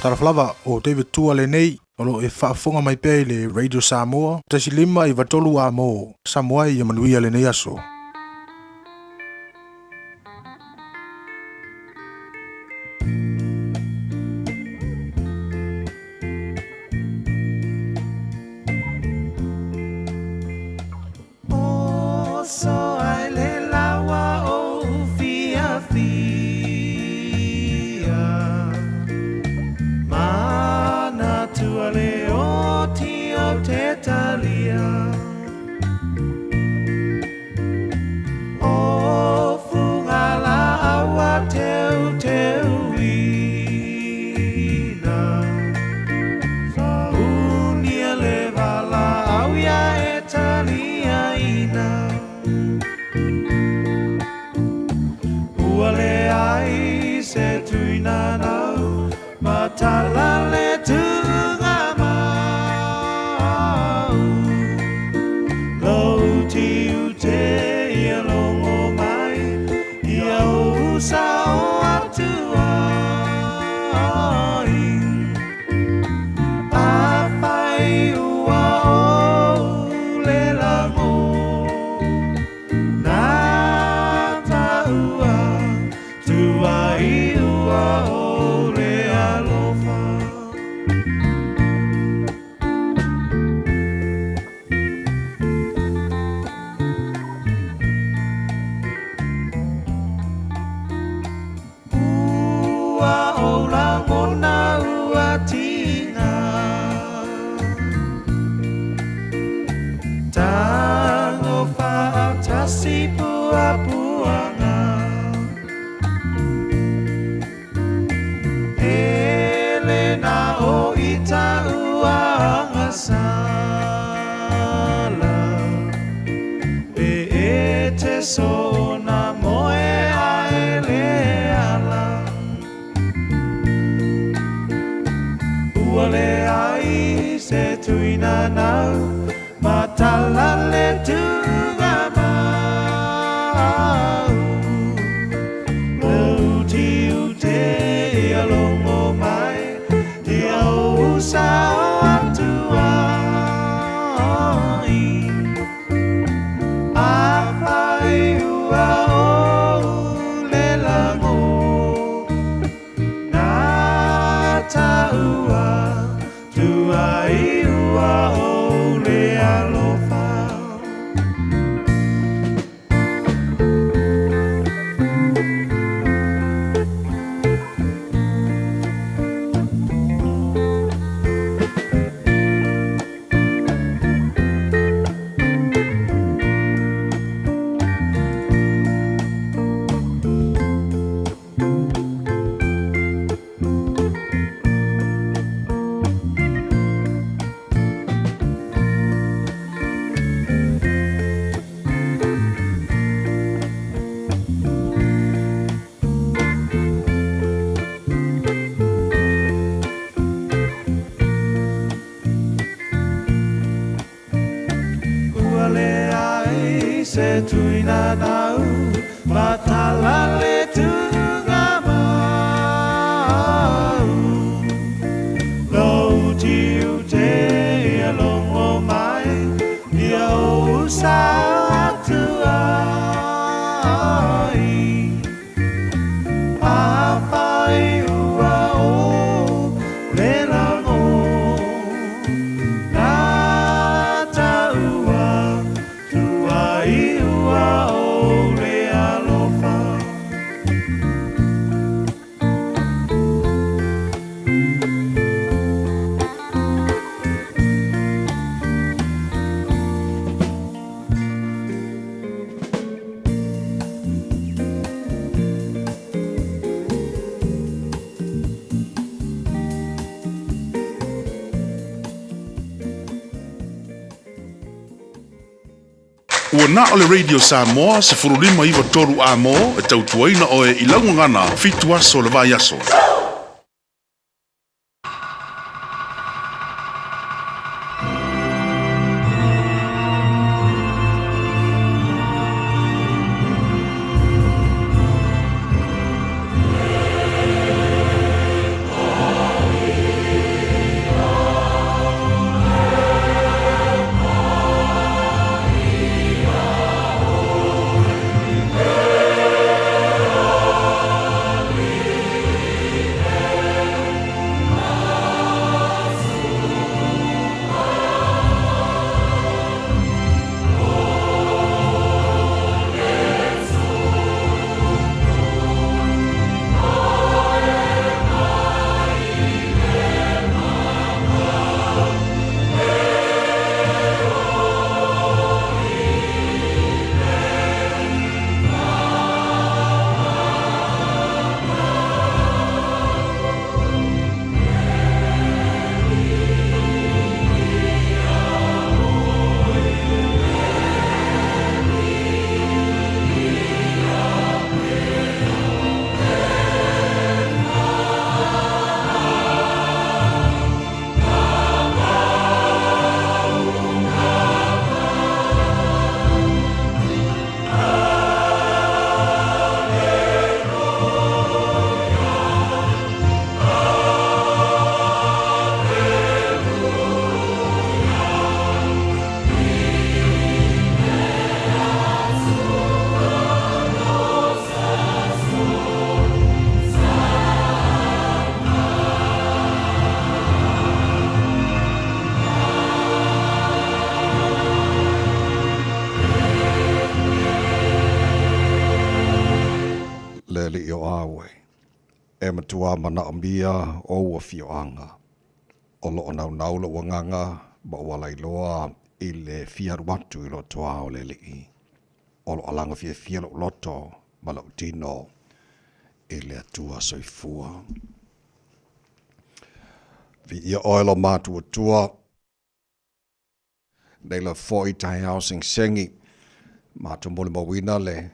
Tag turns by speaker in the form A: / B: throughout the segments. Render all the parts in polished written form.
A: Talofa lava, o David Tua lenei, o lo o e faafofoga mai pea i le Radio Samoa, 1 5 93 A mo Samoa ia manuia lenei aso.
B: Oso ai le lawa o fiafia, Manatua le oti o te talia. O fuga la aua teu teuina, Saunia le vala au ia e taliaina. Ua leai se tuina nau, matala le tuga mau. Lou tiute ia logo mai, ia ou sao atu ai. Afai ua ou le lago, Na taua, tuai ua o le alofa. Ua o lagona ua tiga, Tago faatasi puapuaga. E le na o ita ua agasala, Pe e te sona moe ae le ala. Ua leai se tuina nau, Matala le tuga mau. Lou tiute ia logo mai, Ia ou sao atu ai. Afai ua ou le lago, Na taua, tuai ua o le alofa. Ua leai se tuina nau, Matala le tuga mau. Lou tiute ia logo mai, Ia ou sao atu ai. Afai ua ou le lago, Na taua, tuai ua o le alofa.
C: Ua na o le Radio Samoa 15 93 A mo e tautuaina oe i lau gagana 7 aso le vaiaso.
D: E matuā manaʻomia ou afioaga. O loo naunau loʻu agaga ma ua lailoa i le fia alu atu i lotoa o le Alii. O loo alaga fiafia loʻu loto ma loʻu tino i le Atua soifua. Viia oe lo matuatua. Nei lava foi taeao segisegi, matou molimauina le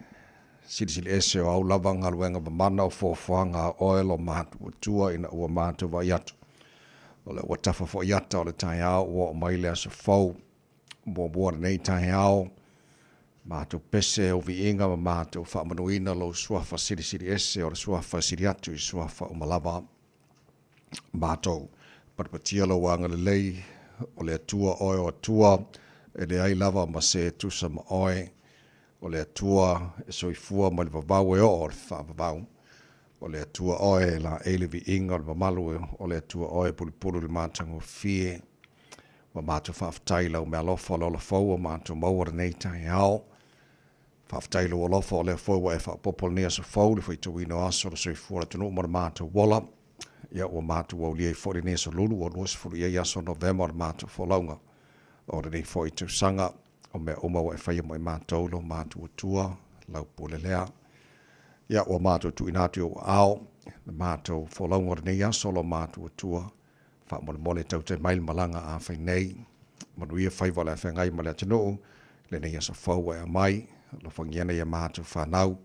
D: silisili ese o au lava galuega mamana o fuafuaga a oe lo matuatua ina ua matou vaai atu. O lea ua tafa foi ata o le taeao ua oo mai le aso fou. Muamua lenei taeao, matou pese ou viiga ma matou faamanuina lou suafa silisili ese o le suafa e sili atu i suafa uma lava. Matou patipatia lou agalelei, o le Atua oe o Atua, e leai lava ma se e tusa ma oe. O le Atua e soifua mai le vavau e oo i le faavavau. O le Atua oe e laei le viiga o le mamalu, o le Atua oe e pulupulu i le matagofie. Ua matou faafetai i lau meaalofa o le ola fou ua matou maua lenei taeao. Faafetai i lou alofa o lea foi ua e faaopoopo lenei aso fou i le faitauina o aso o le soifua o le atunuu ma le matou ola. Ia ua matou aulia ai foi lenei aso lulu ua 20 i ai aso o Novema o le matou folauga o lenei foi tausaga. O mea uma ua e faia mo i matou lou matuatua, lau pule lea. Ia ua matou tuuina atu i ou aao le matou folauga o lenei aso lou matuatua. Faamolemole tautai mai le malaga a fai nei. Manuia faiva o le a feagai ma le atunuu, lenei aso fou ua e aumai, alofagia nai a matou fanau.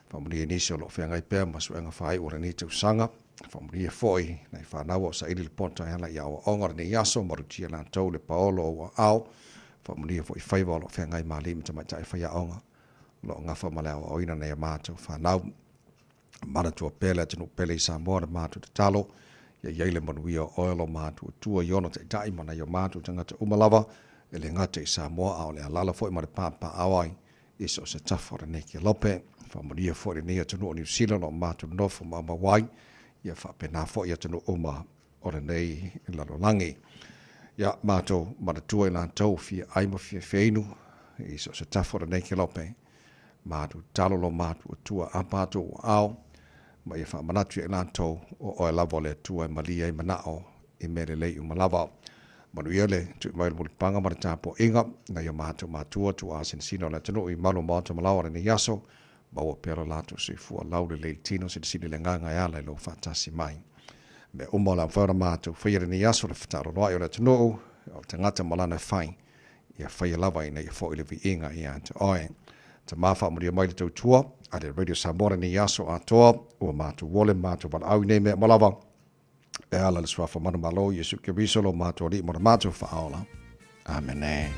D: Faamanuia i nisi o lo o feagai pea ma suega faaiu o lenei tausaga. Faamanuia foi nai fanau o saili le poto e ala i aoaoga o lenei aso, malutia latou le paolo o ou aao. Faamanuia foi faiva o lo o feagai ma alii ma tamaitai faiaoga o lo o gafa ma le aoaoina nai a matou fanau. Manatua pea le atunuu pele i Samoa le matou tatalo, ia i ai le manuia o oe lo matuatua i ona taitai ma nai o matou tagata uma lava, e le gata i Samoa a o le alaala foi ma le papaaao ai i so o se tafa o lenei kelope. Faamanuia foi lenei atunuu o Niu Sila o lo o matou nofo maumau ai, ia faapena foi atunuu uma o lenei lalolagi. Ia matou manatua i latou fia ai ma fia feinu i so o se tafa o lenei kelope, Matou tatalo lo matuatua apa atu ou aao, ma ia faamanatu ia i latou, o oe lava o le Atua e malie ai manao i mea lelei uma lava. Manuia le tui mai o le mulipapaga ma le tapuaiga, nai o matou matua tuaa sinasina o le atunuu i malu o maota ma laoa lenei aso, maua pea lo latou soifua laulelei i le tino, silisili le agaga e ala i lou faatasi mai. Mea uma o le a mafai ona matou faia i lenei aso, le fetaaloloai o le atunuu, o le tagata ma lana e fai, ia faia lava ina ia foi le viiga ia te oe. Tama faamanuia mai le tautua a le Radio Samoa lenei aso atoa, ua matou ole ma matou valaau i nei mea uma lava, e ala le suafa manumalo Iesu Keriso lo matou Alii ma lo matou Faaola. Amene.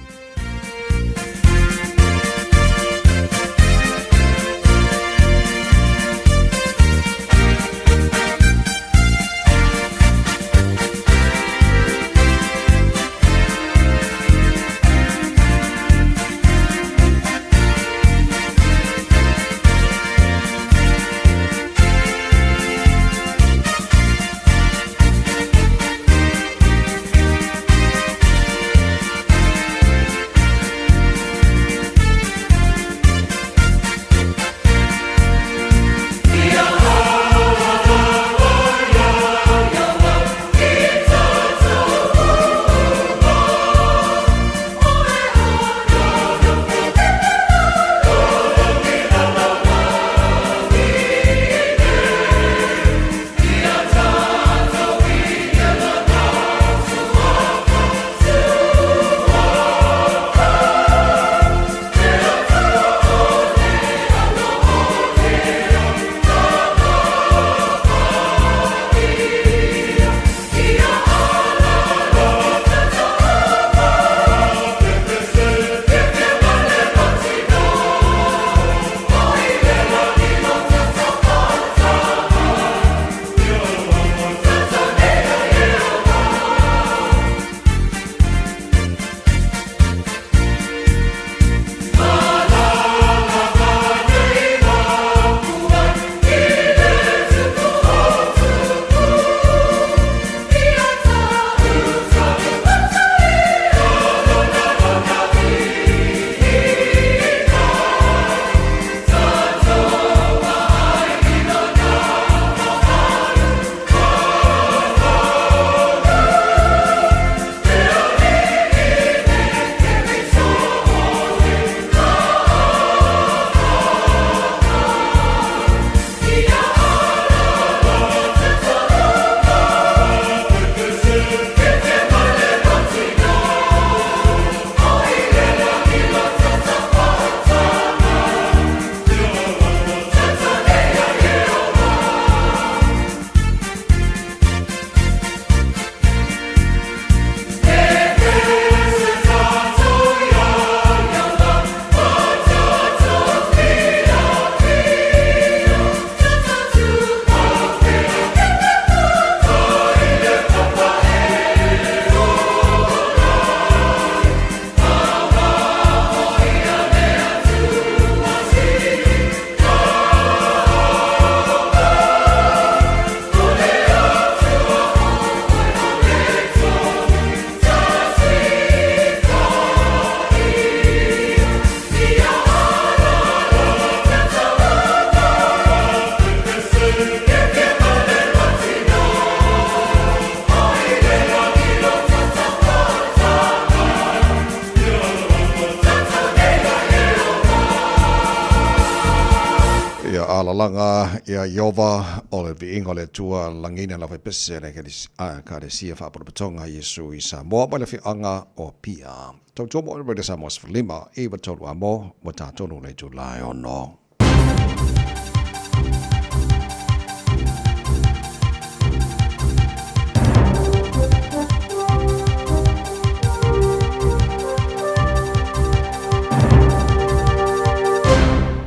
D: Alalaga ia Ieova, o le viiga o le Atua lagiina lava e pese le Ekalesia Faapotopotoga Iesu i Samoa mai le afioaga o Apia. Tautua mo Radio Samoa 15 93 a mo ua tatonu le itula e ono.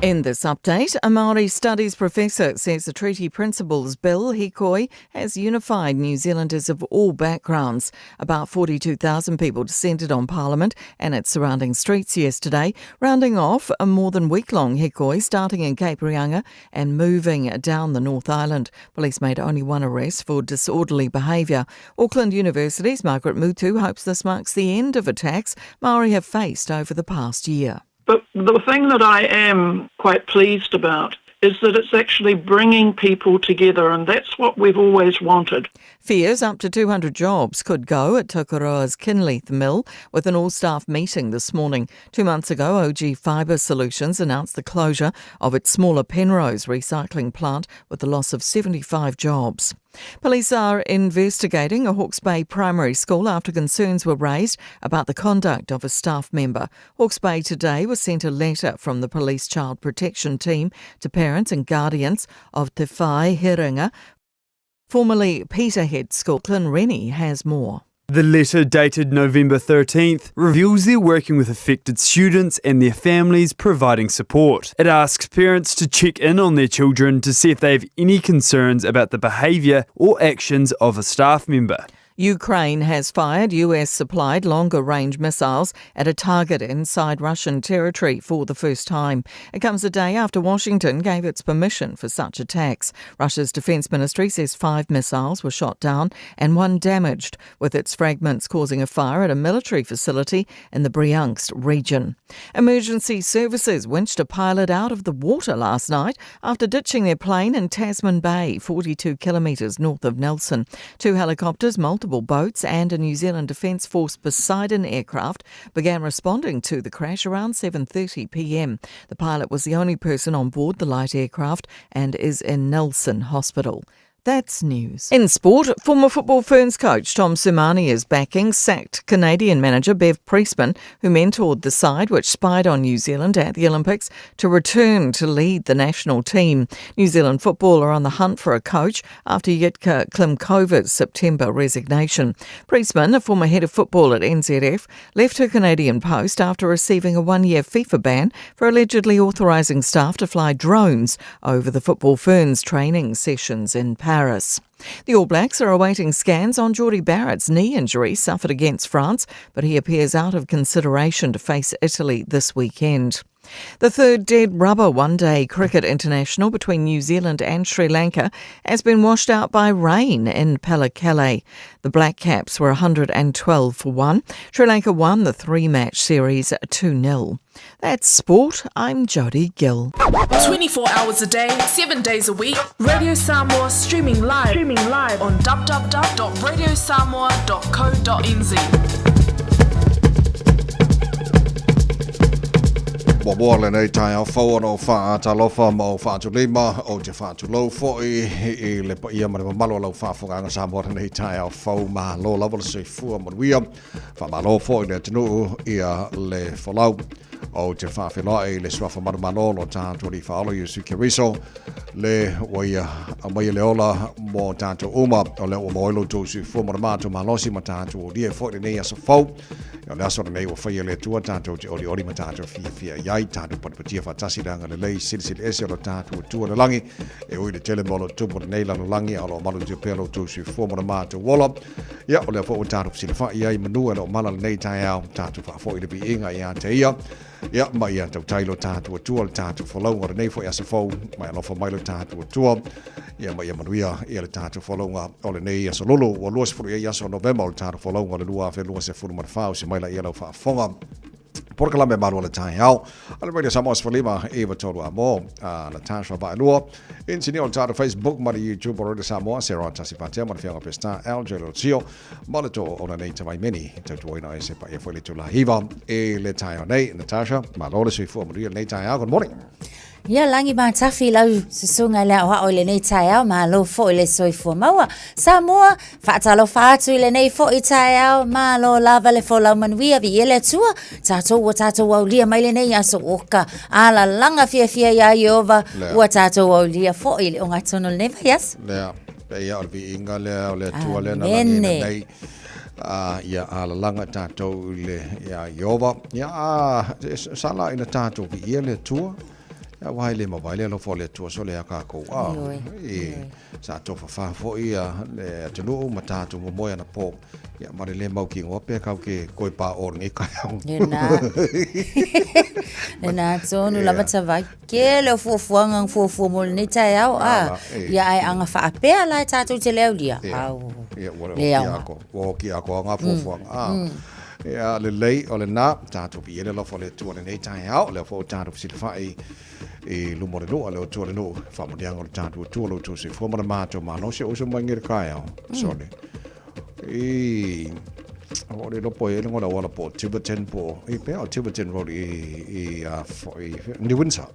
E: In this update, a Māori Studies professor says the Treaty Principles Bill, Hikoi, has unified New Zealanders of all backgrounds. About 42,000 people descended on Parliament and its surrounding streets yesterday, rounding off a more than week-long hikoi starting in Cape Reinga and moving down the North Island. Police made only one arrest for disorderly behaviour. Auckland University's Margaret Mutu hopes this marks the end of attacks Maori have faced over the past year.
F: But the thing that I am quite pleased about is that it's actually bringing people together, and that's what we've always wanted.
E: Fears up to 200 jobs could go at Tokoroa's Kinleith Mill with an all-staff meeting this morning. 2 months ago, OG Fibre Solutions announced the closure of its smaller Penrose recycling plant with the loss of 75 jobs. Police are investigating a Hawke's Bay primary school after concerns were raised about the conduct of a staff member. Hawke's Bay today was sent a letter from the police child protection team to parents and guardians of Te Whai Herenga, formerly Peterhead School. Clint Rennie has more.
G: The letter dated November 13th reveals they're working with affected students and their families, providing support. It asks parents to check in on their children to see if they have any concerns about the behaviour or actions of a staff member.
E: Ukraine has fired US-supplied longer-range missiles at a target inside Russian territory for the first time. It comes a day after Washington gave its permission for such attacks. Russia's defense ministry says 5 missiles were shot down and 1 damaged, with its fragments causing a fire at a military facility in the Bryansk region. Emergency services winched a pilot out of the water last night after ditching their plane in Tasman Bay, 42 kilometres north of Nelson. 2 helicopters, multiple boats and a New Zealand Defence Force Poseidon aircraft began responding to the crash around 7:30 p.m. The pilot was the only person on board the light aircraft and is in Nelson Hospital. That's news. In sport, former Football Ferns coach Tom Sermanni is backing sacked Canadian manager Bev Priestman, who mentored the side which spied on New Zealand at the Olympics, to return to lead the national team. New Zealand football are on the hunt for a coach after Jitka Klimkova's September resignation. Priestman, a former head of football at NZF, left her Canadian post after receiving a 1-year FIFA ban for allegedly authorising staff to fly drones over the Football Ferns training sessions in Paris. The All Blacks are awaiting scans on Jordie Barrett's knee injury suffered against France, but he appears out of consideration to face Italy this weekend. The third dead rubber one-day cricket international between New Zealand and Sri Lanka has been washed out by rain in Pallekele. The Black Caps were 112 for 1. Sri Lanka won the 3-match series two nil. That's sport. I'm Jodie Gill.
H: 24 hours a day, 7 days a week. Radio Samoa streaming live, streaming live on www.radiosamoa.co.nz.
D: Muamua lenei taeao fou ona o faatalofa ma o faatulima o te faatulou fo'i i le paia ma le mamalu o lau faafogaaga Samoa lenei taeao fou malo lava le soifua manuia. Faamalo fo'i le atunuu ia le folau. O te faafeloai le suafa manumalo lo tātou alii faaola Iesu Keriso le ua ia aumaia le ola mo tātou uma o lea ua maua ai lo outou soifua ma le matou malosi ma tātou olia fo'i lenei aso fou. O le aso lenei ua faia le Atua tātou te olioli ma tātou fiafia i ai, tātou patipatia faatasi le agalelei silisili ese o lo tātou Atua i le lagi. E ui le tele mo lo tupu lenei lalolagi a o lo o malutia pea lo outou soifua ma le matou ola. Ia, o lea foi ua tātou fesilafai ai manu e lo mala lenei taeao, tātou faafoi le viiga ia te ia. Ia, ma ia tautai lo tātou Atua, le tātou folauga lenei foi aso fou, mai alofa mai lo tātou Atua. Ia, ma ia manuia ia le tātou folauga o lenei aso lolo, ua 20 i aso Novema o le tātou folauga o le 2024, o se mai la ia lau faafofoga. Porokalame malu o le taeao. A le Radio Samoa 15 i tolu a mo. Natasha Vaelua. Insinia o le tātou Facebook ma le YouTube o Radio Samoa. Sarah Tasi Fatea ma le fianga Pesta LJ Lotio. Ma le tō o nei tawai meni. Tautuaina e se pa e fo le tula hiva. E le taeao nei. Natasha, ma lo le soifua manuia lenei taeao. Good morning.
I: Ia lagi matafi lau susuga i le aoao i lenei taeao, malo foi le soifua maua. Samoa, faatalofa atu i lenei foi taeao, malo lava le folau manuia, viia le Atua, tatou ua tatou aulia mai lenei aso oka, alalaga fiafia iā Ieova, ua tatou aulia foi i le ogatotonu o lenei vaiaso.
D: Lea, pei o le viiga lea o le Atua lea na lagiina nei. Ia alalaga tatou i le iā Ieova. Ia, a, sala ina tatou viia le Atua. Ia, aua e le mavae le alofa o le Atua sole a kākou. A, i, sa tofafā foi ia le atunuu ma tatou momoe anapō. Ia, ma le le mautinoa pe kau ke koe pā o lenei taeao.
I: Lena. Lena tonu lava tavai. Tele o fuafuaga na fuafua mo lenei taeao, a, ia ae aga faapea la e tatou te le aulia, au,
D: Ia, ua le aoga. Ua oki atoa ngā fuafuaga. A, ia, lelei, o lena, tatou viia le alofa o le Atua i lenei taeao, lea foi ua tatou fesilafai i luma o le nuu, a le Atua le nuu, faamanuiaga o le tatou Atua, lo outou soifua ma le matou malosi, o uso mai nei le taeao, sole. I, o le lopo e le ngola wala po Tiverton po, i pea o Tiverton Road i, i, uh, i New Windsor.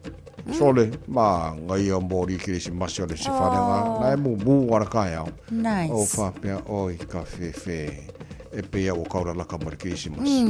D: Sole, ma ngai o mori kirisimasi o le sifale ngā, na e mu mu ara kai au.
I: Nice.
D: O whapea, oi, ka whewhe, e pea o kaura laka mo le kirisimasi.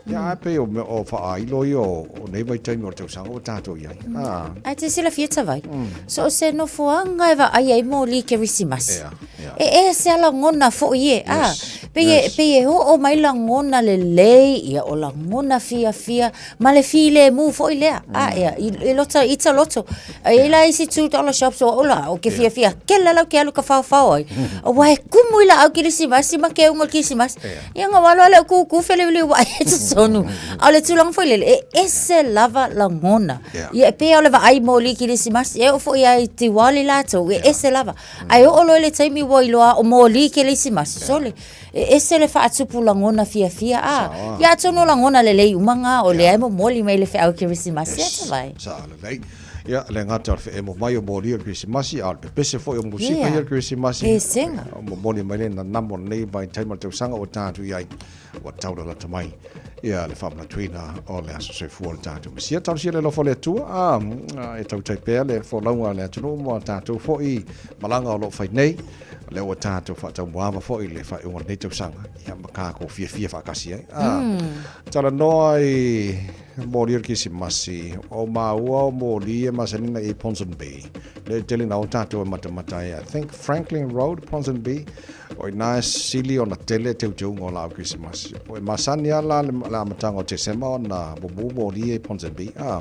D: Ia, e pei o, o whaailo i o, o nei vaitaimi o le tausaga o tātou i ai. Ah.
I: Ae te silafia tavai, so o se nofoaga e vaai ai moli kerisimasi.
D: Ea, ea.
I: E ese a lagona foi e, a,
D: Yes,
I: pei e,
D: yes.
I: pei e oo mai lagona lelei, ia o lagona fiafia, ma le filemu foi lea, a, ia, i, i lota, i ta loto. E i la isi $2 shops o au la, o ke fiafia kele lau ke alu ka whaowhao ai. Aua e kumu i la au kerisimasi ma ke unga kerisimasi. Ia nga walo ale ku ku fele uli wa e totonu. A o le tulaga foi lele, e ese lava lagona. Ia e pei o le vaai moli kerisimasi, e oo foi ia i Diwali latou, e ese lava. Ae oo loa i le taimi ua iloa o moli kerisimasi, sole, e ese le faatupu lagona fiafia, a. Ia atonu o lagona lelei uma nga o lea e momoli mai le feau kerisimasi, e tavai.
D: Sa lelei. Ia, le gata o le feemo mai o moli o le Kerisimasi, a o le pepese foi o musika ia o le Kerisimasi.
I: Pesega.
D: O momoli mai le nanamo lenei vaitaimi o le tausaga ua tatou i ai, ua taulalata mai ia le faamanatuina o le aso soifua o le tatou Mesia. Talosia le alofa o le Atua, a, e tautai pea le folauga a le atunuu ma tatou foi malaga o lo o fai nei, o lea ua tatou faataumuaava foi i le faaiuga o lenei tausaga, ia ma kākou fiafia faatasi ai. A, talanoa i Moli o le Kerisimasi, o māua o Moli e masani na i Ponsonby. Le tele na o tātou e matamata ai. I think Franklin Road, Ponsonby, o ina e sili ona tele teuteuga o laau Kerisimasi. O e masani a la le, le amataga o Tesema ona mumu moli e Ponsonby. Ah,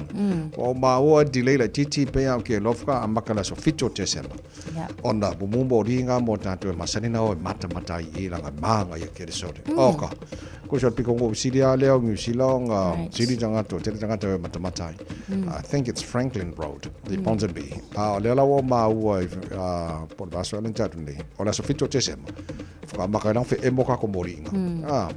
D: O māua e delay laititi pe au ke lofka amaka le aso 7 o Tesema. Ona mumu moli ngā mō tātou e masani na o e matamata ai i langa mānga ia keresore. Oka. Ko se piko ngo sili a leo New Zealand right. sili tangata tele tangata e matamata ai. I think it's Franklin Road, the Ponsonby. A o lea la ua maua i po le vaso alen tatu nei. O le aso 7 o Tesema. Whakamaka e fe emo ka ko mori inga. Ah.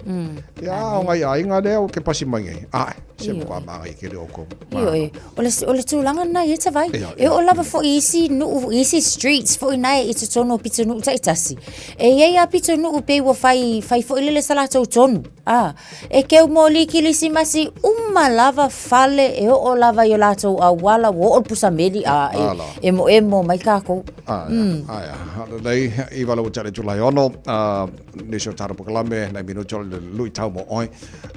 D: Ia o ngai aiga lea o ke pasi mai nei. Ah, se mo ka manga i ke le o ko.
I: Ioe, o le, o le tulaga lena ia tavai. E oo lava foi i isi nuu, i isi streets foi nae i totonu o pitonuu taitasi. E iai a pitonuu pei ua fai, fai foi lele sa latou tonu. A, e keu moli kilisimasi uma lava fale e oo lava i o latou auala, ua oo le pusa meli, a, e emoemo mai kākou.
D: Aia, aia. Lelei, i wala ua tale Julai 6, nisi o tātou polokalame, nai minuti o le luitau mo oe,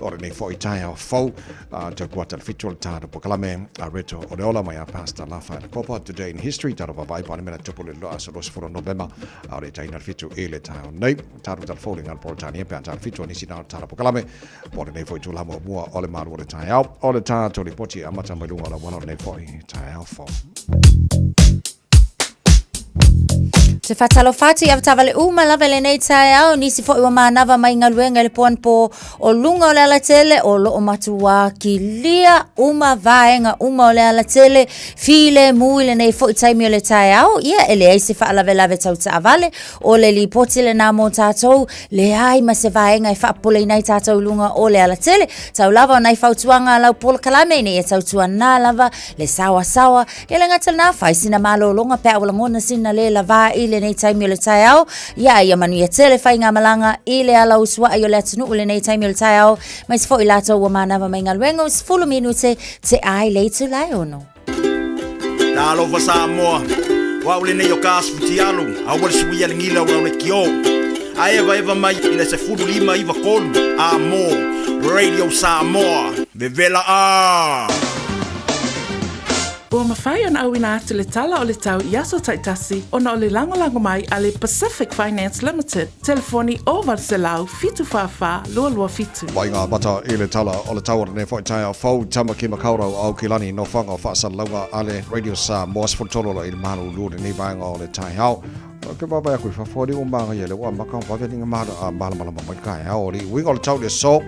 D: o lenei foi taeao fou, tau kuata le 7 o le tātou polokalame, a Reto o le Ola mai a Pastor Lafaela Kopa, Today in History, tātou vavaai pane mena tupu le loa aso 20 Novema, a o le taina le 7 i le taeao nei, tātou tala fou le ngā Polotania, pe a tātou 7 o nisi nā o tātou polokalame, mo lenei foi tūlama o mua o le malu o le taeao, o le tātou lipoti amata mai lunga o la wala o lenei foi taeao fou.
I: Te whatalofa atu i awatawale uma lava i lenei taeao, nisi foi ua manava mai galuega i le poanapo o luga o le alatele, o loo matuā kilia uma vaega uma o le alatele, filemu i lenei foi taimi o le taeao, ia e leai se faalavelave tau taavale, o le lipoti lenā mo tātou, leai ma se vaega e faapopoleina ai tātou i luga o le alatele, tau lava o nai fautuaga a lau polokalame ina ia tautuanā lava le saoasaoa, Ia le gata lena, fai sina malologa pe a ua lagona sina le lavā i lenei taimi o le taeao. Ia, ia manuia tele faigamalaga i le ala usuai o le atunuu i lenei taimi o le taeao, aemaise foi i latou ua manava mai galuega o 10 minute te ai le itula e ono.
J: Talofa Samoa, o au lenei o Kas Futialu, aua le suia le gila o lau lekiō. A evaeva mai i le 15 93 A mō Radio Samoa, vevela ā!
H: Ua mafai ona auina atu le Tala o le Tau i aso taitasi ona o le lagolago mai a le Pacific Finance Limited, telefoni 0800 744 227.
D: Mai ngā mata i le tala o le tau o lenei foi taeao fou, Tamaki Makaurau, Aukilani, Nofoaga o Faasalalauga a le Radio Samoa, 13 loa i le malulu lenei vaega o le taeao. Ou te vaavaai atu i fafo alii ua magaia lea ua amata ona vave alii na malamalama mai le taeao alii. Uiga o le tau i le aso,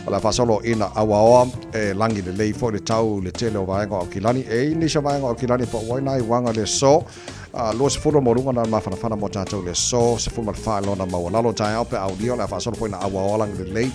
D: o le a faasolo ina auaoa e lagi lelei foi le tau i le tele o vaega o Aukilani. E i nisi o vaega o Aukilani e pau ai nai uaga i le aso. 20 maualuga na mafanafana mo tatou i le aso, 14 i lona maualalo taeao pe aulia o le a faasolo foi ina auaoa lagi lelei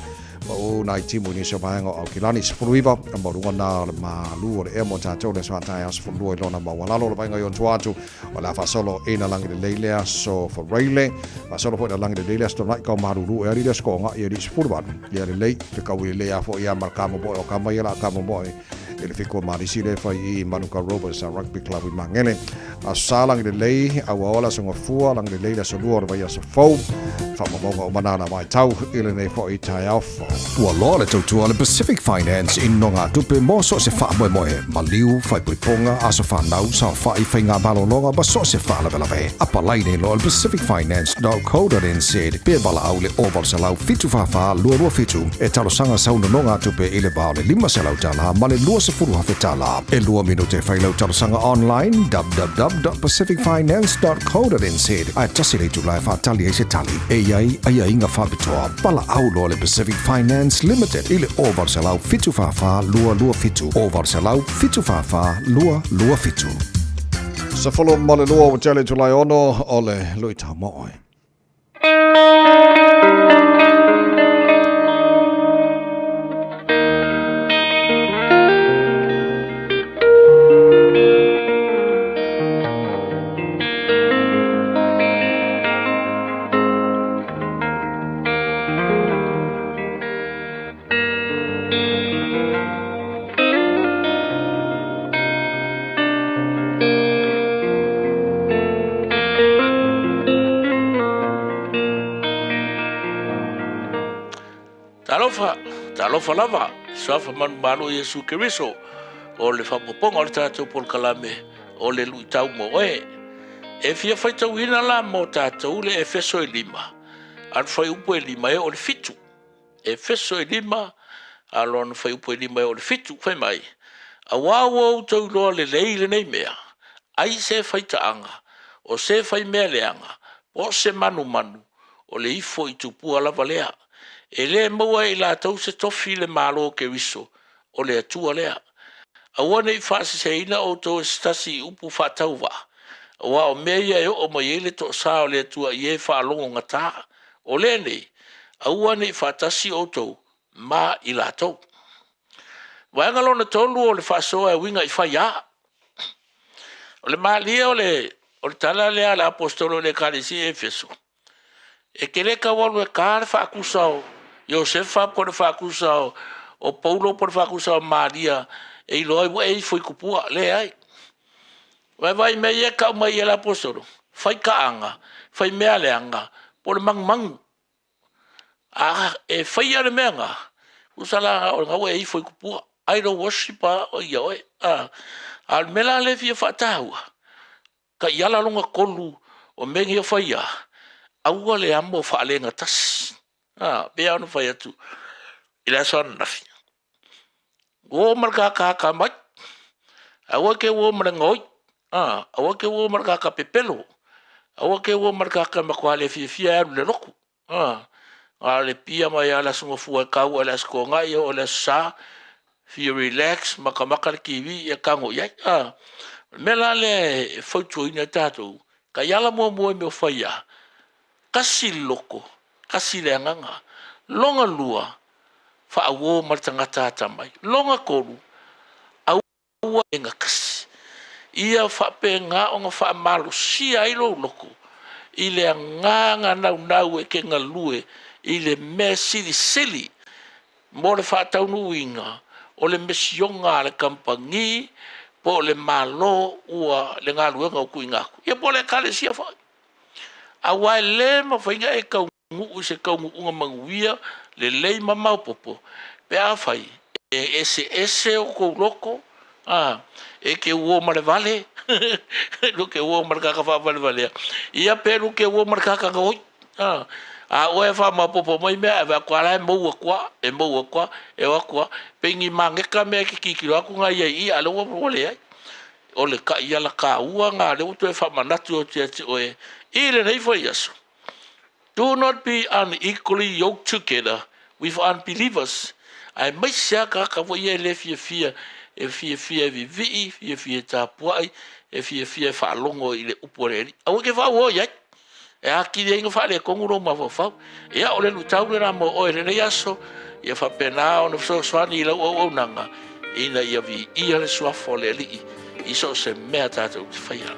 D: Ma o nai timu i nisi o vaega o Aukilani, 19 maualuga na o le malu o le ea mo tatou le aso taeao 12 i lona maualalo o le vaaiga i ona tua atu o le a faasolo ina lagi lelei le aso Faraile faasolo foi ina lagi lelei le aso Tona'i kau malulu e ali le aso To'oga'i e 18 ia lelei fekaui lelei a foi ia ma le kamomoe o kama ia la kamomoe i le 7 o Malisi le fai i Manuka Rovers Rugby Club i Magele. Aso Sa lagi lelei, auaoa le aso Gafua, lagi lelei le aso Lua o le vaiaso fou. Faamaumauga uma nā nā vaitau i lenei foi taeao fou.
K: Ua loa le tautua a le Pacific Finance i nogatupe mo so o se faamoemoe, maliu, faaipoipoga, aso fanau, saofai, faiga malologa ma so o se faalavelave. Apalai nei loa i le pacificfinance.co.nz pe valaau i le 0800 744 227 e talosaga sau nonogatupe i le va o le $500 ma le $20,000. E lua minute e fai lau talosaga online www.pacificfinance.co.nz ae tasi le itula e faatali ai se tali. E i ai aiaiga faapitoa. Valaau loa le Pacific Finance Limited i le 0800 744 227, 0800 744 227.
D: 12 ua tele itula e ono o le luitau mo oe.
L: Talofa, talofa lava, suafa manumalo o Iesu Keriso, o le faaopoopoga o le tatou polokalame o le luitau mo oe. E fia faitauina la mo tatou le Efeso e lima, a le fuaiupu e lima e oo i le fitu. Efeso e lima, a lona fuaiupu e lima e oo i le fitu, fai mai, Auā ua outou iloa lelei lenei mea, ai se faitaaga, o se faimea leaga, po o se manumanu, o le ifo i tupua lava lea. E lē maua e i latou se tofi i le Malo o Keriso, o le Atua lea. Aua ne i faaseseina outou e se tasi i upu faatauvaa, aua o mea ia e oo mai ai le toasā o le Atua i e faalogogata. O lenei, aua ne i faatasi outou ma i latou. Vaega lona tolu o le faasoa e uiga i faiā. O le malie o le, o le tala lea a le aposetolo i le Ekalesia i Efeso, e te le tau alu e ta le faatusa o Iosefa po o le faatusa o, o Paulo po o le faatusa o Maria e iloa ai ua e ifo i tupua. Leai. Vaivai mea ia e tau mai e le aposetolo, fai taaga, fai mea leaga, po o le manumanu. A e faia le mea lena, tusa la o lena ua e ifo i tupua, idol worship a ia oe. A o le mea la lea e fia faataua, taiala lona tolu o mea nei o faia, aua le amo faalegatasi. A, pei lava ona fai atu i le aso ananafi, uo ma le kakaka mai, aua e te uo ma le gaoi, a, aua e te uo ma le kaka pepelo, aua e te uo ma le kaka e matua le fiafia e alu i le lotu. A, a o le pia mai lava le Aso Gafua e tau ai le Aso Toonai e oo i le Aso Sa, fia relax, matamata le TV ia tago i ai. A, o le mea la lea e fautuaina ai tatou, taiala muamua i mea o fai a, tasi le loto, tasi le agaga. Lona lua, faauo ma le tagata atamai. Lona tolu, aua e gatasi. Ia faapena ona faamalosia ai lou loto i le agaga naunau e te galue i le mea silisili mo le faataunuuina o le mesioga a le kamupani Po o le Malo ua le galuega ua tuuina atu, ia po o le Ekalesia foi. Aua e le mafai ona e taunuu i se taunuuga manuia, lelei ma maopoopo pe afai e eseese o outou loto, a, e te uo ma le vale, lua te uo ma le tagata faavalevalea, ia pe lua te uo ma le tagata gaoi. A, a oe e faamaopoopo mai mea ae vaai atu lava la e mou atu lava, e mou atu lava, e o atu lava, pei ni mageta mea e te tilotilo atu na i ai i i, a o lea ua leai. O le taiala taua lena o lea ua toe faamanatu atu ia te oe i lenei foi aso. Do not be unequally yoked together with unbelievers. Aemaise lava tagata foi ia e le fiafia, e fiafia e vivii, fiafia e tapuai, e fiafia e faalogo i le upu a le Alii. Aua e te faaauau i ai. E atili ai ona faaletonu lou mafaufau. Ia, o le luitau lena mo oe i lenei aso, ia faapena ona fesoasoani i lau auaunaga, ina ia viia le Suafa o le Alii i so o se mea tatou te faia.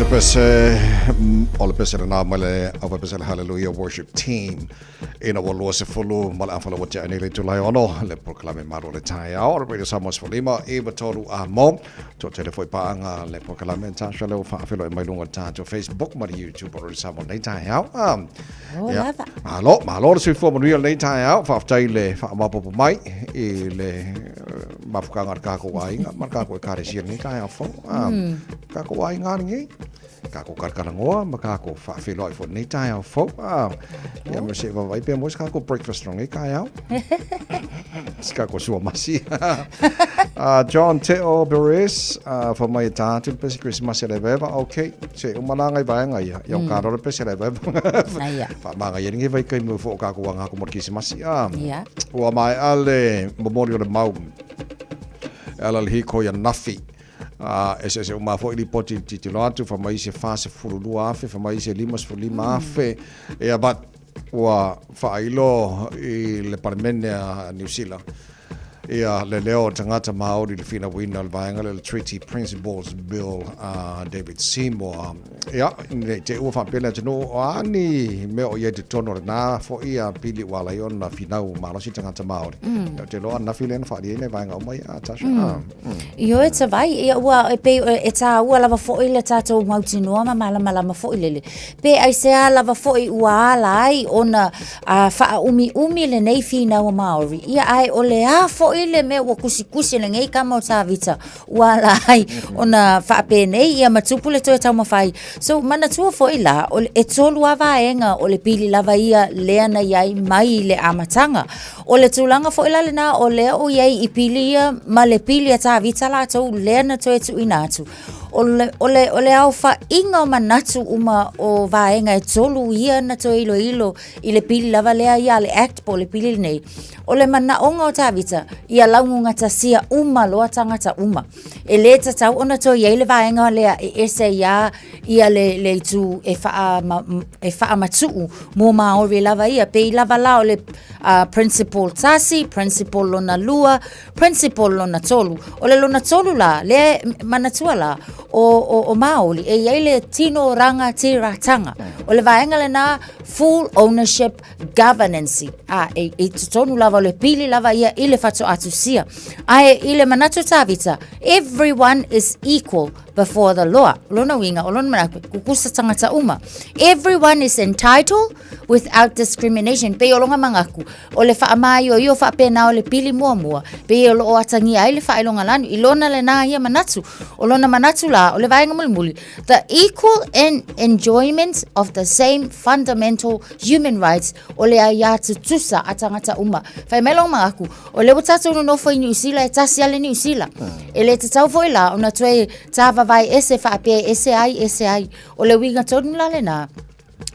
D: Te pese, o le pese lena mai le au pese le Hallelujah Worship Team. Ina ua 20 ma le afala ua tea nei le itula e ono, le polokalame malu o le taeao, o le Radio Samoa 15, iva tolu a mo. To tele foi paanga le polokalame Tasha le ua faafeloai mai luga o le tatou Facebook ma le YouTube o Radio Samoa lenei taeao.
I: O
D: Ia,
I: lava.
D: Malo, malo le soifua manuia lenei taeao. Faafetai le faamaopoopo mai i le mafukaga o le kākou aiga ma le kākou ekalesia lenei taeao fou. Kākou aiga lenei. Kākou kalakalanoa ma kākou faafeiloai foi lenei taeao fou. Ia ma se vaavaai pea mo se kākou breakfast lenei taeao. Se kākou suamasi. John Teo Perez, fa mai e tā atu le pese Christmas le veva, ok, se umalanga i vaenga ia, ia o kāro le pese le veva.
I: Ia.
D: Wha manga ia ringi vai kai mu fo o kākou anga ko mo Christmas.
I: Ia.
D: Ua mai ale momori o le mau. E ala le hiko ia nafi. A, eseese uma foi lipoti i tilotilo atu, fa mai se 42,000, fa mai se 55,000. Ia, but ua faailo i le Palemene a Niu Sila ia le leo o tagata Māori i le finauina o le vaega lea o le Treaty Principles Bill a David Seymour. Ia, nei te ua faapea le atunuu, o a ni mea o i ai totonu o lenā foi a pili ua ala ai ona finau malosi tagata Māori. Ia, ou te iloa ananafi lea na faaalia ai nai vaega uma ia, Tasha.
I: Ioe tavai, ia ua e pei e tāua lava foi le tātou mautinoa ma malamalama foi lele. Pe aisea lava foi ua ala ai ona a faaumiumi lenei finau a Māori. Ia ae o le a foi le mea ua kusikusi lenei kama o Tavita ua ala ai ona faapenei ia ma tupu le toe taumafai. So manatua foi la, o le, e tolu a vaega o le pili lava ia lea na i ai mai i le amataga. O le tulaga foi la lenā o lea o i ai i pili ia ma le pili a Tavita latou lea na toe tuuina atu. O le, o le, o le aofaiga o manatu uma o vaega e tolu ia na toe iloilo i le pili lava lea ia le Act po o le pili lenei. O le manaoga o Tavita, ia laugogatasia uma loa tagata uma. E lē tatau ona toe i ai le vaega lea e ese ai lava ia le, le itu e, wha, ma, e whaamatuu mō Māori lava ia. Pei lava la o le principle tasi, principle lona lua, principle lona tolu. O le lona tolu la, lea manatua la, o, o, o Māori, e i ai le tino rangatiratanga. O le vaega lenā, full ownership governance. A, e, i totonu lava o le pili lava ia i le whatoatusia. Ae i le manatu Tāvita, everyone is equal before the law. Lona uiga, o lona manatu, kukusa tagata uma. Everyone is entitled without discrimination. Pei o longa mangaku, o le whaamaioio whaapena o le pili muamua, pei o loo atagia ai le whaelonga lanu, i lona le nā ia manatu. O lona manatu la, o le vaenga mulimuli, the equal in enjoyment of the same fundamental human rights, o le aiā tutusa a tagata uma. Whai mai longa mangaku, O lea ua tātou nonofo i Niu Sila, e tasi a le Niu Sila. E le tatau foi la ona toe tāvavae ese faapea e ese ai, ese ai. O le uiga tonu la lenā,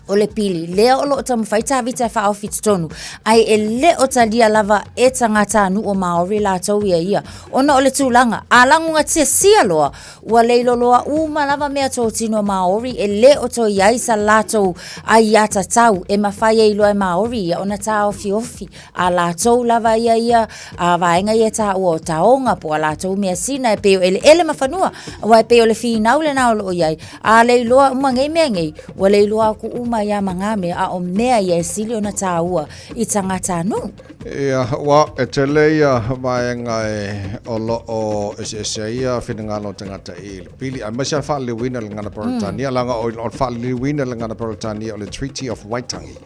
I: o le pili, lea o loo taumafai Tavita e faaofi totonu, ae e le o talia lava e tagatanuu o Maori latou ia ia, ona o le tulaga, a lagogatia sia loa, ua leiloloa uma lava mea totino Maori, e le o toe i ai sa latou aiatatau e mafai ai loa e Maori ia ona tāofiofi A latou lava ia ia a vaega ia e taua o taoga po o a latou measina e pei o eleele ma fanua, aua e pei o le finau lenā o loo i ai, a leiloa uma nei mea nei, ua leiloa aku uma ai a ma ngā mea, a o mea ia e sili ona tāua i tagatanuu.
D: Ia, ua, e tele ia vaega e o loo eseese ai ia finagalo o tagata i le pili, aemaise a le faaliliuina i le gagana Peretania, leaga o le faaliliuina i le gagana Peretania o le Treaty of Waitangi.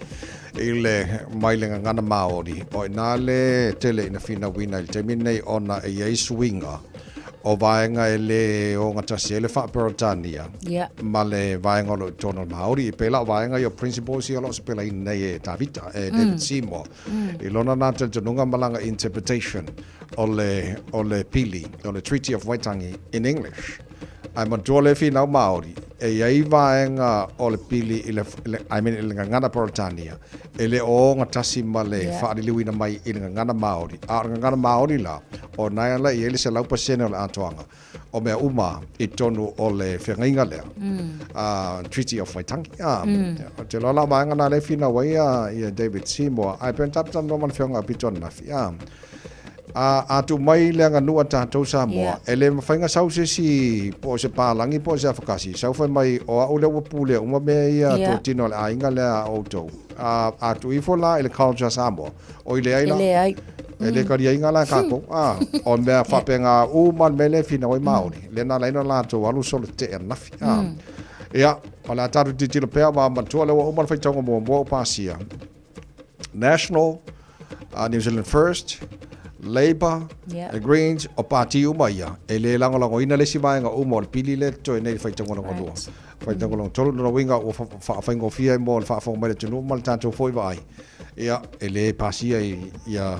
D: I le mai le gagana Māori, o inā le tele ina finauina i le taimi nei ona e i ai suiga o vaega e lē ogatasi ai le faa-Peretania ma le vaega o lo o i totonu o le Māori. E pei la o vaega ia o principles ia o lo o sepelaina nei e Tavita, e David Seymour, i lona nā talitonuga ma lana interpretation o le, o le pili, o le Treaty of Waitangi in English. Ae manatua le finau Māori, e i ai vaega o le pili i le, I mean, i le gagana Peretania, e le o ogatasi ma le yeah. faaliliuina mai i le gagana Māori. A o le gagana Māori la, o nai ala i ai le 100% o le atoaga o mea uma i totonu o le feagaiga lea. Treaty of Waitangi. O te loa la vaega nā le finau ai ia David Seymour. Ae pei ona tatou talanoa ma le feoga o pito ananafi. A a tuu mai le aganuu a tatou Samoa, e le mafai ona sau se isi po o se palagi po o se afakasi, sau fai mai o au lea ua pulea uma mea ia totino a le aiga lea a outou. A a tuu ifo la i le culture a Samoa, oi leai la.
I: E leai.
D: E le taliaina la e tatou. A, o mea faapena uma le mea lea e finau ai Māori, lea na ala ai ona latou alu solo tetee ananafi. A, ia, o le a tatou tilotilo pea ma manatua lea ua uma le faitauga muamua ua pasia. National, New Zealand First, Labour, the Greens, o pati uma ia, e le lagolagoina le isi vaega uma o le pili lea e totoe nei i le faitauga lona lua. Faitauga lona tolu, lona uiga ua faafaigofie ai mo le faafofoga mai le atunuu ma le tatou foi vaai. Ia, e le pasia i ia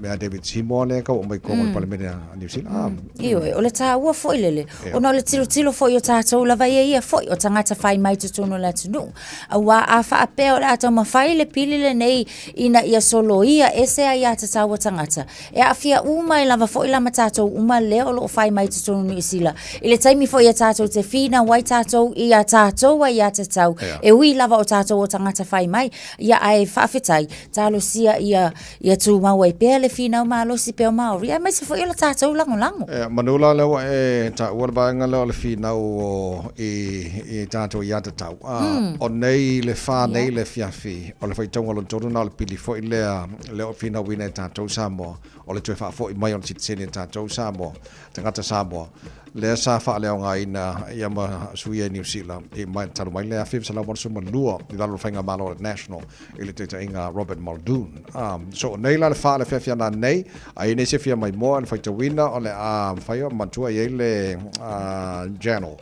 D: mea David Seymour lea e tau aumai i totonu o le Palemene a Niu Sila.
I: Ioe, o le taua foi lele, ona o le tilotilo foi o tatou lava ia ia foi, o tagata fai mai totonu o le atunuu. Aua a faapea o le a taumafai le pili lenei ina ia soloia ese aiatatau a tagata, e aafia uma ai lava foi la ma tatou uma lea o lo o fai mai i totonu o Niu Sila. I le taimi foi e tatou te finau ai tatou i a tatou aiatatau, e ui lava o tatou o tagata fai mai, ia ae faafetai, talosia ia Ia tumau ai pea le finau malosi pea o Māori, aemaise foi o le tatou lagolago.
D: Ea, manu la lea ua e taua le vaega lea o le finau o i, i tatou aiatatau. A, o nei le fa nei le afiafi, o le faitauga lona tolu na o le pili foi lea, lea o finauina e tatou Samoa, o le toe faafoi mai o le sitiseni a tatou Samoa, tagata Samoa, lea sa faaleaogaina ia ma suia i Niu Sila i mai talu mai le 1982 i lalo o le faigamalo a le National i le taitaiga a Robert Muldoon. So o nei la le fa le fiafiana nei, a i nei se fia maimoa i le faitauina o le a mafai ona manatua e i ai le channel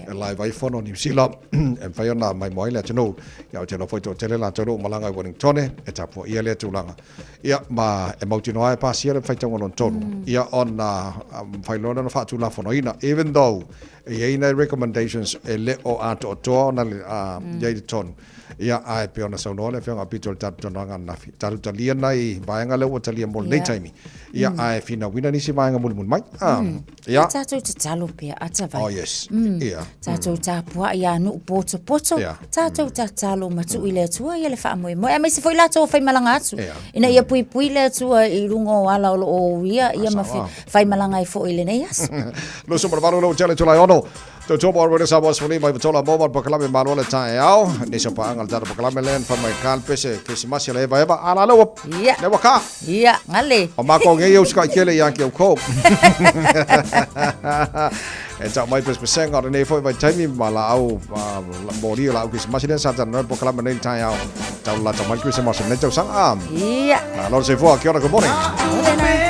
D: e live ai fono Niu Sila e mafai ona maimoa ai le atunuu. Ia ou te iloa foi toatele latou o lo o malaga i Wellingtone e tapuaia lea tulaga. Ia, ma e mautinoa ai e pasia le faitauga lona tolu, ia ona mafai loa lea ona faatulafonoina, even though e i ai nai recommendations e le o atoatoa ona i ai i totonu. Ia, ae pei ona saunoa le Afioga a Pito i le tatou talanoaga ananafi, tatou talia nai vaega lea ua talia mo lenei taimi, ia, ae finauina nisi vaega mulimuli mai.
I: Ia. Tatou tatalo pea, Atawhai.
D: Oh, yes. Ia.
I: Tatou tapuai ia nuu potopoto.
D: Ia.
I: Tatou tatalo ma tuu i le Atua ia le faamoemoe. Aemaise foi latou o faimalaga atu.
D: Ia.
I: Ina ia puipui le Atua i luga o ala o lo o uia ia ma
D: Sawa.
I: faimalaga ai foi i lenei aso.
D: 28 lau tele Tula'i 6. Tautua mo Radio Samoa 15 i vatola mo ma le polokalame Malo le taeao. Nisi o paaga le tatou polokalame lea na fai mai ka le pese Kerisimasi a le Eva Eva. A la lea ua
I: Ia.
D: lea ua ka.
I: Ia, gale.
D: O mākou ngei au skai kele ia ki au kou. E tau mai pesepesega o lenei foi vaitaimi ma laau moli o laau Kerisimasi lea sa talanoa i le polokalame nei le taeao. Tau le lata mai le Kerisimasi o lenei tausaga.
I: Ia.
D: Malo le soifua. Kia ora, good morning.
I: Morena.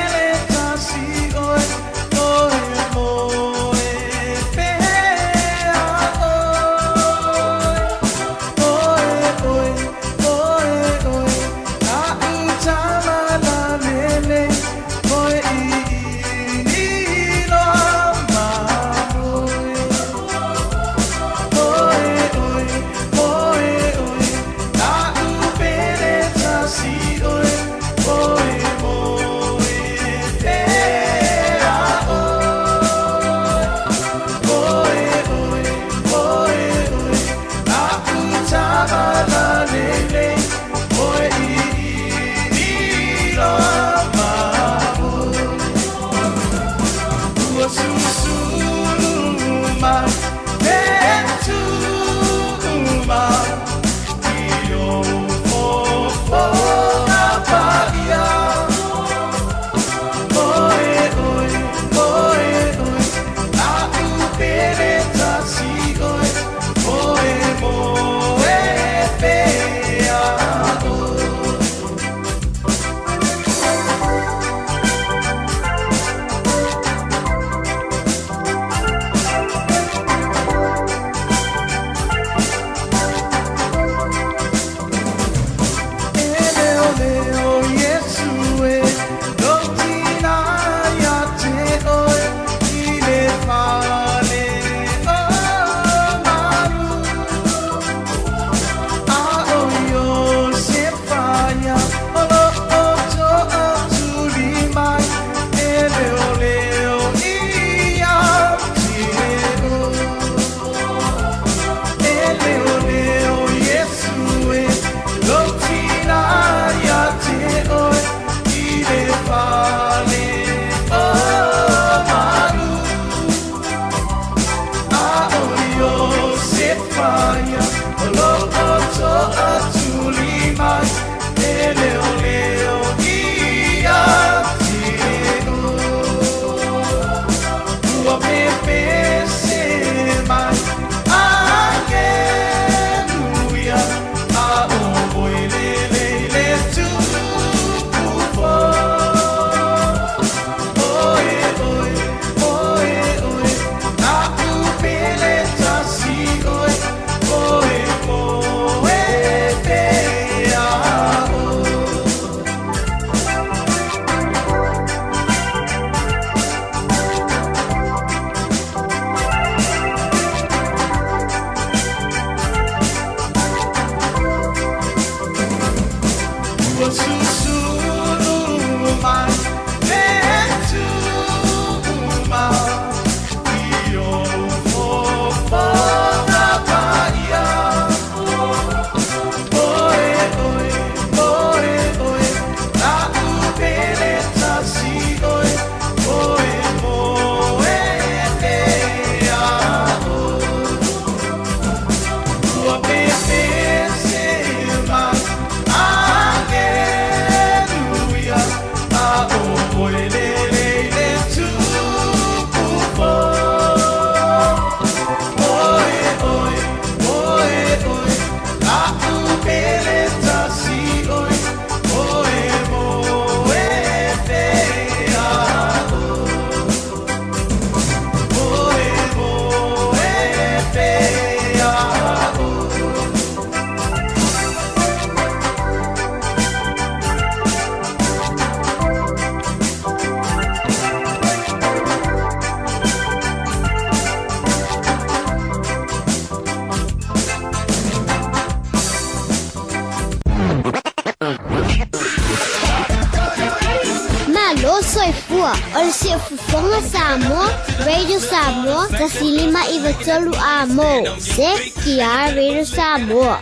M: Faafofoga Samoa, Radio Samoa, 1593 A mo, CKR Radio Samoa.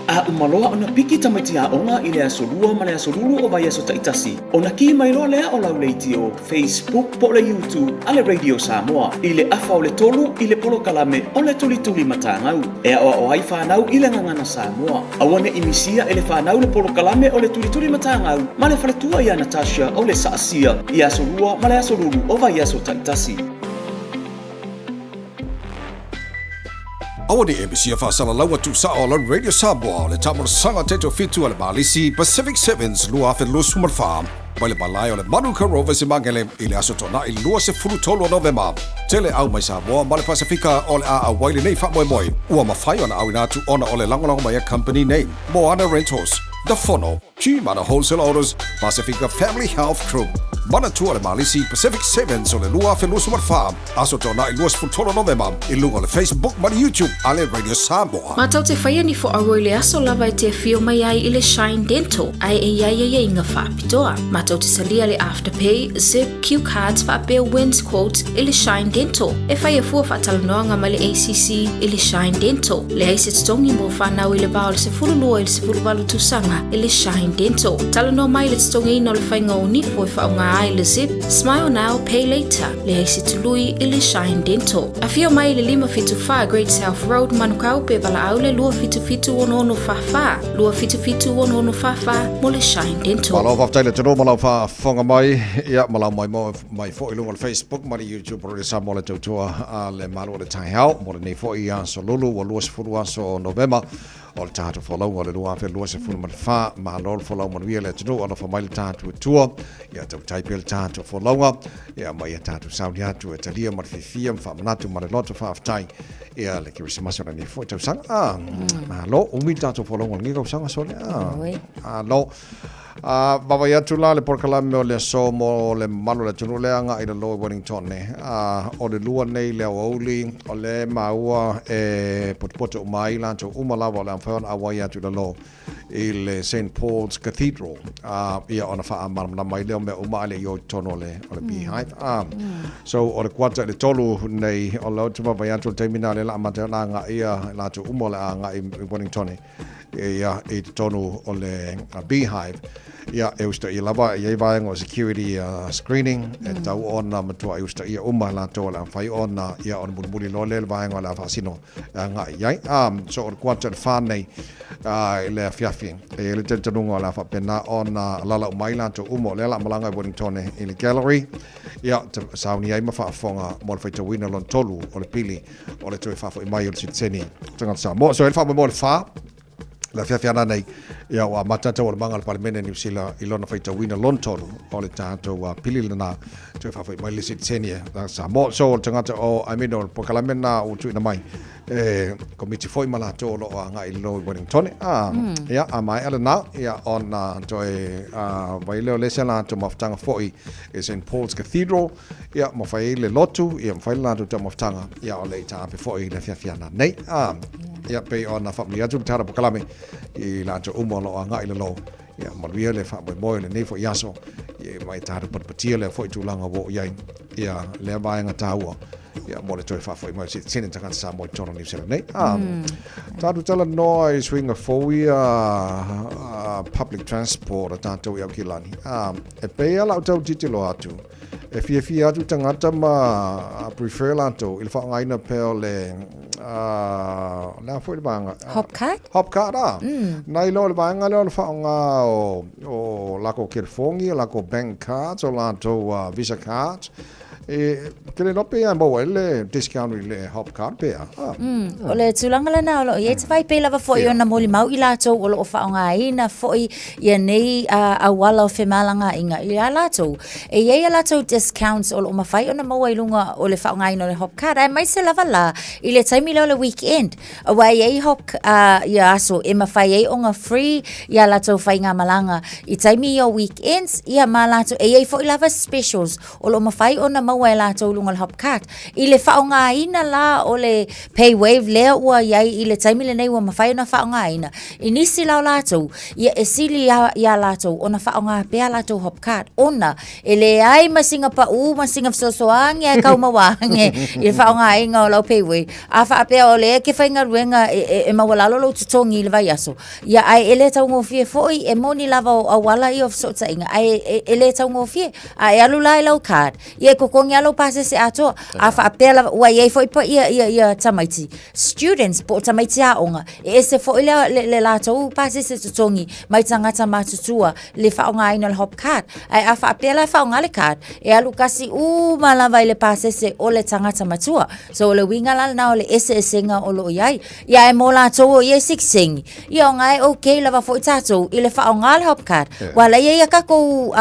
N: A uma loa ona piki tamaiti aoga i le aso Lua ma le aso Lulu o vaiaso taitasi, ona kī mai loa lea o lau leitio, Facebook po o le YouTube a le Radio Samoa i le afa o le tolu i le polokalame o le Tulituli Matagau e aoao ai fanau i le gagana Samoa. Aua ne i misia e le fanau le polokalame o le Tulituli Matagau ma le faletua ia Natasha o le Saasia i aso Lua ma le aso Lulu o vaiaso taitasi.
K: Aua ne i e misia faasalalaua tuusao o lau Radio Samoa o le taamolosaga taitofitu a le Malisi Pacific Sevens 2024 mai le malae o le Manuka Rovers i Magele i le aso Toonai 23 o Novema. Tele au mai Samoa ma le Pasefika o le a auai lenei faamoemoe ua mafai ona auina atu ona o le lagolago mai a company nei, Moana Rentals, The Fono, G-Mana Wholesale Autos, Pasifika Family Health Group. Manatua le Malisi Pacific Sevens o le 2024, aso Toonai 23 Novema i luga o le Facebook ma le YouTube a le Radio Samoa.
O: Matou te faia ni fo'auo i le aso lava e te afio mai ai i le Shine Dental ae e i ai aiaiga faapitoa. Matou te talia le Afterpay, Zip, Cue Cards faapea Wins Quote i le Shine Dental. E faia fua faatalanoaga ma le ACC i le Shine Dental. Leai se totogi mo fanau i le va o le 12 i le 18 tausaga i le Shine Dental. Talanoa mai i le totogiina o le faiga o nifo e faaaoga ai le Zip, Smile Now, Pay Later. Leai se tului i le Shine Dental. Afio mai i le 574 Great South Road, Manukau, pe valaau le 277 6644. 277 6644 mo le Shine Dental.
D: Malo faafetai le atunuu ma lau faafofoga mai, ia ma lau maimoa mai foi i luga o le Facebook ma le YouTube o le Samoa le tautua a le Malo o le taeao mo lenei foi aso Lulu ua 20 aso o Novema o le tatou folauga o le 2024. Malo le folau manuia le atunuu, alofa mai le tatou Atua, ia tautai pea le tatou folauga, ia ma ia tatou sauni atu e talia ma le fiafia ma faamanatu ma le loto faafetai ia le Kerisimasi o lenei foi tausaga. Ah, malo, umi le tatou folauga o lenei tausaga sole. Ah, malo. Ah, vaavaai atu la le polokalame o le aso mo le mamalu o le atunuu lea agai i lalo i Wellington. Ah, o le lua nei le aoauli o le maua e potopoto uma ai latou uma lava o le a mafai ona auai atu i lalo i le St Paul's Cathedral a ia ona faamalamalama ai lea o mea uma a le i o i totonu o le o le Beehive. A so o le kuata i le tolu nei o lea ou te vaavaai atu o le taimi lena lea o le a amata ai ona agai ia latou uma o le a agai i Wellington ia i totonu o le Beehive. Ia e usitaia lava e i ai vaega o security screening e tatau ona matuai usitaia uma latou o le a mafai ona ia ona mulimuli loa lea i le vaega o le a faasino e agai i ai. A, so o le kuata i le fa nei a, i le afiafi, e i ai le talitonuga o le a faapena ona alaala uma ai latou uma o lea o le a malaga i Wellington i le gallery, ia, sauni ai ma faafofoga mo le faitauina lona tolu o le pili o le toe faafoi mai o le sitiseni tagata Samoa. So e le faamoemoe o le fa, le afiafi ana nei, ia ua amata taualumaga a le Palemene Niu Sila i lona faitauina lona tolu o le tatou pili lena toe faafoi mai le sitiseni e Samoa. So o le tagata o, I mean o le polokalame lena ua tuuina mai e komiti foi ma latou o lo o agai i lalo i Wellington. Ah, ia, a maea lena, ia ona toe vai lea o le isi a latou mafutaga foi i St Paul's Cathedral, ia ma fai ai le lotu, ia ma fai le latou taumafataga, ia o le i taape foi i le afiafi ana nei. Ah, ia pei ona faamalie atu le tala polokalame i latou uma o lo o agai i lalo, ia manuia le faamoemoe o lenei foi aso, ia ma e tatou patipatia lea foi tulaga ua oo i ai, ia lea vaega taua, ia mo le toe faafoi mai o se tini tagata Samoa i totonu o Niu Sila nei. Ah, tatou talanoa i suiga fou ia public transport a tatou i Aukilani. Ah, e pei lava lau tau tilotilo atu, E fiafia atu tagata ma prefer latou i le faaaogaina pea o le o le a foi le vaega?
I: Hop card?
D: Hop card a. Nai lo le vaega lea o le faaaoga o lakou kelefogi, o lakou bank cards, o latou visa cards. E te le iloa pe e maua ai le discount i le hop card pe a.
I: O le tulaga lena o lo o i ai te whai pei lava foi ona molimau i latou o lo o faaaogaina foi ia nei auala o femalagaaiga i a latou. E i ai a latou discounts o lo o mafai ona maua i luga o le faaaogaina o le hop card, aemaise lava la i le taimi lea o le weekend, aua e i ai hop, ia aso e mafai ai ona free ia latou faigamalaga i taimi ia o weekends, ia ma latou, e i ai foi lava specials o lo o mafai ona maua. maua e latou i luga o le hop card. I le faaaogaina la o le paywave lea ua i ai i le taimi lenei ua mafai ona faaaogaina, i nisi la o latou, ia e sili iā latou ona faaaoga pea a latou hop card ona e leai ma sina paʻu ma sina fesoasoani e kau maua ane i le faaaogaina o lau paywave. A faapea o lea e te faigaluega e maualalo lou totogi i le vaiaso, ia ae e le taugofie foi, e moni lava o auala ia o fesootaiga, ae e le taugofie. A e alu la i lau card, ia e totogi lava lou pasese atoa. A faapea lava, ua i ai foi ia tamaiti, students po o tamaiti aoga, e ese foi le, le latou pasese totogi mai tagata matutua le faaaogaina o le hop card. Ae a faapea la e faaaoga le card, e alu kasi uma lava i le pasese o le tagata matua. So o le uiga la lena o le eseesega o lo o i ai. Ia ae mo latou o i ai sikiseini, ia o na e okay lava foi tatou i le faaaoga le hop card. Ua ala ia ia tatou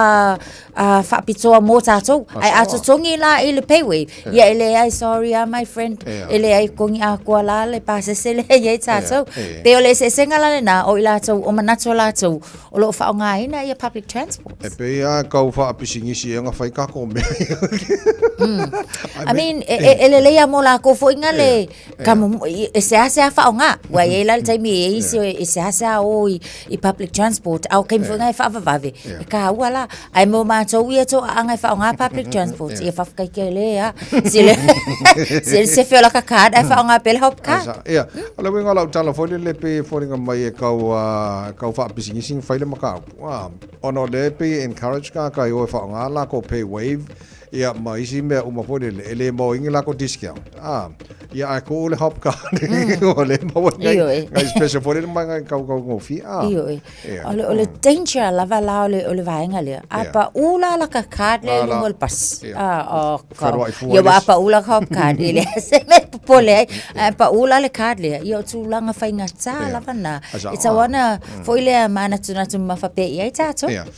I: faapitoa mo tatou. Ae a totogi la i le paywave, ia e leai, sorry ah my friend, e leai totogi atoa la le pasese lea e i ai tatou. Pei o le eseesega la lena o i latou o manatu o latou o lo o faaaogaina ia public transport.
D: E pei lava e tau faapisinisi ea na fai tatou mea.
I: I mean, e lelei lava mo latou foi na le e seasea faaaoga. Ua i ai la le taimi e i ai isi e seasea o i public transport, a o taimi foi na e faavavave, e taua la. Ae mo matou ia toaaga e faaaoga public transport, ia faafetai tele lava. Se le sefe o laka card ae faaaoga pea le hop card.
D: Ia, o le uiga o lau tala foi lele pei e foliga mai e tau, tau faapisinisi na fai le mataupu. Ona o lea e pei e encourage tagata e o e faaaoga latou pay wave, Ia, ma isi mea uma foi lele, e le maua ai ni lākou discount. Ah, ia, ae kuu le hop card, ua le maua ai nai, nai special foi lele mai nai kau gofie. Ah.
I: Ioe. O le, o le danger lava la o le, o le vaega lea. A paʻu la laka card lea i luga o le pasi. Ah, oh, ka. Ia, ua a paʻu la ka hop card, e leai se mea e popole ai. Ae paʻu la le card lea, ia o tulaga faigata lava na. E tatau lava ona foi lea manatunatu mamafa pea i ai tatou.
D: Ia.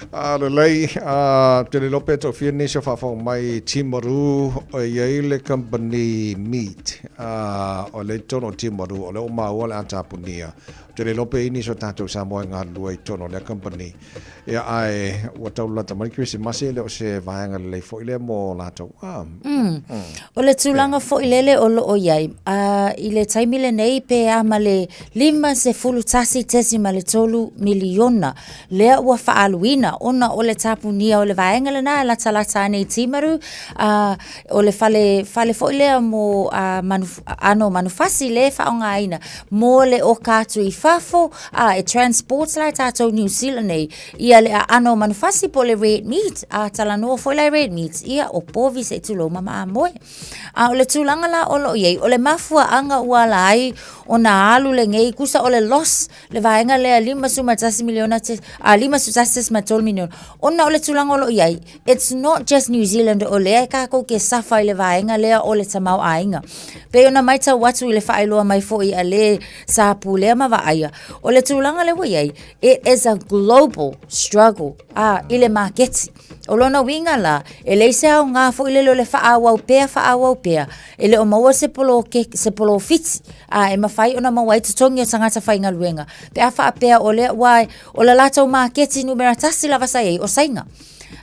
D: A lelei, a te le iloa pe toafia nisi o faafofoga mai i Timaru, e i ai le company meat, a o lea i totonu o Timaru, o lea ua maua le a tapunia. Ou te le iloa pe i ai nisi o tatou Samoa e galulue i totonu o lea company. Ia, ae ua tau lalata mai le Kerisimasi, e le o se vaega lelei foi lea mo latou. A.
I: O le tulaga foi lele o lo o i ai, a, i le taimi lenei pe a ma le 51.3 miliona lea ua faaaluina ona o le tapunia o le vaega lena e latalata ane i Timaru, a, o le fale, fale foi lea mo a, manu, ano manufasi lea e faaaogaina mo le oka atu i fafo, a, e transport la e tatou New Zealand nei ia le aano manufasi po o le red meat, a talanoa foi la i red meat, ia o povi se i tulou ma mamoe. A o le tulaga la o lo o i ai, o le mafuaaga ua ala ai ona alu lenei, tusa o le loss le vaega lea $51 miliona, a $51.3 miliona, ona o le tulaga o lo o i ai, it's not just New Zealand o lea e tatou te suffer i le vaega lea o le tamaoaiga. Pei ona matau atu i le faailoa mai foi a le sa pulea ma vaaia, o le tulaga lea ua i ai, it is a global struggle, a, i le maketi. O lona uiga la, e leai se aoga foi lele o le faaauau pea faaauau pea, e le o maua se poloke, se polofiti a e mafai ona maua ai totogi o tagata faigaluega pe a faapea o lea ua o le latou maketi numera tasi lava sa i ai o Saina.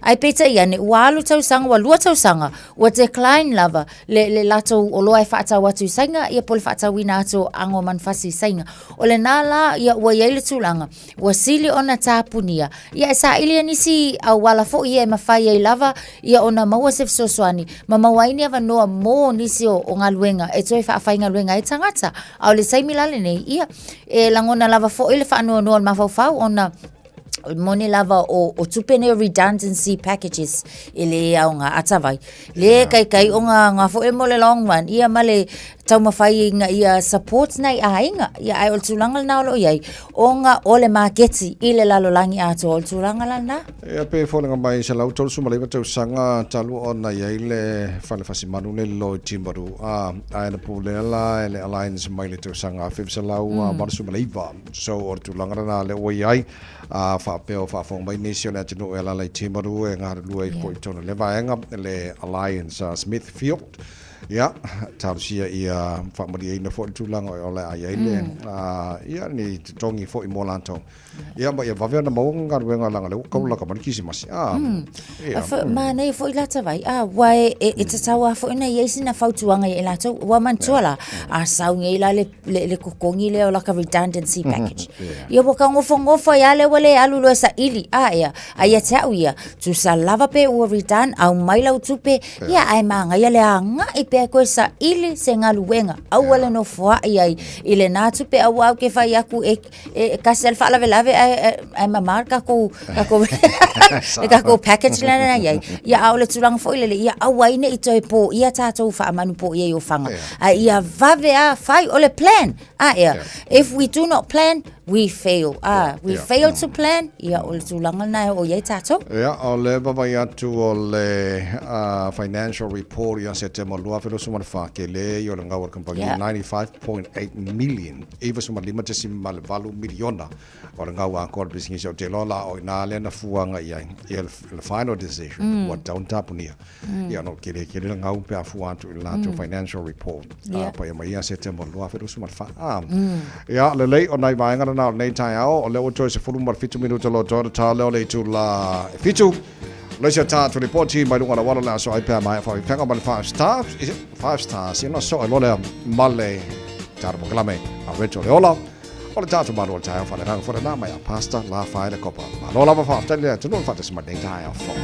I: Ae peitai ane, ua alu tausaga, ua lua tausaga, ua decline lava le, le latou oloa e faatau atu i Saina, ia po o le faatauina atu o ago manufasi i Saina. O lena la, ia ua i ai le tulaga, ua sili ona tapunia, ia e saili ai nisi auala foi ia e mafai ai lava ia ona maua se fesoasoani ma maua ai ni avanoa mo nisi o, o galuega e toe faafaigaluega ai tagata. A o le taimi la lenei, ia, e lagona lava foi le faanoanoa o le mafaufau ona moni lava o, o tupe nei o redundancy packages e le aoga atawai. Le kaikai o ngā, ngā foi mo le long run, ia ma le taumafai ina ia support nai aiga, ia ae o le tulaga lena o lo o i ai, ona o le maketi i le lalolagi atoa, o le tulaga la lena.
D: Ia pe foliga mai 139 tausaga talu ona i ai le fale fasimanu nei lilo i Timaru, a, ae na pulea la e le Alliance mai le tausaga 1989. So o le tulaga lena lea ua i ai, a faapea o faafofoga mai nisi o le atunuu e alaala i Timaru e galulue ai foi i totonu o lea vaega, le Alliance Smithfield. Ia, talosia ia ia faamalieina foi le tulaga o le a i ai le ia ni totogi foi mo latou. Ia ma ia vave ona maua galuega leaga o lea ua tau lata mai le Kerisimasi. Ia.
I: Manaia foi la Tavai, aua e tatau lava foi ona i ai sina fautuaga ia i latou. Ua manatua la, a sau nei la le totogi lea o laka redundancy package. Ia ua taunofonofo ai lava lea ua le alu loa e saili. A ea, a ia te au ia, tusa lava pe ua redund, aumai lau tupe, ia ae manaia le agai pea e toe saili se galuega. Aua le nofoai ai i lena tupe aua ou te fai atu e e tasi lava le faalavelave ae ae mama le tatou tatou le tatou package lea na i ai. Ia a o le tulaga foi lele, ia aua ai ne i toe poia tatou faamanu poia i ofaga. Ae ia vave lava fai, o le plan. A ea, if we do not plan, we fail. A, we fail to plan, ia o le tulaga lena e oo i ai tatou.
D: Ia, o le vaavaai atu o le financial report ia Setema 2024, tele ia o le gau a le kamupani, 95.8 million. 95.8 miliona o le gau atoa o le pisinisi. Ou te iloa la o i ina lea na fua agai i ai ia le final decision ua tatau ona tapunia. Ia ona o le tele tele le gau pe a fua atu i le latou financial report paia mai ia Setema 2024. Ia lelei, o nai vaega lena o lenei taeao, o lea ua toe 17 minuta loa toe ona ta lea o le itula e 7. O le isi a tatou lipoti mai luga o le auala o le a soa ai pe a maea faafitaga ma le 5 stars, 5 stars, ia ona soa ai loa lea ma le tatou polokalame a Retro le Ola o le tatou Malo o le taeao faaleagaga foi lena mai a Pastor La Faele Kopa. Malo lava faafetai le atunuu le faatasi mai lenei taeao fou.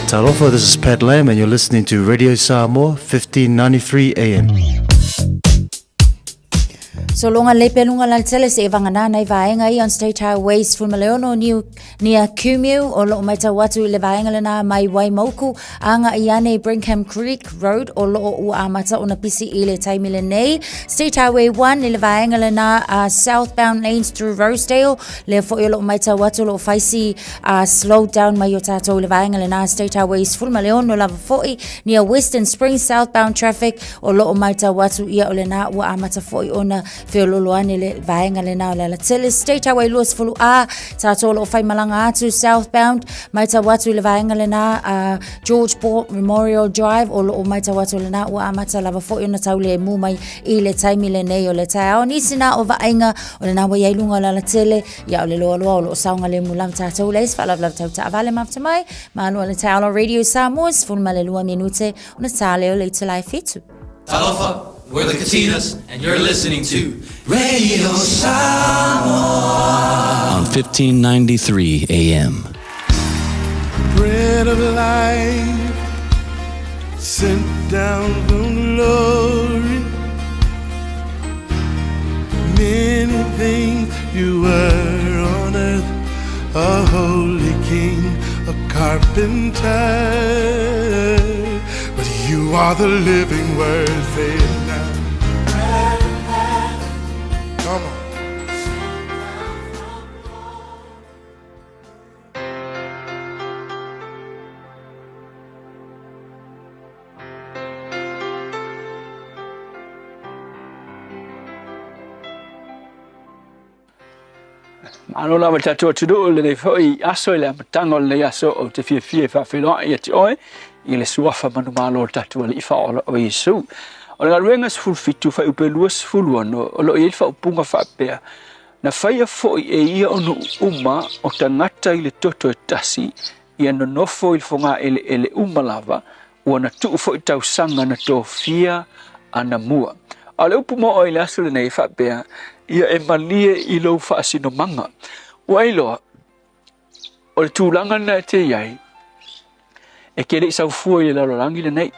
P: Talofa, this is Pat Lam and you're listening to Radio Samoa 1593 AM.
I: Sologa lelei pea luga o le alatele seia vagana nai vaega ia on State Highway 16 New near Kumeu o loo matau atu i le vaega lena mai Waimauku agai ane i Brinkham Creek Road o loo ua amata ona pisi i le taimi lenei. State Highway 1 i le vaega lena southbound lanes through Rosedale lea foi o loo matau atu o loo faisi slow down mai o tatou i le vaega lena State Highway 16 lava foi near Western Springs southbound traffic o loo matau atu ia o lena ua amata foi ona feololo ane le vaega lena o le alatele State Highway 20A tatou o loo faimalaga atu southbound matau atu i le vaega lena George Port Memorial Drive o loo matau atu lena ua amata lava foi ona taulemu mai i le taimi lenei o le taeao. Nisi na o vaaiga o lena ua iai luga o le alatele ia o le loaloa o loo saogalemu lava tatou leai se faalavelave tau taavale mafuta mai malo le taeao la Radio Samoa 12 minute ona ta lea o le itula e 7.
Q: Talofa, we're the Katinas, and you're listening to Radio Samoa
P: on 1593 AM.
B: Bread of life sent down from glory. Many things you were on earth, a holy king, a carpenter. But you are the living word, say it now. Come on.
R: Malo lava le tatou atunuu i lenei foi aso i le amataga o lenei aso ou te fiafia e faafeiloai ia te oe i le suafa manumalo o le tatou Alii Faaola o Iesu. O le galuega 17 fuaiupe 26 o lo o i ai le faaupuga faapea, Na faia foi e ia o nuu uma o tagata i le toto e tasi, ia nonofo i le fogaeleele uma lava, ua na tuu foi tausaga na tofia anamua. A o le upu mo'o i le aso lenei e faapea, Ia e malie i lou faasinomaga. Ua iloa, o le tulaga lena e te i ai, e te le i saufua i le lalolagi lenei.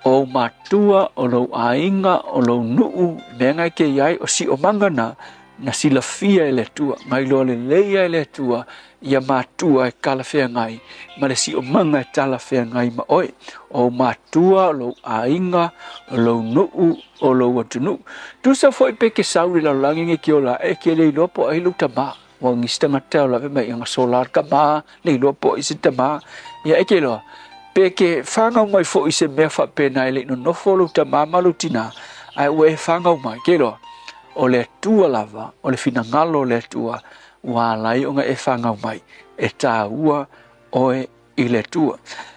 R: O ou matua, o lou aiga, o lou nuu, mea na e te i ai, o siomaga na, na silafia e le Atua, na iloa lelei e le Atua ia matua e talafeagai ma le siomaga e talafeagai ma oe. O ou matua, o lou aiga, o lou nuu, o lou atunuu. Tusa foi pe ke sau i le lalolagi nei ke ola ae, e ke le iloa po o ai lou tama. Ua nisi tagata o lave mai anga sola le tama, le iloa po o ai se tama. Ia e ke iloa, pe ke whāngau mai foi se mea faapena e le i nonofo lou tama ma lou tina, ae ua e whāngau mai, ke iloa, o le Atua lava, o le finagalo o le Atua, ua ala ai ona e whāngau mai, e tāua oe i le Atua.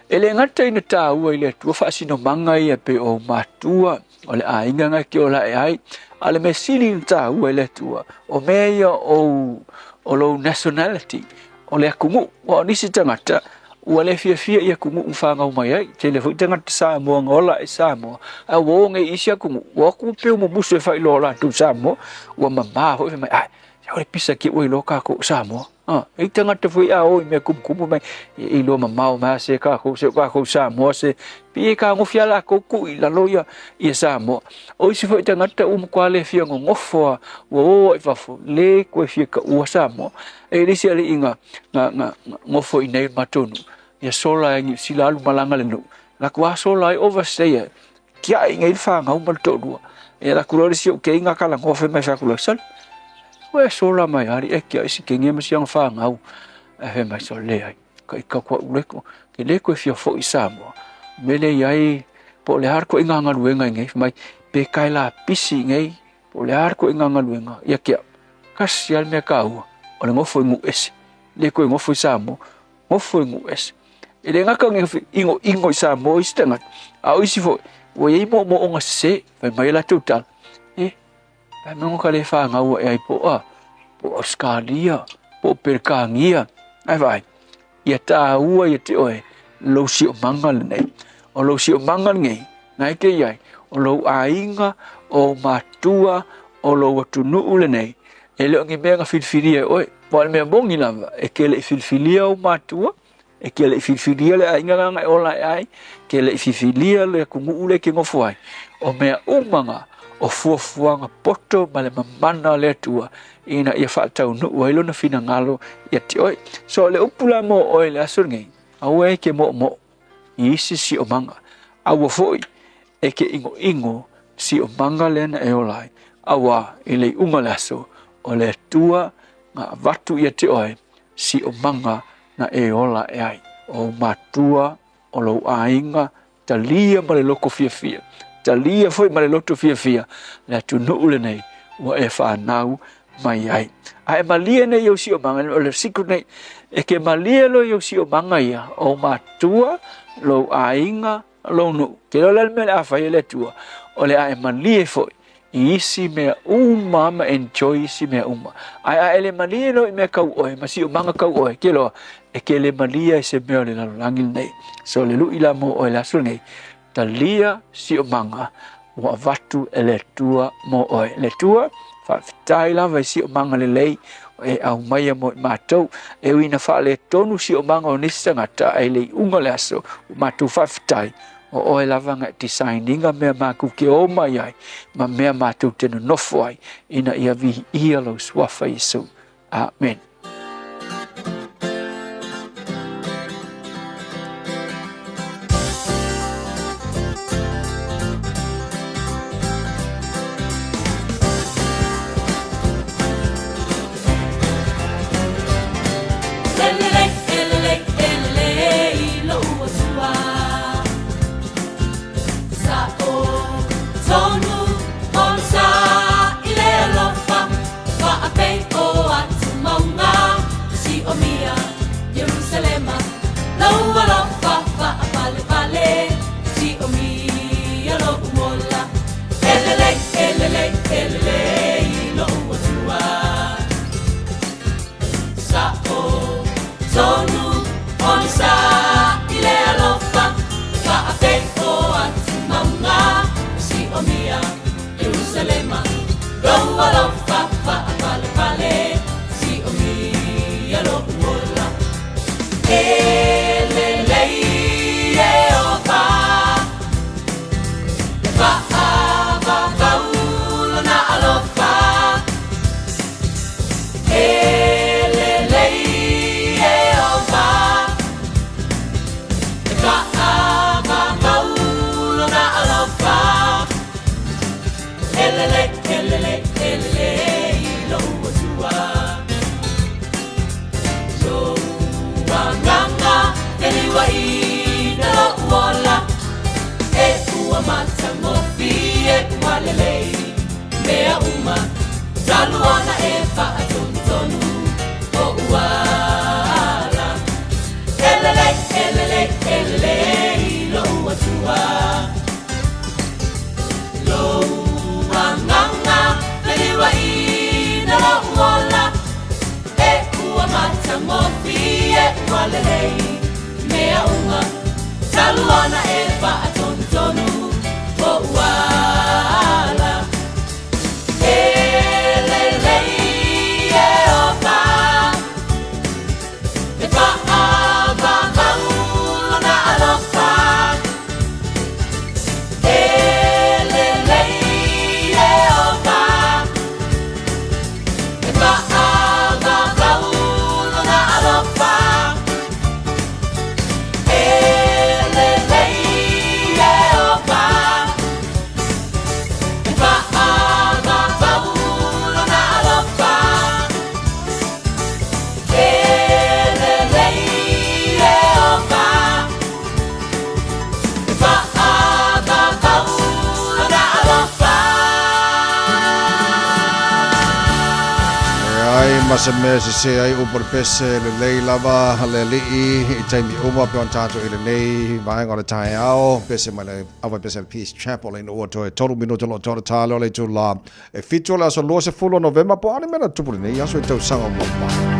R: E le gata ina tāua i le Atua faasinomaga ia pei o ou matua, o le aiga na e ke ola ae ai, a o le mea sili ina tāua i le Atua, o mea ia o o lou nationality, o le atunuu. Aua o nisi tagata, ua le fiafia i atunuu na fanau mai ai. Tele foi tagata Samoa na ola ae i Samoa, ae ua o nei i isi atunuu, ua o atu ua pei ua mumusu e faailoa o latou Samoa, ua mama foi fai mai, ae, se o le pisa ke ua iloa tatou o Samoa. A, e i tagata foi a o i mea kumukumu mai, e iloa mamao mai a se kākou, se o kākou Samoa, se pi e kāgofi a lākou ku i lalo ia, ia Samoa. O isi foi tagata ua matua le fia gogofo a, ua o ai fafo, le koe fia ka ua Samoa. E le isi ali'i nga, nga, nga, nga gofo i nei matou nuu, ia sola e Niu Sila alu malaga le nuu, lakou a sola ai overstay e, tiai nei le fanau ma le toalua. Ia lakou loa le isi ou kei nga talanoa fai mai fai atu loa, sole, ua e sola mai ali e tiai si kenia ma si ana fanau. Ae fai mai, sole, leai, ka i kau koa uleko, ke le koe fia foi i Samoa. Mele i ai, po o le a le koe nga galuega i nei, fai mai, pe kae lapisi i nei, po o le a le koe nga galuega, ia ke au, kasi a le mea kaua, o le nofo i Nuuese, le koe nofo i Samoa, nofo i Nuuese. E le gata ona inoino i Samoa isi tagata, a o isi foi, ua i ai moomooga sese, fai mai a latou tala, e, fai mai ona ka le fanau ae ai po o a, po o Ausetalia, po o Peretania, ae vaai, ia tāua ia te oe lou siomaga lenei. O lou siomaga lenei, na e te i ai, o lou aiga, o ou matua, o lou atunuu lenei, e le o ni mea na filifilia e oe. Aua o le mea moni lava, e te le i filifilia ou matua, e te le i filifilia le aiga lana e ola ae ai, e te le i filifilia le atunuu lea e te nofo ai. O mea uma na, o fuafuaga poto ma le mamana o le Atua ina ia faataunuu ai lona finagalo ia te oe. So o le upu la mo oe i le aso lenei, aua e ke moomoo i isi siomaga, aua foi e ke igoigo siomaga lea na e ola ai, auā i le iuga o le aso, o le Atua na avatu ia te oe siomaga na e ola ae ai. O ou matua, o lou aiga, talia ma le loko fiafia, talia foi ma le loto fiafia le atunuu lenei ua e fanau mai ai. A e malie nei i ou siomaga, o le secret nei, e ke malie loa i ou siomaga ia, o ou matua, lou aiga, lou nuu. Ke loa le a le mea o le a fai e le Atua, o le a e malie foi i isi mea uma ma enjoy isi mea uma. Ae a e le malie loa i mea kau oe ma siomaga kau oe, ke loa, e ke le malie ai se mea o le lalolagi lenei. So le lui la mo oe le aso lenei, talia siomaga ua avatu e le Atua mo oe. Le Atua, faafetai lava i siomaga lelei e aumaia mo i matou. E ui ina faaletonu siomaga o nisi tagata, ae le iuga o le aso, ua matou faafetai, o oe lava na e design ina mea matou te o mai ai, ma mea matou te nonofo ai, ina ia viia lou suafa Iesu. Amen.
D: Leai ma se mea e sese ai upu o le pese lelei lava le alii i taimi uma pe ona tatou i lenei vaega o le taeao pese mai le ava pese le Peace Chapel ina ua toe 3 minuta lo toe tale o le itula e 7 o le aso 20 o Novema po o a le mea na tupu lenei aso i tausaga ua mavae.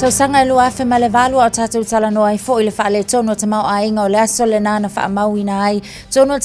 I: Tausaga e 2008 a o tatou talanoa ai foi i le faaletonu o tamaoaiga o le aso lena na faamauina ai tonu le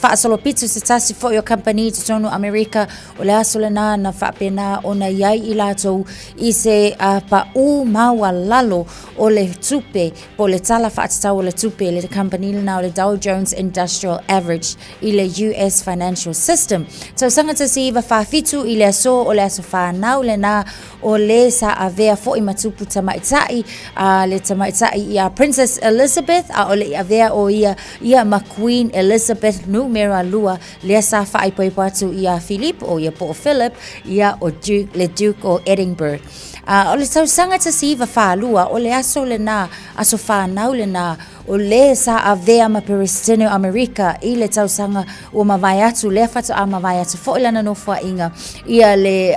I: faasolopito se tasi foi o kamupani i totonu o Amerika o le aso lena na faapena ona i ai i latou i se paʻū maualalo o le tupe po o le tala faatatau o le tupe le kamupani lena o le Dow Jones Industrial Average i le US Financial System. Tausaga 1947 i le aso o le aso whānau lena o le sa avea foi ma tupu tamaitai a le tamaitai ia Princess Elizabeth a o le i avea o ia ia ma Queen Elizabeth numera 2 lea sa faaipoipo atu ia Philip o ia po o Philip ia o Duke, le Duke o Edinburgh. A o le tausaga 1942 o le aso lena aso whānau lena o le sa avea ma Peresetene o Amerika i le tausaga ua mavae atu lea faatoa mavae atu foi lana nofoaiga ia le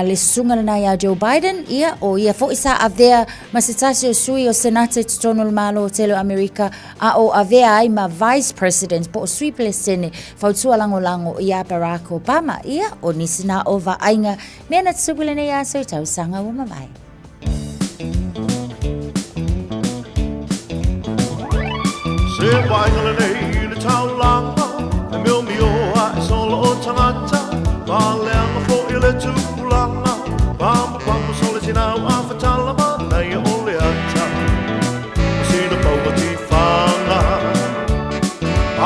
I: le susuga lena iā Joe Biden, ia, o ia foi sa avea ma se tasi o sui o Senate i totonu o le Malo tele o Amerika, a o avea ai ma Vice President po o Sui Pelesene fautua lagolago iā Barack Obama, ia, o nisi na o vaaiga mea na tutupu i lenei aso i tausaga ua mavae.
S: Se vaaiga lenei i le taulaga, E miomio ae solo o tagata, Faaleaga foi le tupulaga, Pamupamu sole sinau a fatala Manaia o le ata, O sina paua tifaga.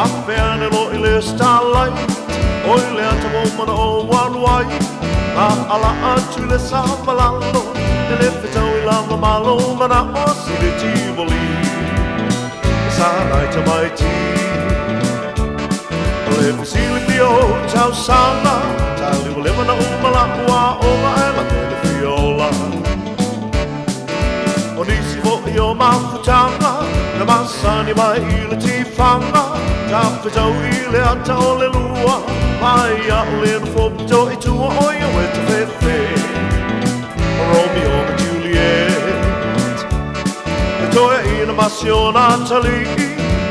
S: Afe ane loa i le starlight, O i le ata ua mana o alu ai, Ma ala atu i le savalalo, E le fetau i lava malo Mana'o si le Tivoli, E sa nai tamaiti. O le fesilafia o tausaga, Talimalima na uma la'u aoga Ae lata i le fia ola. O nisi foi o mafutaga Na masani mai i le tifaga Tafetau i le ata o le lua Mai a o le nofo pito i tua O ia ue tafefe O Romeo ma Juliet E toeaina ma si ona atalii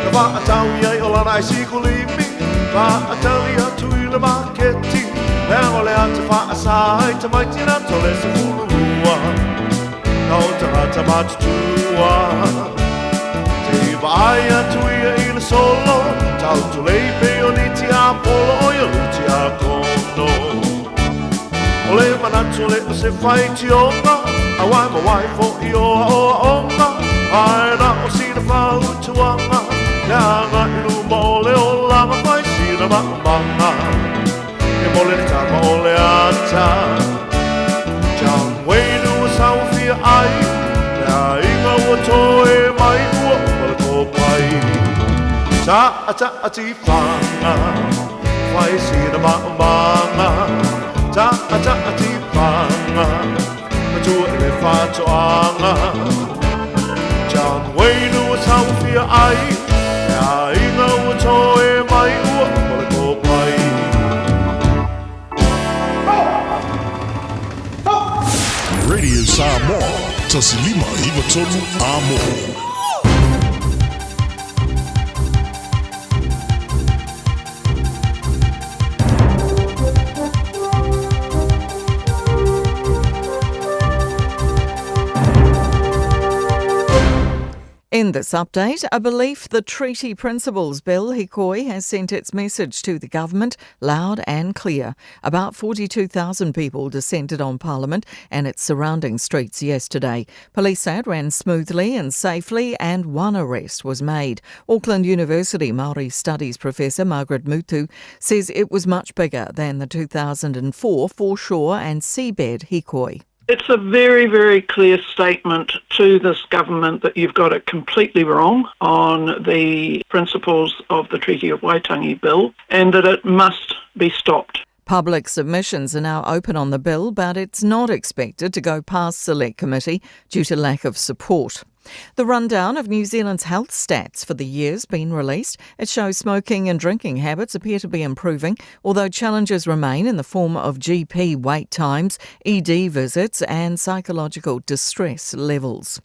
S: Na faatau i ai o lana aisikulimi Faatali atu i le maketi Leaga o le ata faasa ai tamaiti na tole 12 Na o tagata matutua Te i vaai atu ia i le solo Tau tulei pei o ni tiapolo O ia lu tiakono O le manatu le o se faitioga A wai ma wai foi o aoaoga Ae na o sina fautuaga Leaga i luma o le olaga Fai sina maumaga E mole le tama o le ata John Wayne ua sauafia ai Le aiga ua toe mai ua uma le kopai Ta'a ta'a tifaga Fai sina maumaga Ta'a ta'a tifaga Matua i le faatoaga John Wayne ua sauafia ai Le aiga ua toe mai ua uma le kopai
C: Radio Samoa, 1593 Amo.
E: In this update, a belief the Treaty Principles Bill Hikoi has sent its message to the government loud and clear. About 42,000 people descended on Parliament and its surrounding streets yesterday. Police say it ran smoothly and safely and one arrest was made. Auckland University Maori Studies Professor Margaret Mutu says it was much bigger than the 2004 foreshore and seabed hikoi.
F: It's a very, very clear statement to this government that you've got it completely wrong on the principles of the Treaty of Waitangi Bill and that it must be stopped.
E: Public submissions are now open on the bill, but it's not expected to go past Select Committee due to lack of support. The rundown of New Zealand's health stats for the year's been released. It shows smoking and drinking habits appear to be improving, although challenges remain in the form of GP wait times, ED visits, and psychological distress levels.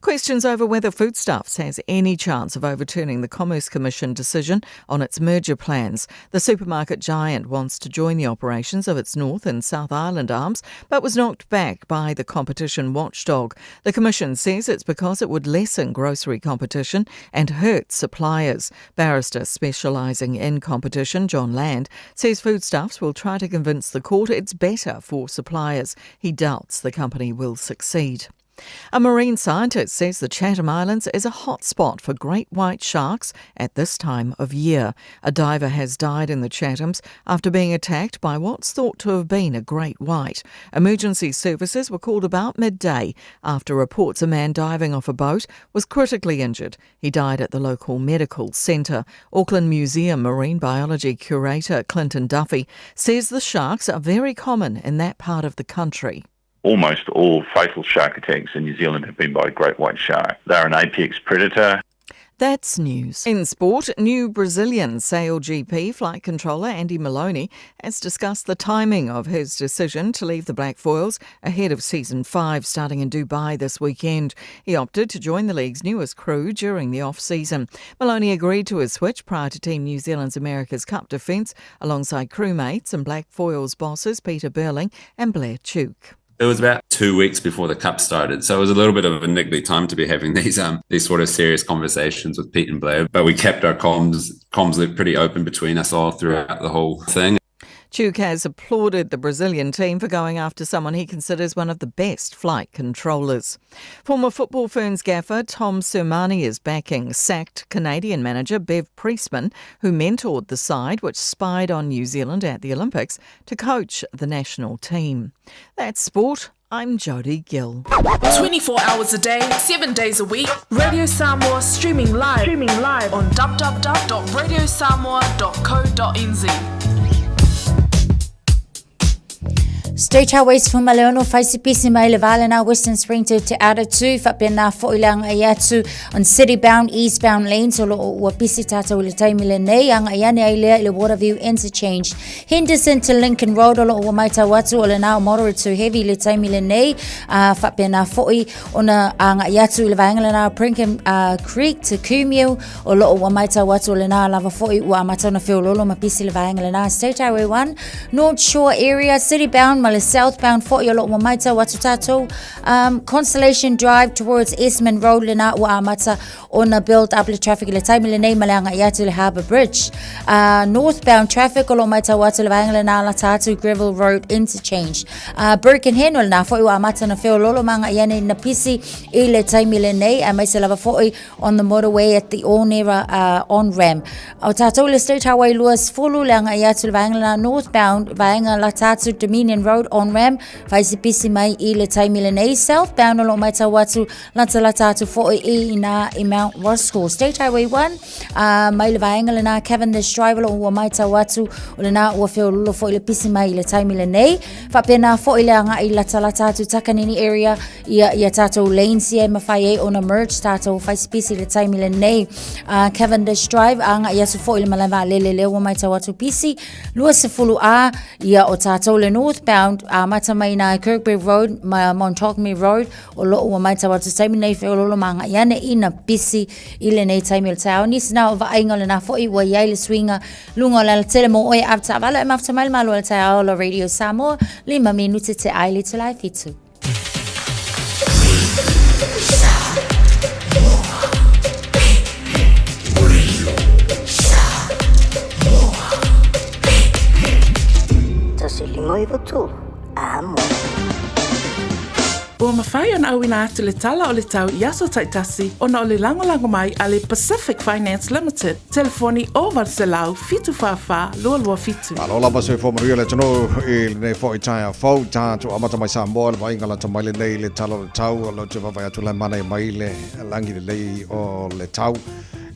E: Questions over whether Foodstuffs has any chance of overturning the Commerce Commission decision on its merger plans. The supermarket giant wants to join the operations of its North and South Island arms, but was knocked back by the competition watchdog. The Commission says it's because it would lessen grocery competition and hurt suppliers. Barrister specialising in competition, John Land, says Foodstuffs will try to convince the court it's better for suppliers. He doubts the company will succeed. A marine scientist says the Chatham Islands is a hotspot for great white sharks at this time of year. A diver has died in the Chathams after being attacked by what's thought to have been a great white. Emergency services were called about midday after reports a man diving off a boat was critically injured. He died at the local medical centre. Auckland Museum marine biology curator Clinton Duffy says the sharks are very common in that part of the country.
T: Almost all fatal shark attacks in New Zealand have been by great white shark. They're an apex predator.
E: That's news. In sport, new Brazilian Sail GP flight controller Andy Maloney has discussed the timing of his decision to leave the Black Foils ahead of season 5 starting in Dubai this weekend. He opted to join the league's newest crew during the off-season. Maloney agreed to his switch prior to Team New Zealand's America's Cup defence alongside crewmates and Black Foils bosses Peter Burling and Blair Tuke.
U: It was about 2 weeks before the cup started, so it was a little bit of a niggly time to be having these sort of serious conversations with Pete and Blair. But we kept our comms loop pretty open between us all throughout the whole thing.
E: Tuke has applauded the Brazilian team for going after someone he considers one of the best flight controllers. Former Football Ferns gaffer Tom Sermanni is backing sacked Canadian manager Bev Priestman, who mentored the side which spied on New Zealand at the Olympics, to coach the national team. That's sport. I'm Jodie Gill.
H: 24 hours a day, 7 days a week, Radio Samoa streaming live on www.radiosamoa.co.nz.
I: State Highways 16 faisipisi mai le valena Western Spring to Te Ara 2 faapena fo'i le agai atu on city bound eastbound lanes o loo ua pisi tātou i le taimi lenei agai ane ai lea i le Waterview Interchange Henderson to Lincoln Road o loo ua matau atu o lena o moderate to heavy i le taimi lenei a faapena fo'i ona agai atu i le vaega lena Prinkham Creek to Kumeu O loo ua matau atu o lena lava fo'i ua amata ona feololo ma pisi le vaega lena State Highway 1 North Shore area city bound ma le southbound fo'i o loo ua matau atu tātou Constellation Drive towards Esmond Road lena ua amata ona build up le traffic i le taimi lenei ma le agai atu i le Harbour Bridge. Northbound traffic o loo matau atu le vaega lena lata atu Greville Road interchange. Birkenhead o lena fo'i ua amata ona feololo ma agai ane ina pisi i le taimi lenei aemaise lava fo'i on the motorway at the Onera on ramp. O tātou le State Highway 20 le agai atu le vaega lena northbound vaega lata atu Dominion Road on ramp whaisipisi mai i le taimi lenei southbound o loo matau atu lata lata atu fo'i i ina i Mount Roskill. State Highway 1 mai le vaega lena Cavendish Drive o loo ua matau atu o lena ua feololo fo'i le pisi mai i le taimi lenei. Faapena fo'i le agai lata lata atu Takanini area ia ia tātou lanes ia e mawhai ai ona merge tātou whaisipisi le taimi lenei. Cavendish Drive agai atu fo'i le malae vaalele lea ua matau atu pisi 20 A ia o tātou le northbound amata mai ina Kirkby Road ma Montgomery Road o loo ua matau atu taimi nei feololo ma agai ane ina pisi i lenei taimi o le taeao. Nisi na o vaaiga o lena fo'i ua iai le suiga luga o le alatele mo oe avetaavale e mafuta mai le malo o le taeao o la Radio Samoa 5 minute te ai le itula e 7.
H: Ua mafai ona auina atu le tala o le tau i aso taitasi ona o le lagolago mai a le Pacific Finance Limited, telefoni 0800 744 227.
D: Malo lava soifua manuia le atunuu i lenei foi taeao fou tatou amata mai Samoa le vaaiga lata mai lenei i le tala o le tau o lo te vaavaai atu la e manaia mai le lagi lelei o le tau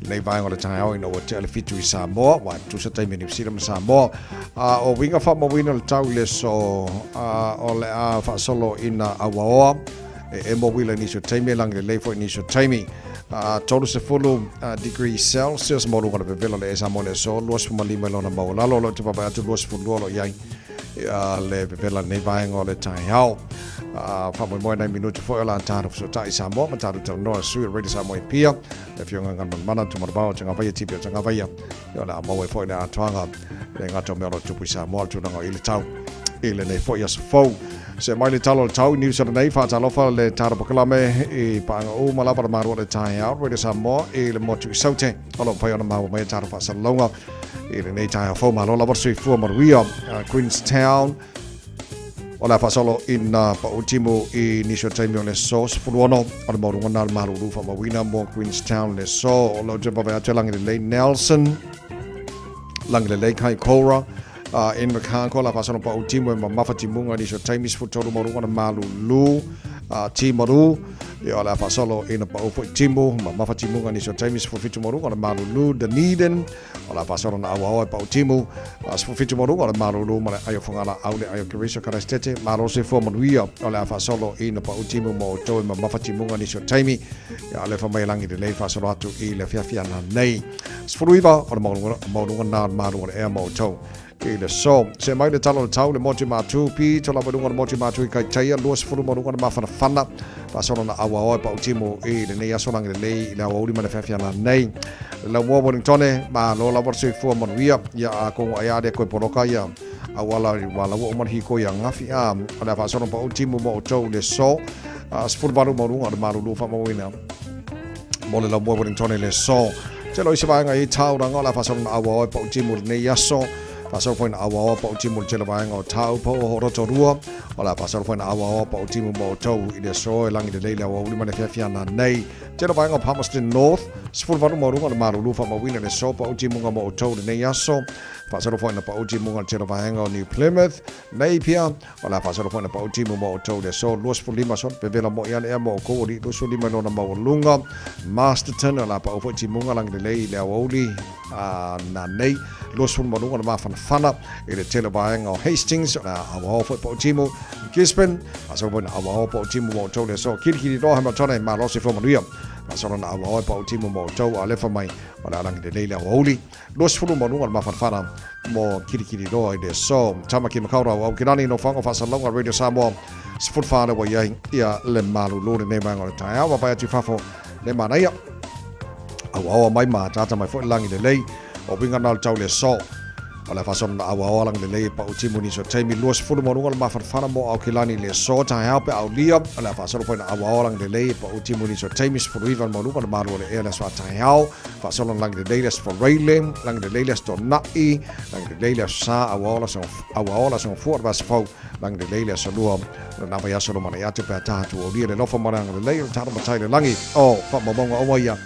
D: lenei vaega o le taeao ina ua tea le 7 i Samoa ua tusa taimi o Niu Sila ma Samoa a o uiga faamauina o le tau i le aso a o le a faasolo ina auaoa e emo uila i nisi o taimi e lagi lelei foi i nisi o taimi 30 degree Celsius maualuga o le vevela o le ea Samoa i le aso 25 i lona maualalo o lo o te vaavaai atu 22 o lo o i ai le vevela i lenei vaega o le taeao. Faamoemoe nai minute foi o la tatou fesootai i Samoa ma tatou talanoa i sui o Radio Samoa i Apia, le Afioga Galumalemana Tumanavao Tagavaia TPO Tagavaia, ia o le a maua ai foi le atoaga e le gata o mea o lo o tupu i Samoa, le tulaga o i le tau i lenei foi aso fou. See mai le tala o le tau i Niu Sila nei, faatalofa le tatou polokalame i paaga uma lava le malu o le taeao Radio Samoa i le motu i Saute. O lo o mafai ona maua mai a tatou faasalalauga i lenei taeao fou. Malo lava le soifua manuia. Queenstown, O le a faasolo ina pau timu i nisi o taimi o le aso 16 o le maualuga na o le malulu faamauina mo Queenstown le aso. O lo o toe vave atu e Lagilelei Nelson, Lagilelei Kaikoura, Invercargill, o le a faasolo pau timu e mamafa timuga i nisi o taimi 13 maualuga o le malulu Timaru. Ia, o le a faasolo ina pau foi timu mamafa timuga i nisi o taimi 17 maualuga o le malulu Dunedin. O le a faasolo na auaoa e pau timu, a 17 ma luga o le malulu ma le ai o Fagalaau le ai o Keriso Karaisitete, malo soifua manuia. O le a faasolo i na pau timu mo outou e mamafa timuga nisi o taimi. Ia alefa mai e lagi lelei faasolo atu i le afiafi ana nei. 19 o le maualuga na o le malu o le ea mo outou i le aso. See mai le tala o le tau, le motu matū, pito lava i luga o le motu matū i Kaitaia, 20 ma luga o le mafanafana. Faasolo na auaoa e pautimu i lenei aso lagi lelei i le aoauli ma le afiafi ana nei. Le laumua Wellingtone, malo lava le soifua manuia, ia atonu ai a lea koe poloka ia auala i wā laua uma le hikoi a ngafi a o le a faasolo pautimu mo outou i le aso 18 ma luga o le malulu faamauina mo le laumua Wellingtone i le aso. Tele o isi vaega i tauranga o le a faasolo na auaoa e pautimu i lenei aso. Faasolo foi na auaoa pautimu i le tele vaega o Taupo o Rotorua. O le a faasolo foi na auaoa pautimu mo outou i le aso e lagi lelei le aoauli ma le afiafi ana nei. Tele vaega o Palmerston North, 18 ma luga o le malulu faamauina i le aso pautimuga mo outou i lenei aso. Faasolo foi na pautimuga i le tele vaega o New Plymouth, Napier. O le a faasolo foi na pautimu mo outou i le aso 25 aso vevela moi ane ea mo outou o li 25 i lona maualuga. Masterton, o le a pau foi timuga lagi lelei i le aoauli na nei 20 ma luga o le mafanafana i le tele vaega o Hastings, o le a auaoa foi pautimu Gisborne, faasolo foi na auaoa pautimu mo outou i le aso Kirikiriroa Hamiltona e malo soifua manuia. Faasolo na auaoa pautimu mo outou alefa mai o le a lagi lelei le aoauli 20 ma luga o le mafanafana mo Kirikiriroa i le aso. Tamaki Makaurau, Aukilani, Nofoaga o Faasalalauga, Radio Samoa, 14 le ua i ai ia le malulu lenei vaega o le taeao. Vaavaai atu i fafo le manaia. Auaoa mai ma ataata mai foi le lagi lelei. O uiga na o le tau le aso. O le a faasolo na auaoa lagi lelei e pau timu nisi o taimi 20 ma luga o le mafanafana mo Aukilani i le aso taeao pe aulia. O le a faasolo foi na auaoa lagi lelei e pau timu nisi o taimi 19 ma luga o le malu o le ea le aso a taeao. Faasolo na lagi lelei le aso Faraile, lagi lelei le aso Tona'i, lagi lelei le aso Sa, auaoa le aso auaoa le aso Gafua o le vaiaso fou, lagi lelei le aso Lua. O lena vaiaso lumanai atu pe a taha atu aulia le alofa ma le agalelei o le talo matai i le lagi. O faamaumauga uma ia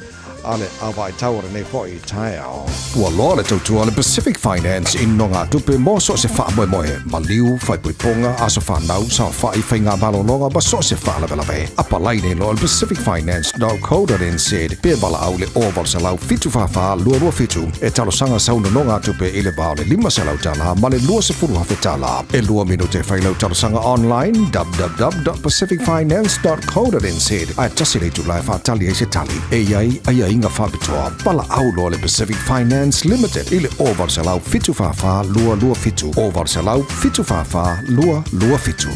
D: a le au vaai-tau o lenei foi taeao.
K: Ua loa le tautua a le Pacific Finance i nogatupe mo so o se faamoemoe, maliu, faaipoipoga, aso fanau, saofai, faiga malologa ma so o se faalavelave. Apalai nei loa le Pacific Finance co nz pe valaau le 0800 744 227 e talosaga sau nonogatupe i le va o le $500 ma le $20,000. E lua minute e fai lau talosaga online www.pacificfinance.co.nz ae tasi le itula e faatali ai se tali e i ai aiaiga faapitoa. Valaau loa le Pacific Finance Limited i le 0800 744 227 0800 744 227.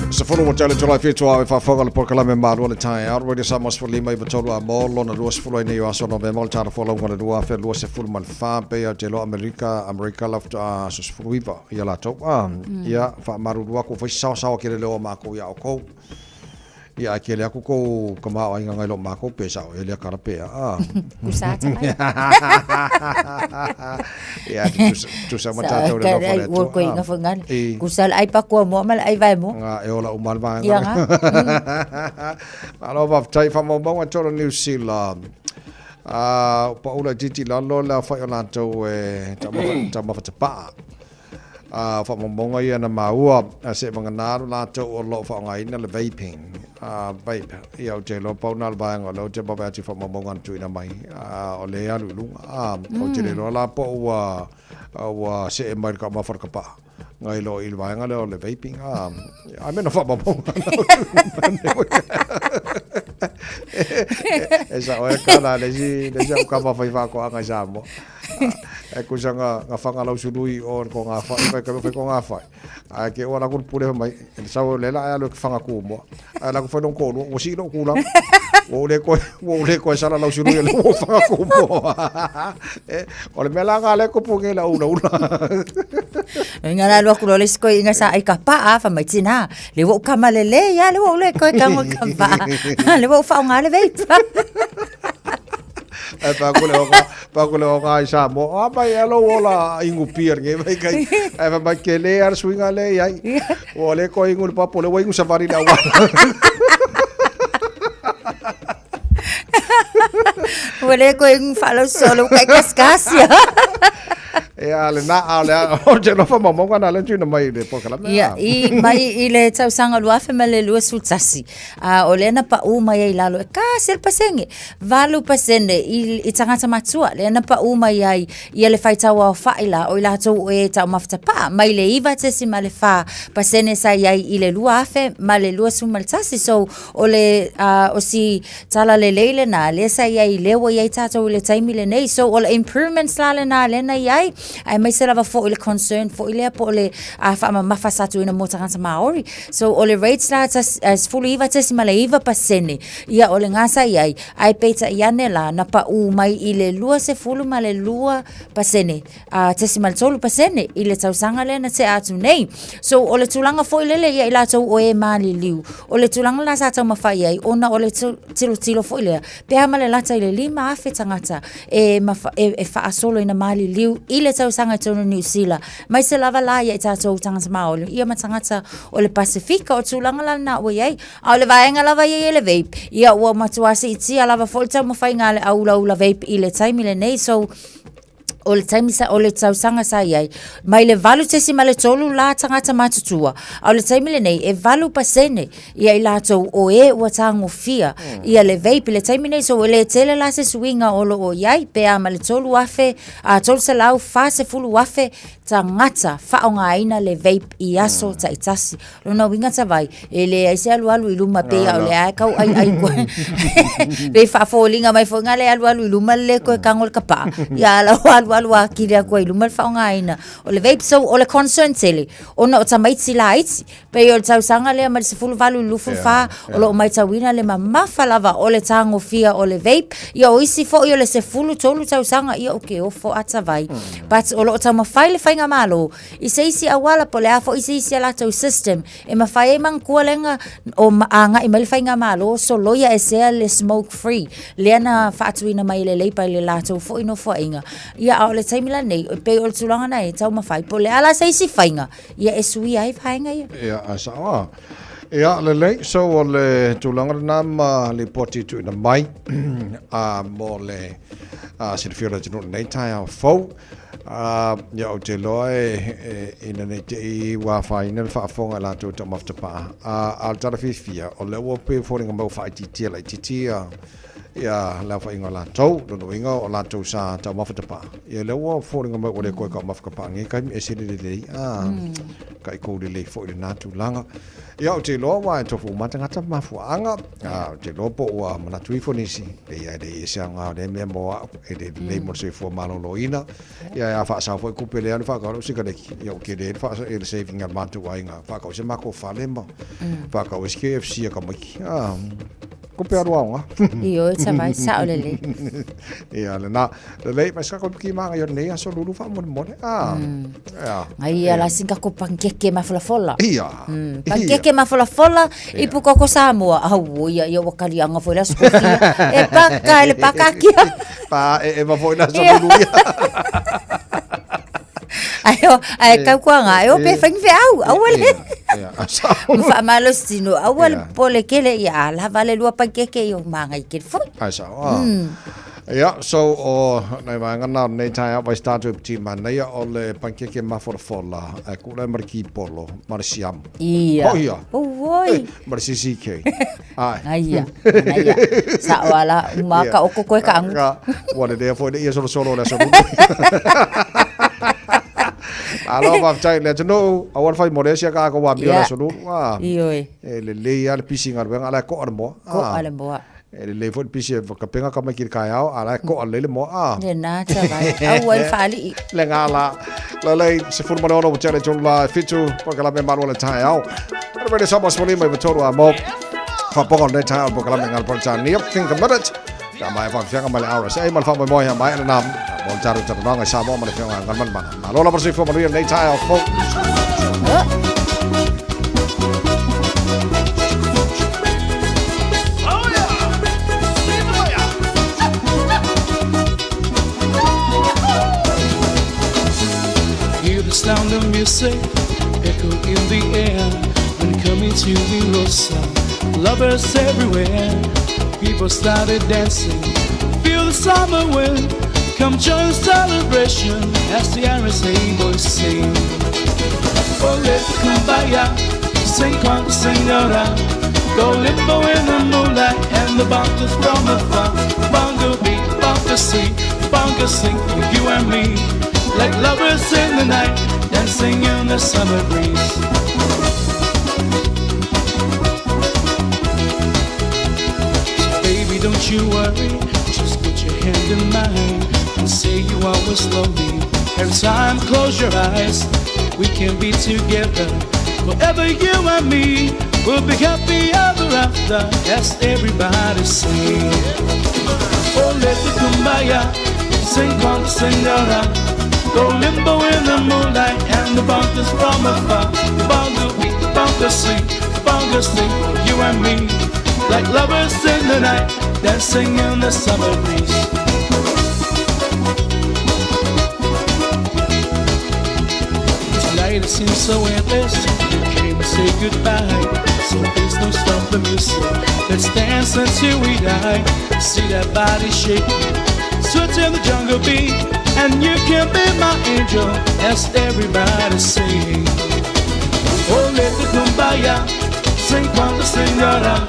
D: 10 ua tele tolai fitu au e faafofoga le polokalame malua le taeao Radio Samoa 15 i tolu a mo lona 20 ai nei o aso Novema o le tala folauga o le 2024 pei au te loa Amerika Amerika lafta aso 19 ia latou a ia faamalulu atu fai saosaoa kele leo a makou ia oukou ia ai kele aku kou tamaoaiga ngai lo makou pe sao e lea kala pea a
I: Kusa ata mai.
D: ia tusa ma tatou le alofa o le Atua.
I: Ko inga fangale. Kusa le ai pakua mo ma le ai vae mo.
D: Nga e ola uma le vaega. Ia nga. Malo faafetai faamaumauga tolo New Zealand. Paula titi lalo le afai o latou e taumafa tapaa. A faamaumauga ia na maua a se vagana lo latou o lo o faaaogaina le vaping. Vape. Ia ou te iloa pau na o le vaega o lea ou te vave atu i faamaumauga na tuuina mai. O lea e alu i luga. Ou te le iloa la po ua ua see mai le taumafa o le kapaa ngai lo i le vaega lea o le vaping. Ai mea na faamaumauga na tuuina mai. E sao e kala le isi au kama fai faatoaga i Samoa. E kusa nga nga whanga lau sului o ko ngā whai, whai ka whai ko ngā whai. Ae ke o la ku pule mai, e sau le la alu ke whanga ku mo. Ae la ku whai ko lu, o si lo ku la. O le ko o le ko sala lau sului le o whanga ku mo. E o le mea la nga le ko pu nge la ula ula.
I: Inga la lua kulo le siko inga sa ai ka pa a fa mai tina. Le wo kama le le ya le wo le ko ka mo ka pa. Le wo fa nga le vape.
D: E pa ku le o ka pa ku le o ka i sa mo. A mai e lo ola ingu pier nge mai kai. E fa mai ke le ar swinga le ai. O le ko ingu le papo le wo ingu safari le awa.
I: Ua le koe ingu whaalausolo kai kaskasia.
D: Ia le na a le o te lofa maumaunga na le tuina mai le polokalame.
I: Ia, i mai i le tausaga 2021, a o lea na paʻū mai ai i lalo e kasi le pasene, 8% i, i tagata matua, lea na paʻū mai ai ia le faitau aofaʻi la o i latou o e taumafa tapaa, mai le 9.4% sa i ai i le 2021. So, o le, uh, o si tala lelei lena, lea sa i ai, lea ua i ai tātou i le taimi lenei. So, o le improvements la lena lea na i ai, aemaise lava foi le concern foi lea po o le uh, faamamafa sa tuuina mo tagata Māori. So, o le rates la tas, uh, 19.9%, ia o le gā sa i ai, ae peitai ane la, na paʻū mai i le 22%. a 0.3% i le tausaga lea na tea atu nei. So, o le tulaga foi lele ia i latou o e maliliu, o le tulaga la sa taumafai ai, ona o le tilotilo foi lea, pe a ma le lata i le 5,000 tagata e, mafa, e, e faasolo ina maliliu i le tausaga i totonu o Niu Sila, maise lava la ia i tatou tagata Māori, ia ma tagata o le Pasifika, o tulaga la lena ua i ai. A o le vaega lava ia i le vape, ia ua matua siitia lava foi le taumafaiga a le aulaula vape i le taimi lenei, so o le taimi sa, o le tausaga sa i ai, mai le 8.3 la tagata matutua, a o le taimi lenei, e 8% ia i latou o e ua tagofia ia le vape i le taimi nei. So e le tele la se suiga o lo o i ai, pe a ma le 3,000, a 340,000 tagata faaaogaina le vape i aso taitasi. Lona uiga Tavai, e leai se alualu i luma pei a o lea e kau ʻaiʻai koe. Pei faafoliga mai foi ngā le alualu i luma le koe kago le kapaa. Ia ala o alualu akili aku ai i luma le faaaogaina o le vape. So o le concern tele, ona o tamaiti laiti. Pei o le tausaga lea mai le 18 i le 24, o lo o maitauina le mamafa lava o le tagofia o le vape. Ia o isi foi o le 13 tausaga, ia o ke ofo a Tavai. But o lo o taumafai le faigamalo I se isi auala po o le a foi se isi a latou system e mafai ai manatua lega o agai mai le faigamalo soloia esea le smoke free lea na faatuina mai e le Labour i le latou foi nofoaiga. Ia a o le taimi lenei e pei o le tulaga na e taumafai po o le a la se isi faiga ia e suia ai vaega ia.
D: Ia, ae sao a. Ia, lelei, so o le tulaga lena ma lipoti tuuina mai a mo le a silafia o le atunuu lenei taeao fou. Ā, ia ou te iloa e, e, ina nei te i ua afaina le faafofoga i latou taumafa tapaa. Ā, a o le tala fiafia, o lea ua pei e foliga mai ua faaitiitia laitiiti ia, ia le aofaiga o latou, lona uiga o latou sa taumafa tapaa. Ia lea ua foliga mai ua le koe taumafa tapaa nei taimi, ese le lelei, ā, kaikou lelei foi lena tulaga. Ia, ou te iloa aua e tofu uma tagata ma mafuaaga, ā, ou te iloa po ua manatu ifo nisi, pei e leai se aoga o lea mea mo au, e le lelei mo le soifua maloloina. Ia, e a faasao foi kupe lea le faakau lau sikareti, ia ua tele ai le faasa, le saving a le matou aiga, faakau se matou fale ma faakau ai se KFC a tamaiti. Ā, kupe alu aoga.
I: Ioe, tavai, sao lelei.
D: Ia, lena. Lelei, mai sa koe ki maanga i o nei aso lulu faamolemole. Ah.
I: Ia. Ngai ia la singa ko pankeke mafolafola.
D: Ia.
I: Pankeke mafolafola i pukoko Samoa. Au ia ia ua kalianga foi la skofia. E paka e le pakakia.
D: Pa e e ma foi la so lulu ia.
I: Ai o ai kau kua ngā e o pe whaingi fe au, au le.
D: Ia,
I: Ma whaamalo sino, au le pole kele ia la vale lua pankeke i o maangai kele foi.
D: Ai sa. Ia, so o nai vaega na o lenei taeao vai se tatou e piti manaia o le pankeke mafolafola e kula ma le kipolo ma le siamu.
I: Ia.
D: Oh ia.
I: Oi.
D: Eh, ma le CCK. Ai.
I: Aia. Aia. Sa o ala uma ka oko koe ka angu.
D: Ka, ua lelea foi le ia solosolo o le aso lulu. Malo faafetai le atunuu, aua le fai mo le sia ka ko wa mio le aso lulu.
I: Ioe.
D: E lelei lava le pisi galuega, a o la e ko'a le moa.
I: Ko'a le moa.
D: E lelei foi le pisi e whakapenga ka mai ki le kaeao, a la e koa lelei le moa, a.
I: Lena tavai, aua i le faalii.
D: Le ngā la. Lelei, 16 ua tea le tolu la e fitu, polokalame malu o le taeao. Ana Radio Samoa 15 i tolu a mo. Whaponga o lenei taeao o le polokalame ngā le Politania. Think a minute. Ka mai whakawhianga mai le RSA, ma le whamoemoe hea mai ana nā. Mo le tātou talanoaga i Samoa ma le whionga ngana mana. Malo lava soifua manuia lenei taeao fou.
A: Hear the sound of music echo in the air when coming to Rosa. Lovers everywhere, people started dancing. Feel the summer wind, come join the celebration as the RSA boys sing. Oh, let the kumbaya, sing quando senora. Go limbo in the moonlight and the bongos from afar. Bongo beat, bongo sweet, bongo sing for you and me. Like lovers in the night, dancing in the summer breeze. So baby, don't you worry, just put your hand in mine and say you always love me. Every time close your eyes, we can be together. Forever you and me will be happy ever after, as everybody sing. Oh, let the kumbaya, sing con senora. Go limbo in the moonlight and the bongos from afar. Bongo beat, bongo sing, bongo sing, you and me. Like lovers in the night, dancing in the summer breeze. Tonight it seems so endless, you came to say goodbye. So please don't stop the music, let's dance until we die. See that body shaking, switch in the jungle beat. And you can be my angel, as everybody sing. Oh, let the kumbaya, sing quando senora.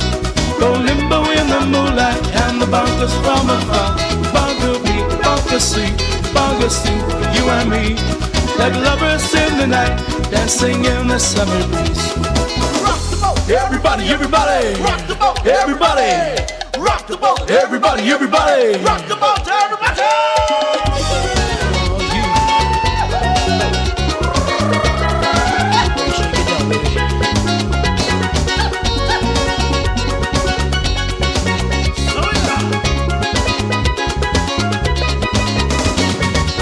A: Go limbo in the moonlight and the bongos from afar. Bongo beat, bongo sing, bongo sing, you and me. Like lovers in the night, dancing in the summer breeze.
J: Rock the boat! Everybody, everybody! Rock the boat! Everybody! Rock the boat! Everybody, everybody! Rock the boat! Everybody!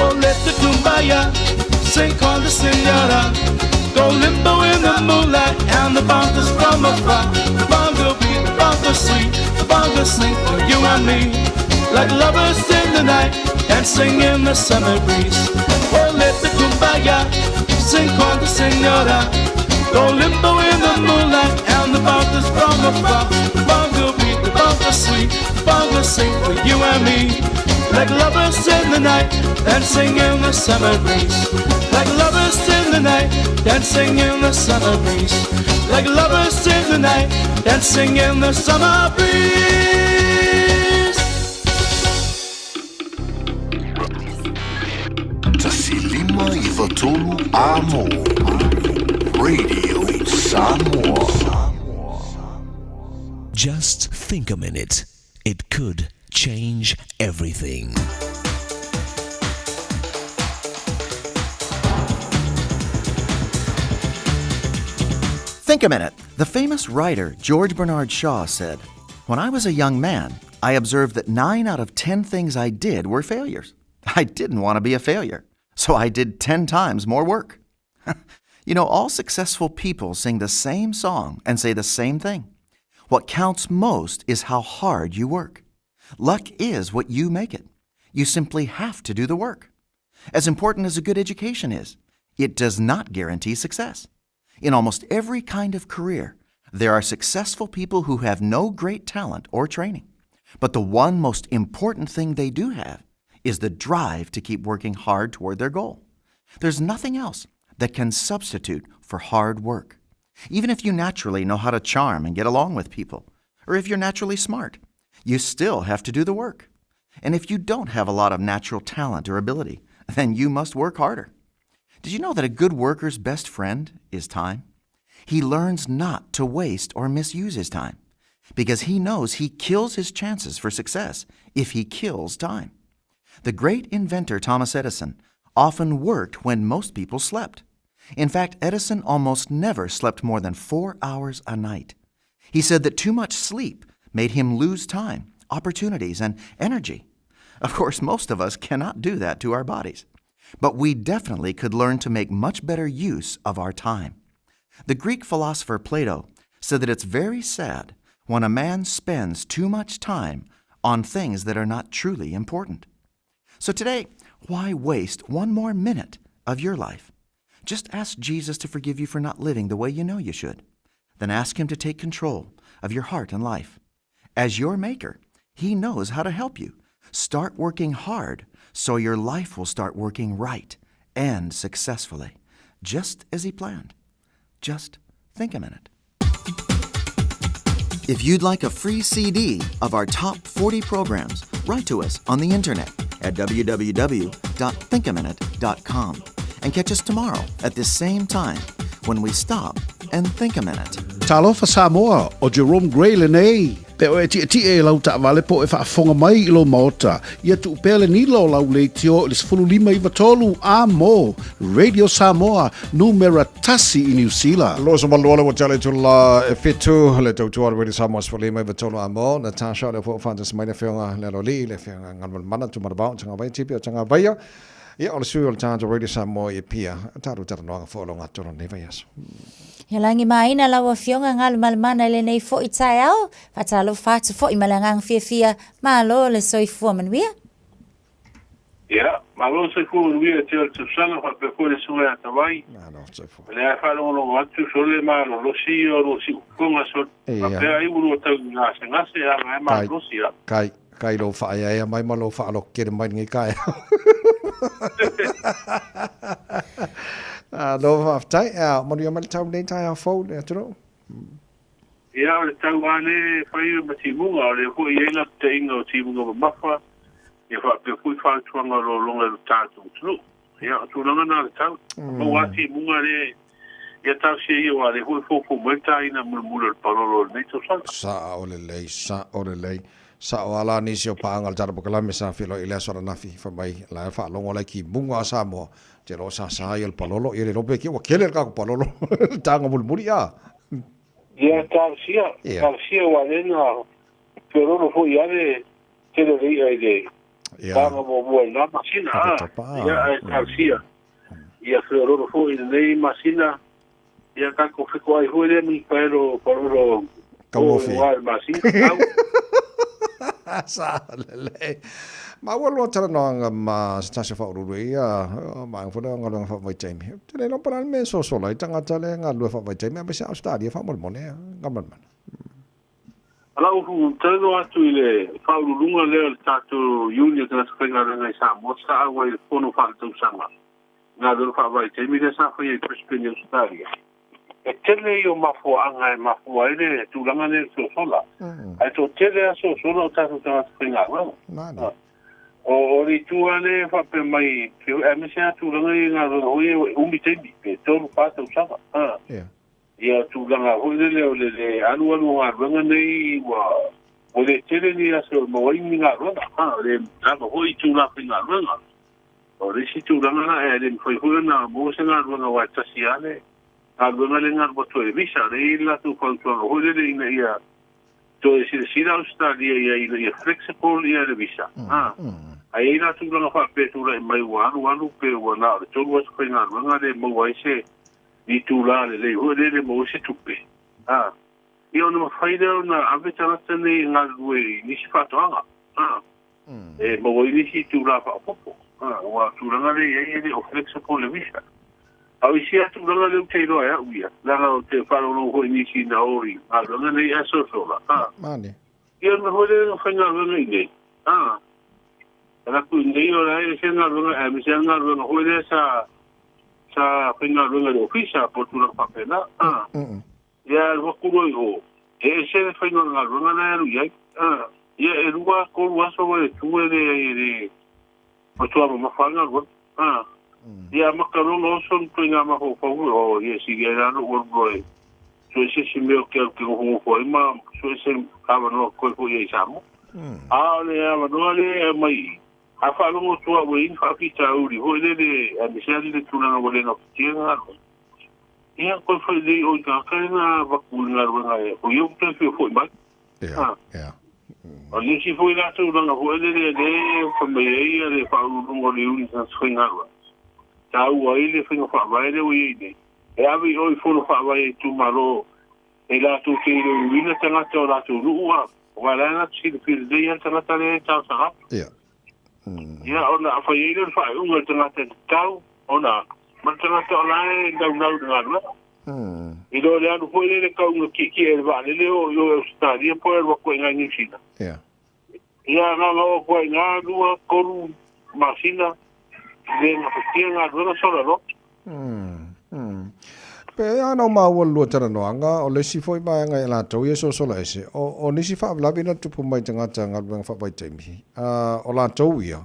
A: Oh, let the kumbaya sing con the senora. Go limbo in the moonlight and the bongos from afar. The bongo beat, the bongo sweet, the bongo sing for you and me. Like lovers in the night, dancing in the summer breeze. Oh, let the kumbaya sing con the senora. Go limbo in the moonlight and the bongos from afar. The bongo beat, the bongo sweet, the bongo sing for you and me. Like lovers in the night, dancing in the summer breeze. Like lovers in the night, dancing in the summer breeze. Like lovers in the night, dancing in the summer breeze.
C: Tasilima i Vatolu Amo. Radio Samoa.
V: Just think a minute. It could change everything.
W: Think a minute. The famous writer George Bernard Shaw said, When I was a young man, I observed that 9 out of 10 things I did were failures. I didn't want to be a failure, so I did 10 times more work. You know, all successful people sing the same song and say the same thing. What counts most is how hard you work. Luck is what you make it. You simply have to do the work. As important as a good education is, it does not guarantee success. In almost every kind of career, there are successful people who have no great talent or training. But the one most important thing they do have is the drive to keep working hard toward their goal. There's nothing else that can substitute for hard work. Even if you naturally know how to charm and get along with people, or if you're naturally smart, you still have to do the work. And if you don't have a lot of natural talent or ability, then you must work harder. Did you know that a good worker's best friend is time? He learns not to waste or misuse his time. Because he knows he kills his chances for success if he kills time. The great inventor Thomas Edison often worked when most people slept. In fact, Edison almost never slept more than four hours a night. He said that too much sleep made him lose time, opportunities, and energy. Of course, most of us cannot do that to our bodies. But we definitely could learn to make much better use of our time. The Greek philosopher Plato said that it's very sad when a man spends too much time on things that are not truly important. So today, why waste one more minute of your life? Just ask Jesus to forgive you for not living the way you know you should. Then ask Him to take control of your heart and life. As your maker, He knows how to help you. Start working hard so your life will start working right and successfully, just as He planned. Just think a minute. If you'd like a free CD of our top 40 programs, write to us on the internet at www.thinkaminute.com and catch us tomorrow at this same time when we stop and think a minute.
C: Talofa Samoa, ʻo Jerome Gray lenei. Pe o e tietie i lau taavale po o e faafofoga mai i lou maota, ia tuu pea le nila o lau leitio i le 15 9 3 a mo Radio Samoa, numera tasi i Niu Sila.
D: 22 le ua tele itula e fitu le tautua le Radio Samoa 15 9 3 a mo Natasha o lea foi ua faatasi mai le afioga le Aloalii le afioga Galumalemana Tumanavao Tagavaia Tipi o Tagavaia ia o le sui o le tatou Radio Samoa i Apia tatou talanoaga foi o lo gatolo lenei vaiaso.
I: Ia lagi maina lau Afioga Galumalemana i lenei foi taeao, faatalofa atu foi ma le agaga fiafia, malo le soifua manuia.
G: Ia, malo le soifua manuia e te o le tausaga faapea foi le susuga ia Tavai.
D: Malo le soifua.
G: O lea e faalogologo atu sole malolosi ia o lua siufofoga sole. Faapea ai ua lua tau gasegase a la e malolosi a.
D: Kai, kai lou faaeaea mai ma lou faalototele mai lenei taeao. Malo faafetai. Ia, manuia mai le tau lenei taeao fou le atunuu.
G: Ia, o le tau lava lea e fai ma timuga, o lea foi e i ai lapataiga o timuga mamafa, ia faapea foi fautuaga o lologa i lo tatou atunuu. Ia, o tulaga na o le tau. Maua lava timuga lea, ia talosia ia aua o lea foi e foufou mai le taina mulimuli o le palolo o lenei tausaga.
D: Sao lelei, sao lelei. Sao lava la nisi o paaga o le tatou polokalame sa feiloai i le aso ananafi, fai mai la e faalogo la i timuga a Samoa, te iloa sa sa ia le palolo, ia le iloa pe ua tele le tatou palolo, le taga mulimuli a.
G: Ia talosia, talosia aua lea na feololo foi lava le tele o le i'a i le taga muamua i lena masina, a, ia ae talosia ia feololo foi i lenei masina, ia tatou fetoai foi lea minipaelo palolo o i le masina, tau.
D: Sa lelei. Maua lua talanoaga ma se tasi o faauluulu i ia vaega foi lea o galuega faavaitaimi. Ou te le iloa po o le a le mea e sosola ai tagata lea e galulue faavaitaimi aemaise Ausetalia faamolemole Galumalemana.
G: O lau talanoa atu i le faauluuluga lea o le tatou Union o Tagata Faigaluega i Samoa sa auai i le fono faaletausaga i galuega faavaitaimi lea sa faia i Brisbane i Ausetalia. E tele ia o mafuaaga e mafua ai le tulaga lea i le sosola. Ae toatele lava sosola o tatou tagata faigaluega. O le itu lava lea e faapea mai, aemaise lava tulaga ia i galuega foi ia e umi taimi, pe tolu, fa tausaga. Ia tulaga foi lele o le le alualu o galuega nei ua le tele ni aso e maua ai ni galuega. O le lava foi itula faigaluega. O le isi tulaga la e le mafai foi ona maua se galuega aua e tasi lava le galuega lea e galu atu ai e visa. O lea e i ai le latou fautuaga foi lele ina ia toe silasila Ausetalia i ai ina ia flexible ia le visa. Ae i ai la tulaga faapea e tulai mai ua alualu pe ua na o le tolu aso faigaluega le maua ai se itula lelei foi lea e le maua ai se tupe. Ia ona mafai lea ona ave tagata nei e galulue i nisi faatoaga. E maua ai nisi itula faaopoopo. Aua o tulaga lea e i ai e le o flexible le visa. A o isi lava tulaga lea ou te iloa e au ia, leaga ou te faalogologo foi i nisi na o i galuega nei ae sosola. Ia o le mea foi lea na faigaluega i inei. Alu atu i inei o la e ese galuega aemaise lava le galuega foi lea sa sa faigaluega i le ofisa po o tulaga faapena. Ia alu atu loa i o, e ese le faiga o le galuega la e alu i ai. Ia e lua tolu aso ua e tu e leai e le matua mamafa lava le galuega. Ia amata loa ona oso ni ituaiga mafaufau foi, oh ia sili ai la ona ou alu loa e Sue se isi mea ou te alu te nofonofo ai ma sue se avanoa totoe foi ai i Samoa. A o le avanoa lea e aumai i i, a faalogo atu au e i ai ni faafitauli foi lele aemaise lava le tulaga ua le gafatia le galuega, ia toe fai lelei oi tagata lea na avatu i le galuega e o ia ua toe fia foi mai. O nisi foi la tulaga foi lele lea e fai mai ai le Faauluuluga o le Iuni Tagata Faigaluega, taua ai le faiga faavae lea ua i ai nei, E ave i o i fono faavae a itumalo e latou te iloiloina tagata o latou nuu a, aua o la e na te silafia lelei lava le tagata lea e talosaga atu.
D: Ia.
G: Ia, ona a fai ai lea o le faaiuga i le tagata e tatau ona ma le tagata o la e naunau i le galuega. I lo le alu foi lea i le kauga tietie i le vaalele o i o i Ausetalia po o le alu atu ai i Niu Sila.
D: Ia.
G: Ia, na ona oo atu lava i ina, lua, tolu masina, le gafatia galuega sola loa.
D: Pe a na o maua le lua talanoaga, o le isi foi vaega ia latou ia e sosola ese, o nisi faalavelave na tupu mai tagata galuega faavaitaimi, o latou ia,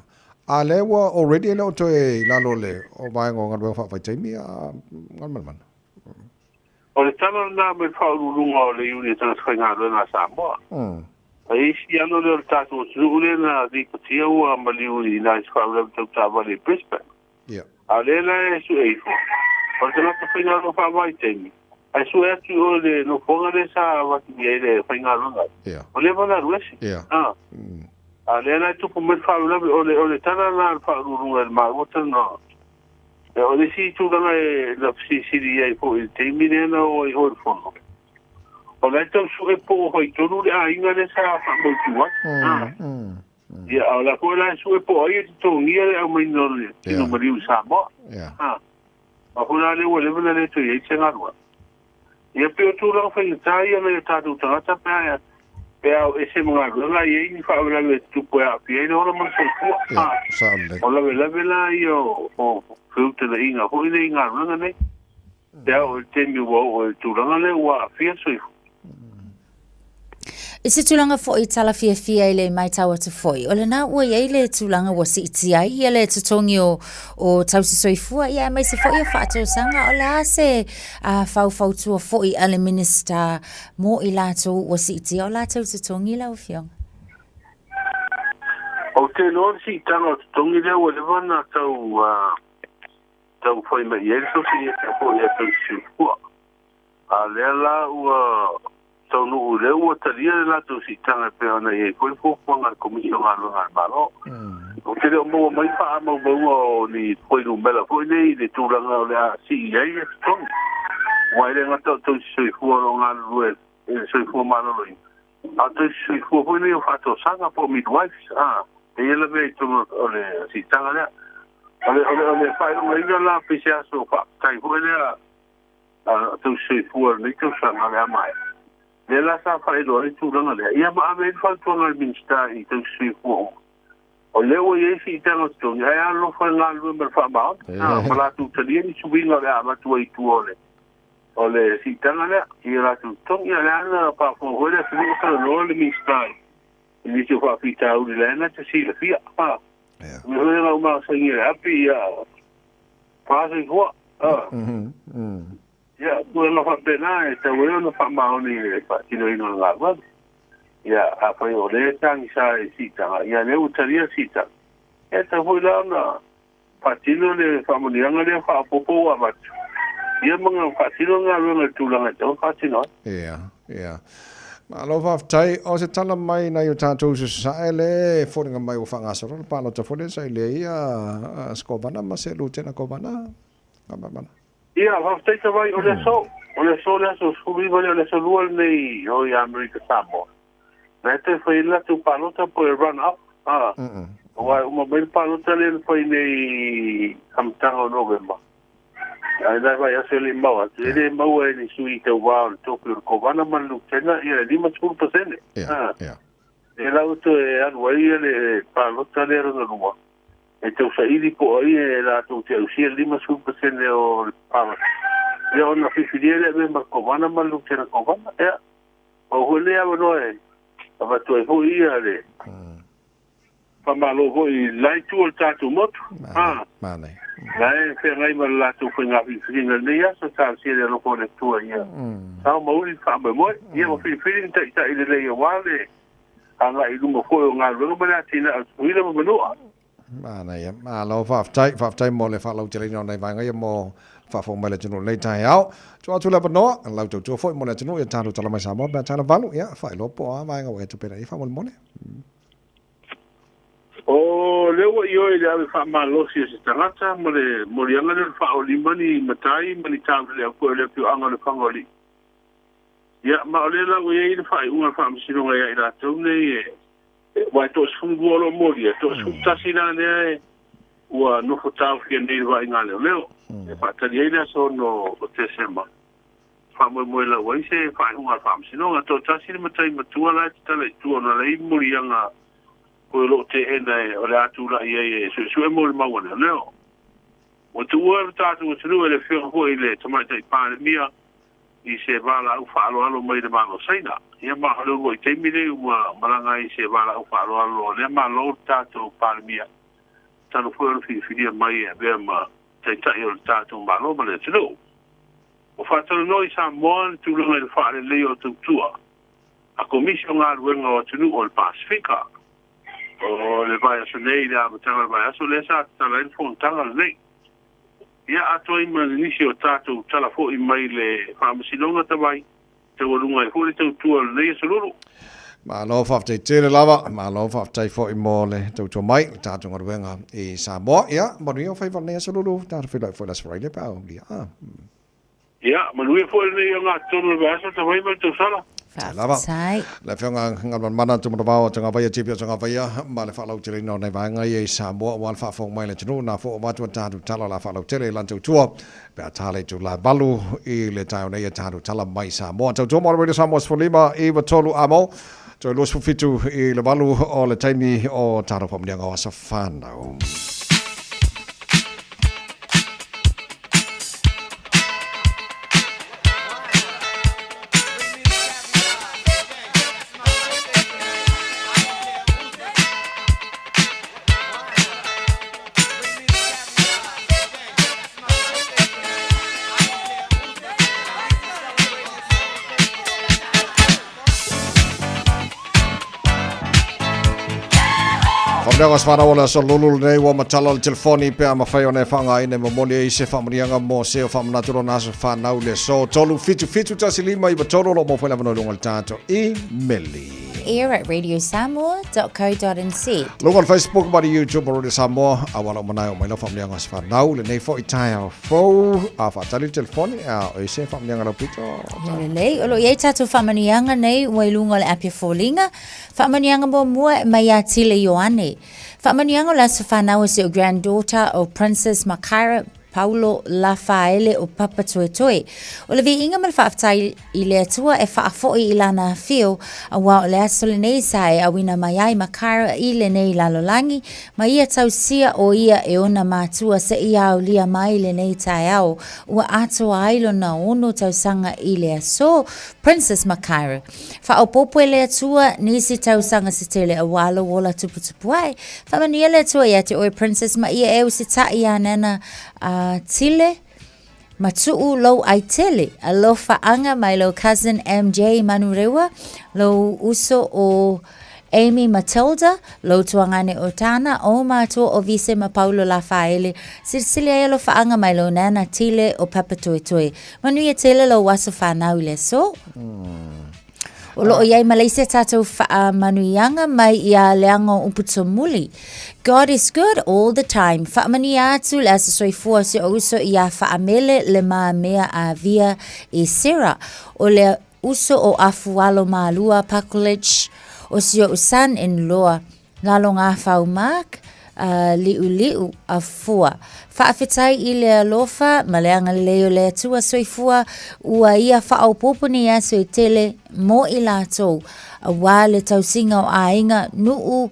D: a lea ua already e le o toe i lalo o le o vaega o galuega faavaitaimi a Galumalemana.
G: O le tala lena mai le Faauluuluga o le Iuni a Tagata Faigaluega a Samoa. A i isi alo lea o le tatou atunuu lea na lipotia ua maliu i nai faalavelave tau taavale i Brisbane. A o lea la e sue ifo, o le tagata faigaluega faavaitaimi, ae sue atu i o i le nofoaga lea sa avatu i ai le faigaluega ai, ua leva ona alu ese. A o lea la e tupu mai le faalavelave, o le tala lena a le Faauluuluga i le maua talanoaga. O le isi tulaga e na fesilisili i ai foi i le taimi lea na oo ai o i le fono, o la e tau sue po o fai tonu le aiga lea sa faamautu ai. Ia, a o la foi la e sue po o ai e totogia le aumaiga o le tino maliu i Samoa. A foi la lea ua leva ona le toe i ai se galuega. Ia pei o tulaga faigata ia nai o tatou tagata pe a pe a o ese ma galuega e i ai ni faalavelave e tutupu e aafia ai le ola ma le soifua.
D: Ia, sao lelei.
G: O lavelave la ia o feutanaiga foi nei i galuega nei. Pe a oo i le taimi ua oo i le tulaga lea ua aafia le soifua.
I: I se tulaga foi tala fiafia i le matau atu foi, o lena ua i ai le tulaga ua siitia ai ia le totogi o, o tausi soifua, ia aemaise foi o faatausaga, o le a se uh, faufautua foi a le Minista mo i latou ua siitia o latou totogi lau Afioga?
G: Ou te iloa le siitaga o totogi lea ua leva ona tau, uh, tau fai mai i ai le sosieta foi a tausi soifua. A lea la ua taunuu lea ua talia le latou siitaga e pei ona i ai foi le fuafuaga a le Komisi o Galuega a le Malo. Ou te le o maua mai faamaumauga o ni fuainumera foi nei i le tulaga o le a sii ai le totogi. Aua e le gata o tausi soifua o lo o galulue i le soifua maloloina, a o tausi soifua foi nei o faatosaga po o midwives, a, e ia lavea i totonu o le siitaga lea. O le, o le, o le faailogaina la pei se aso faafetai foi lea a tausi soifua o lenei tausaga o le a maea. Lea la sa faailoa ai le tulaga lea, ia ma ave ai le fautuaga a le Minisita i tausi soifua uma. O lea ua i ai siitaga o totogi, ae alolofa e galulue ma le faamaoni, ma latou talia ni suiga o le a avatu ai i tua o le o le siitaga lea i o latou totogi. Ia o lea na faafofoga foi le atunuu o talanoa le Minisita i nisi o faafitauli la e na te silafia. Mea foi lea na uma saini e le api, ia Faasoifua. Ia, tulaga faapena e tatau ai ona faamaoni i le faatinoina o le galuega. Ia, afai o lea e tagisa i siitaga, ia lea ua talia le siitaga, ia e tatau foi la ona faatino le faamanuiaga lea faaopoopo ua avatu, ia ma faatino le galuega i le tulaga e tatau ona faatino ai.
D: Ia, ia. Malo faafetai. O se tala mai nai o tatou uso sasae le e foliga mai ua faagasolo le palota foi lea sa i lea ia se kovana ma se lutena kovana. Galumalemana.
G: Ia, faafetai Tavai, o le aso, o le aso le aso 19 lea, o le aso lua lenei o i Amerika Samoa. Na e toe fai ai le latou palota po e run up, a. Aua e uma mai le palota lea na fai nei i amataga o Novema. Ae la e vaiaso e le i mau atu, e le maua e ni sui tauva o le tofi o le kovana ma le lutena ia le 50%. Lea la ua toe alu ai le palota lea lona lua, e tausaili po o ai e latou te ausia le 50% o le palota, ia ona filifilia lea e avea ma le kovana ma le lutena kovana. Ia, pau foi lenei avanoa e avatu ai foi ia le. Faamalo foi i le la itu o le tatou motu. A.
D: Manaia.
G: La e feagai ma le latou faiga filifiliga i lenei aso, talosia i le alofa o le Atua ia sao ma uli le faamoemoe. Ia ua filifili ni taitai lelei aua le agai i luma foi o galuega ma le atinae o Tutuila ma Manua.
D: Manaia. Malo faafetai, faafetai mo le faalauteleina o nai vaega ia mo le faafofoga mai le atunuu i lenei taeao. Tuu atu le avanoa, lau tautua foi mo le atunuu ia tatou tala mai Samoa pe a tala valu, ia faailoa po o a vaega ua e tapena i ai faamolemole.
G: O lea ua ioe i le ave faamalosi e se tagata ma le moliaga lea o le faaolima ni matai ma ni taulelea foi o le afioaga o Lefaga-o-Alii. Ia, ma o lea la ua i ai le faaiuga a le Faamasinoga ia i latou nei e, aua e toa-12 o lo o molia, e toa-11 la lea e ua nofo taofia nei i le vaaiga a leoleo e faatali ai le aso 6 o Tesema. Faamoemoe lau ai se faaiuga a le Faamasinoga. Toatasi le matai matua la e tatala i tua ona leai moliaga foi o lo o teena e o le a tulai ai e suesue molimau a leoleo. Ua tuua le tatou atunuu e le Afioga foi i le Tamaitai Palemia i se valaau faaaloalo mai le Malo o Saina. Ia ma o le uluai taimi lenei ua malaga ai i se valaau faaaloalo a lea Malo le tatou Palemia talu foi ona filifilia mai e avea ma Taitai o le tatou Malo ma le atunuu. Ua faatalanoa i Samoa le tulaga i le faaleleia o tautua a Komisi o Galuega o Atunuu o le Pasefika. O le vaiaso nei i le amataga o le vaiaso lea sa tatala ai le fonotaga lenei. Ia atoa ai ma nisi o tatou tala foi mai le Faamasinoga Tavai, taualuga ai foi le tautua o lenei aso lulu.
D: Malo faafetai tele lava, malo faafetai foi mo le tautua mai le tatou galuega i Samoa. Ia, manuia o faiva lenei aso lulu, tatou feiloai foi le aso Faraile pe a aulia. Ah.
G: Ia, manuia foi lenei ogatotonu o le vaiaso tavai ma le tausala.
D: Lava. Le Afioga Galumalemana Tumanavao o Tagavaia TP o Tagavaia ma le faalauteleina o nai vaega ia i Samoa aua le faafofoga mai a le atunuu na foo avatu a tatou tala o le a faalautele i lana tautua pe a tala i itula e 8 i le taeao nei a tatou tala mai Samoa. Tautua mo le Radio Samoa 15 93 amo toe 27 i le 8 o le taimi o tatou faamanuiaga o aso fanau. Faamanuiaga o aso fanau o le aso lulu lenei ua matala le telefoni pe a mafai ona e faaaogaina e momoli ai se faamanuiaga mo se o faamanatu lona aso fanau i le aso 3 7 7 1 5 9 3 o lo o maua foi le avanoa i luga o le tatou imeli.
I: Air at radiosamoa.co.nz.
D: Luga o le Facebook ma le YouTube o Radio Samoa, a ua lau manae o mai lau faamanuiaga o aso fanau lenei foi taeao fou, a faatali le telefoni, a o se faamanuiaga lau pito.
I: Ia lelei, o lo o i ai tatou faamanuiaga nei ua i luga o le api foliga. Faamanuiaga muamua e mai ia Tile Ioane. Faamanuiaga o le aso fanau o si ou granddaughter o Princess Makaira Paulo Lafaele o Papatoetoe. O le viiga ma le faafetai i le Atua e faafoi i lana afio, aua o le aso lenei sa e auina mai ai Makaira i lenei lalolagi, ma ia tausia o ia e ona matua seia aulia mai lenei taeao ua atoa ai lona ono tausaga i le aso. Princess Makaira. Faaopoopo e le Atua nisi tausaga se tele aua lou ola tuputupu ae. Faamanuia le Atua ia te oe Princess ma ia e usitai ia nana a Tile ma tuu lou ai tele. Alofa anga mai lou cousin MJ Manurewa, lou uso o Amy Matilda, lou tuagane o Tana, o matua o Vise ma Paulo Lafaele, silisili ai alofaanga mai lou nana Tile o Papatoetoe. Manuia tele lou aso fanau i le aso. O loo i ai ma le isi a tatou faamanuiaga mai ia Leaga o Uputomuli. God is good all the time. Faamanuia atu le aso soifua o si ou uso ia Faamele le mamea a Via i Sarah. O le uso o Afualo Malua Pakulich, o si ou son in law, Lalogafau Mark, a Liuliu a Fua. Faafetai i le alofa ma le agalelei o le Atua soifua ua ia faaopoopo nei aso e tele mo i latou, aua le tausiga o aiga, nuu,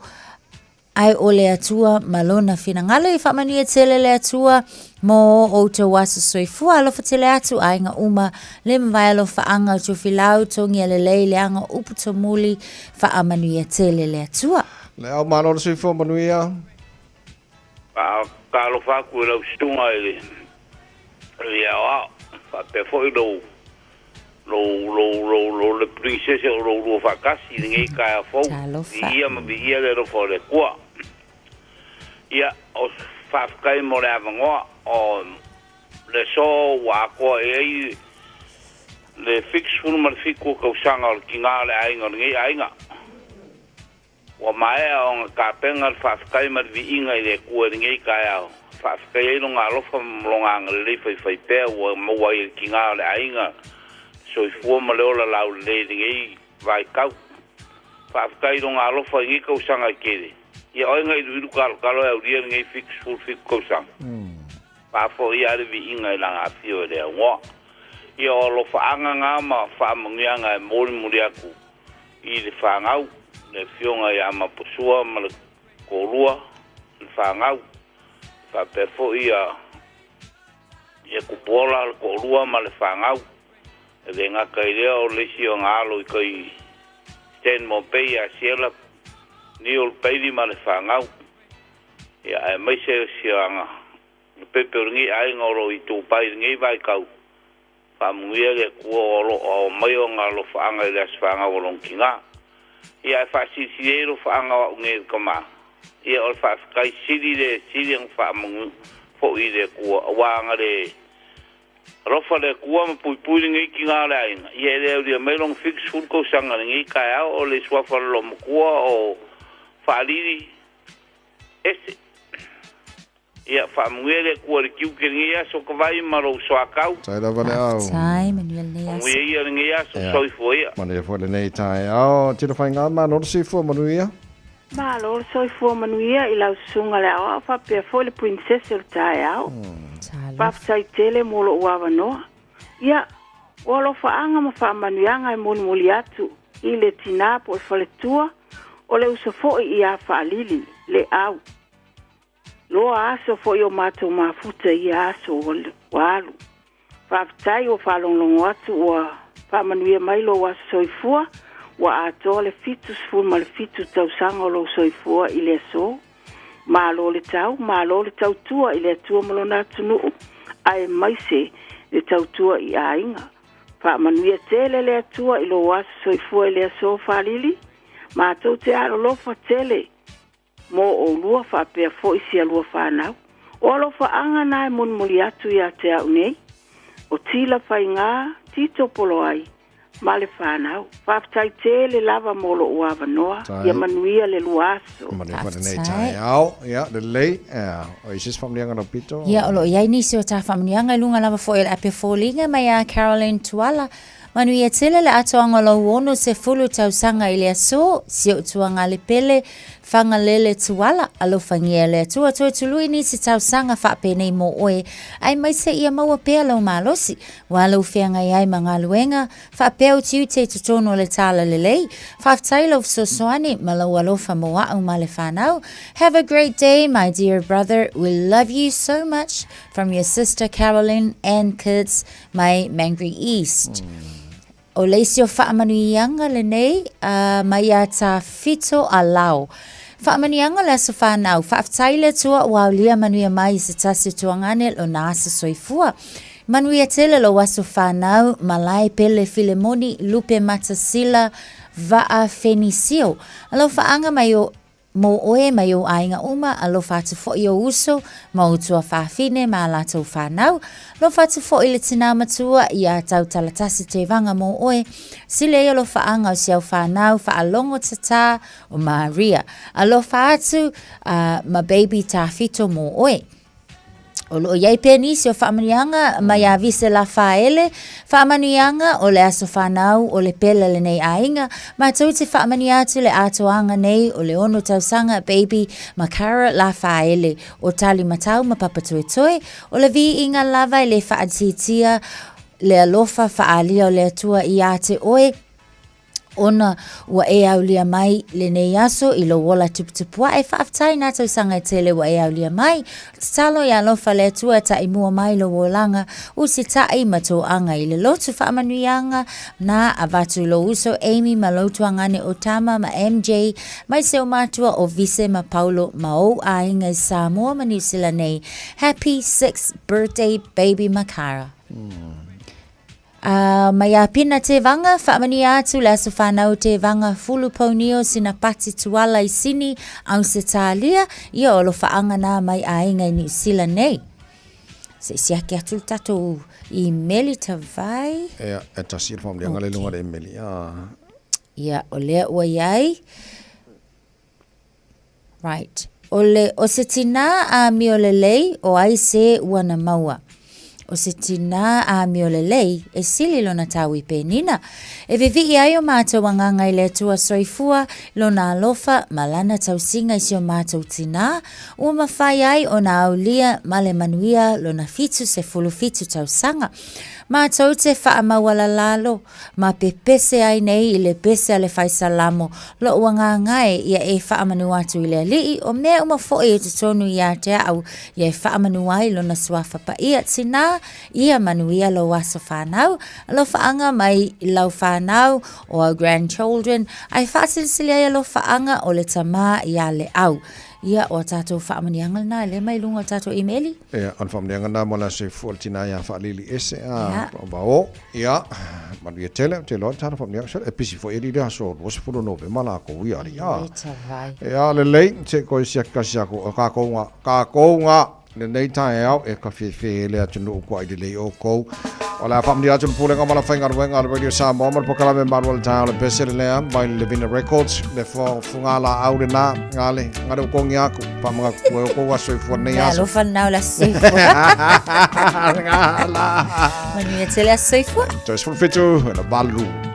I: Ae o le Atua ma lona finagalo e faamanuia tele le Atua mo outou aso soifua. Alofa tele atu aiga uma le mavae alofaaga o Tofilau, Togia Lelei, Leaga Upu Tomuli, faamanuia tele le Atua.
D: Le ao malo le soifua manuia.
L: Faatalofa atu i lau susuga i le Alii Aoao, faapea foi lou, lou, lou, lou, lou, le princese o lou lua faatasi i lenei taeao fou. Viia ma viia le alofa o le Atua. Ia, o faafetai mo le avanoa o le aso ua atoa i ai le 77 o tausaga o le tinā o le aiga o lenei aiga. Ua maea ona tapena le faafetai ma le viiga i le Atua i lenei taeao, e faafetai ai Lona alofa ma Lona agalelei faifaipea ua maua ai e le tinā o le aiga le soifua ma le ola laulelei i lenei vaitau. Faafetai i Lona alofa i nei tausaga e tele. Ia oe na iluilu talotalo e aulia lenei 77 tausaga. Faafoia lava le viiga i Lana afio e le aunoa. Ia o alofaaga na ma faamanuiaga e molimoli atu i le fanau, le afioga ia Maposua ma le toalua, le fanau, faapea foi ia ia Tupuola, le toalua ma le fanau. E le gata i lea o le isi o na alo i tai Stanmore Bay ia Siela Neil Bailey ma le fanau. Ia aemaise o si ana le pepe o lenei aiga o lo o i Dubai i lenei vaitau, Faamanuia le Atua o lo o aumai ona alofaaga i le aso fanau o lona tina. Ia ae faasilisili ai alofaaga o au nei le tama. Ia o le faafetai sili le sili ona faamanu foi i le Atua aua ana le alofa le Atua ma puipui lenei tina o le aiga, ia e le aulia mai lona 70 tausaga i lenei taeao o le suafa o le loomatua o Faalili Ese. Ia, faamanuia le Atua i le tiute i lenei aso Tavai ma lou soatau.
D: Tai lava le au.
I: Faafetai, manuia lenei aso.
L: Manuia ia lenei aso, soifua ia.
D: Manuia foi lenei taeao. Tino Faiga, malo le soifua manuia.
H: Malo le soifua manuia i lau susuga le aoao faapea foi le princess o le taeao. Faafetai tele mo lou avanoa. Ia, o alofaaga ma faamanuiaga e molimoli atu i le tinā po o le faletua o le uso foi ia Faalili, le au. Loa aso foi o matou mafuta i ia aso ua alu. Faafetai ua faalogologo atu ua faamanuia mai lou aso soifua ua atoa le 77 tausaga o lou soifua i le aso. Malo le tau, malo le tautua i le Atua ma lona atunuu aemaise le tautua i aiga. Faamanuia tele le Atua i lou aso soifua i le aso Faalili. Matou te alolofa tele Mo oulua faapea foi sia lua fanau. O alofaaga na e mulimuli atu ia te au nei, o Tila Faiga, Tito Poloai, ma le fanau. Faafetai tele lava mo lou avanoa. Ia manuia le lua aso.
D: Manuia foi lenei taeao. Ia, lelei. Ia, o i se isi faamanuiaga lau pito?
I: Ia, o lo o i ai nisi o ta faamanuiaga i luga lava foi o le ape foliga mai ia Caroline Tuala. Manuia tele le atoaga o lou 60 tausaga i le aso, si ou tuaga pele, Fagalele Tuala, alofagia e le Atua toe tului nisi tausaga faapenei mo oe, aemaise ia maua pea lou malosi, ua lou feagai ai ma galuega, faapea utiuti i totonu o le talalelei. Faafetai lou fesoasoani ma lou alofa mo a'u ma le fanau. Have a great day my dear brother, we love you so much from your sister Caroline and kids mai Mangere East. O le isi o faamanuiaga lenei uh, mai ia Tafito Alao. Faamanuiaga o le aso fanau. Faafetai le Atua ua aulia manuia mai i se tasi o tuagane lona aso soifua. Manuia tele lou aso fanau, Malae Pele Filemoni Lupe Matasila Vaa Fenisio. Alofaaga mai o Mō oe mai ou aiga uma, alofa atu foi ou uso ma ou tuafafine ma a latou fanau. Alofa atu foi le tinā matua iā Tautalatasi Tevaga mō oe. Sili ai alofaaga o si au fanau faalogo tatā o Maria. Alofa atu uh, ma baby Tafito mō oe. O lo o i ai pea nisi o faamanuiaga mai a Vise Lafaele, faamanuiaga o le aso fanau o le pele lenei aiga, matou te faamanuia atu le atoaga nei o le ono tausaga baby Makara Lafaele o Tali Matau ma Papatoetoe, o le viiga lava e le faatiatia le alofa faaalia o le Atua iā te oe. Ona ua e aulia mai lenei aso i lou ola tuputupuaʻe, faafetai nā tausaga e tele ua e aulia mai. Tatalo ia alofa le Atua e taʻi mua mai lou olaga, usitaʻi ma toaga i le lotu faamanuiaga na avatu i lou uso Amy ma lou tuagane o Tama ma MJ, mai se o matua o Vise ma Paulo ma ou aiga i Samoa ma Niu Sila nei. Happy 6th birthday baby Makara. A mai Apina Tevaga, faamanuia atu le aso fanau Tevaga, Fulu Paunio, Sinapati Tuala i Sini, Ausetalia, ia o alofaaga na mai aiga i Niu Sila nei. Se i siaki atu le tatou imeli Tavai.
D: Ia, e tasi le faamanuiaga le luga o le imeli. Ah.
I: Ia, o lea ua iai. Right. O le, o se tinā āmio lelei o ai se ua na maua. O se tinā āmio lelei e sili lona tāui penina. E vivii ai o mātou agaga i le Atua soifua, lona alofa ma lana tausiga i si o mātou tinā, ua mawhai ai ona aulia ma le manuia lona 77 tausaga. Mātou te whaamaualalalo, Ma pepese ai nei i le pese a le Faisalamo, loʻu agaga e, ia e faamanu atu i le Alii, o mea uma foʻi i totonu iā te au, ia e faamanu ai lona suafa paia, tinā, ia manuia lou aso whanau, alofaaga mai lau whanau, o au grandchildren, ae faasilisili ai alofaaga o le tamā iā le au. Ia, o a tātou faamanuiaga lena e le mai luga o le tātou imeli.
D: Ia, o le faamanuiaga lena mo le aso soifua o le tinā iā Faalili Ese, a, Vao. Ia, manuia tele, ou te iloa tana faamanuiaga sole, e pisi foi ali le aso 20 o Novema lakou ia ali, a. Ia, lelei, se i toe siaki kasi aku, o kākou ngā, kākou ngā, lenei taeao e ka fefe e le atunuu kua i lelei oukou. O le a faamanuia atu le Pulega ma le Faigaluega a le Radio Samoa ma le Pokalame Malu o le Taeao le Pese lelea mai le Levina Records, le fuga laau lena, ngale, ngale ukongi aku, faamagatu e oukou aso soifua lenei aso.
I: Alofa lena o le aso soifua.
D: Ngala.
I: Manuia tele aso soifua.
D: Toe 17 i le 8.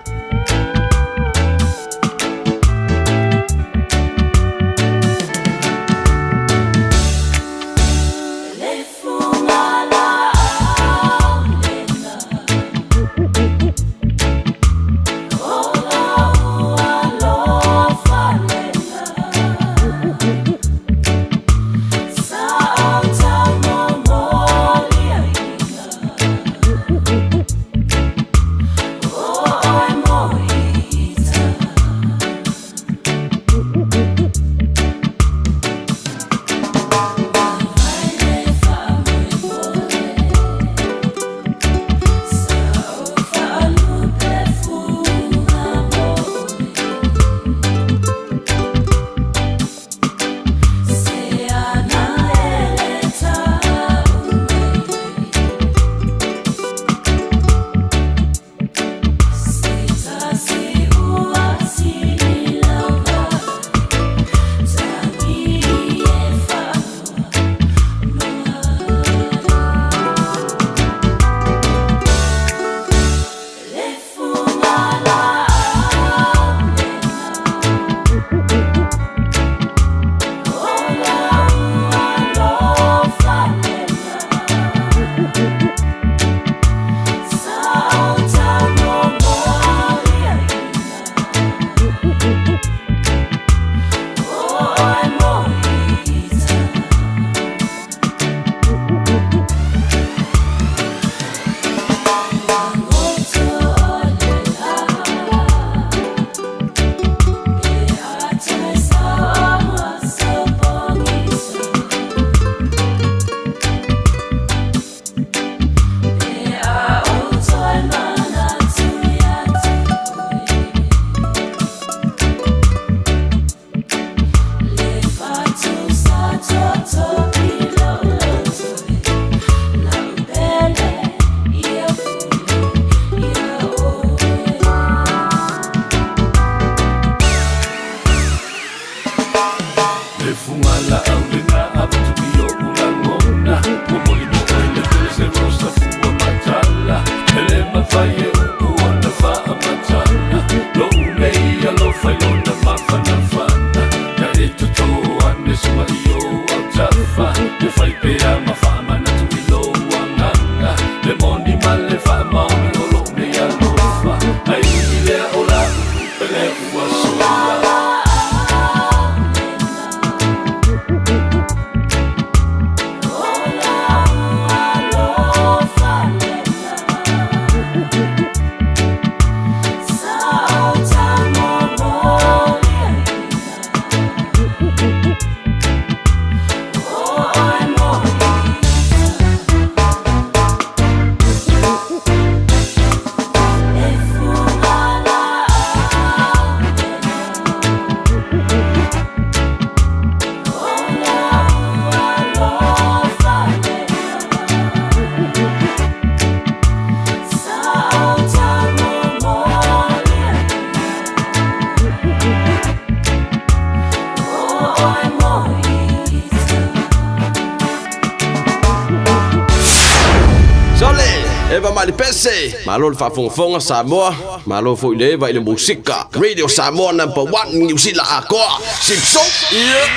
M: le pese. Malo le faafogafoga Samoa, malo foi le eva i le musika. Radio Samoa number 1 Niu Sila atoa. Sipso. Yeah.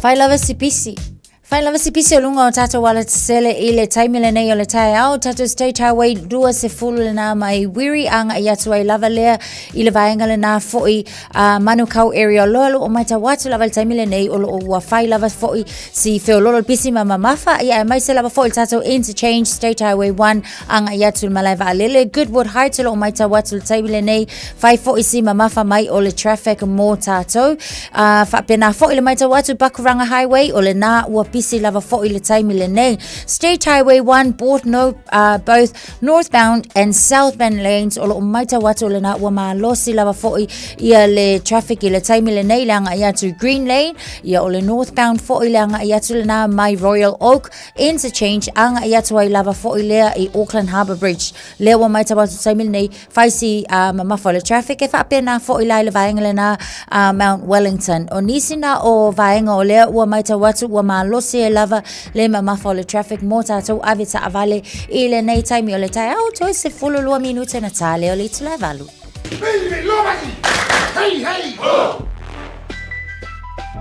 I: Fai lava si pisi. Fai lava si pisi o luga o tātou alatetele i le taimi lenei o le taeao, tātou State Highway 20 lenā mai Wiri āngai atu ai lava lea i le vaega lenā foi a Manukau area loa lo o matau atu lava i le taimi lenei o loo ua fai lava foi si feololo le pisi ma mamafa ia aemaise lava foi le tātou interchange State Highway 1 agai atu i le malae vaalele Goodwood Heights o loo matau atu i le taimi lenei fai foi si mamafa mai o le traffic mo tātou uh, faapena foi le matau atu Pakuranga Highway o lenā ua pisi lava foi le taimi lenei State Highway 1 both, no, uh, both northbound and southbound lanes o loo matau atu lenā ua malosi lava foi ia le traffic i le taimi lenei le agai atu Green Lane ia o le northbound foi le agai atu lenā mai Royal Oak Interchange agai atu ai lava foi lea i Auckland Harbour Bridge lea ua matau atu taimi lenei fai si uh, mamafa o le traffic e faapena foi la i le vaega lenā uh, Mount Wellington. O nisi na o vaega o lea ua matau atu ua malosi ai lava le mamafa o le traffic mō tātou ave taavale i lenei taimi o le taeao toe 12 minute na tā lea o le itula e valu.
K: Hey, hey! Oh!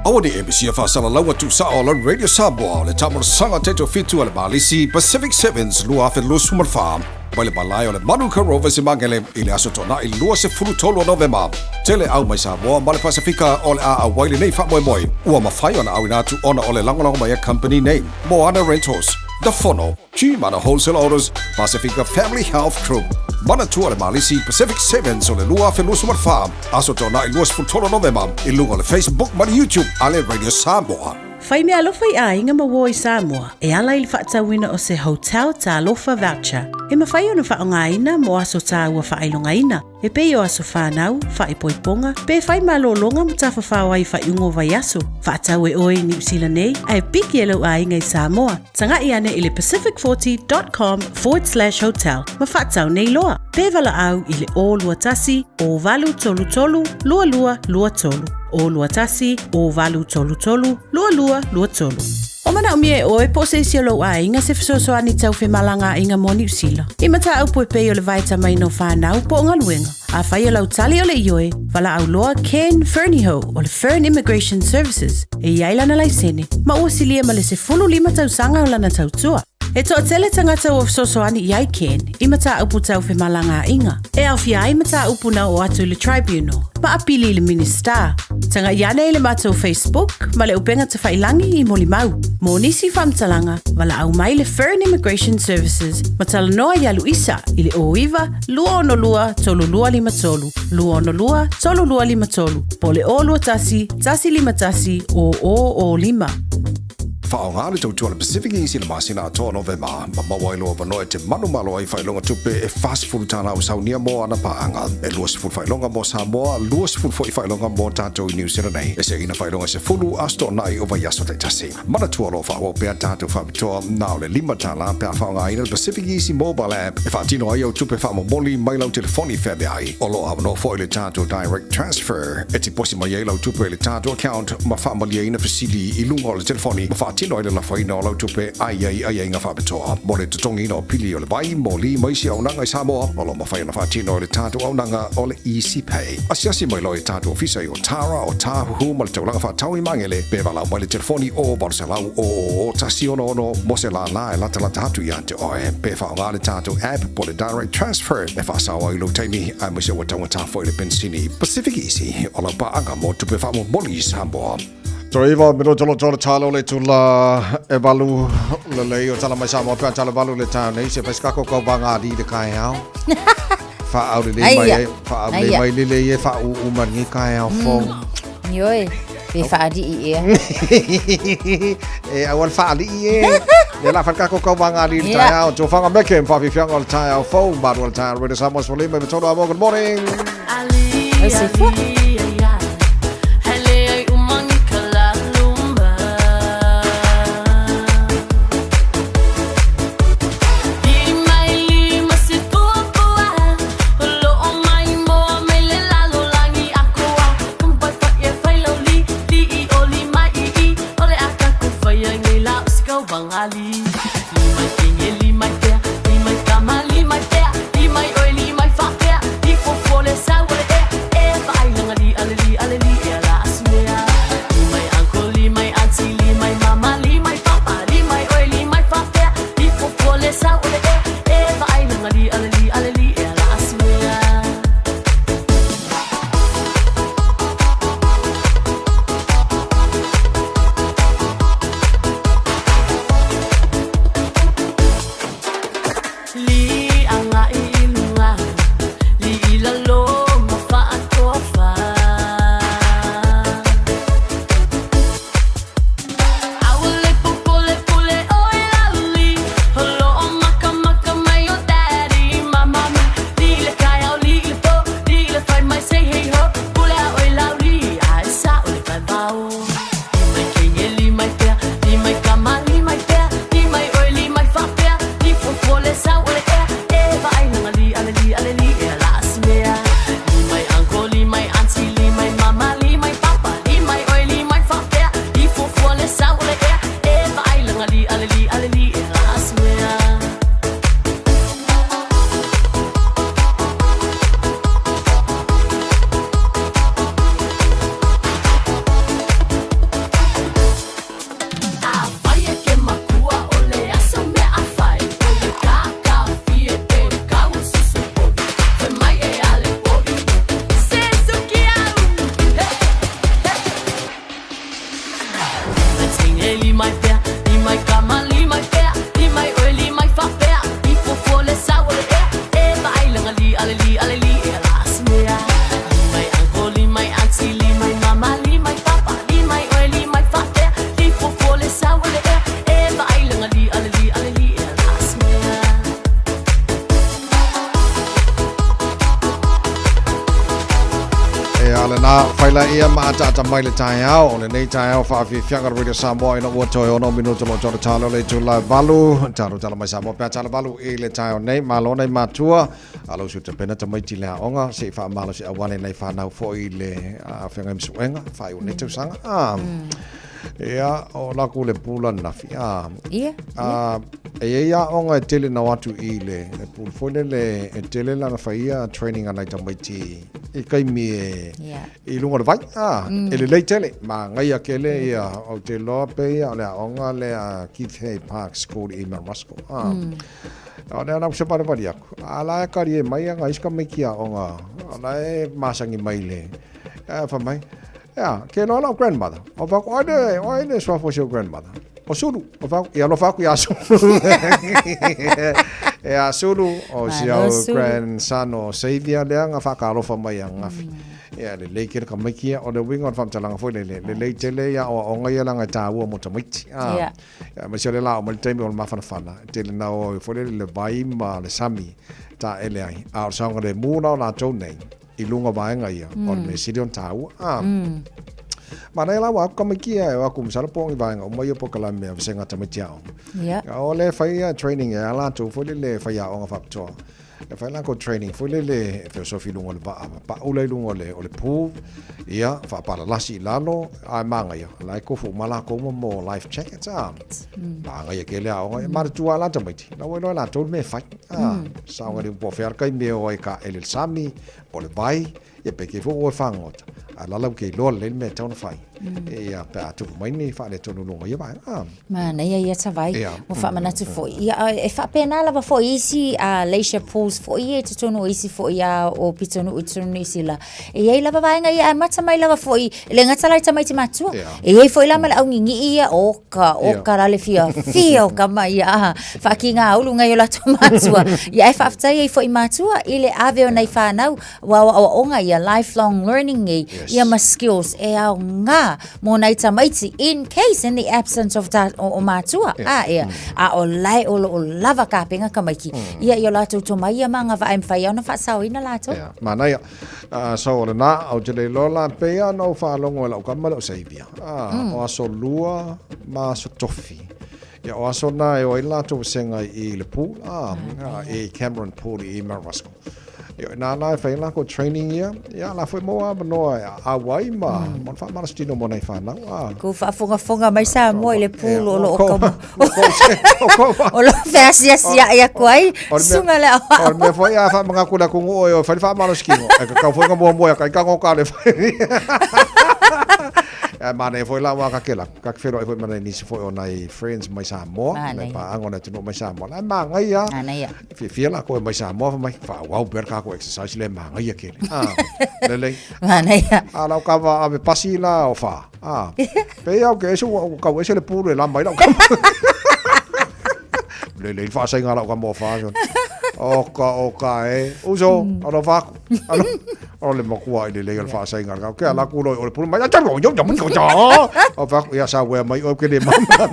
K: Aua ne i e misia faasalalaua tuusao o lau Radio Samoa o le taamolosaga taitofitu a le Malisi Pacific Sevens 2024 mai le malae o le Manuka Rovers i Magele i le Aso Toonai 23 o Novema. Tele au mai Samoa ma le Pasifika o le a auai lenei faamoemoe ua mafai ona auina atu ona o le lagolago mai a company nei, Moana Rentals, The Fono, Gmana Wholesale Autos, Pasifika Family Health Group, Manatua le Malisi Pacific Sevens o le 2024, Aso Toonai 23 Novema i luga o le Facebook ma le YouTube a le Radio Samoa.
H: Fai meaalofa i aiga ma uo i Samoa e ala i le faatauina o se Hotel Talofa Voucher e mafai ona faaaogaina mo aso taua faailogaina e pei o aso fanau, faaipoipoga, pe fai malologa ma tafafao ai i faaiuga o vaiaso. Faatau e oe i Niu Sila nei ae piki e lou aiga i Samoa. Taga'i ane i le pacific40.com/hotel ma faatau nei loa. Pe valaau i le 021 0833 2223. 021 0833 2223. O manaomia e oe po o se isi o lou aiga se fesoasoani tau femalagaaiga mo Niu Sila. I mataupu e pei o le vaetamaina o fanau po o galuega. Afai o lau tali o le ioe, valaau loa Ken Fernihough o le Fern Immigration Services e i ai lana laisene ma ua silia ma le 15 tausaga o lana tautua. E toatele tagata ua fesoasoani i ai Ken i mataupu tau femalagaaiga, e aofia ai mataupu na oo atu i le Tribunal ma apili i le Minisita. Tagai ane i le matou Facebook ma le upega tafailangi i molimau. Mo nisi faamatalaga, valaau mai le Fern Immigration Services ma talanoa ia Luisa i le 09 262 3253, 262 3253, po o le 021 151 0005.
K: Faaaoga le tautua a le Pacific Easy i le masina atoa o Novema, ma maua ai lou avanoa e te manumalo ai i faailoga tupe e 40 tālā o saunia mō ana paaga, e 20 faailoga mō Samoa, 20 foi faailoga mō tātou i Niu Sila nei, e seina faailoga e 10 Aso Toonai o vaiaso taitasi. Manatua o lo o faaauau pea tātou faapitoa na o le $5 pe a faaaogaina le Pacific Easy Mobile App e faatino ai au tupe faamomoli mai lau telefoni feaveai. O lo o avanoa foi le tātou Direct Transfer e tiposi mai ai lau tupe i le tātou account ma faamalieina fesili i luga o le telefoni ma faatino ai le lafoina o lau tupe a i ai aiaiga faapitoa mo le totogiina o pili o le vai, moli ma isi auaunaga i Samoa. O lo o mafai ona faatino i le tātou auaunaga o le Easy Pay. Asiasi mai loa i tātou ofisa i Otara, Otāhuhu ma le taulaga faatau i Magele pe valaau mai le telefoni o 800 000 166 mo se lālā e latalata atu ia te oe. Pe faaaoga le tātou app po o le Direct Transfer e faasao ai lou taimi aemaise ua taugata foi le penisini. Pacific Easy, o lau paaga mo tupe faamomoli i Samoa.
D: Toe iwa minute lo tōna tālo le tula e walu lelei o tala mai Samoa pea tala walu le tāu nei se whaiskako kau wā ngā li le kai ao. Wha au le mai e, wha au le mai le le e wha u u maringi kai ao fō.
I: Ioe, pe whaari'i ea.
D: E au al whaari'i e. Le la whatkako kau wā ngā li le tai ao. Tō whanga meke mwhawhiwhianga o le tai ao fō. Maru o le tai ao Radio Samoa Swalima me tōna amo. Good morning.
I: Au se fua.
D: Ia lena faila ia ma ataata mai le taeao o lenei taeao faafiafiaga le Radio Samoa ina ua toe ono minuta lo tolo talo le itula e valu talo talo mai Samoa pea talo valu i le taeao nei malo nei matua alo su tapena tamaiti le aoga se i faamalosi auale nei whanau foi le feagai ma suega faaiu nei tausaga a Ia, o la ku le pula nafi. A,
I: Ia,
D: a, e iai aoga e tele na o atu i le, le pula foi lele e tele lana fai ia training a nai tamaiti i kaimi e,
I: Ia.
D: i lunga o le vai. A, e lelei tele, māngaia kele ia, ou te iloa pei o le aoga lea Keith Hay Park School i Mount Roskill. A, o lea la ua savalivali aku, a la e karie mai a ngai isi tamaiti aoga, o la e masani mai le, a fai mai, Ea, ke loa lau grandmother. O whaku, oi le, oi le suafa o si ou grandmother. O Sulu, o whaku, ia alofa aku ia Sulu. Ia Sulu, o si
I: Malo
D: au
I: Sulu.
D: grandson o Xavier lea nga whakaalofa mai a ngafi. Ia, lelei kele tamaiti ia, o le uiga o le whamtalanga foi lele, lelei tele ia o aonga ia langa e tāua mo tamaiti. Ah,
I: Ia.
D: Ia, ma si o le la o mai le taimi o le mafanafana, tele na o foi lele le vai ma le sami tā ele ai. A o le saonga le mū na o lātou nei, i luga o vaega ia, o le mea sili ona tāua. A, Manaia la ua aku tamaiti ia e o aku masalo po o ni vaega uma ia polokalame a vasega tamaiti aoga.
I: Ia.
D: O le fai ia training e a latou foi lele fai aoga faapitoa. E fai lakou training foi lele e feosofi i luga o le vaa ma pau la i luga o le o le pool, ia faapalalasi i lalo, ae magaia la e tofu uma lakou ma mo life jackets a. Magaia tele aoga e manatua lava la tamaiti, la ua iloa e latou le mea e fai. A, saoga le po o fea le taimi e o ai ka ele le sami, po o le vai, ia pe kei foi ua e fagota, ae lala ua kei loa lelei le mea e tatau ona fai. Ia, pe a tupu mai ni faaletonu i luga o ia vaega. A.
I: Manaia ia Tavai,
D: Ia.
I: ua faamanatu foi. Ia, a e faapena lava foi i isi leisure pools foi ia i totonu o isi foi o pitonuu i totonu o Niu Sila. E i ai lava vaega ia, ae amata mai lava foi, e le gata la i tamaiti matua. E i ai foi la ma le augigii ia, oka, oka la le fiafia o tama ia, aha, faakigāulu ngai o latou matua. Ia, ae faafetai ai foi i matua i le ave o nai whanau, ua aoaoga ia lifelong learning nei, ia ma skills e aoga mō nai tamaiti in case in the absence of ta, o, o mātua. A, ia, a o lae o loo lava kapenga tamaiti, ia i o latou tomai ia ma ngā vaai mawhai au na whaasaoina latou.
D: Ia, manaia. So o lena, ou te le iloa la pei lava ona ou faalogo e lau kama le o Xavier. O aso lua ma aso tofi. Ia, o aso na e o ai latou vasega i le pool, i Cameron Pool i Mount Roskill. Ia, nā la e whai lako training ia, ia la foi moa avanoa e au ai ma, ma ona faamalositino mo nai whanau.
I: Ko faafogafoga mai Samoa i le pool o loo
D: kau
I: o loo feasiasiaʻi aku ai susuga le aoao.
D: O le mea foi a faamanatu i le atunuu e o e fai le faamalosikino, e tatau foi ona muamua ia kai tago ka le fai. Ae manaia foi la aua ka ke laku, ka ke feiloai foi ma nai nisi foi o nai friends mai Samoa, nai paaga o le atunuu mai Samoa, la e magaia.
I: Manaia.
D: Fiafia lakou e mai Samoa fai mai, faaauau pea le tatou exercise lea e magaia tele. Ah, lelei.
I: Manaia.
D: A lau kava ave pasi la o fa. Ah, pei au ke ese ua kau ese le pulu e lama ai lau kama. Lelei le faasaiga a lau kama o fa. Oka, oka e. Uso, alofa aku. Alo, o le makua i lelei o le faasaiga a le kau. Ke ala ku loi o le pulu mai. O fa aku, ia sa wea mai oe ke le mama.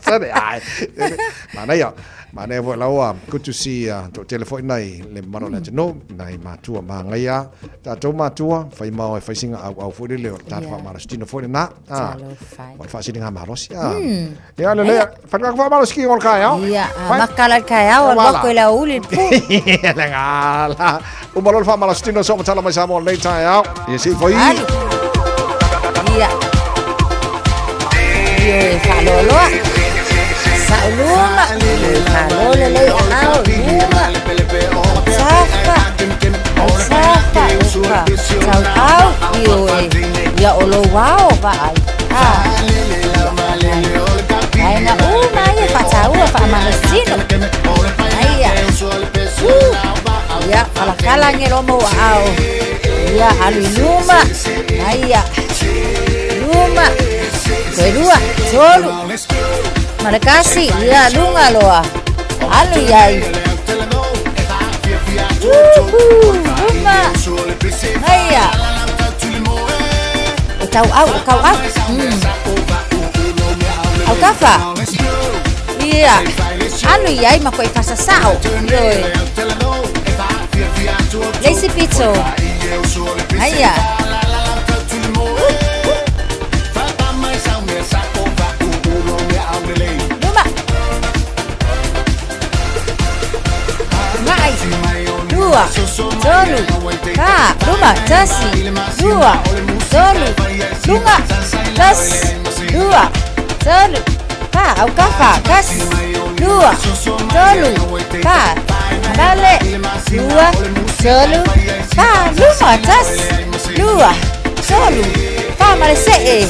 D: Sare ai. Manaia. Manaia foi lau good to see toatele foi nai le mamalu o le atunuu, nai matua magaia. Tatou matua, fai ma oe fai singa auau foi lele o le tatou faamalositino foi lena.
I: Talofa.
D: O le faasiligamalosi. Ia lelei, fai le faamalosi ki o le taeao.
I: Ia, maka la le taeao, alu atu i le aoauli le po.
D: Le gala. Uma loa le faamalositino so matala mai Samoa lenei taeao. Ia sei foi.
I: Alu. Ia. Io e faaloaloa. Sauluma. Malo lelei aao luma. Safa. Safa. Uka. Tauau. Io e. Ia o lou ao vaai. Ah. Aina uma ia faataua faamalositino. Aia. Ia, kalakala nge lo mau aao. Ia, alu i luma. Aia. Luma. Toe lua, tolu. Malakasi, ia, lunga loa. Alu iai. Uhu, luma. Aia. O tau au, o kau au. Au kafa. Ia. Alu iai ma koe fasasao. Ioe. Le isi pito. Aia. Luma. Mai. Lua. Tolu. Fa. Luma. Tasi. Lua. Tolu. Lunga. Tasi. Lua. Tolu. Fa. Aukafa. Kasi. Lua. Tolu. Fa. Vale. Lua. Tolu. Fa. Luma. Tasi. Lua. Tolu. Fa. Ma le se'e.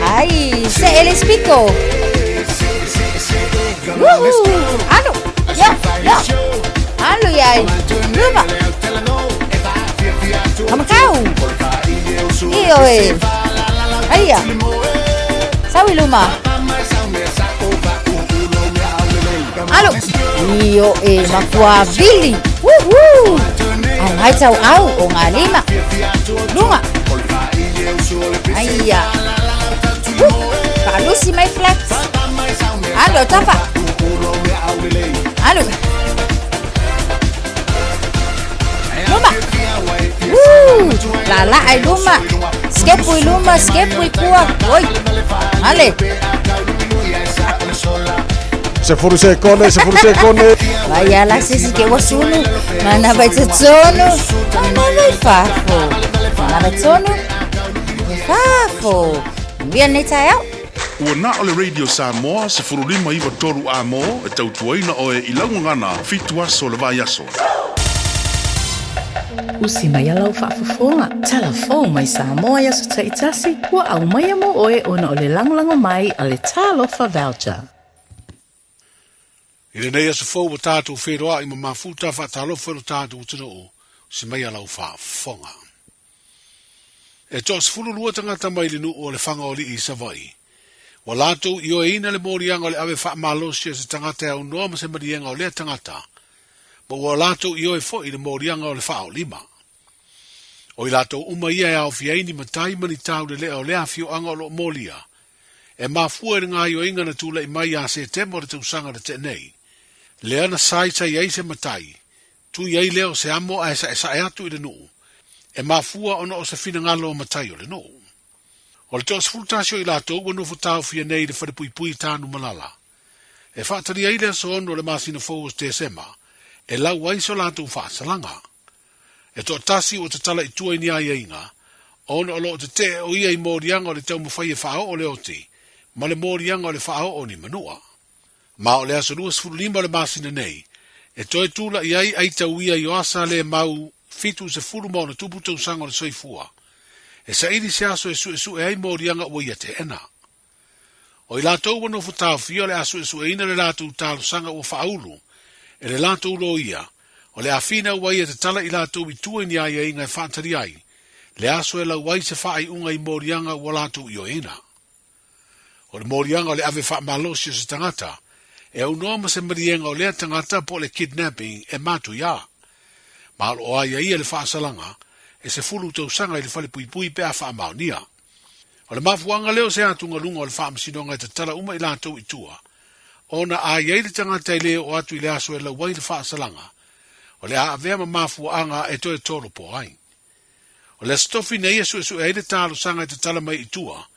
I: Ai. Se'e le spiko. Woohoo! Alu! Ya! Ya! Alu iai! Luma! Kamakau! Ioe! Aia! Sau i luma! Alu! Ioe! Makua vili! Woohoo! Au ngai tau au o ngā lima! Lunga! Aia! Woo! Faalusi mai flats! Alu, tafa! Alu! Luma! Woo! Lala ai luma! Skepu i luma, skepu i kua! Oi! Ale!
D: Sefulu sekone, sefulu sekone.
I: Vai ala sisi ke wasunu, mana vai totonu, mana vai fafo. Mana vai tonu, fafo. Manuia lenei taeao.
G: Ua na o le Radio Samoa 1593 A mo e tautuaina oe i lau gagana fitu aso o le vaiaso.
H: Usi mai a lau faafofoga, tala fou mai Samoa i aso taitasi, ua aumaia mo oe ona o le lagolago mai a le Talofa Voucher.
N: I lenei aso fou ua tatou feiloai ma mafuta faatalofa i lo tatou atunuu, usi mai a lau faafofoga. E toasefululua tagata mai le nuu o Lefaga-o-Alii i Savaii. Ua latou ioeina le moliaga o le ave faamalosi o se tagata e aunoa ma se maliega o lea tagata, ma ua latou ioe foi i le moliaga o le faaolima. O i latou uma ia e aofia ai ni matai ma ni taulelea o lea afioaga o lo o molia, e mafua i le gaoioiga na tulai mai ia Setema o le tausaga na tea nei, lea na saisai ai se matai, Tui ai lea o se amo ae saesae atu i le nuu, e mafua ona o se finagalo o matai o le nuu. O le toasefulutasi o i latou ua nofo taofia nei i le falepuipui i Tanumalala. E faatali ai le aso ono o le masina fou o Tesema e lau ai so latou faasalaga. E toatasi ua tatala i tua i ni aiaiga, ona o lo o tetee o ia i moliaga o le taumafai e faaoo le oti ma le moliaga o le faaoo ni manua. Ma o le aso 25 o le masina nei, e toe tula'i ai Aitauia Ioasa le mau 70 ma ona tupu tausaga o le soifua. E saili se aso e suesue ai moliaga ua ia teena. O i latou ua nofo taofia o le a suesueina le latou talosaga ua faaulu e le latou loia, o le a finau ai e tatala i latou i tua i ni aiaiga e faatali ai le aso e lau ai se faaiuga i moliaga ua latou ioeina. O le moliaga o le ave faamalosi o se tagata e aunoa ma se maliega o lea tagata po o le kidnapping e matuia. Ma o lo o aiaia le faasalaga e 10 tausaga i le falepuipui pe a faamaonia. O le mafuaaga lea o se atugaluga o le Faamasinoga e tatala uma i latou i tua, ona a i ai le tagata e le oo atu i le aso e lau ai le faasalaga, o le a avea ma mafuaaga e toe tolopo ai. O le Aso Tofi nei e suesue ai le talosaga e tatala mai i tua,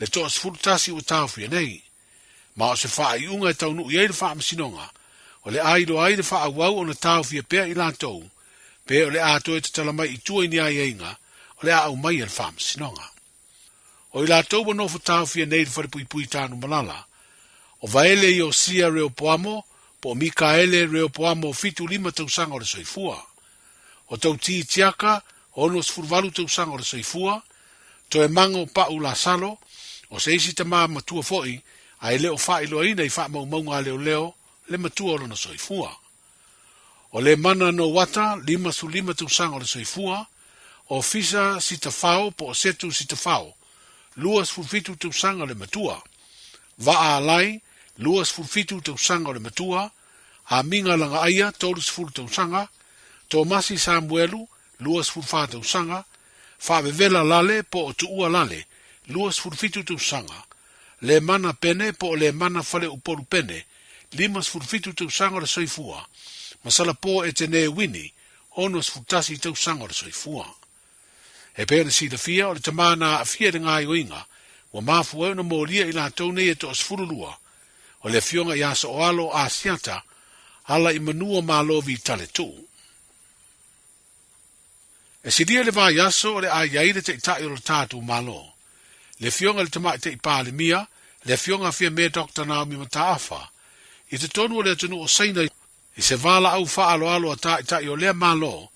N: le toa 11 ua taofia nei. Ma o se faaiuga e taunuu i ai le Faamasinoga, o le a iloa ai le faaauau ona taofia pea i latou, pe o le a toe tatala mai i tua i ni aiaiga o le a aumai e le Faamasinoga. O i latou ua nofo taofia nei i le Falepuipui Tanumalala, o Vaele Iosia Reopoamo po o Mikaele Reopoamo 75 tausaga o le soifua, o Tauti Tiaka 68 tausaga o le soifua, Toemago Pa'u Lasalo, o se isi tama matua foi a e le o faailoaina i faamaumauga a leoleo le matua o lona soifua. O Lemana Nowata, 55 tausaga o le soifua, o Fisa Sitafao po o Setu Sitafao, 27 tausaga le matua, Vaa Alai, 27 tausaga o le matua, Amiga Lagaaia, 30 tausaga, Tomasi Samuelu, 24 tausaga, Faavevela Lale po o Tuua Lale, 27 tausaga, Lemana Pene po o Lemana Faleupolu Pene, 57 tausaga o le soifua, ma Salapo Etene Wini, 61 tausaga o le soifua. E pei ona silafia, o le tama na aafia i le gaoioiga, ua mafua ai ona molia i latou nei e toa 12, o le afioga ia So'oalo Asiata, ala i Manua Malo Vitale Tuu. E silia i le vaiaso o le a i ai le Taitai o lo tatou Malo, le Afioga i le Tamaitai Palemia, le Afioga a Fiame Doctor Naomi Mataafa, i totonu o le atunuu o Saina i se valaau faaaloalo a Taitai o lea Malo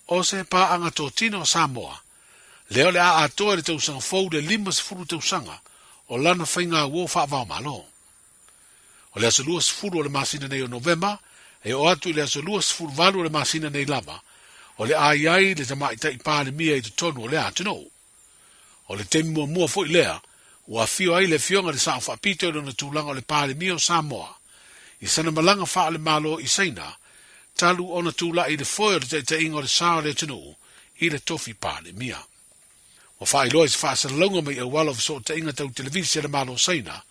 N: o se paaga totino a Samoa, lea o le a atoa i le tausaga fou le 50 tausaga o lana faigauo faavaomalo. O le aso 20 o le masina nei o Novema, e oo atu i le aso 28 o le masina nei lava, o le a i ai le Tamaitai Palemia i totonu o lea atunuu. O le taimi muamua foi lea ua afio ai le Afioga i le Sao Faapito i lona tulaga o le Palemia o Samoa i sana malaga faale-Malo i Saina talu ona tulai i le foe o le taitaiga o le sa o le atunuu i le tofi Palemia. Ua faailoa i se faasalalauga mai auala o fesootaiga tau televisi a le Malo o Saina,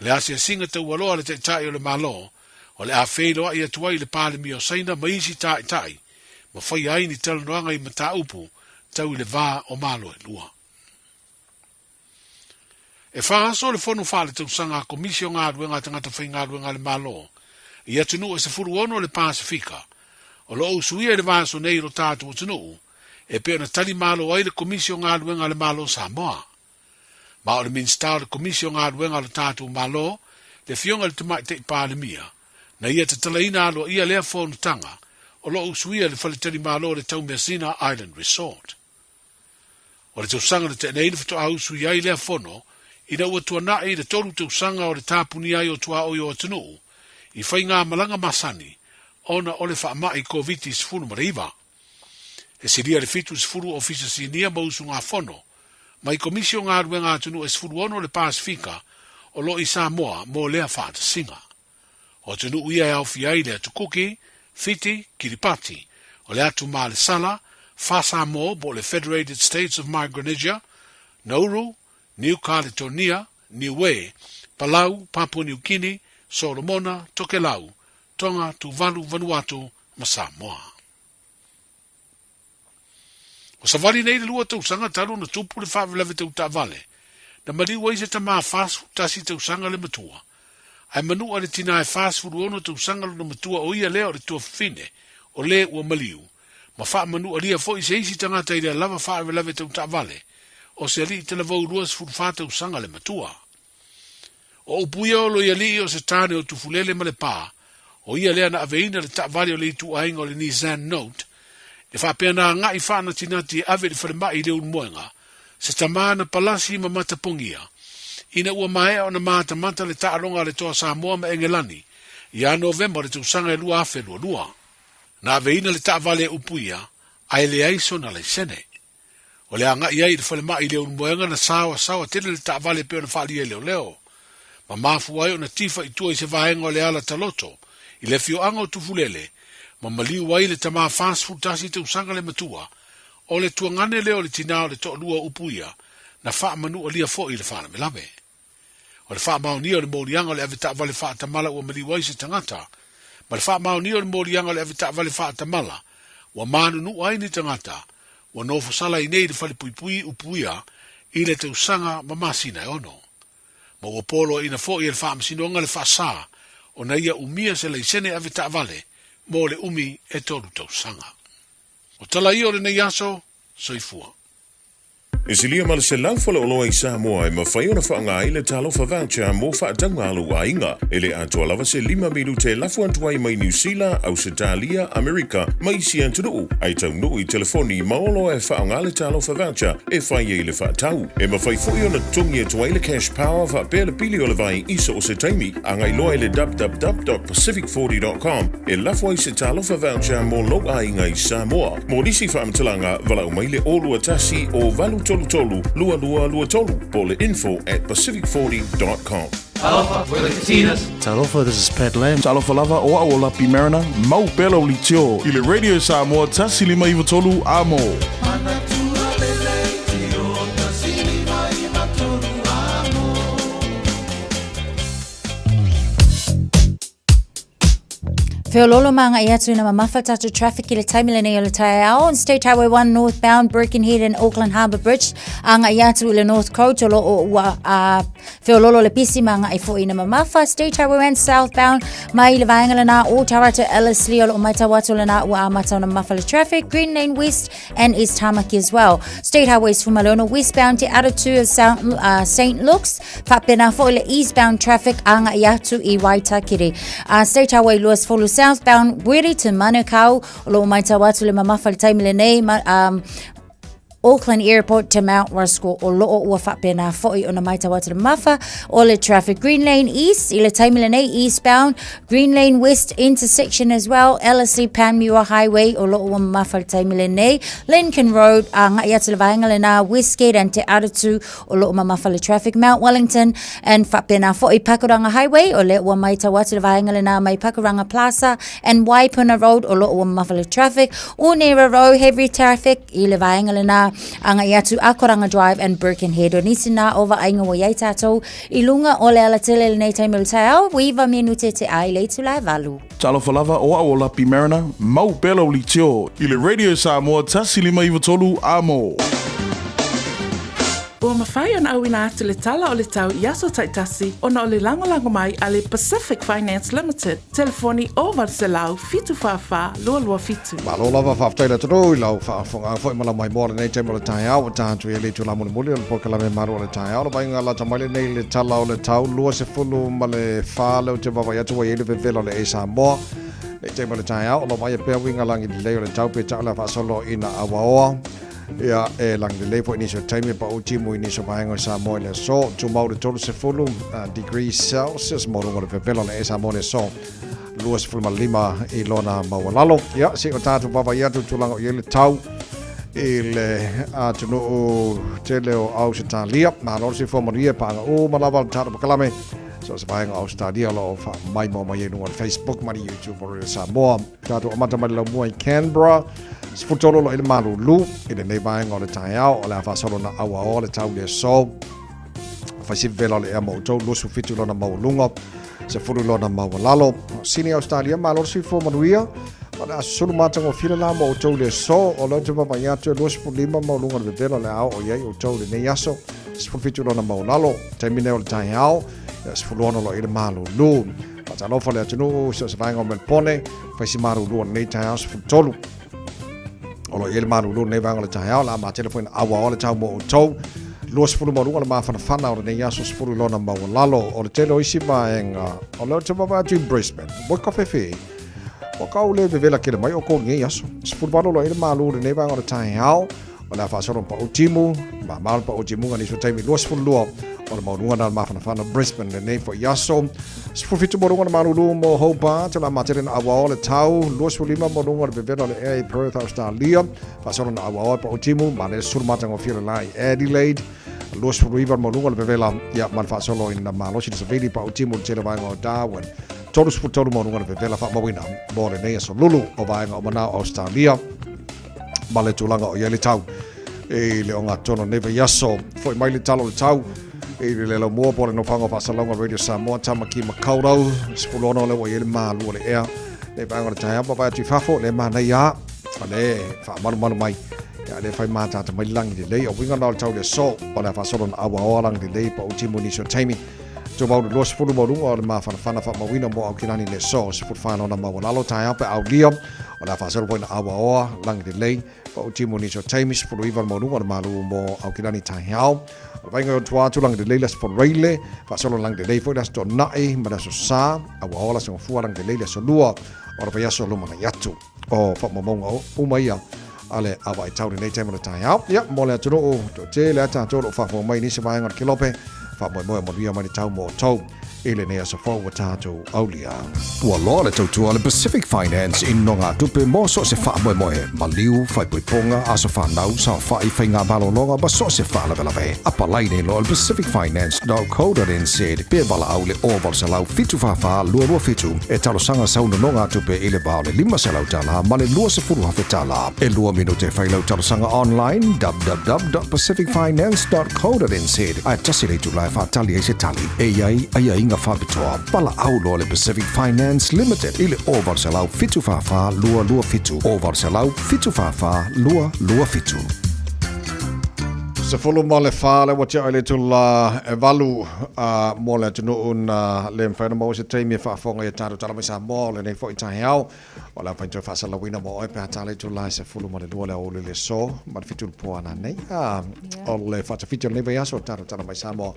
N: o le asiasiga taualoa a le Taitai o le Malo o le a feiloai atu ai i le Palemia o Saina ma isi taitai ma faia ai ni talanoaga i mataupu tau i le va o Malo e lua. E fa aso le fono faaletausaga a Komisi o Galuega a Tagata Faigaluega a le Malo i atunuu e 16 o le Pasefika o lo o usuia i le vaiaso nei i lo tatou atunuu e pei ona tali malo ai le Komisi o Galuega a le Malo o Samoa. Ma o le Minisita o le Komisi o Galuega a lo tatou Malo, le Afioga i le Tamaitai Palemia, na ia tatalaina aloaia lea fonotaga o lo o usuia i le faletalimalo o le Taumeasina Island Resort. O le tausaga na tea nei na faatoa usui ai lea fono ina ua tuanai le tolu tausaga o le tapunia ai o tuaoi o atunuu i faigamalaga masani ona o le faamai Koviti-19. E silia le 70 ofisa sinia ma usugafono mai Komisi o Galuega Atunuu e 16 o le Pasefika o lo o i Samoa mo lea faatasiga. O atunuu ia e aofia ai le Atu Kuki, Fiti, Kiripati, o le Atu Malesala, Faa-Samoa po o le Federated States of Micronesia, Nauru, Niu Kaletonia, Niue, Palau, Papua Niu Kini, Solomona, Tokelau, Tonga, Tuvalu, Vanuatu ma Samoa. Ua savali nei le lua tausaga talu ona tupu le faalavelave tau taavale, na maliu ai se tama 41 tausaga le matua, ae manua le tina e 46 tausaga lona matua o ia lea o le tuafafine o le ua maliu, ma faamanualia foi se isi tagata i lea lava faalavelave tau taavale, o se alii talavou 24 tausaga le matua. O upu ia o Loialii o se tane o Tufulele ma Lepā, o ia lea na aveina le taavale o le ituaiga o le Nissan Note, e faapea na agai faanatinati e ave i le falemai i Leulumoega, Se tamā na palasi ma matapogia, ina ua maea ona matamata le taaloga a le Toa Samoa ma Engelani ia Novema o le tausaga e 2022. Na aveina le taavale e upuia ae leai sona laisene. O le agai ai i le falemai i Leulumoega na saoasaoa tele le taavale e pei ona faaalia e leoleo, ma mafua ai ona tifa i tua i se vaega o le ala taloto i le afioaga o Tufulele ma maliu ai le tamā 41 tausaga le matua o le tuagane lea o le tinā o le toalua o Upuia na faamanualia foi i le faalavelave. O le faamaonia o le moliaga o le avetaavale faatamala ua maliu ai se tagata, ma le faamaonia o le moliaga o le avetaavale faatamala ua manunua ai ni tagata ua nofosala i nei i le falepuipui Upuia i le tausaga ma masina e ono. Ma ua poloaiina foi e le Faamasinoga le faasa ona ia umia se laisene avetaavale mo le umi e tolu tausaga. O tala ia o lenei aso, soifua.
O: E silia ma le 100 faleoloa i Samoa e mafai ona faaaoga ai le Talofa Voucher mo faatauga a lou aiga. E le atoa lava se lima minute e lafo atu ai mai Niu Sila, Ausetalia, Amerika ma isi atunuu, ae taunuu i telefoni ma oloa e faaaoga le Talofa Voucher e fai ai le faatau. E mafai foi ona totogi atu ai le Cash Power faapea le pili o le vai i so o se taimi. Agai loa i le www.pacific40.com e lafo ai se Talofa Voucher mo lou aiga i Samoa. Mo nisi faamatalaga, valaau mai le 021 o 833 2223 po o le info at pacific40.com.
A: Talofa, we're the Katinas.
P: Talofa, this is Pat Lam.
Q: Talofa lava, o au o Lapi Mariner, mau pea lau leitio i le Radio Samoa 153 A mo.
I: Feololo maangai atu ina mamafa tatou traffic i le taimi lenei o le taeao on State Highway 1 northbound Birkenhead and Auckland Harbour Bridge agai atu i le North Coast o loo ua feololo le pisi maangai foi ina mamafa State Highway 1 southbound mai le vaega lena o Tarata Ellerslie o loo matau atu lena ua amata ona mamafa le traffic Green Lane West and East Tamaki as well. State Highway 16 westbound te Aratu of South, St. Luke's, faapena foi le eastbound traffic agai atu i Waitakere. State Highway 20 southbound Wiri to Manukau, o loo maitau atu le mamafa le taimi lenei, ma, Auckland Airport to Mount Roskill o loo ua faapena foi ona maitau atu le mamafa o le traffic. Green Lane East i le taimi lenei eastbound Green Lane West intersection as well, Ellerslie Panmure Highway o loo ua mamafa le taimi lenei, Lincoln Road agai atu le vaega lena Westgate and Te Aratu o loo mamafa le traffic, Mount Wellington and faapena foi Pakuranga Highway o lea ua maitau atu le vaega lena mai Pakuranga Plaza and Waipuna Road o loo ua mamafa le traffic, Onera Road heavy traffic i le vaega lena agai atu Akoranga Drive and Birkenhead. O nisi nā o vaaiga ua iai tatou I luga o le alatele lenei taimi o le taeao, ua iva minute te a i le itula e valu.
Q: Talofa lava, o au o Lapi Mariner, mau pea lau leitio i le Radio Samoa 1593 A mo.
H: Ua mafai ona auina atu le tala o le tau i aso taitasi ona o le lagolago mai a le Pacific Finance Limited, telefoni 0800 744 227.
D: Malo lava, faafetai le atunuu i lau faafofoga foi ma lau maimoa lenei taimi o le taeao ua taha atu i ai le itula mulimuli o le polokalame malu o le taeao. Le vaaiga lata mai lenei i le tala o le tau 24 ma le lea ou te vaavaai atu ua i ai le vevela o le Air Samoa. Lenei taimi o le taeao o lo o vaaia pea uiga lagi lelei o le tau peitai o le a faasolo ina auaoa. Ia, e lagi lelei foi nisi o taimi e paʻu timu i nisi o vaega o Samoa i le aso. Tumau le 30 degrees Celsius mo luga o le vevela o le Air Samoa i le aso. 25 i lona maualalo. Ia, se i o tatou vaavaai atu i tulaga o i ai le tau i le atunuu tele o Ausetalia. Malo le soifua manuia, paaga uma lava le tatou polokalame. So se vaega o Australia o lo o faamaimoa mai ai luga o le Facebook ma le YouTube o Radio Samoa. Tatou amata mai le laumua i Canberra. 13 lo i le malulu i lenei vaega o le taeao o le a faasolo na auaoa le tau le aso. Fai si vela o le ea mo outou 27 lona maualuga. 10 lona maualalo. Sini Australia, malo le soifua manuia. O le a susulu matagofie le la mo outou i le aso. O lea ou te vaavaai atu e 25 maualuga o le vevela o le a oo i ai outou i lenei aso. 17 lona maualalo. Taimi nei o le taeao, 16 lo i le malulu. Faatalofa le atunuu i so o se vaega o Melpone, fai si malulu o lenei taeao 13. O lo o i ai le malulu lenei vaega o le taeao, o le a matele foi na auaoa le tau mo outou. 20 maualuga le mafanafana o lenei aso 10 lona maualalo. O le tele o isi vaega, o lea ou te vaavaai atu i Brisbane, ua kafefe, ua kau le vevela tele mai oukou i lenei aso. 18 lo i le malu lenei vaega o le taeao. O le a faasolo ma pau timu, mamao le pau timuga nisi o taimi 22 o le maualuga na o le mafanafana Brisbane lenei foi aso. 17 maualuga o le malulu mo Hobart, o le a matele na auaoa le tau, 25 maualuga o le vevela o le ea i Perth, Australia, faasolo na auaoa e pau timu, manaia sulu matagofie le la i Adelaide, 29 le maualuga o le vevela, ia ma le faasolo ina malosi le savili pau timu i le tele o vaega o Darwin. 33 maualuga o le vevela faamauina mo lenei aso lulu o vaega o manao Australia. ma le tulaga o i ai le tau i le ogatotonu o lenei vaiaso. Foi mai le tala o le tau i le lelaumua po o le nofoaga o faasalalauga Radio Samoa, Tamaki Makaurau, 16 lea ua i ai le malu o le ea. Le vaega o le taeao ma vaai atu i fafo, le manaia a, o le faamalumalu mai. Ia, le fai mātāta mai le langi lelei. O uiga na o le tau le aso, o le a faasolo na auaoa langi lelei pa utimu nisi o taimi. Tumau le 20 maualuga o le mafanafana faamauina mo Aukilani le aso, 14 lona maualalo taeao pe aulia. O le a faasolo foi na auaoa langi lelei pa utimu nisi o taimi, 19 le maualuga o le malu mo Aukilani taeao. O le vaaiga i tua atu langi lelei le aso Foraile, faasolo langi lelei foi le aso Toonai ma le aso Sa, auaoa le aso Gafua langi lelei le aso Lua o le vaiaso lumanai atu. O faamaumauga uma ia a le avaitau lenei taimi o le taeao. Ia, mo le atunuu toatele a tatou o lo o faafofoga mai i nisi vaega o le kelope, faamoemoe manuia mai le tau mo outou i lenei aso fou ua tatou aulia.
K: Ua loa le tautua a le Pacific Finance i nogatupe mo so o se faamoemoe, maliu, faaipoipoga, aso fanau, saofai, faiga malologa ma so o se faalavelave. Apalai nei loa i le pacificfinance.co.nz pe valaau i le 0800 744 227 e talosaga sau nonogatupe i le va o le $500 ma le $20,000. E lua minute e fai lau talosaga online www.pacificfinance.co.nz ae tasi le itula e faatali ai se tali. E i ai aiaiga faapitoa. Valaau loa le Pacific Finance Limited i le 0800 744 227, 0800 744 227.
D: 14 le ua tea i le itula e valu a mo le atunuu na le mafai ona maua se taimi e faafofoga i a tatou tala mai Samoa o lenei foi taeao. O le a mafai ona toe faasalalauina mo oe pe a tala itula e 12 le aoauli i le aso ma le 7 i le po a nanei. A o le faatafiti o lenei vaiaso o tatou tala mai Samoa,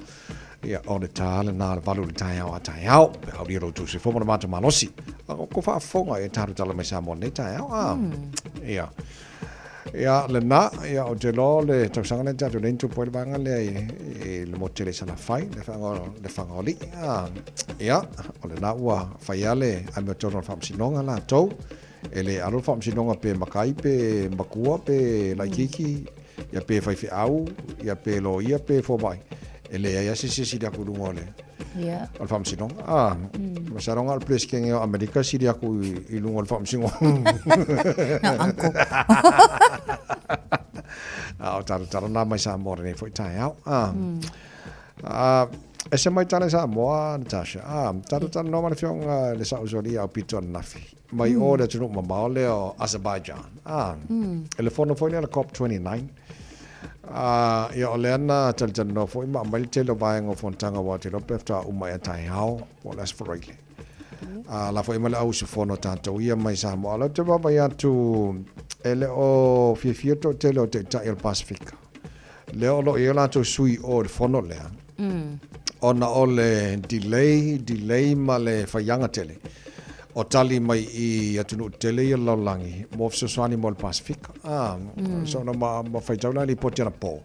D: ia o le ta lena o le 8 i le taeao a taeao. Pe aulia lo outou soifua ma le matou malosi. A o ko faafofoga i a tatou tala mai Samoa i lenei taeao. A ia. Ia, lena, ia, ou te iloa o le tausaga lea na tatou nei na tupu ai le vaega lea i, i le motu tele i Salafai, le whanga, le Whangaoli'i. Ah, ia, o lena ua fai lava le amiotonu o le faamasinoga latou. E le alo le faamasinoga pe makai, pe makua, pe laitiiti, ia pe faifeau, ia pe loia, pe fomai. E leai lava se isi e sili atu i luga o le,
I: Yeah.
D: O le faamasinoga. Ah, mm. masalo na o le Presidente o Amerika sili atu i, i luga o le faamasinoga.
I: No, uncle.
D: ah, o talo talo nā mai Samoa lenei foi taeao. Ah. Ah, e se mai tala i Samoa, Natasha. Ah, talo talo no ma le fionga le sa usoli au pito ananafi. Mai o le atunuu mamao lea o Azerbaijan. Ah, e le fono foi lea le COP29. Ā, ia o lea na talitalinoa foi ma aumai le tele o vaega o fonotaga aua ou te iloa pe faatoa uma ea taeao po o le Aso Faraile. Ā, la foi ma le au usufono a tatou ia mai Samoa. O lea ou te vaavaai atu e le o fiafia le toatele o Taitai o le Pasefika. Lea o lo o i ai o latou sui i o i le fono lea, ona o le delay, delay ma le faiaga tele o tali mai i atunuu tetele ia o le lalolagi mo fesoasoani mo le Pasefika. Ah, mm. So na ma, ma faitau la lipoti anapo.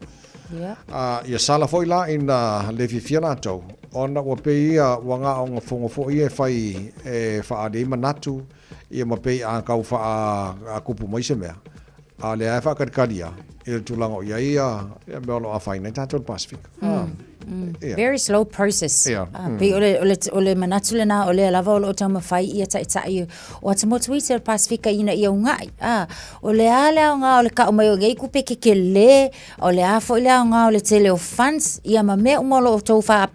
I: Yeah.
D: Ah, ia sala foi la ina le fiafia latou, ona ua pei ia ua gaoga fogo foi ia e fai e faaali ai manatu, ia ma pei a tau faakupu mai se mea. A o lea e faakalikali lava i le tulaga o i ai ia mea o lo o afaina ai tatou i le Pasefika.
I: Ia. Very slow process. Ia. Ah, pei o le, o le, o le manatu lena o lea lava o lo o taumafai ia taitai o atumotu iti o le Pasefika ina ia uga'i. Ah, o le a le aoga o le ka'u mai o nei kupe kekelē, o le a foi le aoga o le tele o funds, ia ma mea uma o lo o outou faa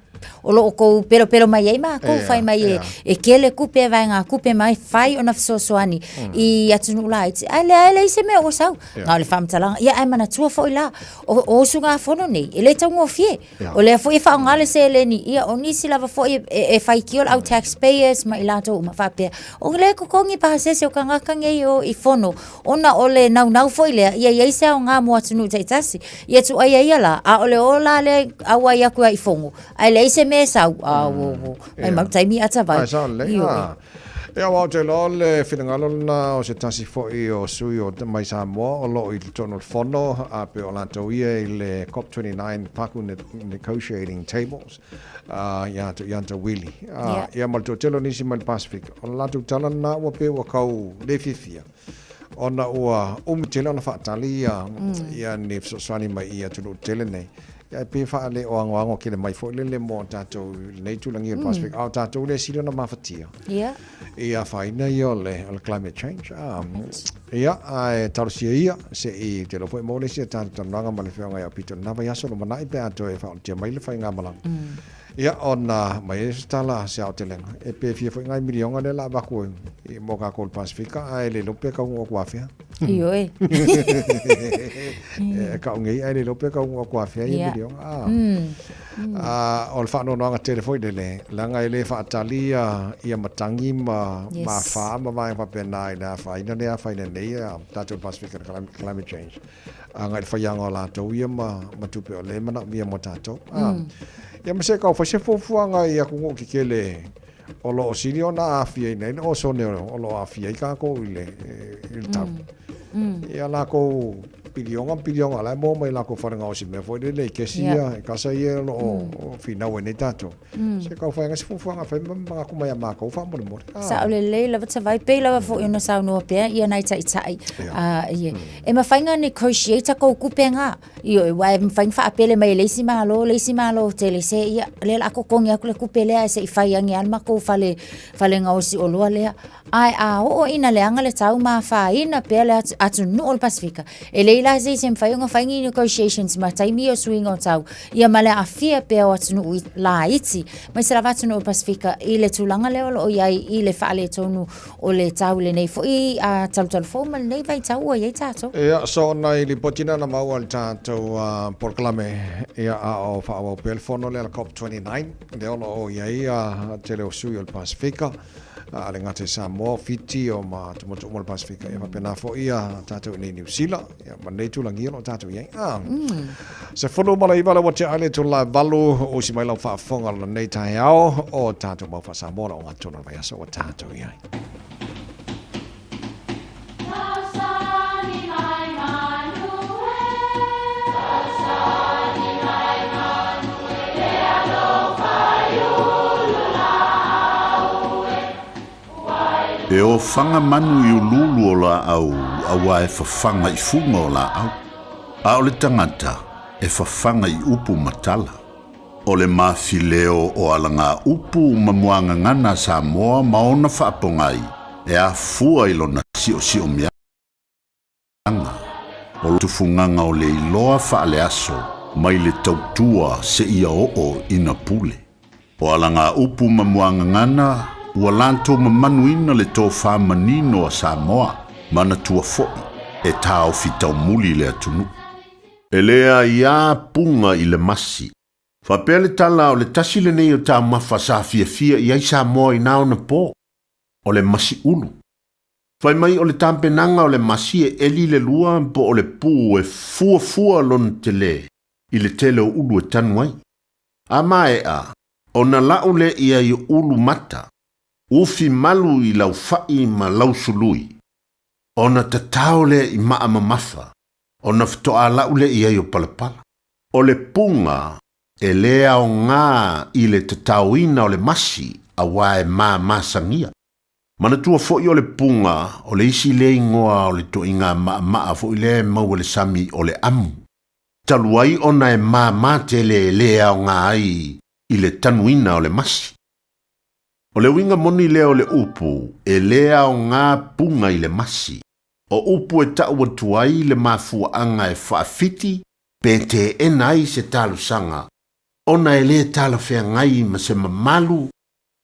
I: o lo o kou pelopelo mai ai mākou, fai mai e, e kele kupe e vaega kupe mai, fai ona fesoasoani i atunuu laiti. Ae leai leai se mea ua sau. Na o le faamatalaga. Ia ae manatua foi la, o, o usugafono nei, e le taugofie. O lea foi e faaaoga le seleni, ia o nisi lava foi e, e, e faitio le au taxpayers ma i latou uma faapea. O le totogi pasese o tagata nei o i fono, ona o le naunau foi lea, ia i ai se aoga mo atunuu taitasi. Ia tuuaia ia la, a o le o la lea auai aku ai i fono, ae leai se mea e sau, a ua, ua, maumau taimi ata vai.
D: Ai, sao lelei.
I: Ioe.
D: Ah. Ia, aua ou te iloa o le finagalo lena o se tasi foi o sui o mai Samoa o lo o i totonu o le Fono, a pei o latou ia i le COP29 Baku Negotiating Tables, ia ia Tauili. Ia ma le toatele o nisi mai le Pasefika. O le latou tala lena ua pei ua kau le fiafia ona ua umi tele ona faatali ia ia ni fesoasoani mai i atunuu tetele nei. Ia e pei e faaleoagoago tele mai foi lele mo tatou i lenei tulagia o le Pasefika, a o tatou lea e sili ona mafatia. I afaina ia o le, o le climate change. Ia, ae talosia ia, se i te iloa foi maua le isi a tatou talanoaga ma le Afioga ia Peter i lena vaiaso lumanai pe a toe faaolotia mai le faigamalaga. Ia, ona aumai ai se tala se aotelega, e pe fia foi nai miliona lea o le a avatu mo tatou i le Pasefika, ae le iloa pe taunuu atu afea.
I: Ioe.
D: E kau nei, ae le iloa pe taunuu atu afea ia miliona. O le faanoanoaga tele foi lele, leaga e le faatali ia matagi ma afa ma vaega faapena i le afaina lea e afaina nei tatou i le Pasefika i le climate change, agai i le faiaga o latou ia ma tupe o lea e manaomia mo tatou. Ia ma se tau fai se fuafuaga i atunuu tetele o lo o sili ona aafiaina ai le osone o lo o aafia ai tatou i le tau. Ia latou piliona ma piliona o la e maua mai i latou fale gaosi mea foi lele i kesi ia, i kasa ia o lo o finau ai nei tatou. Se tau fai anga se fuafuaga e fai ma manatu mai ia matou faamolemole.
I: Sao lelei lava Tavai, pei lava foi ona saunoa pea ia nai taitai. E mafai ona negotiate tatou tupe na. Ioe, aua e mafai ona faapele mai e le isi Malo le isi Malo tele se ia, lea o le a totogi atu le tupe lea ae se i fai ane lava le matou fale, fale gaosi oloa lea. Ae a oo ina leaga le tau ma afaina pea le atunuu o le Pasefika, e leai la se isi e mafai ona fai ni negotiations ma taimi ia o suiga o tau, ia ma le aafia pea o atunuu laiti, aemaise lava atunuu o le Pasefika i le tulaga lea o lo o i ai i le faaletonu o le tau i lenei foi talutalu fou ma lenei vaitau ua i ai tatou.
D: Ia, so nai lipoti na na maua i le tatou polokalame, ia, a o faaauau pea le fono lea le COP29, lea o lo o i ai le tele o sui o le Pasefika, a le gata i Samoa, o Fiti, o ma atumotu uma o le Pasefika, ia faapena foi ia tatou i inei i Niu Sila, ia, ma lenei tulagia o lo o tatou i ai. 19 lea ua tea ai le itula e 8, usi mai lau faafofoga o lenei taeao o tatou mau faa-Samoa o le ogatotonu o le vaiaso ua tatou i ai.
B: E ofaga manu i uluulu o laau auā e fafaga i fuga o laau, a o le tagata e fafaga i upu ma tala. O le mafileo o alagaupu ma muagagana a Samoa ma ona faapogai e afua i lona siosiomiaga, o le tufugaga o le iloa faaleaso mai le tautua seia oo ina pule. O alagaupu ma muagagana ua latou mamanuina le tofa manino a Samoa, manatua foi e taofi taumuli le atunuu. E leai a puga i le masi. Faapea le tala o le tasi lenei o taumafa sa fiafia i ai Samoa i na ona po, o le masi ulu. Fai mai o le tapenaga o le masi e eli le lua po o le pu e fuafua lona tele i le tele o ulu e tanu ai. A maea, ona lau lea i ulu mata, ufi malu i laufai ma lausului, ona tatao lea i maa mamafa, ona faatoa lau lea i ai o palapala. O le puga e le aoga i le tataoina o le masi aua e mamasagia. Manatua foi o le puga o le isi lea igoa o le toiga maamaa foi lea e maua i le sami o le amu. Talu ai ona e mama tele e le aoga ai i le tanuina o le masi. O le uiga moni lea o le upu e le aoga puga i le masi, o upu e tau atu ai le mafuaaga e faafiti pe teena ai se talosaga ona e le talafeagai ma se mamalu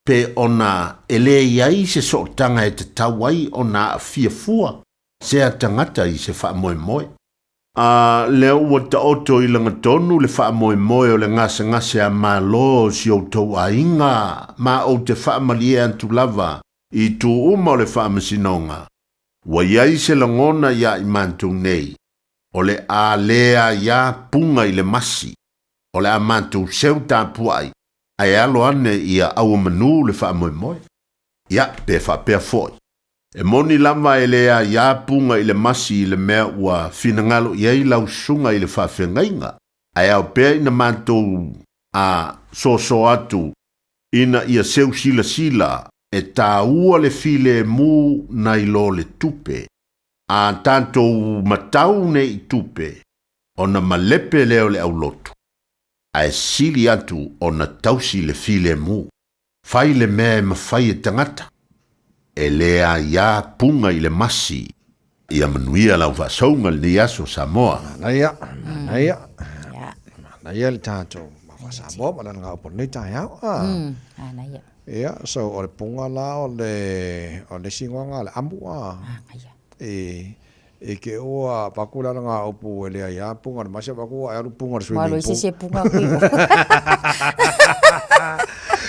B: pe ona e le i ai se sootaga e tatau ai ona aafia fua sea tagata i se faamoemoe. A lea ua taoto i lagatonu le faamoemoe o le gasegase a Malo o si outou aiga, ma ou te faamalie atu lava i itu uma o le faamasinoga, ua i ai se lagona iā i matou nei, o le a leai a puga i le masi, o le a matou seu tapuai, ae alo ane ia auamanu le faamoemoe. Ia, pe faapea foi. E moni lava e le aiā puga i le masi i le mea ua finagalo i ai lau susuga i le faafeagaiga, ae ao pea ina matou a soso atu ina ia seu silasila e tāua le filemu nai lo le tupe. A tatou matau nei i tupe, ona malepe lea o le aulotu, ae sili atu ona tausi le filemu. Fai le mea e mafai e tagata, e le aiā puga i le masi. Ia manuia lau faasauga i lenei aso, Samoa.
D: Manaia, manaia, manaia le tatou mafa Samoa ma lana gaupu o lenei taeao. Ah.
I: Manaia.
D: Ia, so o le puga la o le, o le isi igoa o le amu. Ah. E, e ke ua paku la nga upu e le ai a punga le masi paku ai alu punga le swimming
I: pool. se punga kui.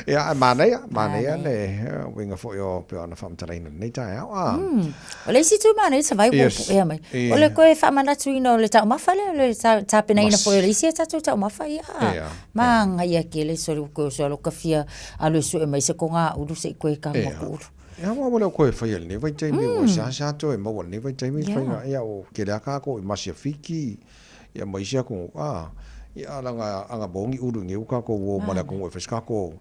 D: Ia, e manaia, manaia le uiga foi o pei ona faamatalaina i lenei taeao. Ah.
I: O le isi itu manaia sa vai ua puea mai. O le toe faamanatuina o le taumafa lea, o le tapenaina foi o le isi a tatou taumafa, ia. Manaia tele sole ua toe oso alo ka fia alu e sue mai se kogaulu se i toe tago atu ulu.
D: Ia aua ua le o koe faia i lenei vaitaimi, ua seasea toe maua i lenei vaitaimi le faiga, ia ua tele lava tatou i Masiafiki, ia ma isi atunuu, a, ia leaga a na maua ni ulu i inei ua tatou o ma le atunuu e fai se tatou,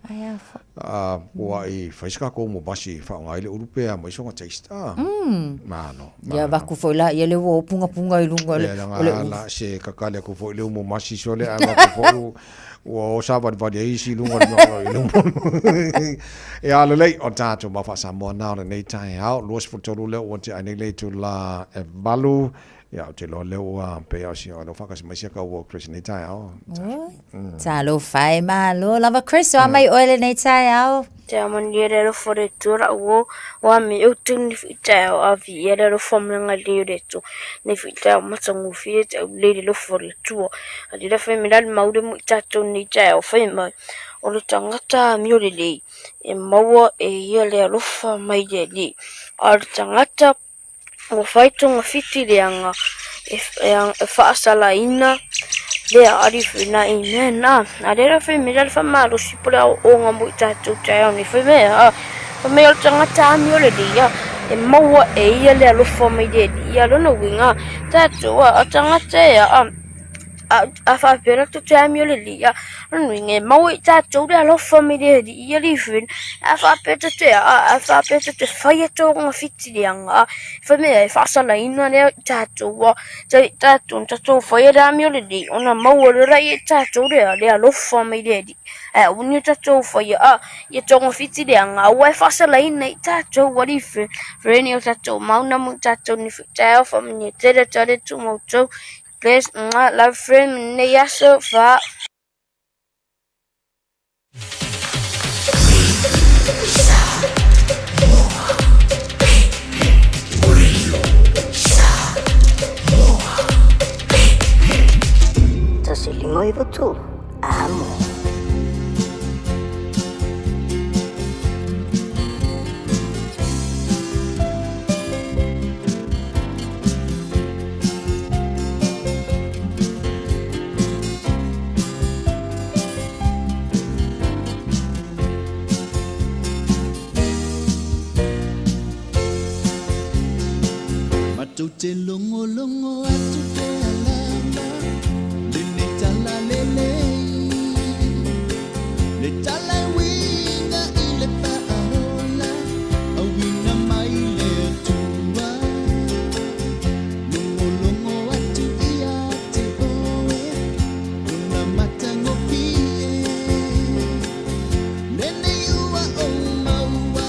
D: a, ua i fai se tatou masi e faaaoga ai le ulu pe a mai sona taste, a, malo, malo.
I: Ia avatu foi laia lea ua o pungapunga i luga o le ulu.
D: Ia leaga a se kakali atu foi le umu masi sole ae avatu foi Ua o savalivali ai isi i luga o le mea i luma. Ia lelei, o tatou mau faa-Samoa na o lenei taeao, 23 lea ua tea ai nei le itula e 8. Ia, ou te iloa lea ua pei o si o lo faakasi mai sia kau o Chris nei taeao.
I: Talofa e malo lava Chris, o a mai oe lenei taeao.
P: Te amani le alofa o le Atua la'u uo, ua me utu nei foi taeao a viia le alofa ma le agalelei o le Atua, nei foi taeao matagofie te aulelei le alofa o le Atua. A lea fai mai la le mau le mo i tatou nei taeao fai mai, o le tagata amio lelei e maua e ia le alofa mai le Alii, a o le tagata Ua fai togafiti leaga e faasalaina lea alifina i mea na. A lea la fai mai la le faamalosi po o le aoaoga mo i tatou taeao nei. Fai mai a, fai mai o le tagata amio lelei a, e maua e ia le alofa mai le Alii. A lona uiga, tatou a, o tagata e a, A faapea la tou te amio lelei a, lona uiga e maua i tatou le alofa mai le Alii ia Livin. A faapea tou te aa, a faapea tou te faia tou gafiti leaga a, fai mea e faasalaina lea i tatou a, i tatou na tatou faia le amio lelei ona maua loa lea i tatou le le alofa mai le Alii. Ae aua ne i tatou faia a ia togafiti leaga aua e faasalaina i tatou a Livin. Friend o tatou mauna mo i tatou nei foi taeao faamanuia tele atu le Atua ma outou. Bless mwah love friend nei aso fa.
R: 153 Amo.
A: Matou te logologo atu pea lava lenei tala lelei Le tala e uiga i le faaola Auina mai le Atua Logologo atu ia te oe Lona matagofie Lenei ua ou maua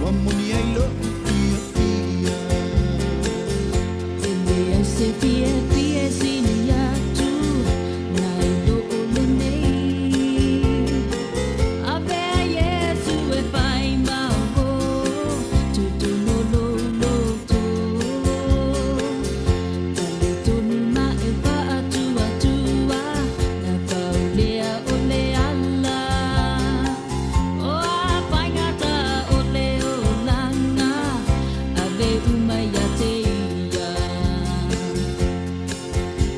A: Ua moni ai lo'u fiafia.
S: E leai se fiafia e sili atu nai lo lenei. Avea Iesu e fai ma o, tūtunu lou loto. Talitonu ma e faatuatua, na pau lea o le ala. O a faigata o le olaga, ave uma ia te ia.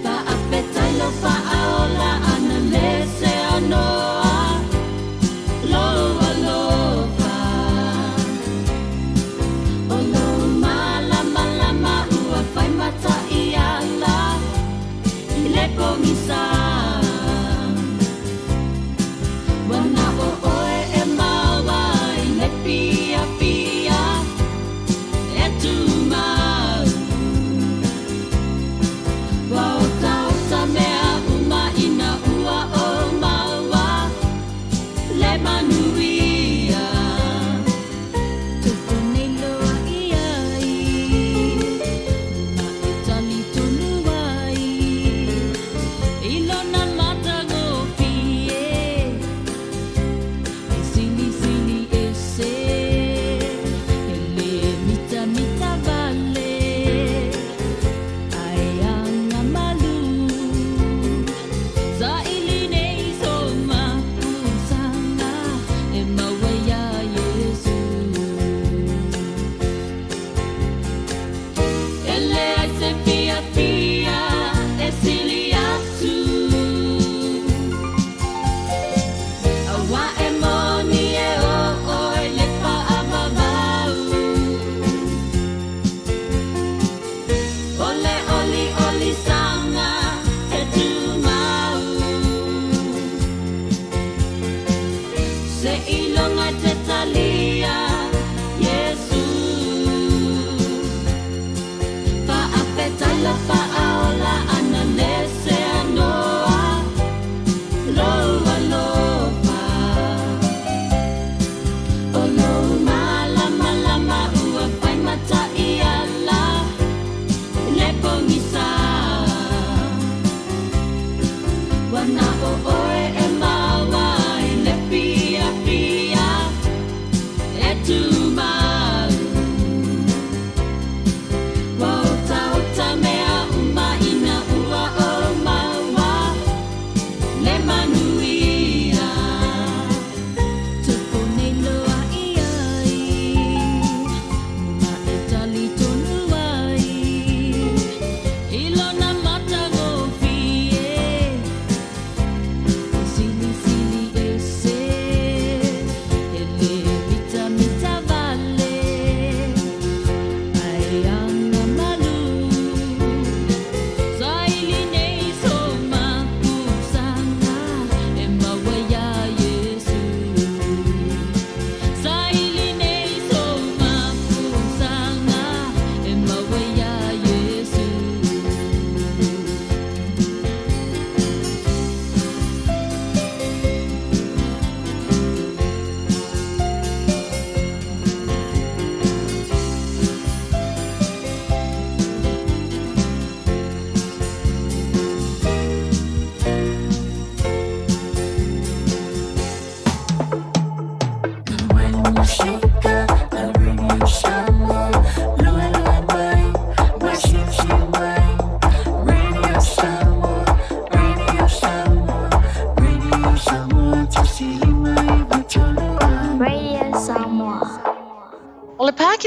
S: Faafetai lou faaola ana le se anoa, lou alofa.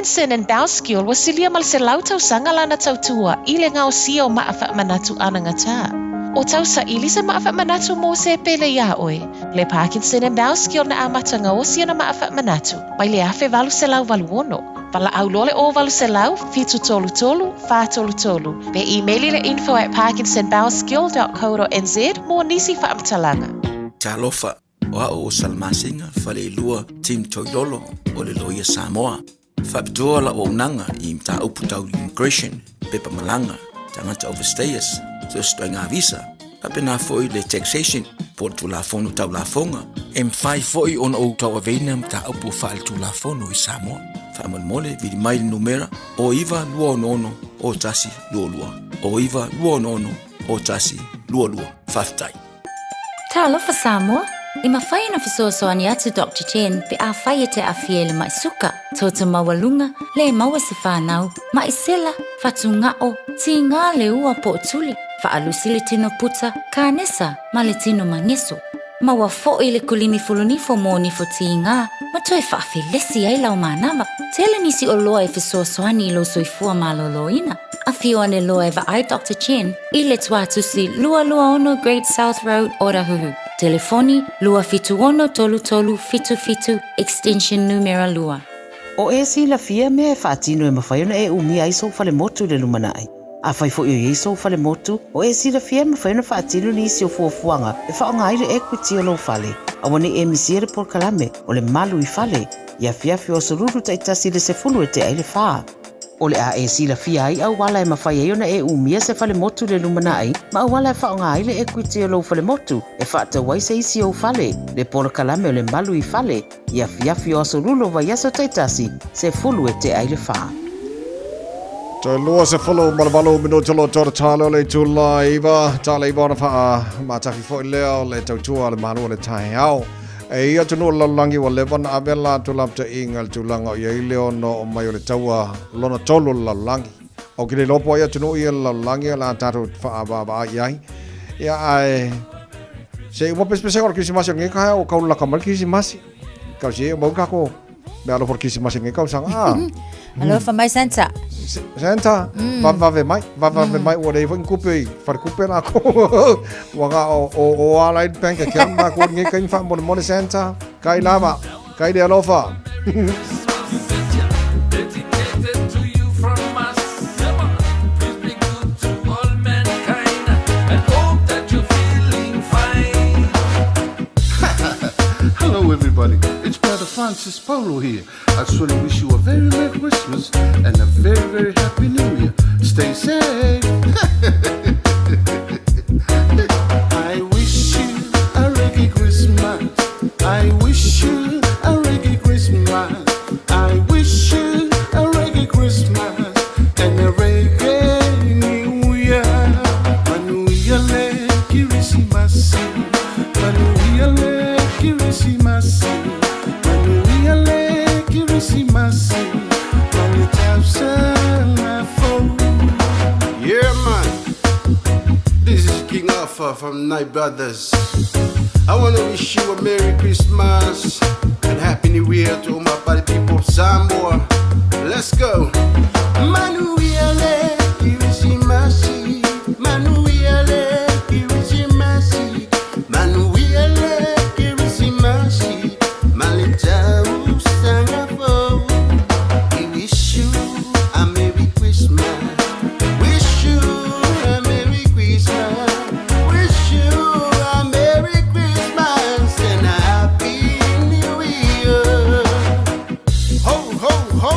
H: Parkinson and Bowskill ua silia ma le 100 tausaga lana tautua i le gaosia o ma'a faamanatu anagatā. O tausaili se ma'a faamanatu mo se pele iā oe. Le Parkinson and Bowskill na amata gaosi ana ma'a faamanatu mai le 1886. Valaau loa le 0800 733 433 pe imeli le info at parkinsonbowskill.co.nz mo nisi faamatalaga.
F: Talofa, o a'u o Salamasina Faleilua Tim Toilolo o le Loia Samoa. Faapitoa la'u auaunaga i mataupu tau immigration, pepa malaga, tagata overstayers, so o se ituaiga visa, faapena foi le taxation po o le Tulafono Tau Lafoga. E mafai foi ona ou tauaveina mataupu faaletulafono i Samoa. Faamolemole, vili mai le numera o 9266 0122, o 9266 0122. Faafetai.
I: Talofa Samoa! E mafai ona fesoasoani atu Doctor Chen pe afai e te aafia i le ma'i suka, toto maualuga, le maua se fanau, ma'i sela, fatuga'o, tigā le ua po o tuli, faalusi le tino puta, kānesa, ma le tino mageso. Maua fo'i le kulimi fulunifo mo nifo tigā ma toe faafelesi ai lau manava. Tele nisi oloa e fesoasoani i lou soifua maloloina. Afio ane loa e vaai Doctor Chen i le tuatusi 226 Great South Road, Otahuhu. Telefoni, 276 3377, extension numera 2.
T: O e silafia mea e faatino e mafai ona e umia ai sou falemotu i le lumanai. Afai foi o i ai sou falemotu, o e silafia e mafai ona faatino nisi o fuafuaga e faaaoga ai le equity o lou fale. Aua ne i e misia le polokalame o le Malu i Fale i afiafi o Aso Lulu taitasi i le 10 e tea i le fa. O le a e silafia ai auala e mafai ai ona e umia se falemotu i le lumanai ma auala e faaaoga ai le equity o lou falemotu e faatau ai se isi ou fale, le polokalame o le Malu i Fale i afiafi o Aso Lulu o vaiaso taitasi, 10 e tea i le fa.
D: Toe 28 minute o lo tōra tāle o le itula iwa, tāle iwa ona whaa matafi foi lea o le tautua a le Malo o le taeao. E ia atunuu o le lalolagi ua leva ona ave a latou lapataiga i le tulaga o i ai le ono oo mai o le taua lona tolu o le lalolagi. Ou te le iloa po o ai atunuu ia o le lalolagi o le a tatou faaavaavaai i ai. Ia ae se ua pesepesega o le Kerisimasi o lenei taeao ua tau laka mai le Kerisimasi. Tausi ai o mau tatou mea alofa o le Kerisimasi o lenei tausaga. Ah.
I: Alofa mai Santa.
D: Santa, vavevave mai, vavevave mai ua leai foi ni tupe i faletupe lakou. Ua na o o o ala ai le bank account ma lakou i lenei taimi faamolemole Santa. Kai lava, kai le alofa.
U: Hello, everybody. It's Brother Francis Polo here. I just want to wish you a very Merry Christmas and a very, very Happy New Year. Stay safe. I wish you a reggae Christmas. I wish you a reggae Christmas. I wish you a reggae Christmas and a reggae New Year. Manuia le Kirisimasi. Manuia le Kirisimasi. Manuia le Kirisimasi. Ma le tausaga fou.
X: Yeah, man. This is King Alpha from Night Brothers. I want to wish you a Merry Christmas and Happy New Year to all my party people of Samoa. Let's go. Manuia le Kirisimasi. Manuia le Kirisimasi. Manuia le Kirisimasi. Ma le tausaga fou. We wish you a Merry Christmas. Wish you a Merry Christmas. Wish you a Merry Christmas and a Happy New Year.
Y: Ho, ho, ho!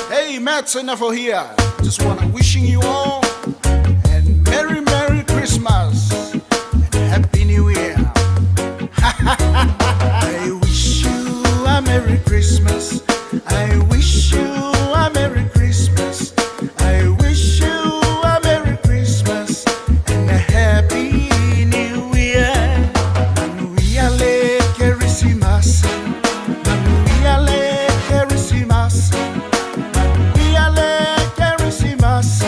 Y: Hey, Matt Senafo here. Just wanna wishing you all and Merry, Merry Christmas and Happy New Year. I wish you a Merry Christmas. I wish you a Merry Christmas. I wish you a Merry Christmas and a Happy New Year. Manuia le Kerisimasi. Manuia le Kerisimasi. Manuia le Kerisimasi.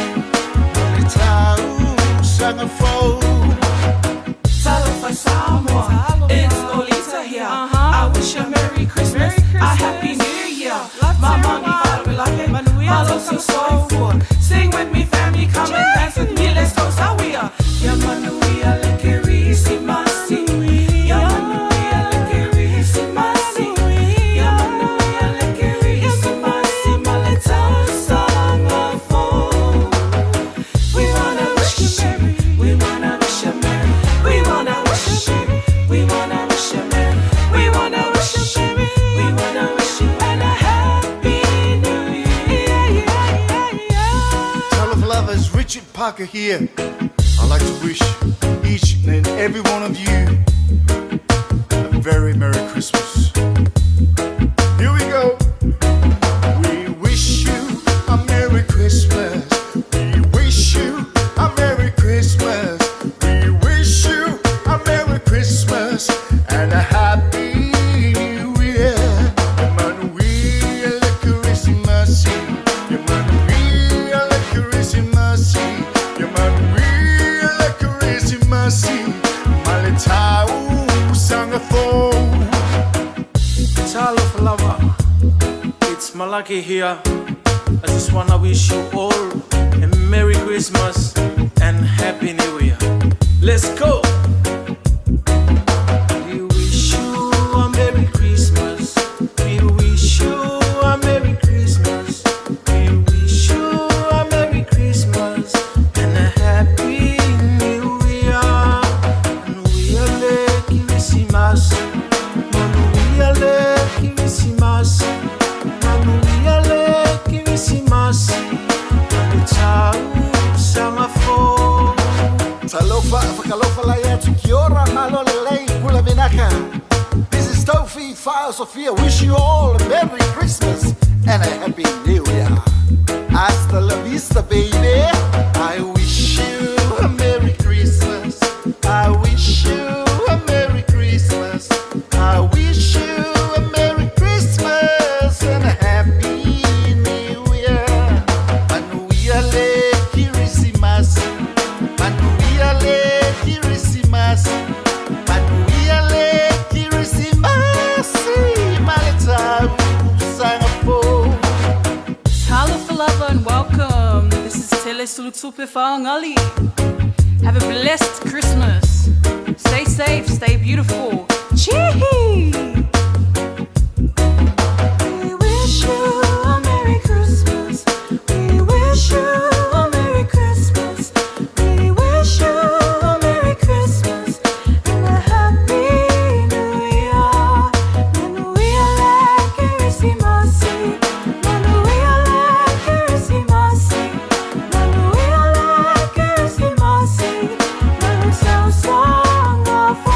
Y: Richard Parker here. I'd like to wish each and every one of you a very Merry Christmas. Here we go. We wish you a Merry Christmas. We wish you a Merry Christmas. We wish you a Merry Christmas and a Happy New Year. Emmanuel Christmas. Emmanuel Christmas. Emmanuel Christmas. Maletau sangafou.
C: Talofa lava, it's Malaki here. I just wanna wish you all a Merry Christmas and Happy New Year. Let's go! We wish you a Merry Christmas. We wish you a Merry Christmas. We wish you a Merry Christmas and a Happy New Year. Manuia le Kirisimasi. Manuia le Kirisimasi. Manuia le Kirisimasi. Manutau sangafou.
E: Talofa, fakalofa lai atu kia ora, malo lelei, kula vinaka. This is Tofi Fire Sophia. Wish you all a Merry Christmas and a Happy New Year. Hasta la vista, baby.
Y: I wish you a Merry Christmas. I wish you a Merry Christmas. I wish you a Merry Christmas and a Happy New Year. Manuia le Kirisimasi. Manuia le Kirisimasi. Manuia le Kirisimasi. Maletau sangafou.
J: Talofa lava and welcome. This is Tele Sulutupe Whaangali. Have a blessed Christmas. Stay safe, stay beautiful. Chee!
S: We wish you a Merry Christmas. We wish you a Merry Christmas. We wish you a Merry Christmas and a Happy New Year. Manuia le Kerisimasi. Manuia le Kerisimasi. Manuia le Kerisimasi. Manutau sangafou.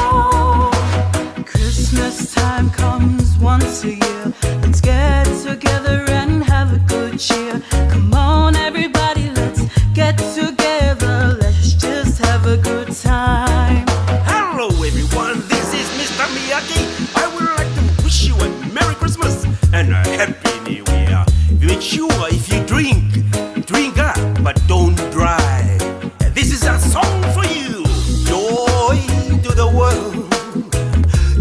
J: Christmas time comes once a year. Let's get together and have a good cheer. Come on, everybody, let's get together. Let's just have a good time.
V: Hello, everyone. This is Mr. Miyagi. I would like to wish you a Merry Christmas and a Happy New Year. Make sure if you drink, drink up, but don't drive. This is a song for you. Joy to the world.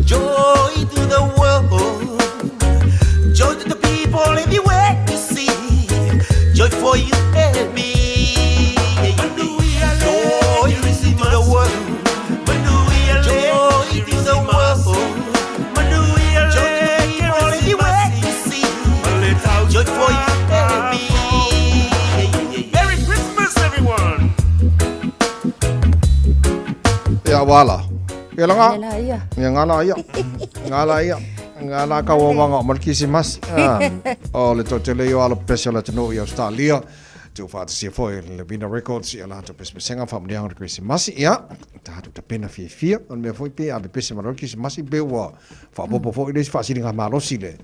V: Joy to the world. Joy to the people everywhere you see. Joy for you and me. Joy to the world. Joy to the world. Joy to the people everywhere you see. Joy for you and me. Merry Christmas, everyone.
D: Ia wala. Ia langa.
I: Ngala ia.
D: Ia ngala ia. Ngala ia. Ngala ka o manga o Kirisimasi. O le toatele o alo pese o le atunuu i Ausetalia. Tuu faatasia foi le Vina Records ia latou pesepesega faamanuiaga o le Kirisimasi. Ia, tatou tapena fiafia. O le mea foi pe a pepese ma loa le Kirisimasi pe ua faaopoopo foi le isi faasiliga malosi le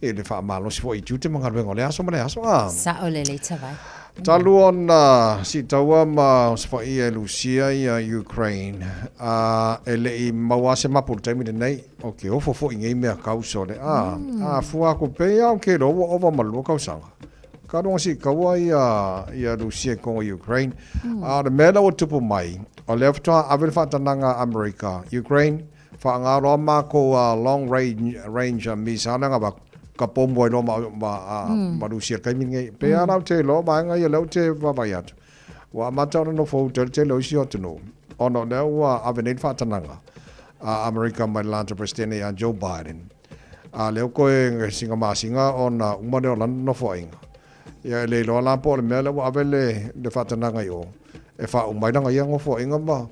D: i le faamalosi foi i tiute ma galuega o le aso ma le aso. A.
I: Sao lelei tavai.
D: Talu ona siitaua ma osofaia e Lusia ia Ukraine, a e le i maua se mapu i le taimi lenei, o ke ofo foi i nei mea kau sole. A, a fua aku pei a o ke loa ua ova ma le lua kausaga. Ka runga siitaua ia, ia Lusia i kongo Ukraine. A o le mea lea ua tupu mai, o lea faatoa ave le faatanaga a Amerika, Ukraine, Faaaoga loa makou a long range, range missile lea na ka pomu ai loa ma, ma, mm. ma Rusia i le taimi lenei. Pe a la ou te iloa vaega ia lea ou te vaavaai atu. Ua amata ona nofo uta i le tele o isi o atunuu, ona o lea ua ave nei le faatanaga a Amerika mai le latou Peresetene ia Joe Biden. A lea ua toe singa masina ona uma lea o lana nofoaiga. Ia e le iloa la po o le mea lea ua ave le, le faatanaga i o. e faauma ai lana ia nofoaiga ma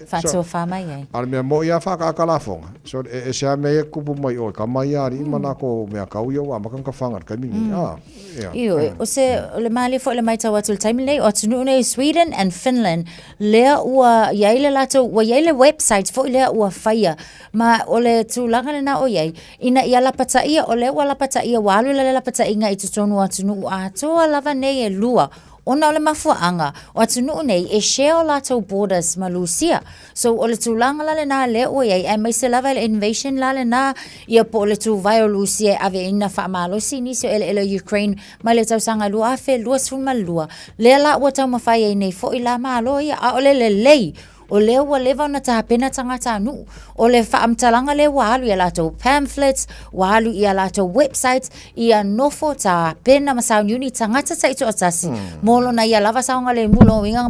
I: Faatofa mai ai.
D: A o le mea moni lava faaataata lafoga, so e ese lava mea ia e tutupu mai o i tama ia a alii ma latou mea tau ia ua amata ona tafaga i le taimi lenei. A, ia.
I: Ioe, o se, o le malie foi o le matau atu i le taimi lenei, o atunuu nei Sweden and Finland, lea ua i ai le latou, ua i ai le website foi lea ua faia, ma o le tulaga lena o i ai, ina ia lapataia, o lea ua lapataia, ua alu le lapataiga i totonu o atunuu atoa lava nei e lua, Ona o le mafuaaga, o atunuu nei e share o latou borders ma Lusia. So o le tulaga la lena lea ua i ai, aemaise lava i le invasion la lena, ia po o le tuvae o Lusia e ave ai ina faamalosi nisi o eleele o Ukraine mai le tausaga 2022, lea la ua taumafai ai nei foi la Malo ia. A o le lelei, O lea ua leva ona tapena tagatanuu. O le faamatalaga lea ua alu i a latou pamphlets, ua alu i a latou websites, ia nofo tapena ma sauniuni tagata taitoatasi mo lona ia lava saogalemu. Lona uiga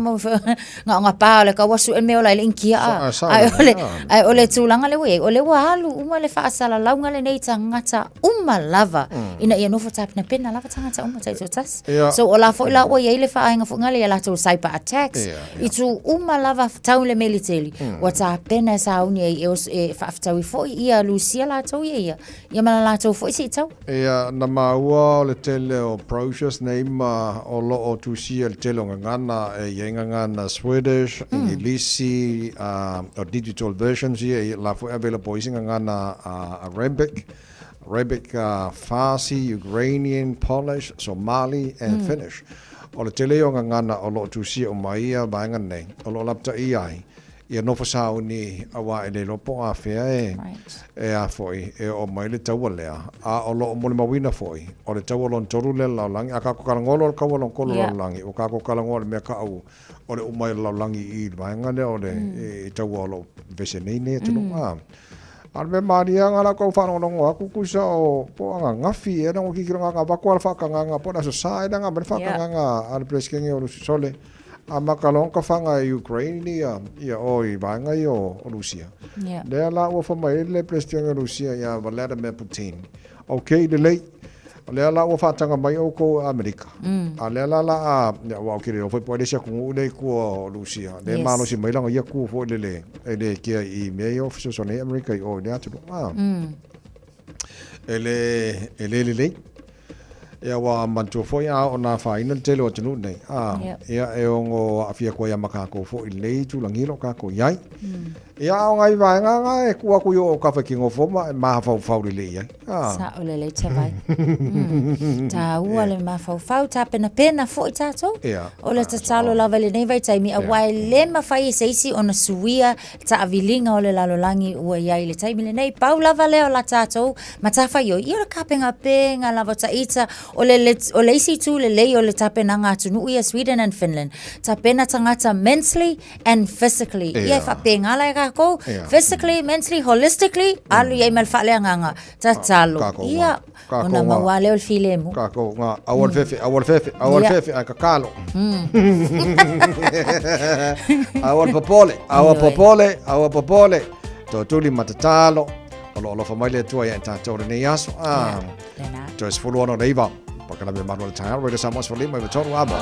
I: na ona pa o le kaua sue mea ola ai le inikia a. Ae o le, ae o le tulaga lea ua i ai, o lea ua alu uma le faasalalauga lenei i tagata uma lava ina ia nofo tapenapena lava tagata uma taitoatasi. So o la foi la ua i ai le faaega foi lea i a latou cyber attacks, I itu uma lava tau le militeli, ua tapena e sauni ai e, e faafetaui foi ia Lusia latou ia ia, ia ma la latou foi siitaua.
D: Ia, na maua o le tele o brochures nei ma o lo o tusia i le tele o gagana, e i ai gagana Swedish, Engelisi, o digital versions ia, ia la foi available isi gagana Arabic, Arabic, Farsi, Ukrainian, Polish, Somali and Finnish. O le tele ia o gagana o lo o tusia uma i ia vaega nei, o lo o lapataia ai ia nofo sauni auā e le iloa po o afea e, e a foi, e oo mai le taua lea. A o lo o molimauina foi, o le taua lona tolu lea o le lalolagi, a kākou talanoa loa i le taua lona tolu o le lalolagi, ua kākou talanoa i le mea kaʻu o le uma ai o le lalolagi i le vaega lea o le i taua o lo o vevesi nei nei atunuu. A, A o le mea malie lava na lau faalogologo atu tusa o po o ananafi ea na ua tilotilo na avatu lava le faatagaga po o le Aso Sa ea na aumai le faatagaga a le Peresetene o Lusi Sole amata loa ona tafaga e Ukraine ia ia o i vaega ia o Lusia. Lea la ua fai mai ai le Peresetene o Lusia ia Vladimir Putin, Ok, lelei. O lea la ua faataga mai outou e Amerika. A lea la la a, aua ou te le iloa foi po o ai le isi atunuu lea i tua o Lusia, lea e malosi mai lana ia tu foi lele e le kea i mea ia o fesoasoani ai Amerika i o i lea atunuu. A. E le, e le lelei. Ia ua manatua foi a oo ina afaina le tele o atunuu nei. A, ia e ono aafia atu ai ia ma kākou foi i lenei itulagi o lo o kākou i ai. Ia, a o nai vaega na e tuu atu i o autafa e te nofo ma e mafaufau lelei ai.
I: Ah. Sa'o lelei Tavai. Tāua le mafaufau, tapenapena foi tātou.
D: Ia.
I: O le tatalo lava i lenei vaitaimi, auā e le mafai e se isi ona suia taaviliga o le lalolagi ua i ai i le taimi lenei. Pau lava lea o la tātou matafaioi, ia o le kapengapenga lava o taita, o le, le, o le isi itu lelei o le tapenaga atunuu ia Sweden and Finland, tapena tagata mentally and physically. Ia e faapena la e kākou, physically, mentally, holistically, alu i ai ma le faaleagaga, tatalo. Ia, ona maua lea o le filemu.
D: Kākou ngā, aua le fefe, aua le fefe, aua le fefe, ai kakalo. Aua le popole, aua popole, aua popole. Tōtuli ma tatalo. O lo o alofa mai le Atua ia i tātou lenei aso. Ah, toe 69. Pakalame malu o le taeao, Radio Samoa 15 i 3 amo.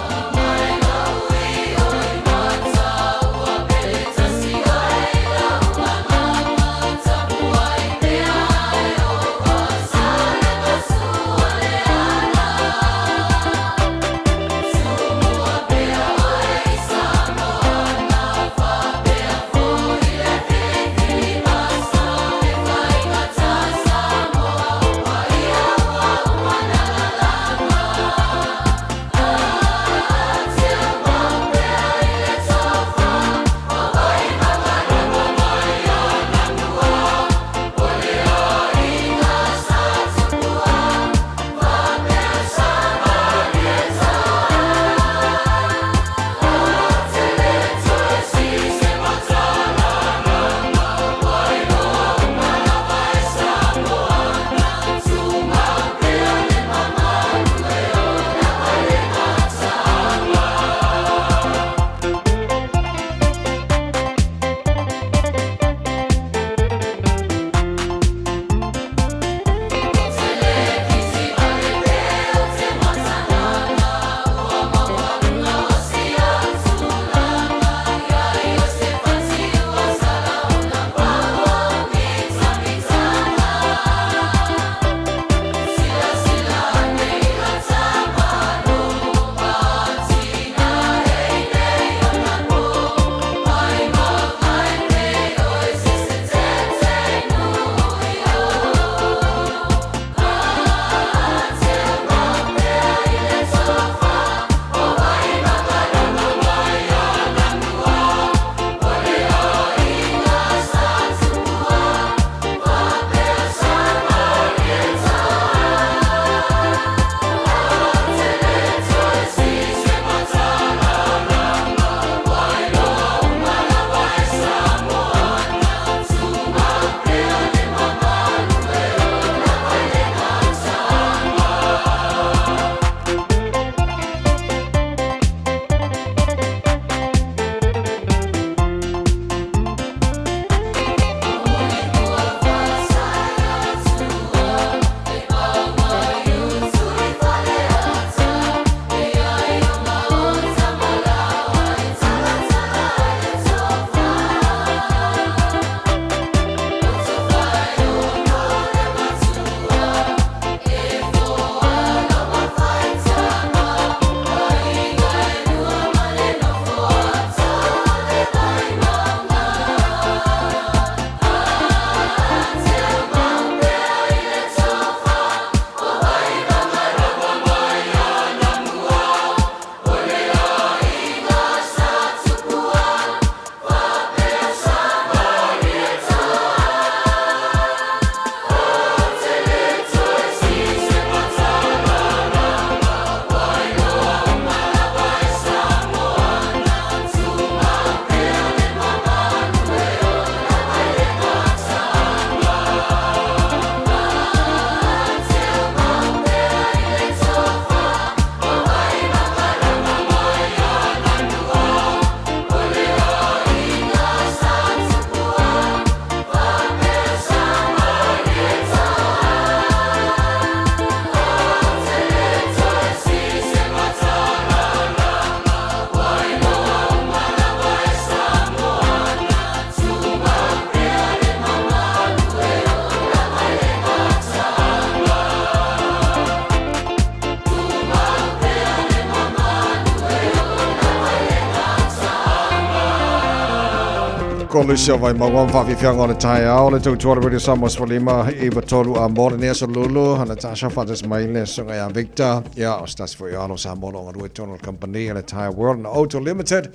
D: Kolisi o Vaimauga ma faafiafiaga o le taeao le tautua le Radio Samoa 15 i tolu a mo lenei aso lulu Natasha faatasi mai le susuga ia Victor ia o se tasi foi o alo Samoa o lo o galue i totonu o le kamupani a le Tyre World and Auto Limited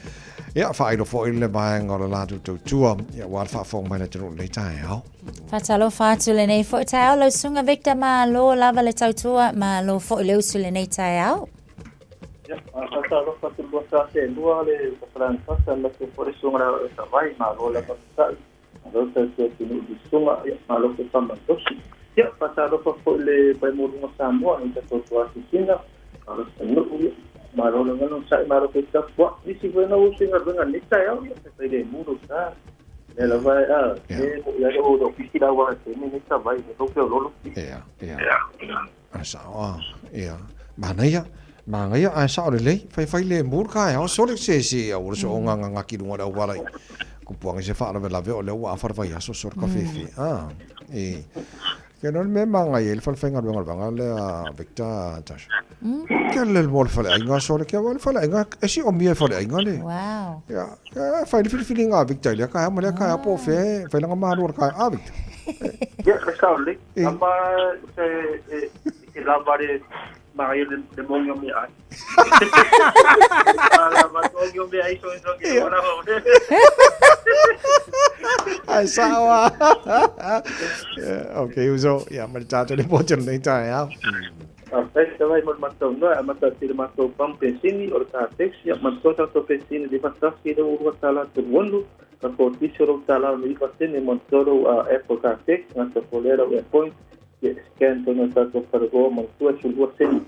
D: ia faailo foi le vaega o le latou tautua ia aua le faafofoga mai le atunuu i lenei taeao.
I: Faatalofa atu lenei foi taeao lau susuga Victor malo lava le tautua malo foi le usu lenei taeao.
G: Ia, faatalofa atu lua sa se lua le Faleanipata ma se foi le susuga le Alo Savai, malo lava sa'i, malo tautua atunuu i susuga, ia malo foi faamalosi. Ia, faatalofa foi le Vaimauluga Samoa i tatou tuasisina, malo sanuu, ia, malo lava le sa'i, malo foi tapuai. Nisi foi na usu i galuega i lenei taeao, ia, fai le mu lou sa. Lea lava a, e mo ia le o pisi la wa te ni sa vai, le tau lolo.
D: Ia, ia. Ae sao a, ia. Manaia, manaia ae sao lelei, faifai lemu le taeao, sole se se aua le soonga gagaki i luga o le auala i kupuangi se faalavelave o lea ua afa le vaiaso sole kafefe. A, e. Ke no le mea manaia i le fale faigaluega o le vaega lea Victor Tasha. Ke le mo le faleaiga sole ke le faleaiga e si o mia faleaiga le.
I: Wow.
D: Ia, fai le filifiliga a Victor i lea taeao ma lea taeao po o fea e fai lana malu o le taeao. A Victor.
G: Ia, e sao lelei. Lava se e lava le manaia le mogi o meaai. Lava mogi o meaai so so ke ora ho.
D: Ai sao a. Okay, uso. Ia, ma le tātou le pō te lenei taeao.
G: Faafetai tavai mo le matou noa, e amata atu i le matou pamu penisini o le Caltex, ia manatua tatou penisini 51 lea ua $2.36, ka kotisi o lou tala ma iva sene manatua lou app o le Caltex, gata folea lau airpoint, ia scan tonu e tatou faleoloa manatua e 12 sene,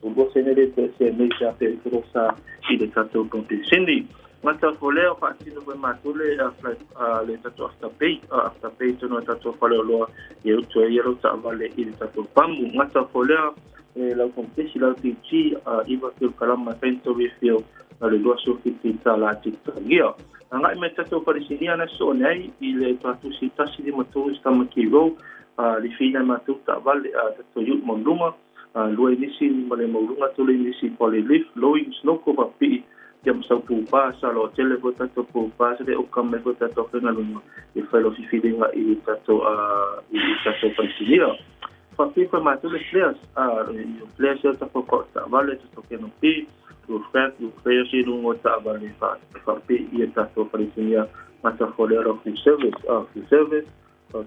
G: 12 sene le toe ese nei pe a pe ito sa i le tatou pamu penisini. Gata folea o faatino foi matou le le tatou afterpay, afterpay tonu e tatou faleoloa ia utu ai ia lau taavale i le tatou pamu. Gata folea e lau kompesi lau PG iva kilokalama e fai na tou refill na le 27 tala te totogia. Agai mai tatou Palesinia na soo nei i le tuatusi 153 Tamaki Road, le fina matou taavale tatou iu mauluga, lua inisi ma le mauluga, tolu inisi pole lift, lowing, snoko faapipii ia ma sau pupa sa lo tele foi tatou pupa sa le oka mai foi tatou faigaluega i fai lo fifiliga i tatou i tatou Palesinia. Faapipii foi matou le flares, flares ia tatou ko taavale tatou canopy, roof rack, roof rails i luga o taavale faapipii ia tatou Palesinia gata foi lea lo full service, full service,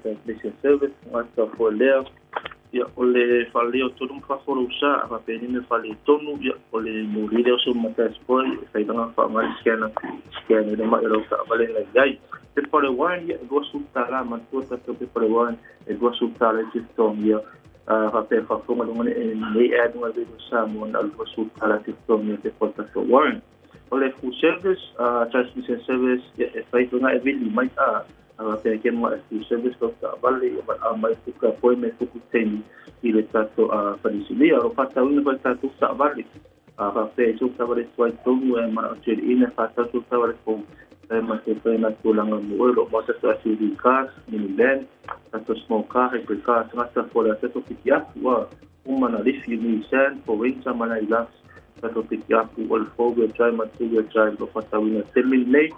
G: transmission service gata foi lea ia o le fale o tonu ma fafo lou sa a faapea ni mea fale tonu ia o le moli lea o se matai spoi e fai langa faaaoga le scanner scan le mai o lau taavale na i ai pepa o le wine ia e $20 manatua tatou pepa o le wine e $20 e te totogia faapea faafofoga luga nei ad luga Radio Samoa na o le $20 e te totogia pepa o le tatou wine o le full service transmission service ia e fai foi e vili mai a faapea ke mo e full service lau taavale ia valaau mai fuka appointment fuku taimi i le tatou falesilia. O lo faatauina foi tatou taavale faapea i sou taavale tuai tonu e manao trade in e faatau sou taavale fou e ma te fai na tulaga mo oe o lo o maua tatou SUV cars, minivan, tatou small car, hybrid car, tagata fua le tatou piki apu uma na lifi Nissan, Forester ma na Hilux tatou piki apu o le 4 wheel drive ma 2 wheel drive o lo o faatauina i le taimi lenei.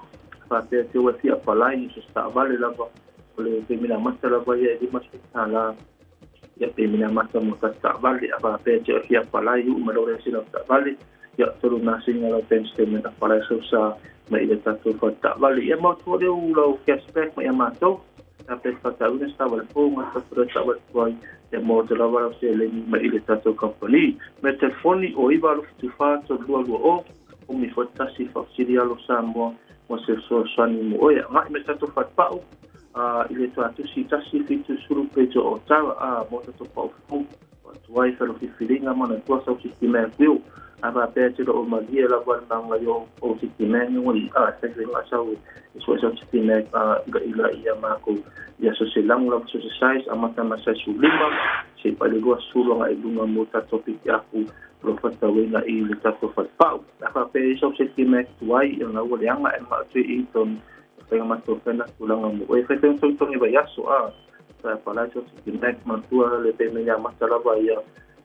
G: Faapea te ua fia apalai i se taavale lava o le pemina mata lava ia e $50 ia pemina mata mo ta taavale a faapea te ua fia apalai uu ma lau lesena o taavale ia tolu masina lau bank statement apalai sau sa mai i le tatou fale taavale ia maotua lea u lau cashback mai ia matou faapea faatauina se taavale fou gata fale taavale tuai ia maotua lava lau seleni mai i le tatou company. Me telefoni o 9 8 7 4 3 2 2 0 umi foi tasi faafesili alo Samoa mo se fesoasoani mo oe. Agai mai tatou falepau i le tuatusi 170 peito o Otawa mo tatou pau fou atu ai falo filifiliga ma na tua sau City Mac Wheel a faapea te loo malie lava le maga o City Mac ngoni a faiga sau e sua sau City Mac ila ila ia makou ia so se lango lava so se size amata ma size 15 se pa le 20 agai i luga mo tatou piki apu lo fatauina i le tatou falepau. A faapea i sau City Mac tuai ia na ua leaga e maatu i tonu faiga matou fena tulaga mo oe fai faiga togitogi vaiaso a sa palai sau City Mac manatua le pemeni amata lava ia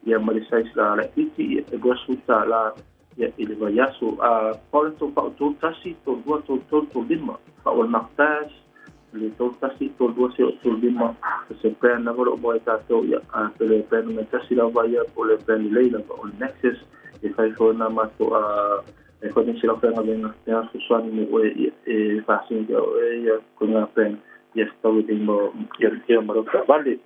G: ia ma le size la laitiiti ia e $20 ia i le vaiaso. A pau le tou pau 3 1 3 2 3 3 3 5 pau o le Mactash. Le 31 32 35 o se brand lava o lo o maua e tatou, ia, a pe le brand numera tasi lava ia po o le brand lelei lava o le Maxis, e fai foi na matou a e foi nisi lau faigaluega pe a fesoasoani mo oe, ia, e faasino ia oe ia koina brand ia fetaui lelei ma ia ia ma lau taavale.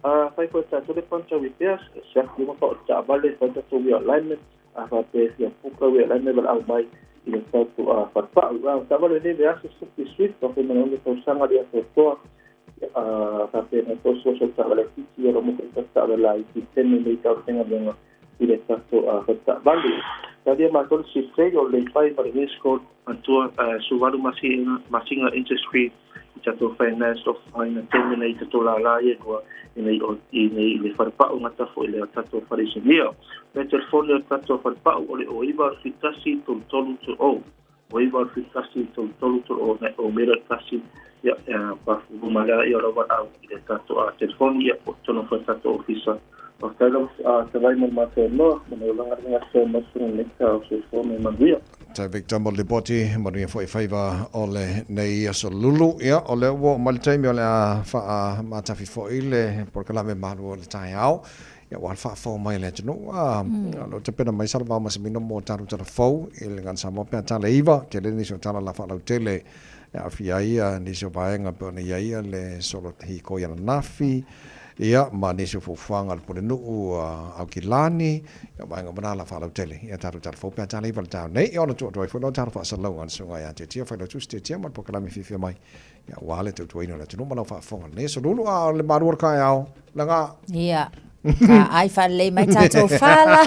G: A fai foi e tatou le puncture repairs, e siaki uma pao o le taavale, fai tatou wheel alignment, a faapea e fia puka wheel alignment valaau mai i le tatou a falepau. A o taavale lenei vaiaso Suzuki Swift 2006 tausaga le atoatoa, a faapea na tososo taavale laitiiti o lo o maua foi tatou taavale laiti tene nei tau faigaluega i le tatou faletaavale. Talia matou le Sifei o le Leifai ma le Westcode matua 18 masina masina interest free i tatou finance o faaaogaina taimi nei tatou lala ia lua i nei o i nei i le falepau gata foi le tatou fale isinia. Le telefoni o le tatou falepau o le 09 71 33 30 09 71 33 30 na o mera tasi ia pa lea ia o lau valaau i le tatou telefoni ia po o totonu foi o le tatou ofisa. Faafetai lau tavai mo le matou noa ma le olaga le gasoa mai susuga lenei taeao. Soifua ma ia manuia.
D: Tai Victor mo le lipoti, manuia foi faiva o lenei aso lulu. Ia, o lea ua oo mai le taimi o le a faamatafī foi le polokalame malu o le taeao. Ia, ua faafofoga mai le atunuu, a o lo o tapena mai Salavao ma Semino mo tatou tala fou i le Gagana Samoa pe a tala 9, tele nisi o tala la faalautele e aafia ai nisi o vaega pei ona i ai le solo hikoi ananafi, ia, ma nisi o fuafuaga a le Pulenuu a Aukilani, ia, vaega uma na la faalautele ia tatou tala fou pe a tala 9 i le taeao nei. Ia ona tuu atu ai foi lea o tatou faasalalauga a le Susuga ia Tiatia, Failautusi Tiatia ma le polokalame fiafia mai, ia, aua le tautuaina o le atunuu ma lau faafofoga i lenei aso lulu, a o le malu o le taeao, laga.
I: Ia. Ka ai whalelei mai tātou whala.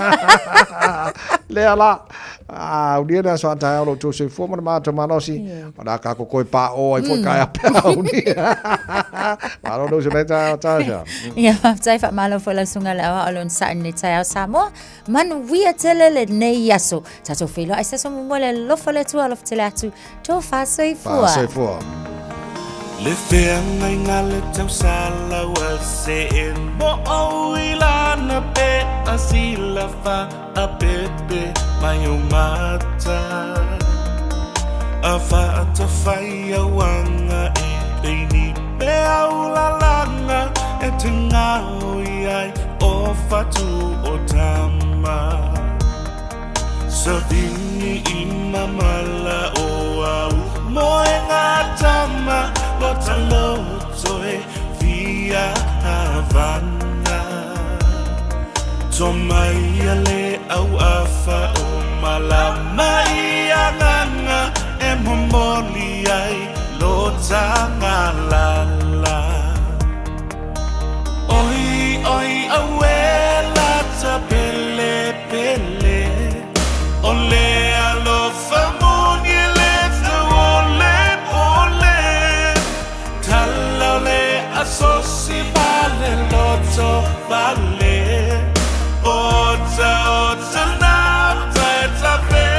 D: Lea la, a ulia le aso a taeao lo tou soifua ma le matou malosi. O la ka kokoe pā o ai foi kai ape a ulia. Malo le uso nei taeao Tasha.
I: Ia, faafetai faamalo foi lau susuga le aoao o le onosai i lenei taeao Samoa. Manuia tele lenei aso. Tatou feiloai se aso muamua le alofa o le Atua, alofa tele atu. Tofa soifua.
D: Fa soifua.
A: Le feagaiga le tausala ua see mo ou i lana pe a sila fa a pepe mai o mata a faatafai auanga e peini pe au lalanga e te ngao i ai o fatu o tama. Savini i mamala o au moenga tama lo taloto e fia havana. To mai a le au afa o malama i anganga e momoli ai lo tangalala. Oi oi aue lata pele pele O le alofa moni e le tau o le pole Tala o le asosi ma le loto vale Ota ota na uta e tafe.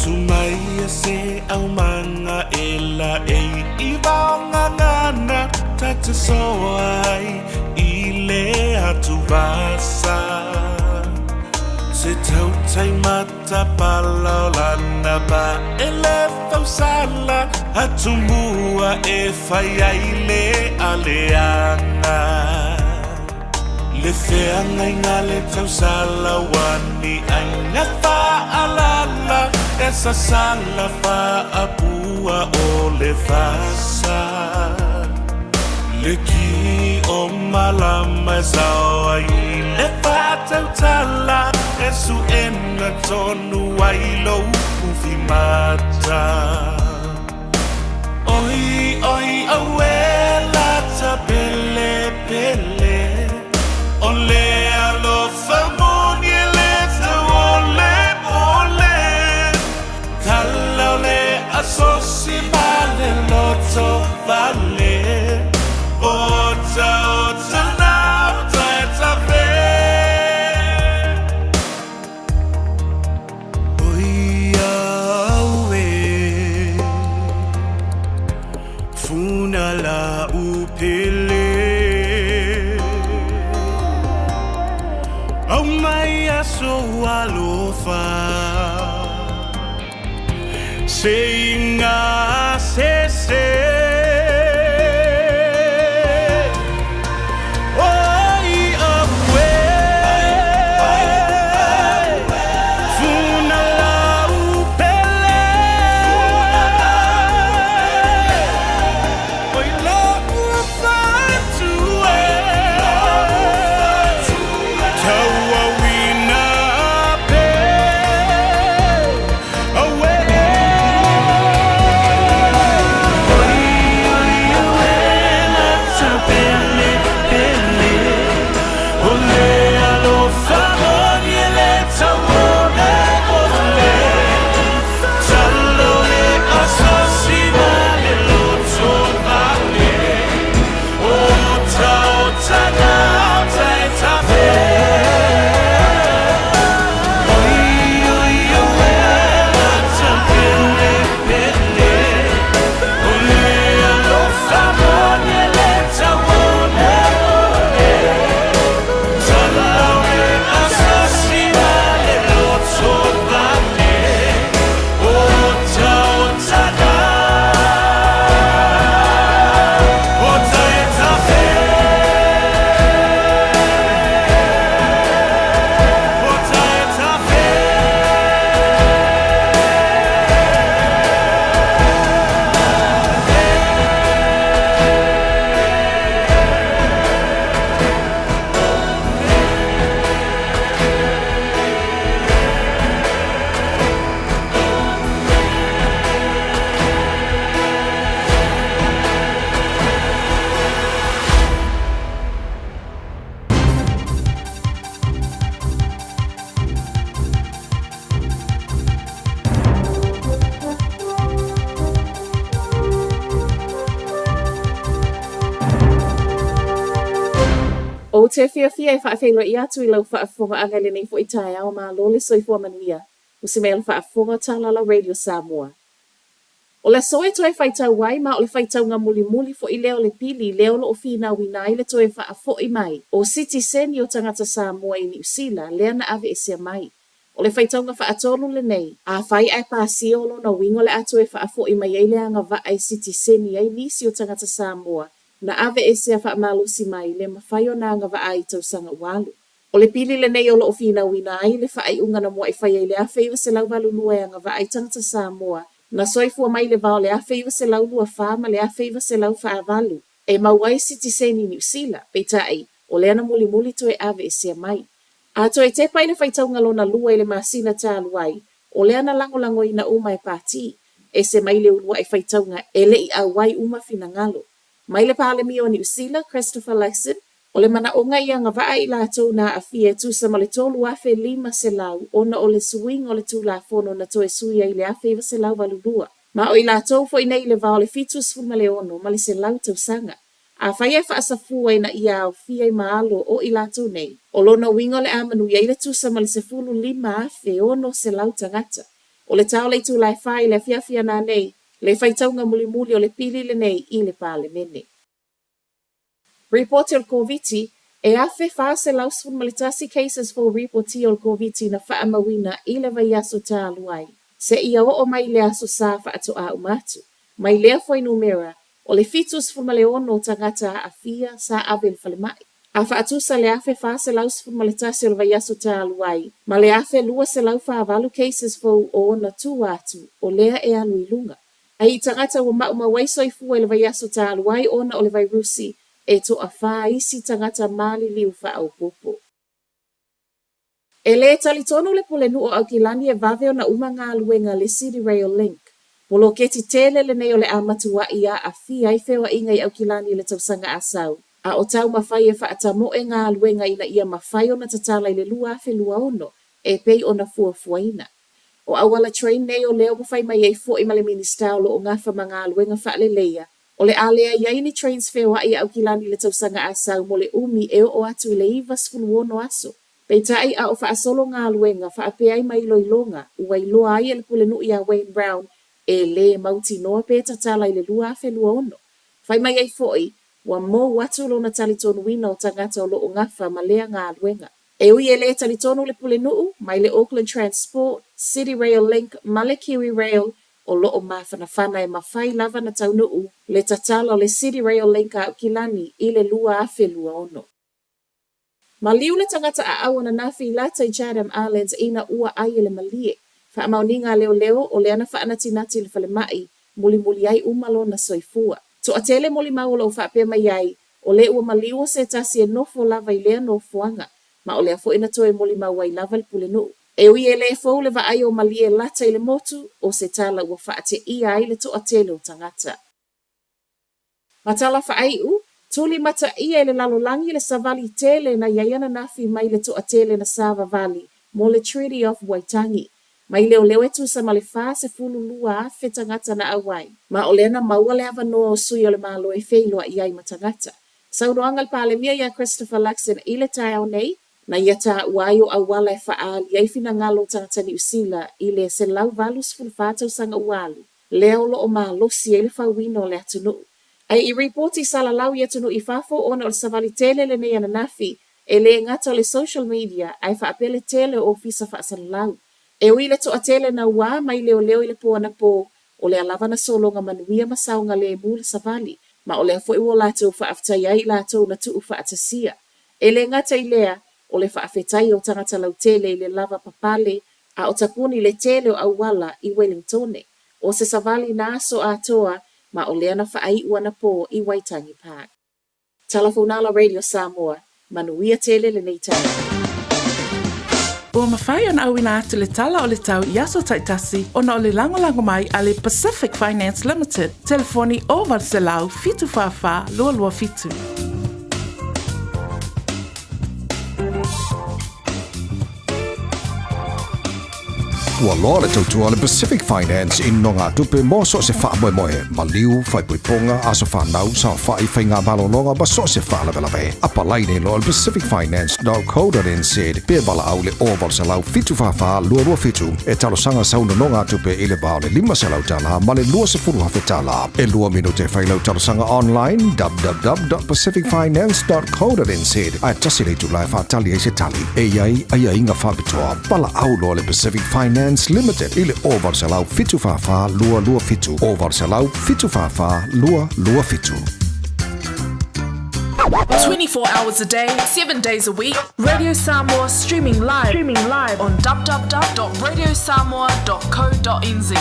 A: Tu mai a se aumanga e la e i vaongangana ta te soa ai i le atu vasa. Se tautai matapala o lana pa e le fausala atu mua e fai ai le aleaga. Le feagaiga le tausala ua ni aiga faalala e sasala faapua o le fasa. Le ki o malama e sao ai i le faatautala e suena tonu ai lou ufi mata. Oi oi aue lata pele pele O le alofa moni e le tau o le pole Tala o le asosi ma le loto vale Ota ota na ota e tafe. Oi au e Funa la upele Au mai aso alofa. Se iga se se Oi auē Funa lau pele Oi lo'u fatu e Tauauina pē Auē Oi oi auē lata pele pele O le alofa moni e le tauone ole Talo le asosi ma le loto vale Ota ota na ota e tafe Oi oi auē lata pele pele O le alofa moni e le tauone ole Talo le asosi ma le loto vale Ota ota na ota e tafe Ota e tafe
H: Ou te fiafia e faafeiloai atu i lau faafofogaaga i lenei foi taeao malo le soifua manuia o se mea o le faafofoga Talala Radio Samoa. O le aso e toe faitau ai ma o le faitauga mulimuli foi lea o le pili lea o lo o finauina ai le toe faafoi mai o sitiseni o tagata Samoa i Niu Sila lea na aveesea mai. O le faitauga faatolu lenei, afai ae pasia o lona uiga o le a toe faafoi mai ai le agavaa e sitiseni ai nisi o tagata Samoa na aveesea faamalosi mai le mafai ona agavaa ai i tausaga ua alu. O le pili lenei o lo o finauina ai le faaiuga na mua'i faia i le 1982 e agavaa ai tagata Samoa na soifua mai i le va o le 1924 ma le 1948 e maua ai sitiseni i Niu Sila, peitai, o lea na mulimuli toe aveesea mai. A toe tepa i le faitauga lona lua i le masina talu ai, o lea na lagolagoina uma e Pati, ese mai le ulua'i faitauga e le i auai uma finagalo. Mai le Palemia o Niu Sila, Christopher Luxon, o le manaoga ia agavaa i latou na aafia e tusa ma le 3,500 ona o le suiga o le Tulafono na toe suia i le 1982. Ma o i latou foi nei i le va o le 76 ma le 100 tausaga. Afai ae faasafua ina ia aofia i ma alo o i latou nei, o lona uiga o le a manuia ai le tusa ma le 15,600 tagata. O le ta o le itula e fa i le afiafi a nanei, le faitauga mulimuli o le pili lenei i le Palemene. Ripoti o le Koviti, E 1,411 cases fou ripotia o le Koviti na faamauina i le vaiaso talu ai, seia oo mai i le Aso Sa faatoa uma atu. Mai lea fuainumera, o le 76 o tagata aafia sa ave i le falemai. A faatusa le 1,411 o le vaiaso talu ai ma le 1,248 cases fou o ona tua atu, o lea e alu i luga. Ai i tagata ua maumau ai soifua i le vaiaso talu ai ona o le vairusi, e toafā isi tagata maliliu faaopoopo. E lē talitonu le Pulenuu o Aukilani e vave ona uma galuega a le City Rail Link. Poloketi tele lenei o le a matua'i aafia ai feoa'iga i Aukilani i le tausaga a sau, a o taumafai e faatamoe galuega ina ia mafai ona tatala i le 2026 e pei ona fuafuaina. O auala train nei o lea ua fai mai ai foi ma le Minisita o lo o gafa ma galuega faaleleia, o le a leai ai ni trains feoai a Aukilani i le tausaga a sau mo le umi e oo atu i le 96 aso. Peitai, a o faasolo galuega faapea ai ma iloiloga, ua iloa ai e le Pulenuu ia Wayne Brown e lē mautinoa pe tatala i le 2026. Fai mai ai foi, ua mou atu lona talitonuina o tagata o lo o gafa ma lea galuega. E ui e lē talitonu le Pulenuu, mai le Auckland Transport, City Rail Link ma le Kiwi Rail
L: o loo mafanafana e mafai lava ona taunuu le tatala o le City Rail Link a Aukilani i le 2026. Maliu le tagata aau ananafi i lata i Chatham Islands ina ua ai e le malie. Faamaoniga a leoleo o lea na faanatinati i le falemai, mulimuli ai uma lona soifua. Toatele molimau o loo faapea mai ai, o lea ua maliu o se tasi e nofo lava i lea nofoaga, ma o lea foi na toe molimau ai lava le pulenuu. E ui e le fou le vaai o malie lata i le motu, o se tala ua faateia ai le toatele o tagata. Ma tala faaiu, tuli mataia e le lalolagi le savali tele na i ai ananafi mai le toatele na savavali mo le Treaty of Waitangi. Mai leoleo e tusa ma le 42,000 tagata na auai, ma o lea na maua le avanoa o sui o le Malo e feiloai ai ma tagata. Saunoaga a le Palemia ia Christopher Luxon i le taeao nei, na ia taua ai o auala e faaali ai finagalo o tagata Niu Sila i le 184 tausaga ua alu, lea o lo o malosi ai le fauina o le atunuu. Ae i ripoti salalau i atunuu i fafo ona o le savali tele lenei ananafi, e le gata o le social media ae faapea le tele o ofisa faasalalau. E ui i le toatele naua mai leoleo i le po anapo, o lea lava na sologa manuia ma saogalemu le savali, ma o lea foi ua latou faafetai ai i latou na tuu faatasia. E le gata i lea, o le faafetai o tagata lautele i le lava papale a o tapuni le tele o auala i Welingtone. O se savali na aso atoa ma o lea na faaiu anapo i Waitangi Park. Tala Founala Radio Samoa, manuia tele lenei taeao.
H: Ua mafai ona auina atu le tala o le tau i aso taitasi ona o le lagolago mai a le Pacific Finance Limited, telefoni 0800 744 227.
K: Ua loa le tautua a le Pacific Finance i nogatupe mo so o se faamoemoe, maliu, faaipoipoga, aso fanau, saofai, faiga malologa ma so o se faalavelave. Apalai nei loa i le pacificfinance.co.nz pe valaau i le 0800 744 227 e talosaga sau nonogatupe i le va o le $500 ma le $20,000. E lua minute e fai lau talosaga online www.pacificfinance.co.nz ae tasi le itula e faatali ai se tali. E i ai aiaiga faapitoa. Valaau loa le Pacific Finance Limited i le 0800 744 227, 0800 744 227.
H: 24 hours a day, 7 days a week, Radio Samoa streaming live, streaming live on www.radiosamoa.co.nz.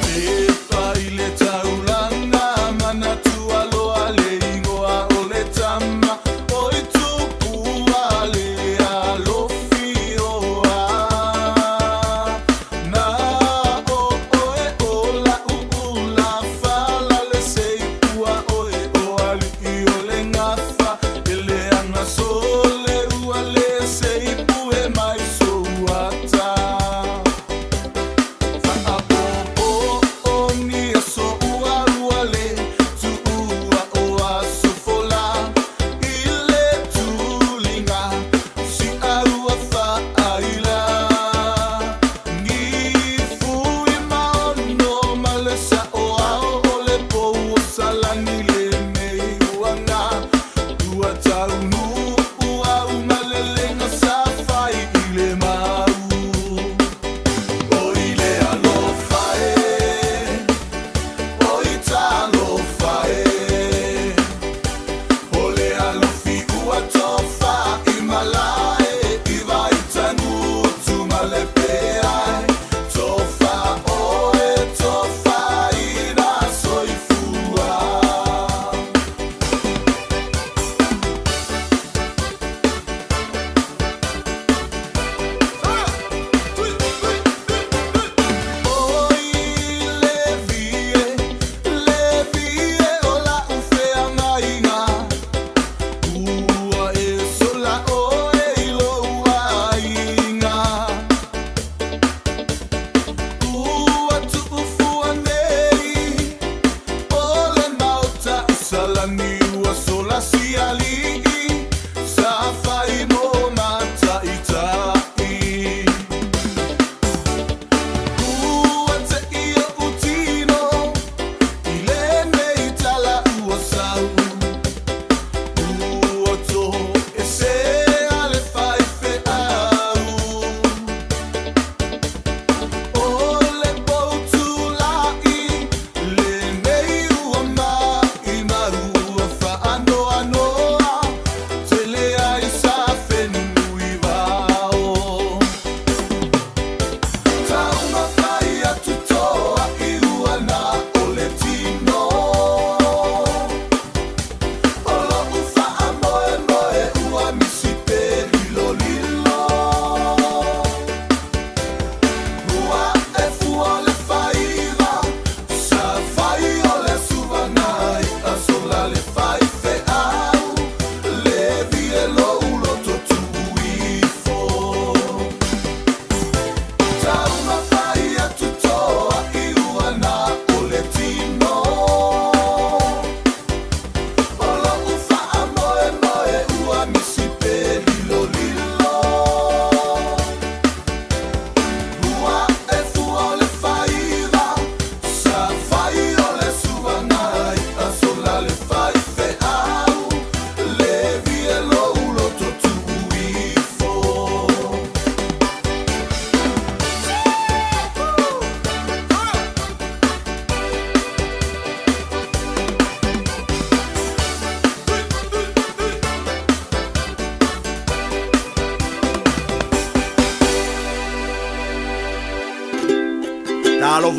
A: Tepa i le taulaga, manatua loa le igoa.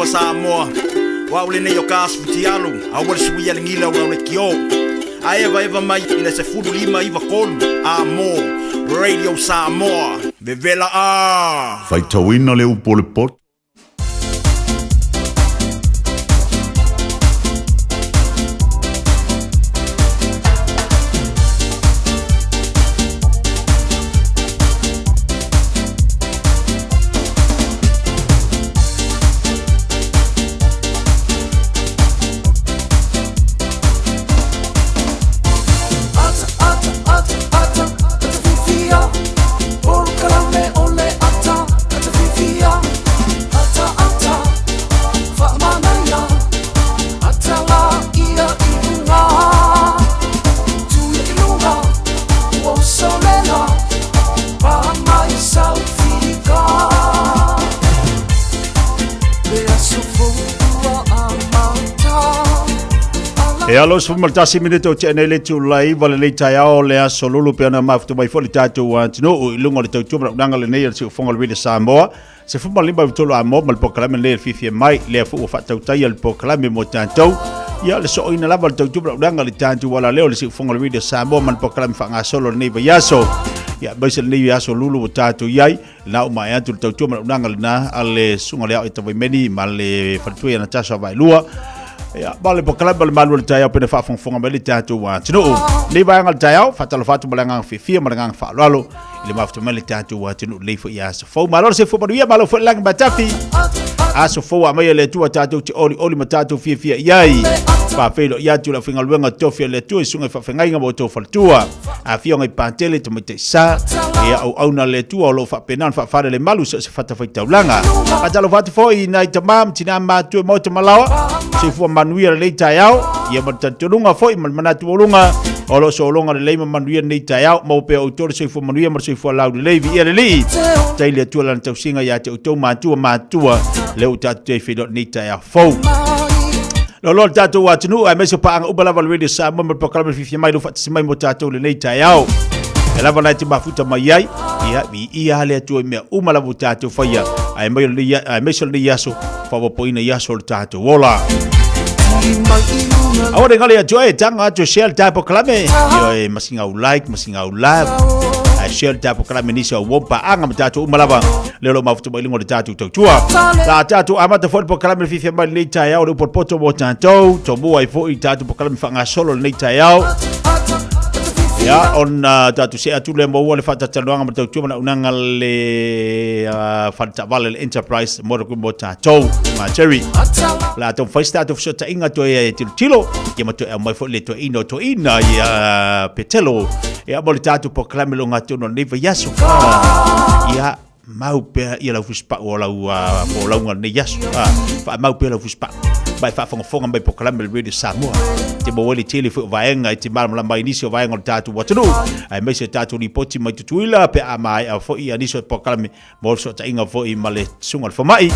F: ma Samoa. O au lenei o ka asu futialu, aua le suia le gila o lau lekiō. A evaeva mai i le 15 93 A mo Radio Samoa. Vevela a!
B: Faitauina le upu o le poto.
S: Ata, ata, ata, ata, ata fifia. Polokalame o le ata, ata fifia. Ata, ata, faamanaia. Ata la ia i luga. Tuia i luga, ua usolela. Pā mai saufika. Le aso fou ua amata.
M: E alo 11 minute o tea nei le itula 9 o lenei taeao le aso Lulu pe ona mafuta mai foi le tatou atunuu i luga o le tautua ma launaga lenei a le Siufofoga o le Radio Samoa 15 a mo ma le polokalame lenei a le fiafia mai lea foi ua faatautaia le polokalame mo tatou ia le sooina lava le tautua ma launaga le tatou alaleo le Siufofoga o le Radio Samoa ma le polokalame faagasolo lenei vaiaso ia aemaise lenei aso Lulu ua tatou i ai na uma e atu le tautua ma launaga lena a le susuga le ao e Tavaimeni ma le faletua ia Natasha Vaelua. Ia, ma le polokalame o le malu o le taeao pena faafogafoga mai le tatou atunuu. Nei vaega o le taeao, faatalofa atu ma le agaga fiafia ma le agaga faaaloalo i le mafuta mai le tatou atunuu lelei foi ia aso fou. Malo le soifua manuia, malo foi le lagi matafi. Aso fou a mai e le Atua tatou te olioli ma tatou fiafia i ai. Faafeiloai atu le aufaigaluega tofi a le Atua i susuga i faafeagaiga ma outou faletua. Afioga i Patele Tamaitai Sa, ia auauna le Atua o lo o faapena ona faafalelemalu malu so o se fatafaitaulaga. Faatalofa atu foi i nai tama ma tinā matutua i maota malaoa, soifua manuia lenei taeao, ia ma le talitonuga foi ma le manatu maualuga o lo o sologa lelei ma manuia lenei taeao. Maua pea outou le soifua manuia ma le soifua laulelei, viia le Alii. Tai le Atua lana tausiga ia te outou matua matua, lea ua tatou toe feiloai lenei taeao fou. Loaloa le tatou atunuu aemaise o paaga uma lava le Radio Samoa ma le polokalame fiafia mai lo faatasi mai mo tatou lenei taeao. E lava la e te mafuta mai ai, ia viia le Atua i mea uma lava ua tatou faia, aemaise o lenei aso, faaopoopoina i aso o le tatou ola. Aua ne galo ia te oe, taga atu e share le tae polokalame, ia e masinga au like, masinga au love, ae share le tae polokalame nisi au uo paaga ma tatou uma lava, lea o lo o mafuta mai i luga o le tatou tautua. La tatou amata foi le polokalame le fiafia mai lenei taeao, le upu o le poto mo tatou, tomua ai foi tatou polokalame faagasolo lenei taeao. Ia, ona tatou see atu lea maua le faatatalanoaga ma le tautua ma le auaunaga le fale taavale le Enterprise Motor Group mo tatou, ma Jerry. O le a taumafai se tatou fesootaiga toe e tilotilo, ia ma toe aumai foi le toeaina o toeaina ia Petelo, ia mo le tatou polokalame lo gatonu o lenei vaiaso. Ia, mau pea ia lau fusipau o lau folauga lenei aso. Faamau pea lau fusipau. Ma e faafogafoga mai polokalame le Radio Samoa. Te maua ai le tele foi o vaega e te malamalama ai nisi o vaega o le tatou atunuu. Aemaise o tatou lipoti mai Tutuila pe a maea foi ia nisi o polokalame mo le fesootaiga foi ma le susuga o le fomai.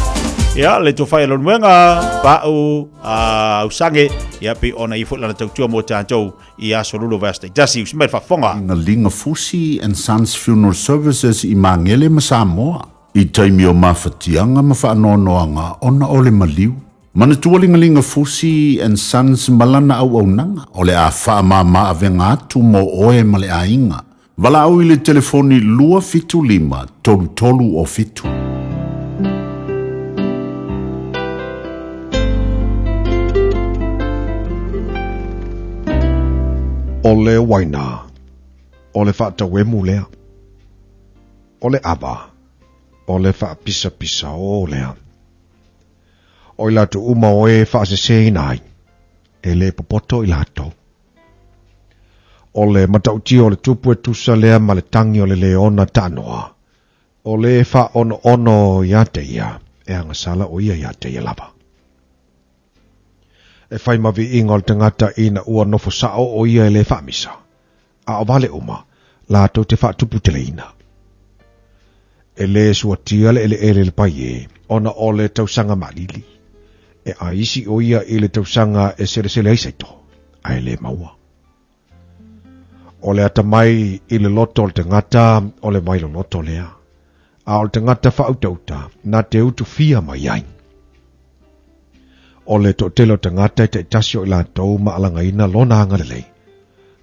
M: Ia, le tofa ia Leulumoega, Pau, Ausage, ia pei ona ia foi lana tautua mo tatou i aso lulu o vaiaso taitasi. Usi mai le faafofoga.
B: Liga Fusi and Sons Funeral Services i Magele ma Samoa, i taimi o mafatiaga ma faanoanoaga ona o le maliu. Manatua Liga Fusi and Sons ma lana auaunaga o le a faamama avega atu mo oe ma le aiga. Valaau i le telefoni 275 33 o 7.
D: O le uaina, o le faatauemu lea. O le ava, o le faapisapisaō lea. O i latou uma o e faaseseina ai, e le popoto i latou. O le matautia o le tupu e tusa lea ma le tagi o le leona taanoa, o le faaonoono ia te ia, e agasala o ia ia te ia lava. E fai ma viiga o le tagata ina ua nofo sao o ia e le faamisa, a o vale uma latou te faatuputeleina. E le suatia le eleele i le paie ona o le tausaga maalili. E aisi o ia i le tausaga e selesele ai saito, ae le maua. O le atamai i le loto o le tagata o le vai loloto lea, a o le tagata faautauta na te utufia mai ai. O le toatele o tagata e taitasi o i latou ma alagaina lona agalelei,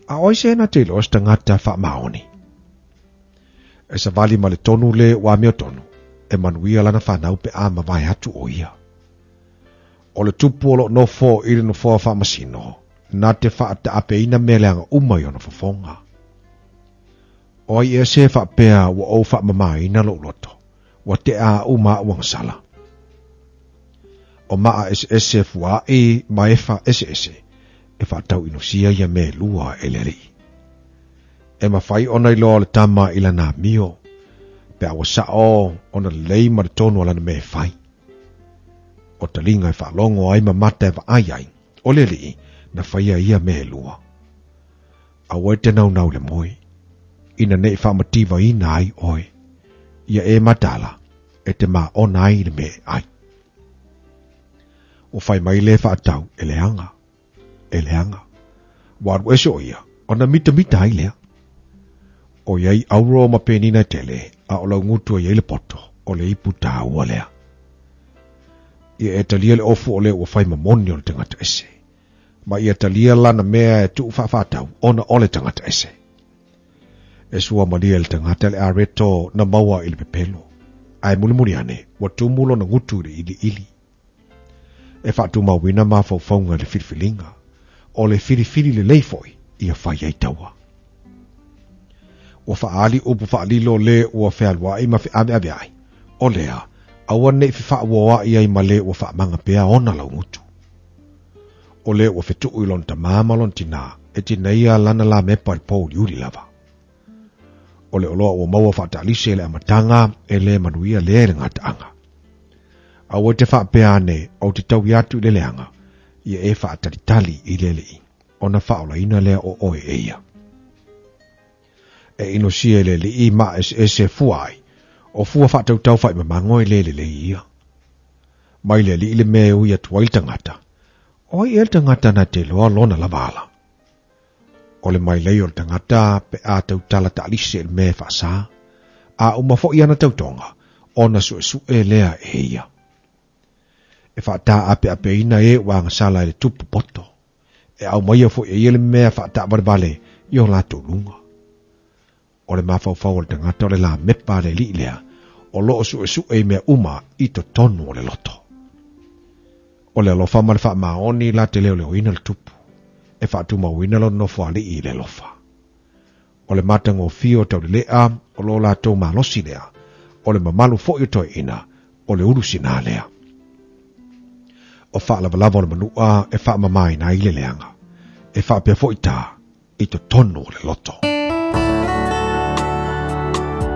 D: a o ai se na te iloa se tagata faamaoni? E savali ma le tonu le ua amiotonu, e manuia lana fanau pe a mavae atu o ia. O le tupu o loo nofo i le nofoa faamasino, na te faataapeina mea leaga uma i ona fofoga. O ai ea se faapea ua ou faamamaina lou loto, ua tea au ma au agasala. O maa eseese fuaai ma efa eseese e faatauinusia ia mea e lua e le Alii. E mafai ona iloa le tama i lana amio, pe a ua sao ona lelei ma le tonu o lana mea e fai. O taliga e faalogo ai ma mata e vaai ai, o le Alii na faia ia mea e lua. Aua e te naunau i le moe, ina ne i faamativaina ai oe, ia e mataala e te maona ai i le mea e ai. Ua fai mai le faatau, e leaga, e leaga. Ua alu ese o ia, ona mitamita ai lea. O iai auro ma penina e tele, a o laugutu e iai le poto, o le ipu taua lea. Ia e talia le ofu o le ua fai mamoni o le tagata ese. Ma ia talia lana mea e tuu faafaatau ona o le tagata ese. E sua malie le tagata le areto na maua i le pepelo, ae mulimuli ane ua tumu lona gutu i le iliili. E faatumauina mafaufauga i le filifiliga, o le filifili lelei foi ia fai ai taua. Ua faaali upu faalilo le ua fealuai ma feaveaveai, o lea, aua ne i fefaauoai ai ma le ua faamaga pea ona laugutu. O le ua fetuu i lona tamā ma lona tinā, e tineia lana lamepa i le pouliuli lava. O le oloa ua maua faataalise i le amataga e le manuia lea i le gataaga. Aua e te faapea ane, ou te taui atu i le leaga, ia e faatalitali i le Alii, ona faaolaina lea o oe e ia. E inosia i le Alii ma eseese fua ai, o fua faatautau faimamago e le lelei ia. Mai le Alii le mea e ui atu ai le tagata, o ai ea le tagata na te iloa lona lava ala? O le mailei o le tagata pe a tautala taalise i le mea e faasa, a uma foi ana tautoga, ona suesue lea e ia. E faataapeapeina e ua agasala i le tupu poto, e aumaia foi e ia le mea faataavalevale i o latou luga. O le mafaufau o le tagata o le lamepa a le alii lea, o lo o suesue i mea uma i totonu o le loto. O le alofa ma le faamaoni la te leoleoina le tupu, e faatumauina lona nofoalii i le alofa. O le matagofie o taulelea o lo latou malosi lea, o le mamalu foi o toeaiina, o le ulu sinā lea. O faalavalava o le manua e faamamaina ai le leaga, e faapea foi tā i totonu o le loto.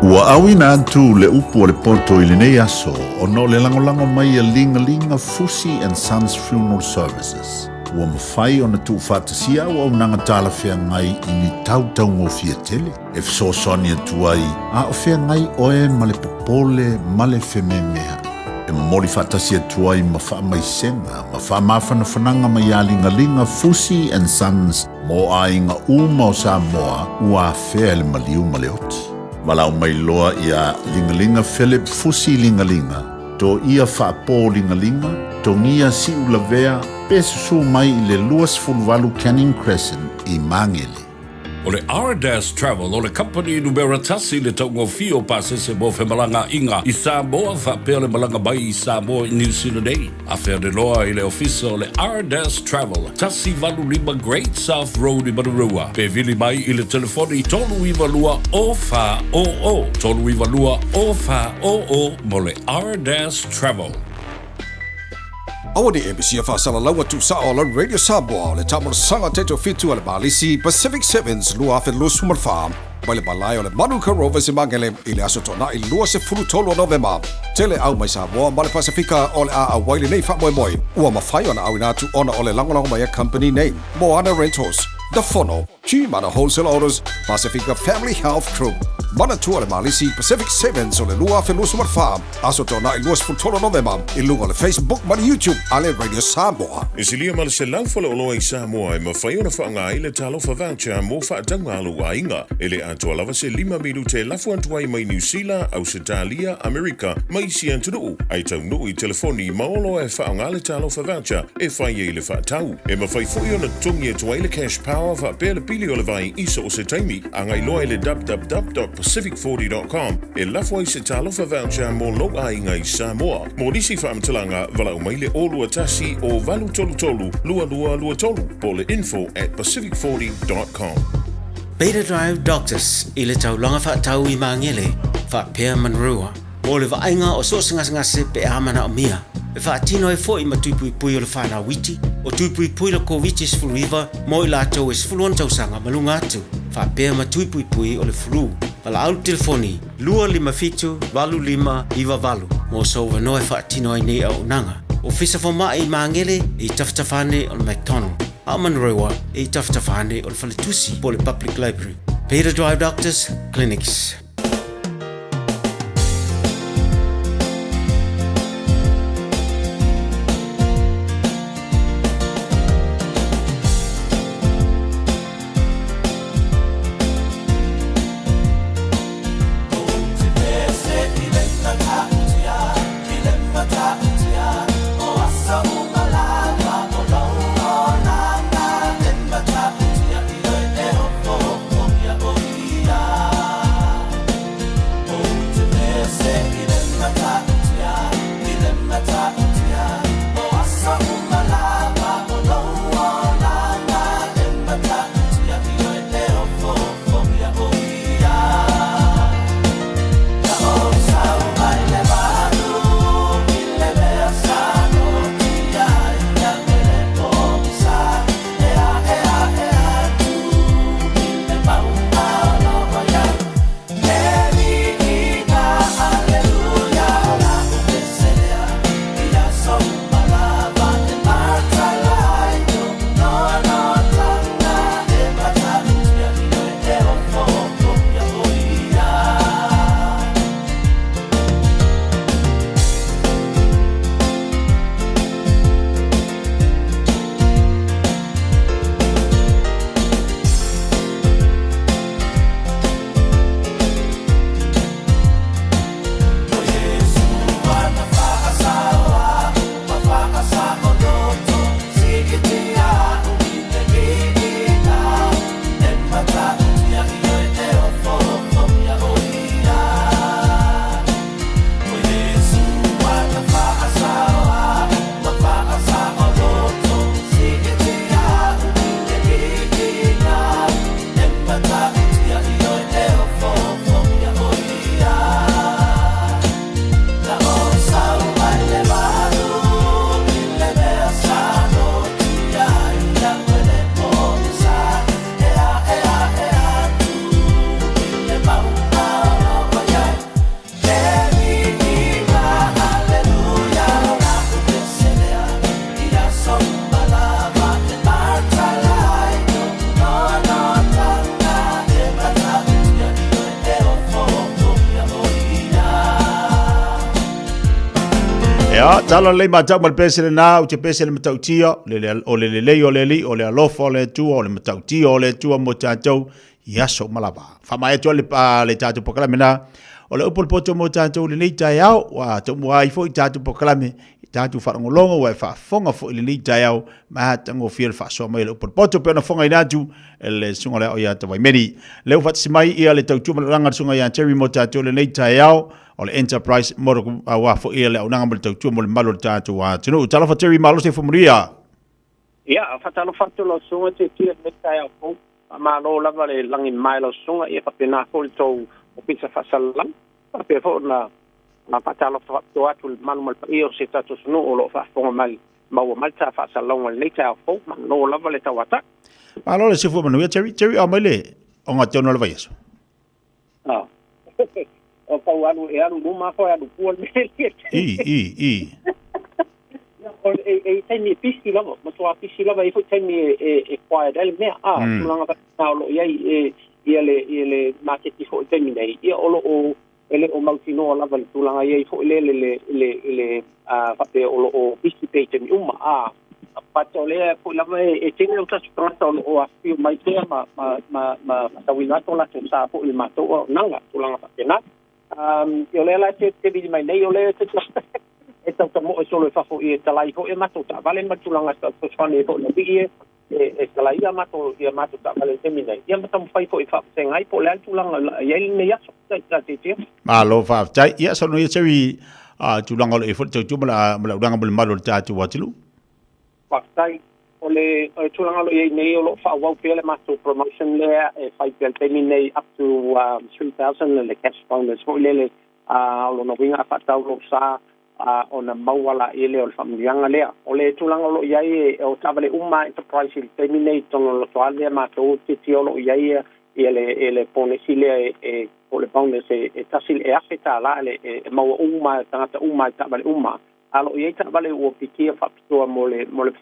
B: Ua auina atu le upu a le poto i lenei aso ona o le lagolago mai a Ligalinga Fusi and Sons Funeral Services. Ua mafai ona tuufaatasia auaunaga talafeagai i ni tau taugofie tele e fesoasoani atu ai a o feagai oe ma le popole ma le fememea'i. E momoli faatasi atu ai ma faamaisega ma faamafanafanaga mai a Ligaliga Fusi and Sons mo aiga uma o Samoa ua afea i le maliu ma le oti. Valaau mai loa iā Ligaliga Philip Fusi Ligaliga, Toia Faapo Ligaliga, Togia Siulavea pe susū mai i le 28 Canning Crescent i Magele.
N: O le Ardas Travel o le kamupani numera tasi i le taugofie o pasese mo femalagaaiga i Samoa faapea le malaga mai i Samoa i New Zealand nei. Afe ane loa i le ofisa o le Ardas Travel, 185 Great South Road i Manurewa, pe vili mai i le telefoni 392 0400, 392 0400 mo le Ardas Travel.
K: Aua ne i e misia faasalalauga tuusao a lau Radio Samoa o le taamolosaga taitofitu a le Malisi Pacific Sevens 2024 mai le malae o le Manuka Rovers i Magele i le Aso Toonai 23 o Novema. Tele au mai Samoa ma le Pasefika o le a auai lenei faamoemoe ua mafai ona auina atu ona o le lagolago mai a company nei, Moana Rentals, The Fono, G-Mana Wholesale Autos, Pasifika Family Health Group. Manatua le Malisi Pacific Sevens o le 2024, Aso Toanai 23 Novema, i luga o le Facebook ma le YouTube a le Radio Samoa.
N: E silia ma le 100 faleoloa i Samoa e mafai ona faaaoga ai le Talofa Voucher mo faatauga a lou aiga. E le atoa lava se lima minute e lafo atu ai mai Niu Sila, Ausetalia, Amerika ma isi atunuu, ae taunuu i telefoni ma oloa e faaaoga le Talofa Voucher e fai ai le faatau. E mafai foi ona totogi atu ai le Cash Power faapea le pili o le vai i so o se taimi. Agai loa i le www.pacific40.com e lafo ai se Talofa Voucher mo lou aiga i Samoa. Mo nisi faamatalaga, valaau mai le 021 o 833 2223 po o le info@pacific40.com.
T: Beta Drive Doctors i le taulaga faatau i Magele faapea Manurewa mo le vaaiga o so o se gasegase pe a manaomia. E faatino ai foi ma tui puipui o le fanau iti, o tui puipui le Koviti-19 mo i latou e 16 tausaga ma luga atu, faapea ma tui puipui o le flu. Valaau le telefoni 257 8598 mo sou avanoa e faatino ai nei auaunaga. Ofisa Fomai i Magele e i tafatafa ane o le McDonald, a o Manurewa e i tafatafa ane o le Faletusi po o le Public Library. Beta Drive Doctors Clinics.
M: Ia, tala lelei matau ma le pese lena, ou te pese le matautia, o le lelei o le Alii, o le alofa o le Atua, o le matautia o le Atua mo tatou i aso uma lava. Faamaea atu ai le tatou polokalame na, o le upu o le poto mo tatou i lenei taeao, ua taumua ai foi tatou polokalame i tatou faalogologo ua e faafofoga foi i lenei taeao, matagofie le faasoa mai o le upu o le poto pei ona fofogaina atu e le susuga o le ao ia Tawaimeli. Lea ua faatasi mai ia le tautua ma le alaga a le susuga ia Terry mo tatou i lenei taeao, o le Enterprise Motor Group aua foi ia le auaunaga ma le tautua mo le malu o le tatou atunuu. Talofa Terry, malo se fumulia.
O: Ia, faatalofa atu lau susuga Tietie i lenei taeao fou. Faamalo lava le lagi mamae i lau susuga, ia faapena foi le tou ofisa faasalalau. Faapea foi ona faatalofa faapitoa atu i le mamalu ma le paia o si o tatou atunuu o lo o faafofoga mai, maua mai le ta faasalalauga i lenei taeao fou. Malo lava le tauatai.
M: Malo le soifua manuia Terry. Terry, ao mai le ogatotonu o le vaiaso.
O: Ah. O tau alu e alu luma ko e alu pua le mea.
M: I, i, i.
O: O e e taimi e pisi lava, matua pisi lava e foi taimi e e e quiet ai le mea. Ah, tulaga faapena o lo o i ai e Ia le ia le maketi foi i le taimi nei, ia o lo o e le o mautinoa lava le tulaga i ai foi lea le le le le a faapea o lo o pisi pea i taimi uma a but o lea foi lava e e tele o tatou tagata o lo o afifio mai pea ma ma ma ma faatauina atu o latou sa foi i le matou auaunaga tulaga faapena. Um, o lea la e te vili mai nei, o lea e tau tamoe solo i fafo i e talai foi a matou taavale ma tulaga e fesoasoani ai foi i le alii e e talai ia matou ia matou taavale i le taimi nei. Ia ma taumafai foi e faavasega ai po o le a le tulaga o le a i ai lenei aso. Tai Tietia.
M: Malo faafetai. Ia saunoa ia Terry a tulaga o le foi le tautua ma le ma le auaunaga mo le malu o le tatou atunuu.
O: Faafetai. O le, o le tulaga o lo o i ai nei, o lo o faaauau pea le matou promotion lea e fai pea i le taimi nei up to 3000 le cash bonus foi lele, o lona uiga a faatau lou sa ona maua laia lea o le faamanuiaga lea. O le tulaga o lo o i ai, o taavale uma a Enterprise i le taimi nei i totonu o le lotoa lea matou te o lo o i ai ia le, le ponesi lea e, po o le bonus e tasi e $1,000 le, e maua uma e tagata uma i taavale uma. A o lo o i ai taavale ua pikia faapitoa mo le, mo le,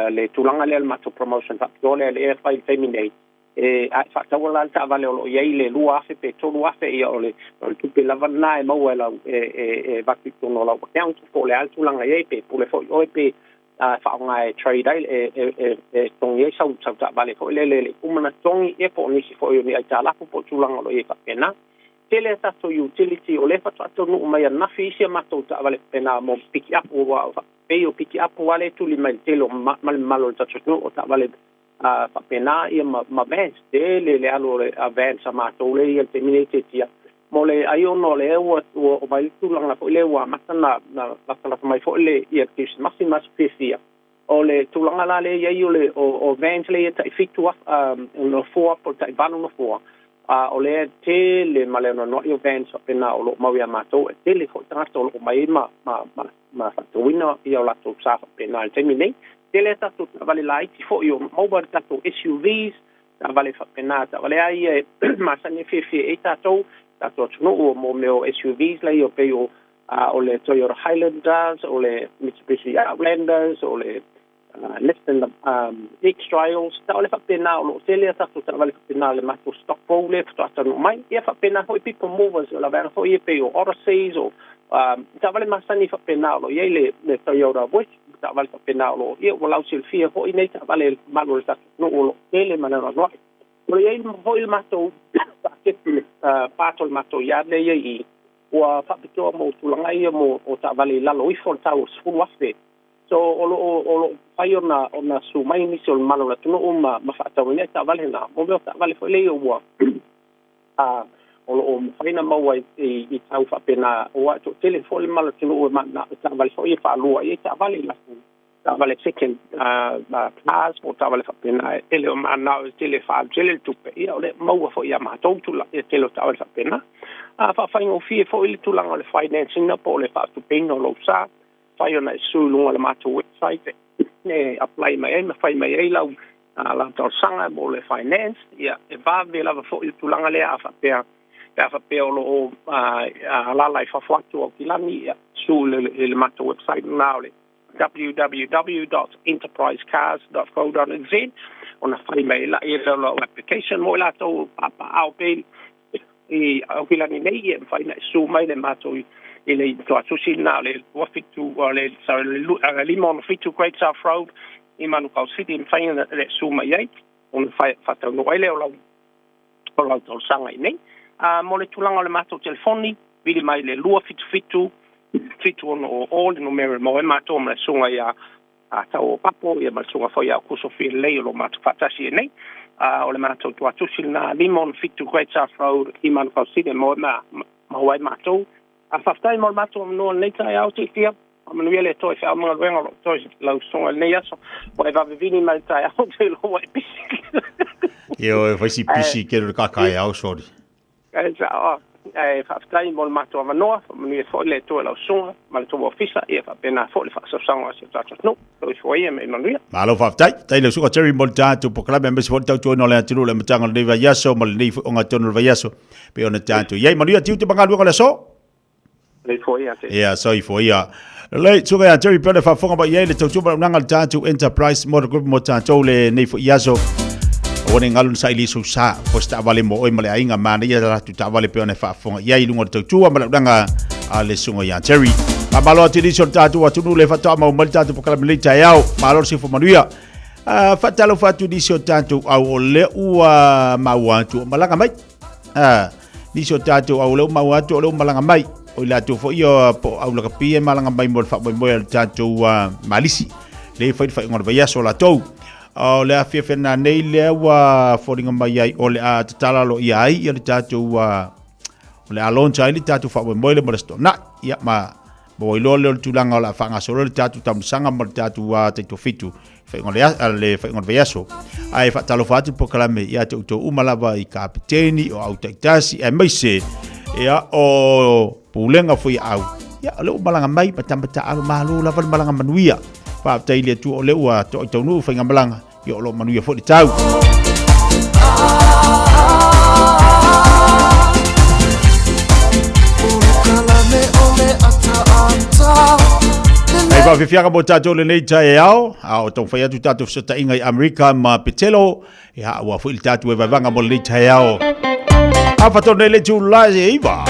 O: le tulaga lea o le matou promotion faapitoa lea e fai i le taimi nei. E, a e faataua la le taavale o lo o i ai le 2000 pe 3000, ia o le, o le tupe lava lena e maua e lau, e, e, e avatu i totonu o lau account, po o le a le tulaga i ai, pe pule foi oe pe a faaaoga e trade ai, e, e, e, e totogi ai sau, sau taavale foi lele le uma na totogi, ia po o nisi foi o ni aitalafu po o tulaga o lo o i ai faapena. Tele a tatou utility, o lea faatoa taunuu mai ananafi isi a matou taavale faapena mo pikiapu, aua o pei o pikiapu lava lea e tuli mai i le tele o ma le mamalu o le tatou atunuu, o taavale faapena ia ma, ma vans. Tele le alu o le vans a matou lea i le taimi nei Tietia. Mo le ai ona o lea ua, ua oo mai le tulaga foi lea ua amata na, na latalata mai foi le ia Kerisimasi ma aso fiafia. O le tulaga la lea i ai o le o, o vans lea ia tai fitu nofoa po o le tai valu nofoa, a o lea tele ma le anoanoai o vans faapena o lo o mau iā matou, e tele foi tagata o lo o mai ai ma, ma, ma, ma faatauina ia o latou sa faapena i le taimi nei. Tele a tatou taavale laiti foi o maua le tatou SUVs, taavale faapena, taavale lava ia e masani e fiafia i ai tatou, tatou atunuu o mo mea o SUVs la ia pei o o le Toyota Highlanders, o le Mitsubishi Outlanders, o le Nissan X-Trails, taavale faapena o lo o tele a tatou taavale faapena i le matou stock pool lea faatoa taunuu mai. Ia faapena foi people movers, o la vaega foi ia pei o Odysseys, o taavale masani faapena o lo o i ai le Toyota Wish, taavale faapena o lo o, ia ua lausilafia foi nei taavale i le mamalu o le tatou atunuu o lo o tele ma le anoanoai. O lo o i ai foi le matou paketi, le part o le matou yard lea e i ai i i, ua faapitoa mo tulaga ia mo o taavale i lalo ifo o le tau o le $10,000. So o lo o o lo o mafai ona ona susu mai nisi o le mamalu o le atunuu ma ma faatau ai taavale na. Mo mea o taavale foi lea ua a o lo o mafai ona maua i i, i tau faapena, aua e toatele foi le mamalu o le atunuu e mananao i taavale foi e faalua i ai taavale i latou taavale second cars po o taavale faapena e le o mananao e tele e tele le tupe, ia o lea maua foi ia matou tulaga ia tele o taavale faapena. A faafaigofie foi le tulaga o le financing po o le faatupeina o lou sa, fai ona e susu i luga o le matou website e apply mai ai ma fai mai ai lau lau talosaga mo le finance, ia e vave lava foi le tulaga lea a faapea pe a faapea o lo o alaala i fafo atu o Aukilani, ia susu i le matou website lena o le www.enterprisecars.co.nz ona fai mai ai lea o lau application mo i latou papaaao pea i Aukilani nei, ia mafai ona e susu mai le matou i le tuatusi lena o le 27 o le sorry le 567 Great South Road i Manukau City, mafai ona e susu mai ai ona faataunuu ai lea o lau o lau talosaga i nei. Mo le tulaga o le matou telefoni, vili mai le 277 7600 le numera e maua ai matou ma le susuga ia Tau o Papo ia ma le susuga foi ia Kuso Fialelei o lo o matou faatasi ai nei. O le matou tuatusi lena 567 Great South Road i Manukau City e maua ai matou. Faafetai mo le matou avanoa i lenei taeao Tietia. Faamanuia le Atua i feau ma galuega o lo o totoe lau susuga i lenei aso. Ua e vavevini mai le taeao ou te iloa ua e pisi.
M: Ioe, fai si pisi kele o le kakaeao, sorry.
O: E sao, ae faafetai mo le matou avanoa, faamanuia foi le Atua i lau susuga ma le tou ofisa, ia faapena foi le faasaosaoga o si o tatou atunuu. Soifua ia ma ia manuia.
M: Malo faafetai. Faafetai lau susuga Terry mo le tatou polokalame aemaise foi le tautuaina o le atunuu i le amataga o lenei vaiaso ma lenei foi ogatotonu o le vaiaso pei ona tatou i ai. Manuia tiute ma galuega o le aso.
O: Soifua ia.
M: Ia, soifua ia. Lelei, susuga ia Terry pei ona faafofoga mai i ai le tautua ma le auaunaga a le tatou Enterprise Motor Group mo tatou lenei foi aso. Aua ne i galo na saili ai sou sa, po o se taavale mo oe ma le aiga, manaia la latou taavale pei ona e faafofoga i ai i luga o le tautua ma le auaunaga a le Susuga ia Jerry. Faamalo atu i nisi o le tatou atunuu le faatoa mau mai le tatou polokalame lenei taeao. Malo le soifua manuia. Faatalofa atu i nisi o tatou au o lea ua maua atu o malaga mai. Nisi o tatou au o lea ua maua atu o lea ua malaga mai. O i latou foi ia po o au lakapi e malaga mai mo le faamoemoe o le tatou malisi. Lea e fai le faaiuga o le vaiaso o latou. O le afiafi nanei lea ua foliga mai ai o le a tatala aloaia ai ia le tatou o le a launch ai le tatou faamoemoe lea mo le Aso Toonai. Ia ma ma ua iloa lea o le tulaga o le a faagasolo le tatou taamilosaga ma le tatou taitoafitu faaiuga o le le faaiuga o le vaiaso. Ae faatalofa atu le polokalame ia te outou uma lava i kapeteni, o au taitasi, aemaise ia o pulega foi a au. Ia o lea ua malaga mai ma tama taaalo malo lava le malaga manuia. Faafetai i le Atua o lea ua toai taunuu faigamalaga, ia o lo o manuia foi le tau. Hei whawhiwhianga mō tātou lenei taeao, a o taumafai atu tātou fesootaiga i Amerika ma Petelo, ia ua foi le tātou e vaevaga mo lenei taeao. A whatau nei le tūlai e iwa.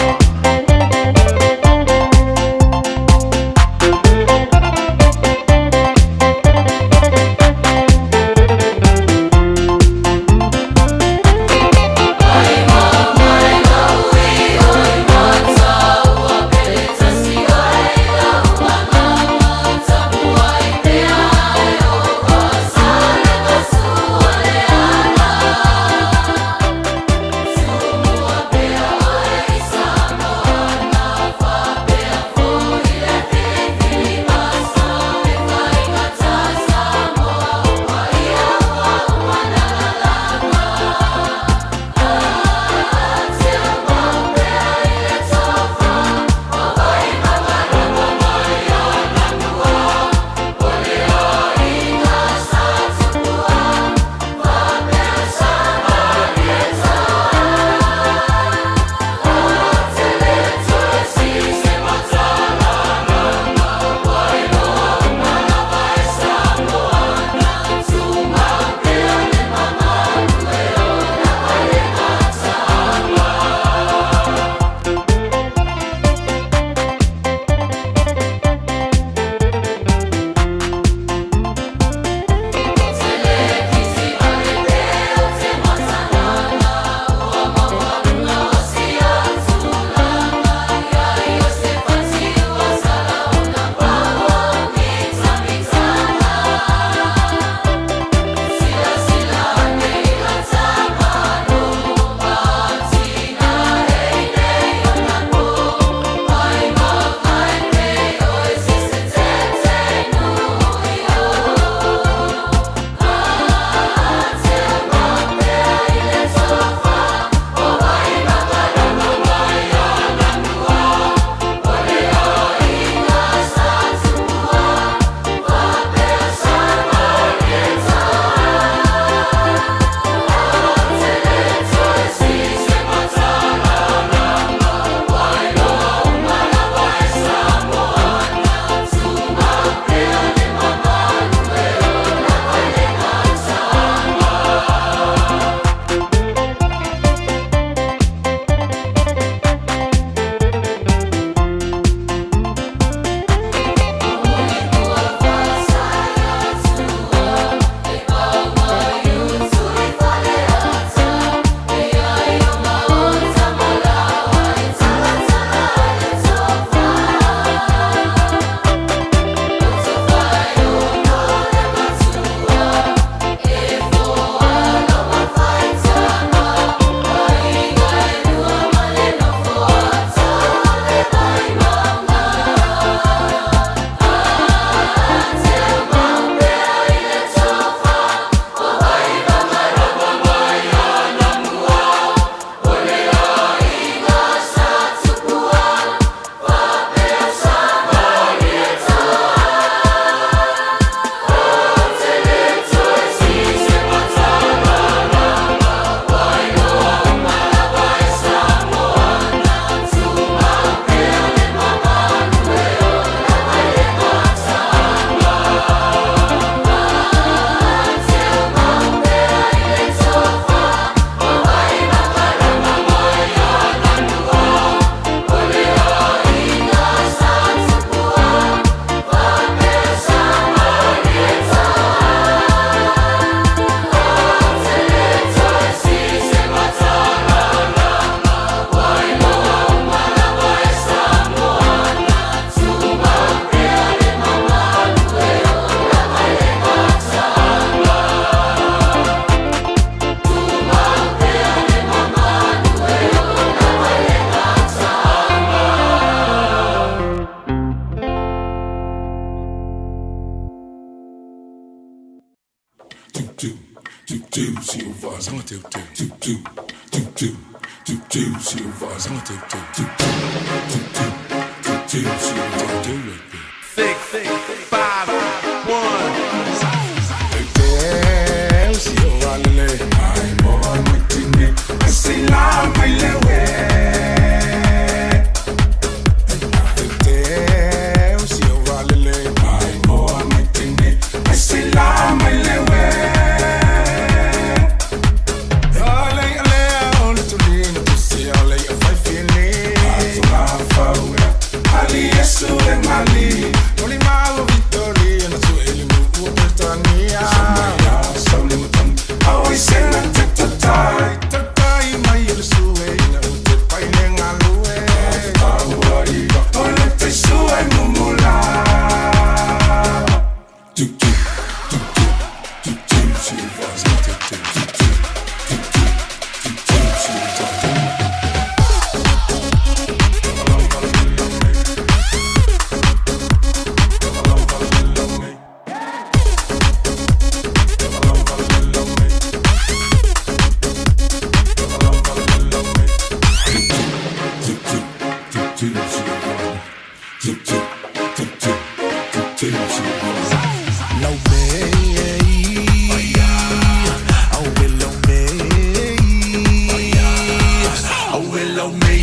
S: Love me.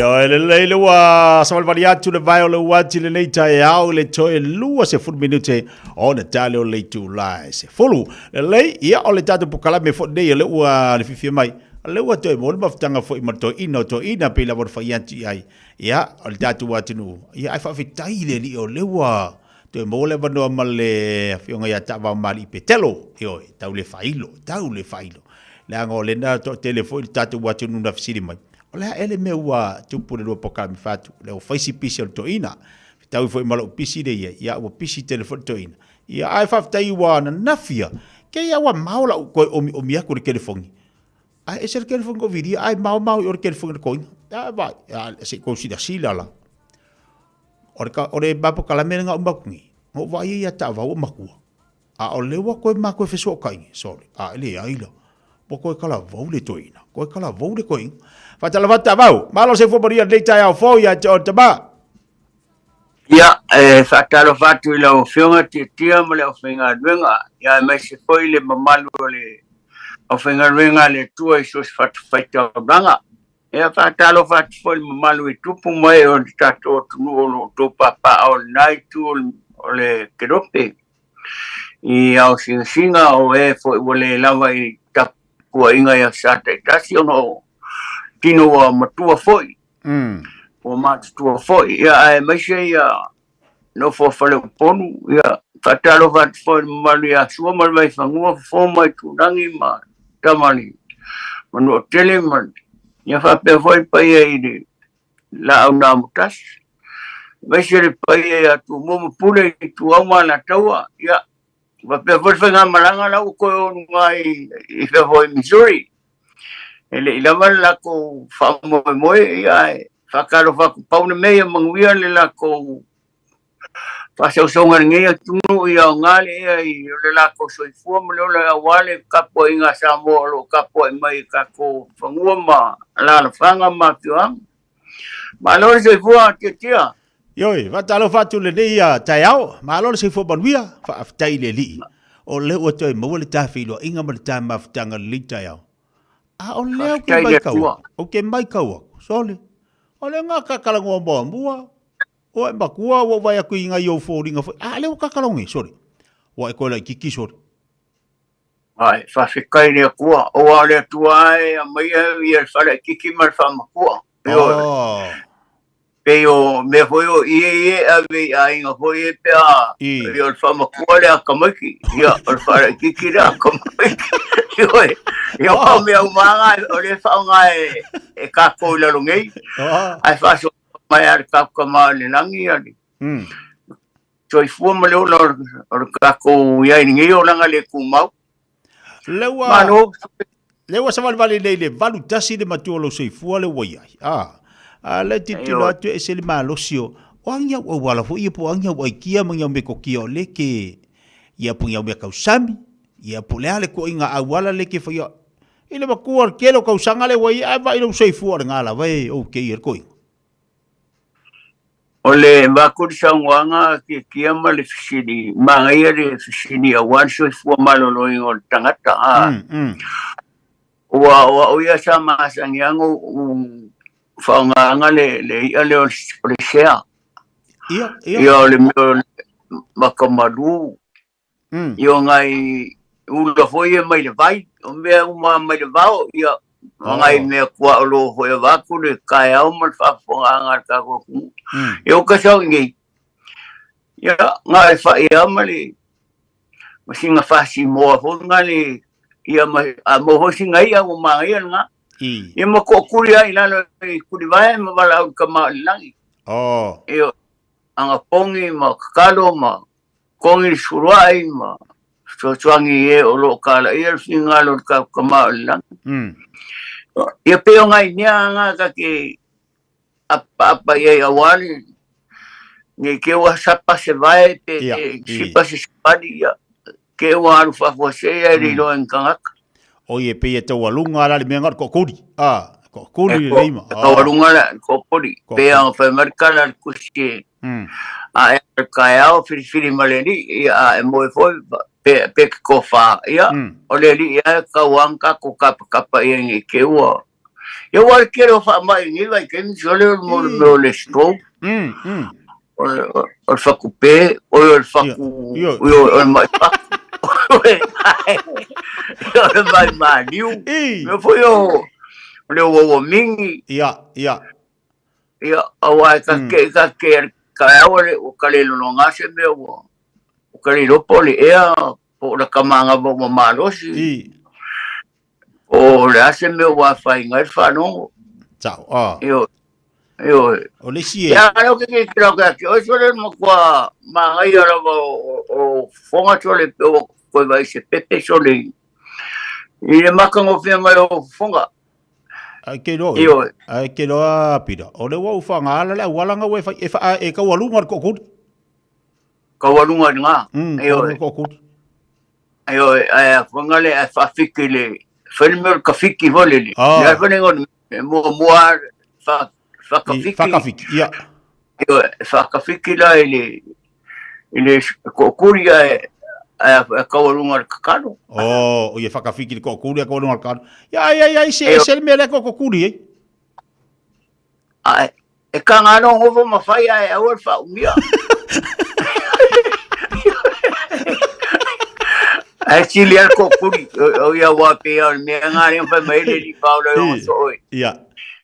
M: Ioe lelei le ua savalivali atu le vae o le uati lenei taeao i le toe 20 minute ona tale o le itula e 10. Lelei, ia o le tatou polokalame foi lenei o lea ua le fiafia mai. O lea ua toe maua le mafutaga foi ma le toeaina o toeaina pei lava ona fai atu i ai. Ia, o le tatou atunuu, ia ae faafetai i le Alii o lea ua toe maua le avanoa ma le afioga ia Taavaomalii Petelo. Ioe, tau le faailo, tau le faailo. Leaga o lena toatele foi le tatou atunuu na fesili mai, o le a ea le mea ua tupu i le lua polokalame fatu, lea ua fai si pisi o le toeaina. Fetaui foi ma lou pisi lea i ai, ia ua pisi tele foi le toeaina. Ia ae faafetai ua ananafi ia, kei a ua mao la'u toe omiomi atu i le telefoni. Ae ese le telefoni ko vilia, ae mao mao i o le telefoni le koina. Ae vai, a se i kou silasila la. O le, o le polokalame lena uma atu nei, na ou vaai ai ia taavao ua matua. A o lea ua toe matou fesootai, sorry, a e leai la. Ua toe talavou le toeaina, toe talavou le toeaina. Faatalofa atu taavao, malo le soifua manuia i lenei taeao fou ia te oe le tama.
P: Ia, e faatalofa atu i lau Afioga Tiatia ma le aufaigaluega, ia aemaise foi le mamalu o le aufaigaluega a le Atua i so o se fatafaitaulaga. Ia, faatalofa atu foi i le mamalu i tupu ma ee o le tatou atunuu o lo o outou papaaao i lena itu o le kelope i ao singasinga o e foi ua le lava i tapuaiga i aso sa taitasi ona o tino ua matua foi, ua matutua foi, ia aemaise ia nofo a Faleupolu, ia faatalofa atu foi i le mamalu ia Sua ma le Vaifanua, Fofo ma Aitulagi ma Tamalii Manuatele ma ia faapea foi le paia i le Laau na Amotasi, aemaise le paia ia Tumua ma Pule i Ituau ma Alataua, ia faapea foi le faigamalaga la ua toe o i luga i fea foi i Missouri. E le i lava le latou faamoemoe, ia ae faatalofa atu, pau le mea ia manuia le latou faasausauga i lenei atunuu, ia aoga le ea i le latou soifua ma le ola aua le tapuaiga a Samoa o lo o tapuai mai i tatou fanua ma alaalafaga ma afioaga. Malo le soifua Tiatia.
M: Ioe, faatalofa atu i lenei taeao, malo le soifua manuia, faafetai i le Alii, o lea ua toe maua le ta feiloaiga ma le ta mafutaga i lenei taeao. A o lea ou te matau atu, ou te matau atu, sole, o lea na ta talanoa muamua, ua e matua ua ou vaai atu i nai ou foliga foi, a lea ua ta talanoa nei, sole, ua e toe laitiiti sole.
P: Ai, faafetai i le Atua, aua o le Atua lava e aumaia ia le faalaitiiti ma le faamatua. Oh. Pei o mea foi o ie ia e ave i aiga foi ia pe a ia o le faamatua le akamaiki, ia o le faalaitiiti le akamaiki. Ioe, ia o mea uma lava o lea e faaaoga e tatou i lalo nei. Ae faasoa mai lava le tatou Tama o le lagi ia le soifua ma le ola o le tatou i ai i lenei olaga le tumau.
M: Lea ua, Malo. Lea ua savalivali nei le 81 le matua o lou soifua lea ua i ai. Ah, a lea tilotilo atu e ese le malosi o, o a ni au auala foi ia po o a ni au aikia ma ni au metotia o lea ke, ia po o ni au mea tausami, ia po o le a le toaiga auala lea ke faia. I le matua o le tele o tausaga lea ua i ai, ae vaai i lou soifua o lena lava e okay ai le toaiga.
P: O le avatu le saunoaga Tiatia ma le fesili, manaia le fesili aua le soifua maloloina o le tagata. A ua o au ia sa masani lava ona ou faaaogaina le le i'a lea o le sea.
M: Ia, ia. Ia
P: o le mea o le makamalu, Ia o nai ula foi ia mai le vai, o mea uma mai le vao, ia o nai mea kuaʻo foi avatu le kaeao ma le faafofogaaga a le tatou atunuu. Ia o ka sau nei, ia na o le fai lava ma le ma sina fasi moa foi na le ia ma a maua foi sina i'a ua manaia lena. Ia ma toʻokuli lava i lalo i Tulivae ma valaau i le Tama o le Lagi. Ia anapogi ma tatalo ma Kogi le suluai ma fesoasoani i e o lo o kalaia le finagalo o le tatou Tama o i le Lagi. Ia pei o nai mea na ta te apaapa i ai aua le nei te i ua sapa se vae pe sipa se savali, ia te i ua alu faafuasei ae le iloa e ni tagata.
M: Oi e pei e taualuga la le mea na o le toʻokuli. A, toʻokuli le lima.
P: E taualuga la le toʻokuli. Pei ona fai mai le tala a le tusi e a e ala i le taeao filifili ma le alii, ia a e moe foi pe pe te tofa, ia o le alii lava e tatau lava ona tatou tapatapa i ai nei te i ua. Ia ua le tele o faamai i nei vaitaimi sole o le mo le mea o le stroke. O le o le fatupe, o le fatu, o le mai fatu. O le mai maliu. Mea foi o le uauamingi.
M: Ia, ia.
P: Ia, aua e ka ke ka ke ka au le o ka le lologa se mea ua o ka le iloa po o le ea po o le kamaga ua malosi. O le a se mea ua afaina ai le faalogo.
M: Sao, ah.
P: Ioe. Ioe.
M: O le isi e.
P: Ia, lea ou te tilotilo atu ia te oe, sole le matua manaia lava o fofoga sole pe ua toe vaai i se pepe sole i le matagofie mai o fofoga.
M: Ai ke loa, Ioe. ai ke loa pida. O le ua u whangaala le auala nga ua e whai, e wha, e kaualuga le kokuri.
P: Kaualuga i le ngā.
M: Ioe. Kaualuga kokuri.
P: Ioe, ae a fuanga le, ae faafiki le, fai le mea o le kafiki foi lele.
M: Ah.
P: Le fai le ngona, e muamua fa, fakafiki.
M: Fakafiki, ia.
P: Ioe, fakafiki la i le, i le kookuri ae, ae a kaualuga le kakalo.
M: Oh, o ia fakafiki le kookuri a kaualuga le kakalo. Ia, ai, ai, ai, se, se le mea lea kokokuri, eh?
P: Ae, e ka ngā no ngofo ma whai ae aua le whaumia. Ae sili al ko kuri, o ia wā pe au, mea ngā ringa whai mai le li whaola i o so oi.
M: Ia.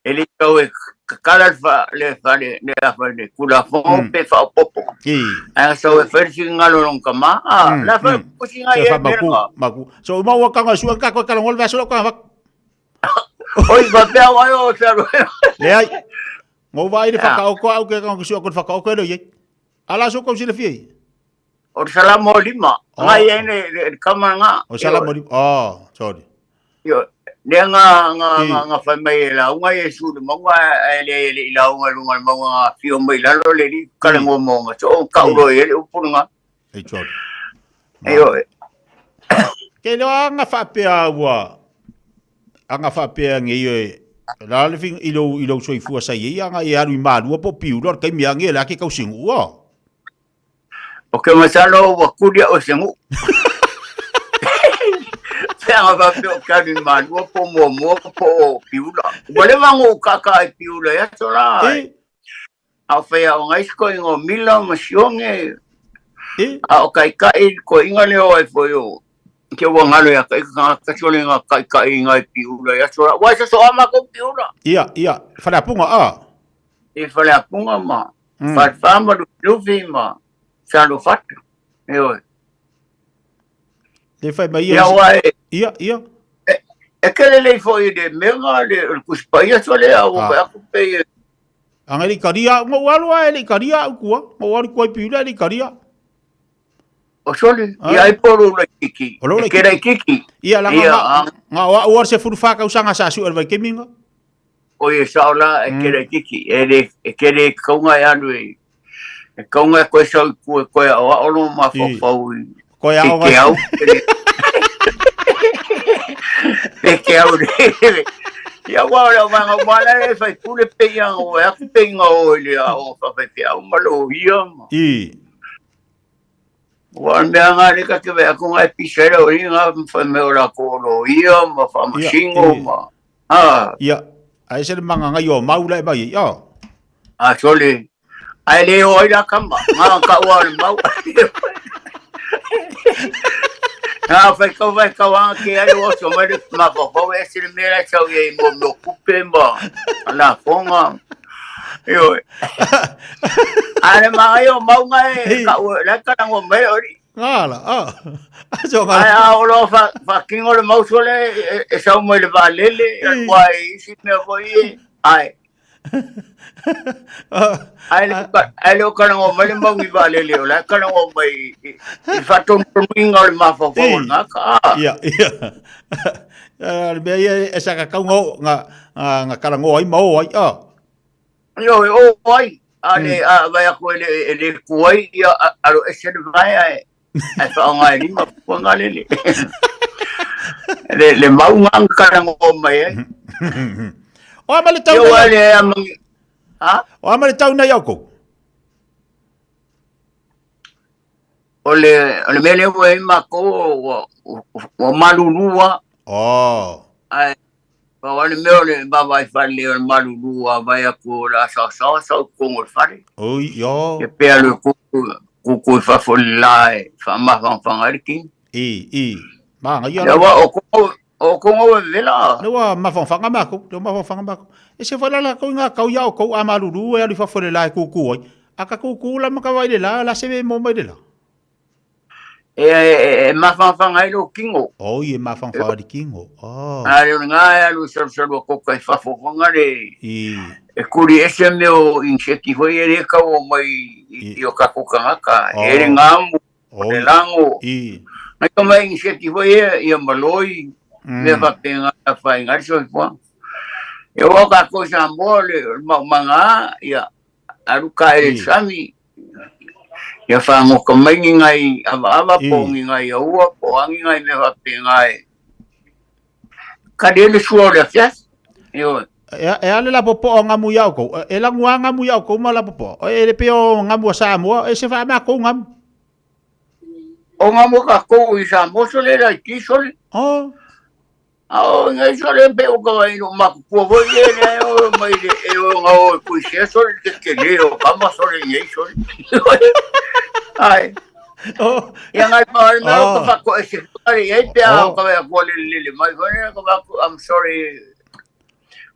P: E le kau e kakala le wha, le wha, le, le wha, le kula whongo pe wha o popo. Ae so e whai whiri ngalo long ka ma, a, la whai kusi ngā
M: ia mea ngā. Maku. So uma ua kanga sua ka koe kala ngol vea solo ka wak.
P: Oi, faapea au ai o te
M: Leai. Ngou vai le whakaoko au ke kanga sua ko le whakaoko e loi. Ala so kau silafia i.
P: O le salamo o lima. Oh. Ngai ai le, le, le kama ngā.
M: O salamo lima. Oh, sorry.
P: Io, le nga nga nga nga whai mai e launga e su le maunga e le le i launga lunga le maunga ngā whio mai lalo le li kare ngō maunga. So o kaulo e le upuru ngā.
M: Ei sorry.
P: Io.
M: Ke loa anga whaapea ua anga whaapea nge ia e la le fi i lo i lo soifua sa ia anga e alu i malua po piula o le taimi ange le ake kau singu ua.
P: O ke masalo ua kulia o sengu. Pea whaapea o ke alu i malua po mua mua po o piula. Ua lewa ngu kaka i piula ia so la.
M: E.
P: A o whai o ngai ko ingo mila ma sionge. A o kai kai ko inga le o e foi o. Ke ua ngalo ia kai ka ka sole nga kai kai ngai piula ia so la. Wa so so ama ko piula.
M: Ia, ia, whaleapunga a.
P: I whaleapunga ma. Whawha ma lufi ma. Salo fatu. E oi.
M: Le whai mai ia.
P: Ia wa e.
M: Ia, ia.
P: E kele lei foi le menga le kuspaia sole a o ah. aku pe
M: Anga le ikaria, ngo alu a le ikaria au kua, ngo alu kua i piula le ikaria.
P: O sole, ia ai poro la kiki.
M: O lo
P: E kera i kiki.
M: Ia la nga nga o au se furu whakau sanga sa su elwai keminga.
P: O ia sao la e kera i kiki. E le e kere kaunga e alu e. E kaunga e koe sau i kua koe o aolo ma whawhau i.
M: Koe ao
P: Ke au. Pe ke au re. Ia wa o wanga wala e whai pule pe ia o e aku pe inga o i le a o whawhai pe au ma lo hia ma.
M: I.
P: Ua mea ngā reka ke wea ko ngai pisera o inga whai mea o la ko lo hia ma whamasingo ma.
M: Ah. Ia. Ai se le manga ngai o maula e mai ia.
P: A sole. Ai le o ai la kama. Ngā ka ua le mau. Ngā whai kau whai kau anga ke ai o so mai le ma whawhau e se le mea lai sau i mo mo kupe ma ana fonga. Io. Ai ma ai o maunga e ka ua la ka ngo mai ori.
M: Ngala, ah. So
P: ngala. Ai a o lo fa fa kingo le mau sole e sau mai le valele e kwa isi mea foi e. Ai. Ai le ai le kana ngo mai le mau i valele o la kana ngo mai i whatonutonuinga o le mawhawhau o ngā ka.
M: Ia, ia. Le mea ia e sa ka kau ngā, ngā, ngā kara ngō ai ma o ai, ah.
P: Io, e o ai, a le, a vai ako e le, e le kuai, ia, aro ese le vai ai, ai whaonga e lima, kua ngā lele. Le, le mau ngā ngā ngō mai ai.
M: O ama le tau
P: nei. le amangi.
M: Ha? O ama le tau nei au kou.
P: O le, o le mea lea ua i mākou, ua, ua malulua.
M: Oh.
P: Ai, Pau lava le mea o le vaavaai fale o le malulu a vae atu o le a saosaoa sau i totonu o le fale.
M: Oi, io.
P: Ia pe alu e kuku, kuku i fafo i le la e faamafanafana ai le kini.
M: I, i. Manaia
P: Ia
M: la.
P: aua o kona, o kona ua vevela.
M: Le ua mafanafana matou, le ua mafanafana matou. E se foi la latou i ngā kau ia outou a malulu e alu i fafo i le la e kuku ai. A ka kuku la ma ka vaai i le la, o le a se mea e maua mai i le la?
P: E, e, e mafanafana ai lou kino.
M: Oi, e mafanafana ai le kino. Oh.
P: A le o lena e alu e salusalu a koka i fafo fanga le
M: I.
P: E kuli ese mea o inseki foi e le kau o mai i, i o kako kangaka.
M: Oh.
P: E le ngamu, o le
M: Oi.
P: lango.
M: I.
P: Ngai ka mai inseki foi e ia maloi, mea faapena whai ngai soifua. E o kākou i Samoa le maumaga ia alu ka e le sami. Ia whangoka mai ni ngai avaava po ni ngai aua po angi ngai mea faapena e. Ka le le sua o le afiafi. Ioe.
M: E a le lapopoa o ngamu ia outou? E lagu a ngamu ia outou ma lapopoa. E le pei o ngamu a Samoa, e se faa-matou ngamu.
P: O ngamu a kākou i Samoa sole la i ti sole.
M: Oh.
P: A o ngai sole pe o ka vai no makupua foi e le o mai le e o nga o kui se sole ke ke le o kama sole nei sole. Ai.
M: Oh.
P: Ia ngai pa me o ka
M: Oh.
P: fa ko e se kare e pe a
M: Oh.
P: ka vai ko le le le mai foi ka va I'm sorry.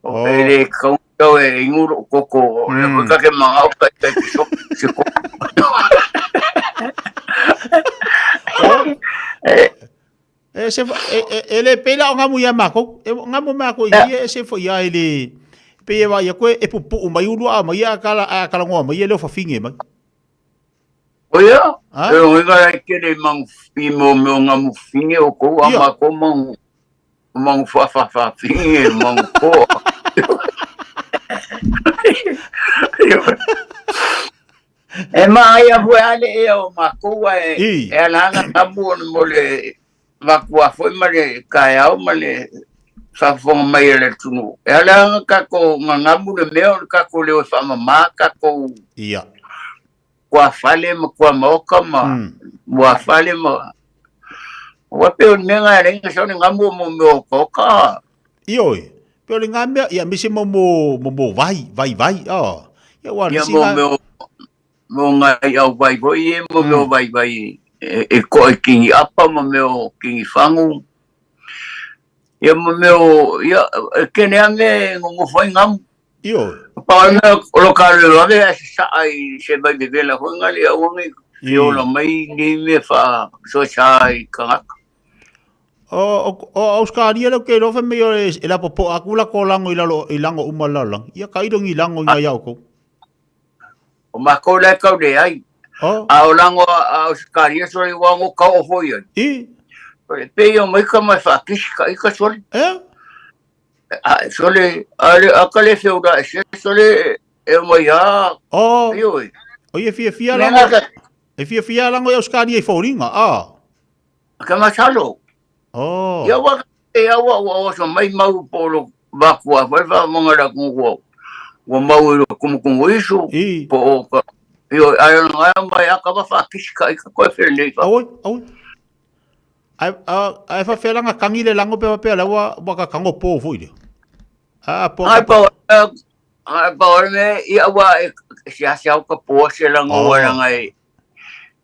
P: O
M: Oh.
P: e le kau tau e inguro koko o le ka ke manga o ka ka ki so se ko.
M: E se e, e, e le pela o ngamu ia makou. E ngamu makou i e se fo ia e le pe e vai koe e pupu mai ulu a mai a kala a kala ngoa mai e leo fafinge mai.
P: O ia, e o inga lai kele mang i mo mo ngamu finge o kou a ma ko mang mang fa fa fa finge mang ko. E ma ia fue ale e o ma kou e e ala hanga ngamu o mo le vakua foi ma le kaeao ma le faafofoga mai e le atunuu. E ala hanga kākou gagamu le mea o le kākou leo e faamamā kākou
M: Ia.
P: kua fale ma kua maoka ma mua fale ma ua pe o le mea ngai lenga sa o ngamu o mo mea o kaoka.
M: Ioe. Pe o le ngā mea, ia mise mo mo mo mo vai, vai vai. Oh. Ia ua
P: Ia
M: nisi
P: mo
M: ngā
P: mea mo ngai au vai foi e mo mea o vai vai e koa i kingi apa ma mea o kingi fangu. Ia mo mea o ia e kene ame ngongofo ai ngamu.
M: Ioe.
P: Pa o mea o lo ka le ave a sa ai se vai vevela foi ngali au ngai i ola mai nei mea wha so sa i kangaka.
M: O o Australia le ke lofa me o e la popo aku la ko lango i lalo i lango uma la lang. Ia ka irongi lango i ngai au ko.
P: O mākou lai kau le ai.
M: Oh.
P: A o lango a Australia sole ua ngo kau o foi ai.
M: I.
P: Pe ia mai ka mai whaakisi ka ika sole.
M: E?
P: A sole, a le a ka le whiura e se sole e mai a.
M: Oh.
P: Ioi.
M: O ia fia fia
P: Me
M: lango.
P: ngā ka-
M: E fia fia lango i Australia i fōringa. Ah.
P: Ka masalo.
M: Oh.
P: Ia wa e awa ua oso mai mau polo vakua foi fa monga la kungu. Ua mau i lo kumukumu isu.
M: I.
P: Po o ka. Io ai no ai mai a ka fa kisi ka ika koe fere nei fa.
M: Oi, oi. Ai ai fa felanga kangi le lango pe pe la ua ua ka kango po foi le. A po.
P: Ai pa ai pa ore me i awa e si asi au ka po se lango
M: Oh.
P: wa ngai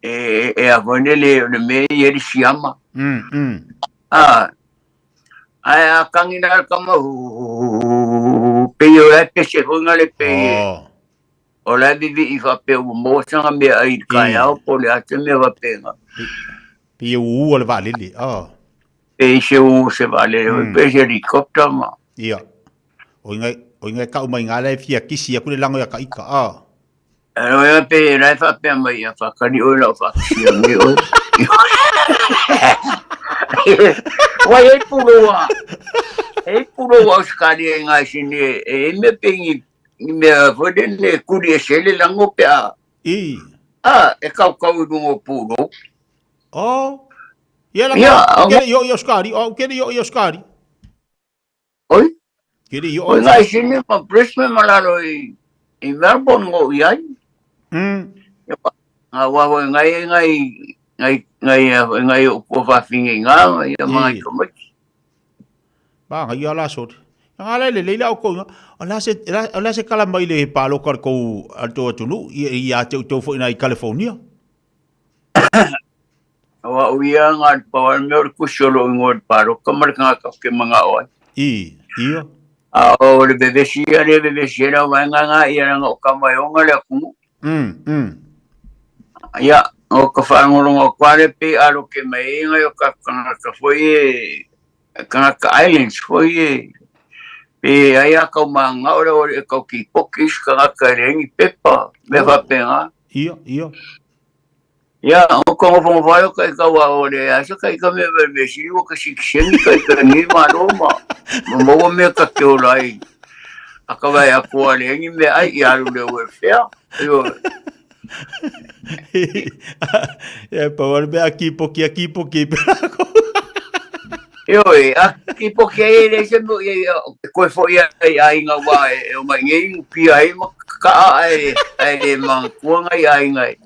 P: e e a vone le le me i eri siama. A ai a kangi na ka ma pe o la pe se honga le pe.
M: Oh.
P: O la vivi i fa pe o mo sanga me ai ka au po le ate me va pe nga.
M: Pe u o le valele. Oh.
P: Pe se u se vale pe se helicopter ma.
M: Ia. O ingai o ingai ka mai ngā le fia kisi aku le lango ia ka ika. Ah.
P: E o ia pe la fa pe mai ia fa kani o la fa si me o. Wai e puloa. E puloa o skari e ngai sini e me pe ni me fode le kuri e sele lango pe a.
M: I.
P: A e kau kau i lungo pulo.
M: Oh. Ia la
P: Ia,
M: kere yo yo skari, o kere yo yo skari.
P: Oi?
M: Kere yo.
P: O ngai sini ma Brisbane ma lalo i i Melbourne ngo i ai. Ngā waho e ngai e ngai ngai ngai ngai o kua whawhingi ngā ia mga i tomai.
M: Ba ngai ala sot. Nga la le leila o kou o la se o la se kala mai le paloka le kou a le tou atunuu ia te outou foi na i California.
P: O au ia nga le pau a le mea o le kusi o lou ingoa i le paloka ma le tagata ou te manao ai.
M: I, ia.
P: A o le vevesi ia le vevesi ai lau vaega nga ia leaga o kama e oga le atunuu. Ia, o ka faalogologo atu lava lea pei a loke mai ai nai o tatou tagata foi e tagata islands foi e pe ai a tau mananao lea ua le tau kipoki isi tagata e leai ni pepa, mea faapena.
M: Ia, ia.
P: Ia, o ka nofonofo ai o ka ika ua o le asa ka ika mea me me sili ua ka sikiseni ka ika ni malo ma ma maua mea ka te ola ai. A ka vai aku a le ni mea ai i alu le welfare. Io.
M: Ia, pau ale mea a kipoki, a kipoki pe lako.
P: Ioe, a kipoki ai e le se mo ia koe foi ai aiga wa e o mai nei pia ai ma kaa ai ai le manatua ngai aiga e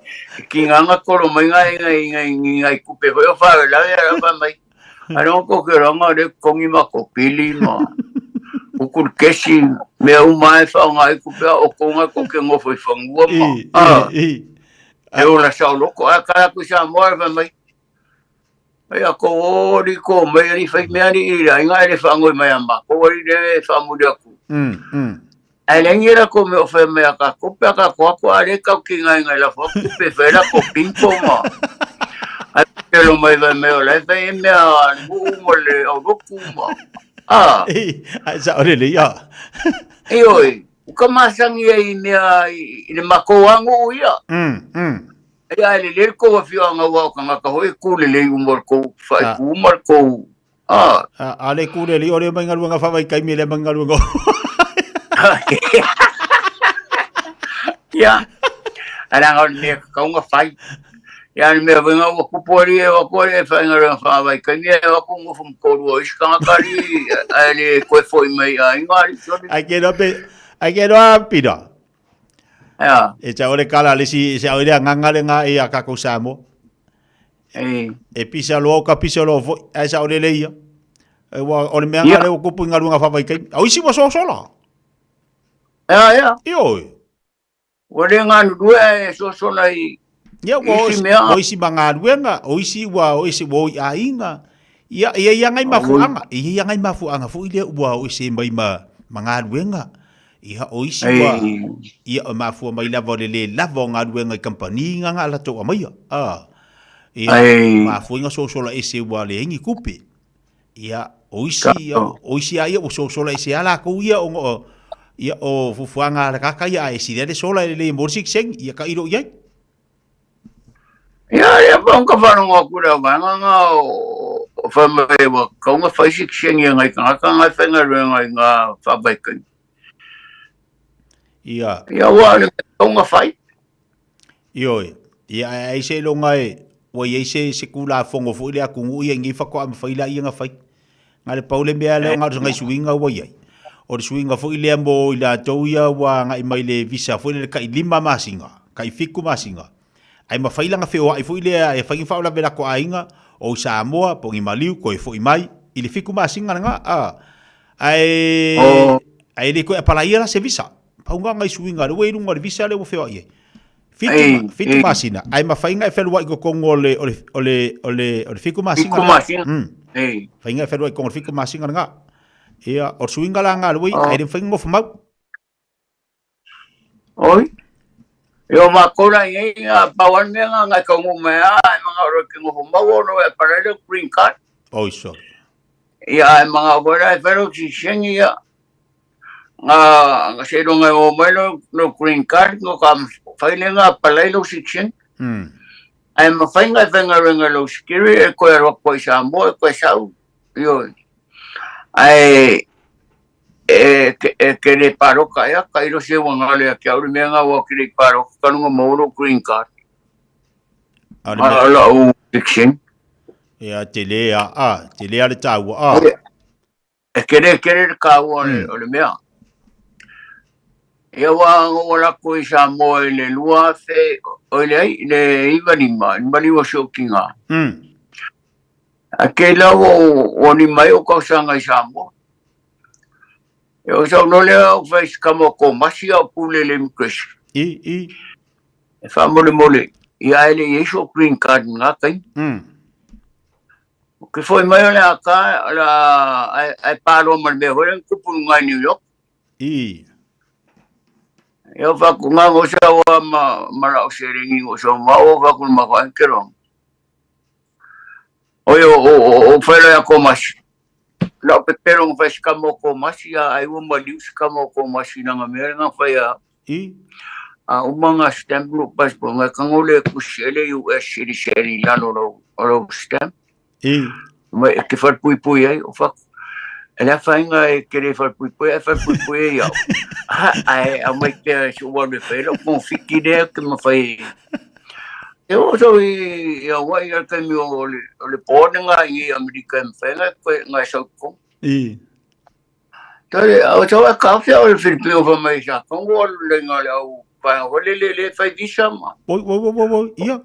P: ki nganga kolo mai ngai ngai ngai ngai kupe foi o fa la ya la mai. Ano ko ke ranga le kongi ma ko pili ma ukul kesi mea uma e wha ngai kupe o konga ko ke ngofo i whangua ma.
M: I,
P: E ola sa loko a kala ku sa moa fa mai. Ai a ko ori ko mai ari whai mea ni i rai ngai le whangoi mai a ma ko ori le whamuri aku. Ai le ngira ko me o whai mai a ka kope a ka koa ko a le kau ki ngai ngai la wha kupe whai la ko pimpo ma. Ai te lo mai vai mai o lai whai e mea a le muu mo le au roku ma.
M: Ah. Ai sa ore le ia.
P: E oi, u ka masangi ai mea i le mako angu ia. Ia e le le ko wa fio anga wa ka ngaka hoi ku le le umor ko whai ku umar ko.
M: Ah. A le ku le le ore mai ngaluanga fa vai kai me le mai ngaluanga.
P: Ia. Ana ngā mea kaunga whai. Ia le mea wenga ua kupu ari e wako e whai ngā renga wha vai kai mea e wako ngō whamu kōrua isi kanga kari a le koe foi mai a inga ari sorry.
M: Ai ke roa pe ai ke roa pira.
P: Ia.
M: E tau le kala le si se au le nganga le ngā e a kako Samoa.
P: E.
M: E pisa loa o ka pisa loa foi ai sa o le leia. E wa o le mea ngā le o kupu i ngā runga wha vai kai. Au isi wa sosola.
P: Ia, ia.
M: Io.
P: Ua le galulue ae sosola i
M: Ia, ua
P: isi mea.
M: O isi ma galuega, o isi ua o isi ua o i aiga. Ia, ia ia ngai mafuaga, ia ia ngai mafuaga foi lea ua o isi mai ma, ma galuega. Ia, o isi ua, ia, o mafua mai lava o le le lava o galuega i kampani nga nga latou amaia. A, ia, mafua inga sosola ese ua leai ni kupe. Ia, o isi, ia, o isi a ia ua sosola ese a lakou ia o, o, ia, o fufuaga a le kaka ia, a e sili a le sola e lelei mo le sikisengi, ia ka ilo i ai.
P: Ia, ia, pa ka whanonga aku reo vaenga ngā o, o whai mai wa kaunga whai sikisengi e ngai tangata ngai whainga ruenga i ngā whawaikai.
M: Ia.
P: Ia, ua le kaunga whai.
M: Ioe, ia ae ai se iloga e, ua i ai se, se kulafono foi le atunuu ia i nei faatoa mafai laia na fai. Na le pau le mea lea o na o se suiga ua i ai. O le suiga foi lea mo i latou ia ua agai mai le visa foi lele tai 5 masina, tai 7 masina. Ae mafai lana feoai foi lea e fai ni faalavelave latou aiga o i Samoa po o ni maliu toe foi mai i le 7 masina lena, a. Ae, ae le toe apalaia la se visa. Pau nga ngai suiga lea ua i luga o le visa lea ua feoai ai. Fitu, fitu masina. Ae mafai nga e feluai i totonu o le, o le, o le, o le, o le fitu masina.
P: Fitu masina.
M: Fai nga e feluai i totonu o le fitu masina lena. Ia, o le suiga la nga lea ua i, ae le mafai ona nofo mau.
P: Oi. E o mākou la i ai, a pau ane mea nga ngai kaungu mai a, e mga oro ke ngofo mau ono e apalai le green card.
M: Oi, sorry.
P: Ia, e mga wera e whero ki sengi ia, nga nga se longa o mai lo lo green card ngo ka whai le nga apalai lo citizen. Ai ma whai ngai whai nga renga lo security e koe roa koe Samoa e koe sau. Io. Ai e e ke le paroka ia ka iro se wa ngale a kia uri mea nga wa ke le paroka ka lunga mo lo green card.
M: A
P: la o citizen.
M: Ia te le a a te le a le taua a.
P: E kere kere le kāua o le mea. Ia wā ngō lako i Samoa i le 2000, o le ai, le 95, i maliu o sokinga. A ke lau o, o ni mai o kausanga i Samoa. E o sau no lea o fai sikama o komasi au pule le immigration.
M: I, i.
P: E faamolemole, ia ae le i ai so green card i ngā taimi. O ke foi mai o le aka, o le a, ai pāloa ma le mea foi lea na tupu i luga i New York.
M: I.
P: Ia o faku ngā ngo sa wa ma, ma la o serengi ngo sa ma o faku ma fa ke rong. O yo o o o whailo ya komasi. La o pepero ngo whai sika mo komasi a ai ua maliu sika mo komasi na nga mea nga whai a.
M: I.
P: A uma nga stamp no passport nga kangole kusi ele US citizen i lalo lo o lo stamp.
M: I.
P: Ma e ke wharpuipui ai o whaku. E lea whainga e kere wharpuipui ai wharpuipui ai au. Ha, ai a mai pea si o walu e whai lo konfiki lea ke ma whai. E o so i i a wai al kaimi o le o le pōne ngā i Amerika e mwhai ngai koe ngai South Kong.
M: I.
P: Tare, o so e ka whia o le Filipino wha mai sa Kongo alu le ngā le au whainga wale le le whai visa ma.
M: Oi, oi, oi, oi, oi, ia.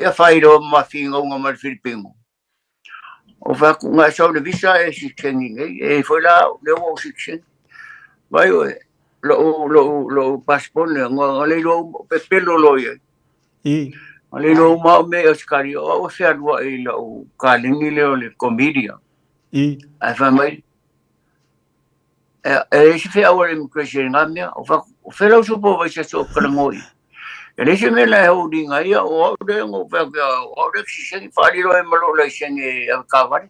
P: Ia whai ro ma whinga unga ma le Filipino. O wha ku ngā sau le visa e si kengi nei, e foi la le o si kengi. Vai o lo lo lo passport ne ngā ngā le lo pe pelo lo ia.
M: I.
P: Ngā le lo ma o me o skari o o whia lua i la o ka lengi le o le komedia.
M: I.
P: Ai wha mai. E e si whia o le immigration ngā mea, o wha o whela usupo vai sa so karangoi. E le se mea la e hou ringa ia, o au le ngo whea whea, o au le si sengi whaliro e malo lai sengi a kawari.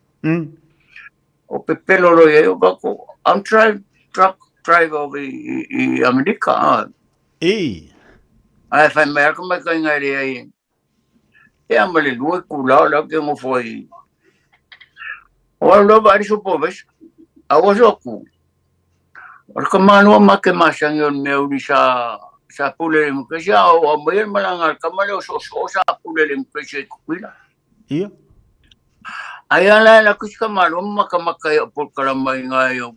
P: O pepelo lo ia, o wako, I'm drive, truck driver over i, i Amerika. Ah.
M: I.
P: Ai whai mai aka mai kai ngai rea i. E ama le lua ku lao lao ke ngo foi. O au lava ari sopo vesa. A o so ku. O ka manua ma ke masangi o mea uri sa sa pule le mukesi a o a mai el malanga ka male o so so sa pule le mukesi e kuila.
M: Ia.
P: Ai ala la kusi ka manua ma ka maka i o pol kala mai ngai o.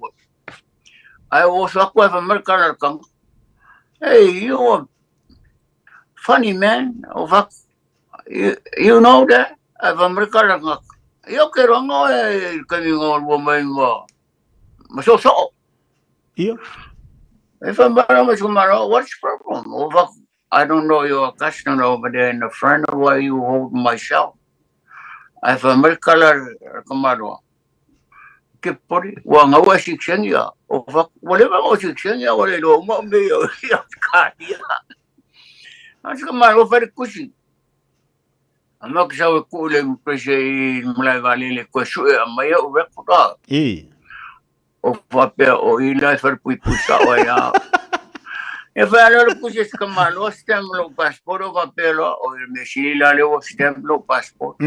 P: Ai o so aku e fa mar kala kang. Hey, you are funny man. O fa you know that? Ai fa mar kala kang. Io ke rongo e kami ngā lua mai ngā. Ma so so.
M: Ia.
P: E fa mara ma so mara, what's the problem? O fa, I don't know your customer over there in the front of why you hold myself. Ai fa mar kala ka marua. Ke pori, wa ngā wa si ksengia. O fa, whatever o si ksengia, wale lo ma me yo ya ka ia. A se ka marua fa kusi. A ma ke sau e ku le mprese i mlai vale le koe sue a mai o record.
M: I.
P: O whapea o i lai wharepui pui sa o ia. E whai alo le kusi se ka malo stamp lo passport o whapea loa o i me sili la le o stamp lo passport.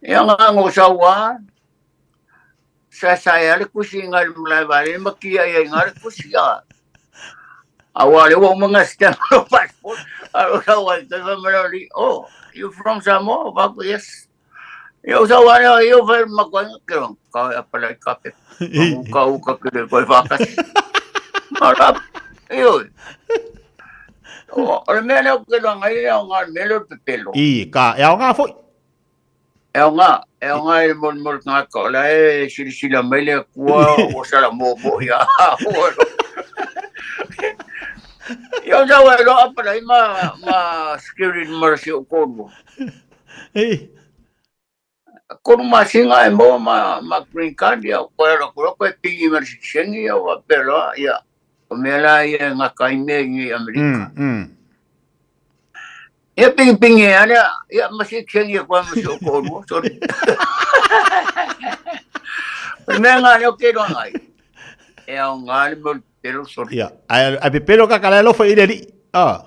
P: Ia ngā ngō sau wā, sa sa ia le kusi ngā le mlai vale ma kia ia ngā le kusi a. A wā le o mga stamp lo passport. A o sa wā te whamara li, oh, you from Samoa? Whaku, yes. Ia o sa wā leo, ia o whai makoa inga ke rong, ka oi apalai ka pe. Ka uka ke le koe whakasi. Mara, ia oi. O le mea leo ke rong ai leo ngā mea leo pepelo.
M: I, ka, e ao ngā foi.
P: E ao ngā, e ao ngā e mol mol ngā ka ola e sirisila mai le kua o sala mō mō ia. Ia o sa wā lo apalai ma, ma security mara si o kōrua.
M: I.
P: Koru masinga e moa ma, ma green card ia, koe ro koe koe pingi ma si sengi ia wa pelo ia. O mea la ia ngā kai mea i Amerika. Ia pingi pingi e ana, ia ma si sengi ia koe ma si o kōrua, sorry. O mea ngā leo ke roa ngai. E au ngā le mo pelo, sorry.
M: Ia. Ai, ai pepelo ka kala alofa i le li. Ah.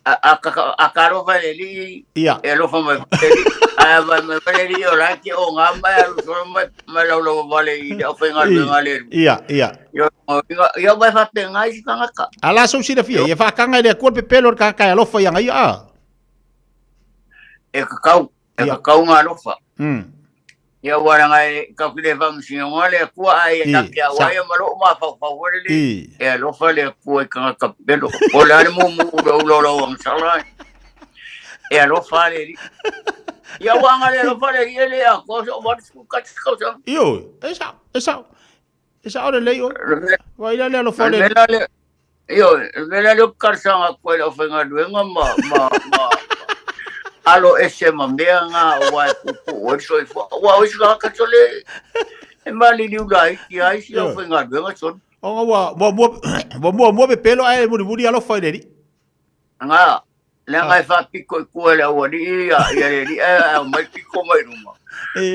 P: A ka a ka alofa le li.
M: Ia.
P: E alofa mai le li. A vai mai le li o la ke o ngā mai alu solo mai mai lau lau vale i le awhai ngā ngā le.
M: Ia, ia.
P: Ia ia mai whape ngā isi kangaka.
M: Ala sau sila fia, ia whakanga i le akua pepelo ka kai alofa ia ngai a.
P: E kakau, e kakau ngā alofa. Ia wara ngai ka kile whamsi ngā le akua ai e take a wai ma lo ma whau whau wale le. E alofa le akua i kangaka pepelo. O le ale mu mu ula ula ula ang sala. E alofa le li. Ia wanga le alofa le li e le akua so watu ka tsikau sa.
M: Io, e sa. E sa'o. E sa'o lelei oe. Vaai la le alofa o le
P: Le mea la lea, ioe, le mea la lea ou te talosaga atu ai i le aufaigaluega ma, ma, ma alo ese ma mea na aua e puupuu ai le soifua. Aua o isi tagata sole e maliliu laiti lava isi aufaigaluega sole.
M: Ona ua muamua ua muamua pepelo ae mulimuli alofa i le alii.
P: Nga, leaga e faapito i tua e le aualii ia, ia le alii ae aumai pito mai luma.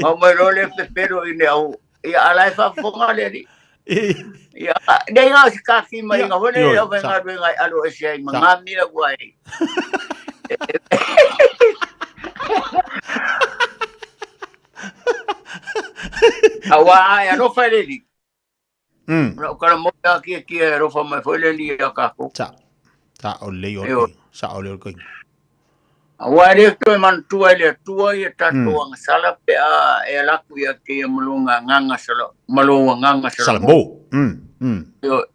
P: Aumai loa le pepelo i le au, ia a la e faafofoga le alii. Ia, nei na o se kaki maiga foi lele le aufaigaluega e alo ese ai ma ngā mea ua e. Aua a e alofa i le alii. Lau kala mo ia kia kia e alofa mai foi le alii ia kākou.
M: Sa. Sa o lei o le sa o le o le
P: Aua e le toe manatua e le Atua ia tatou agasala pe a e ala atu ia te ia ma lou agaga sala ma lou agaga
M: salamo.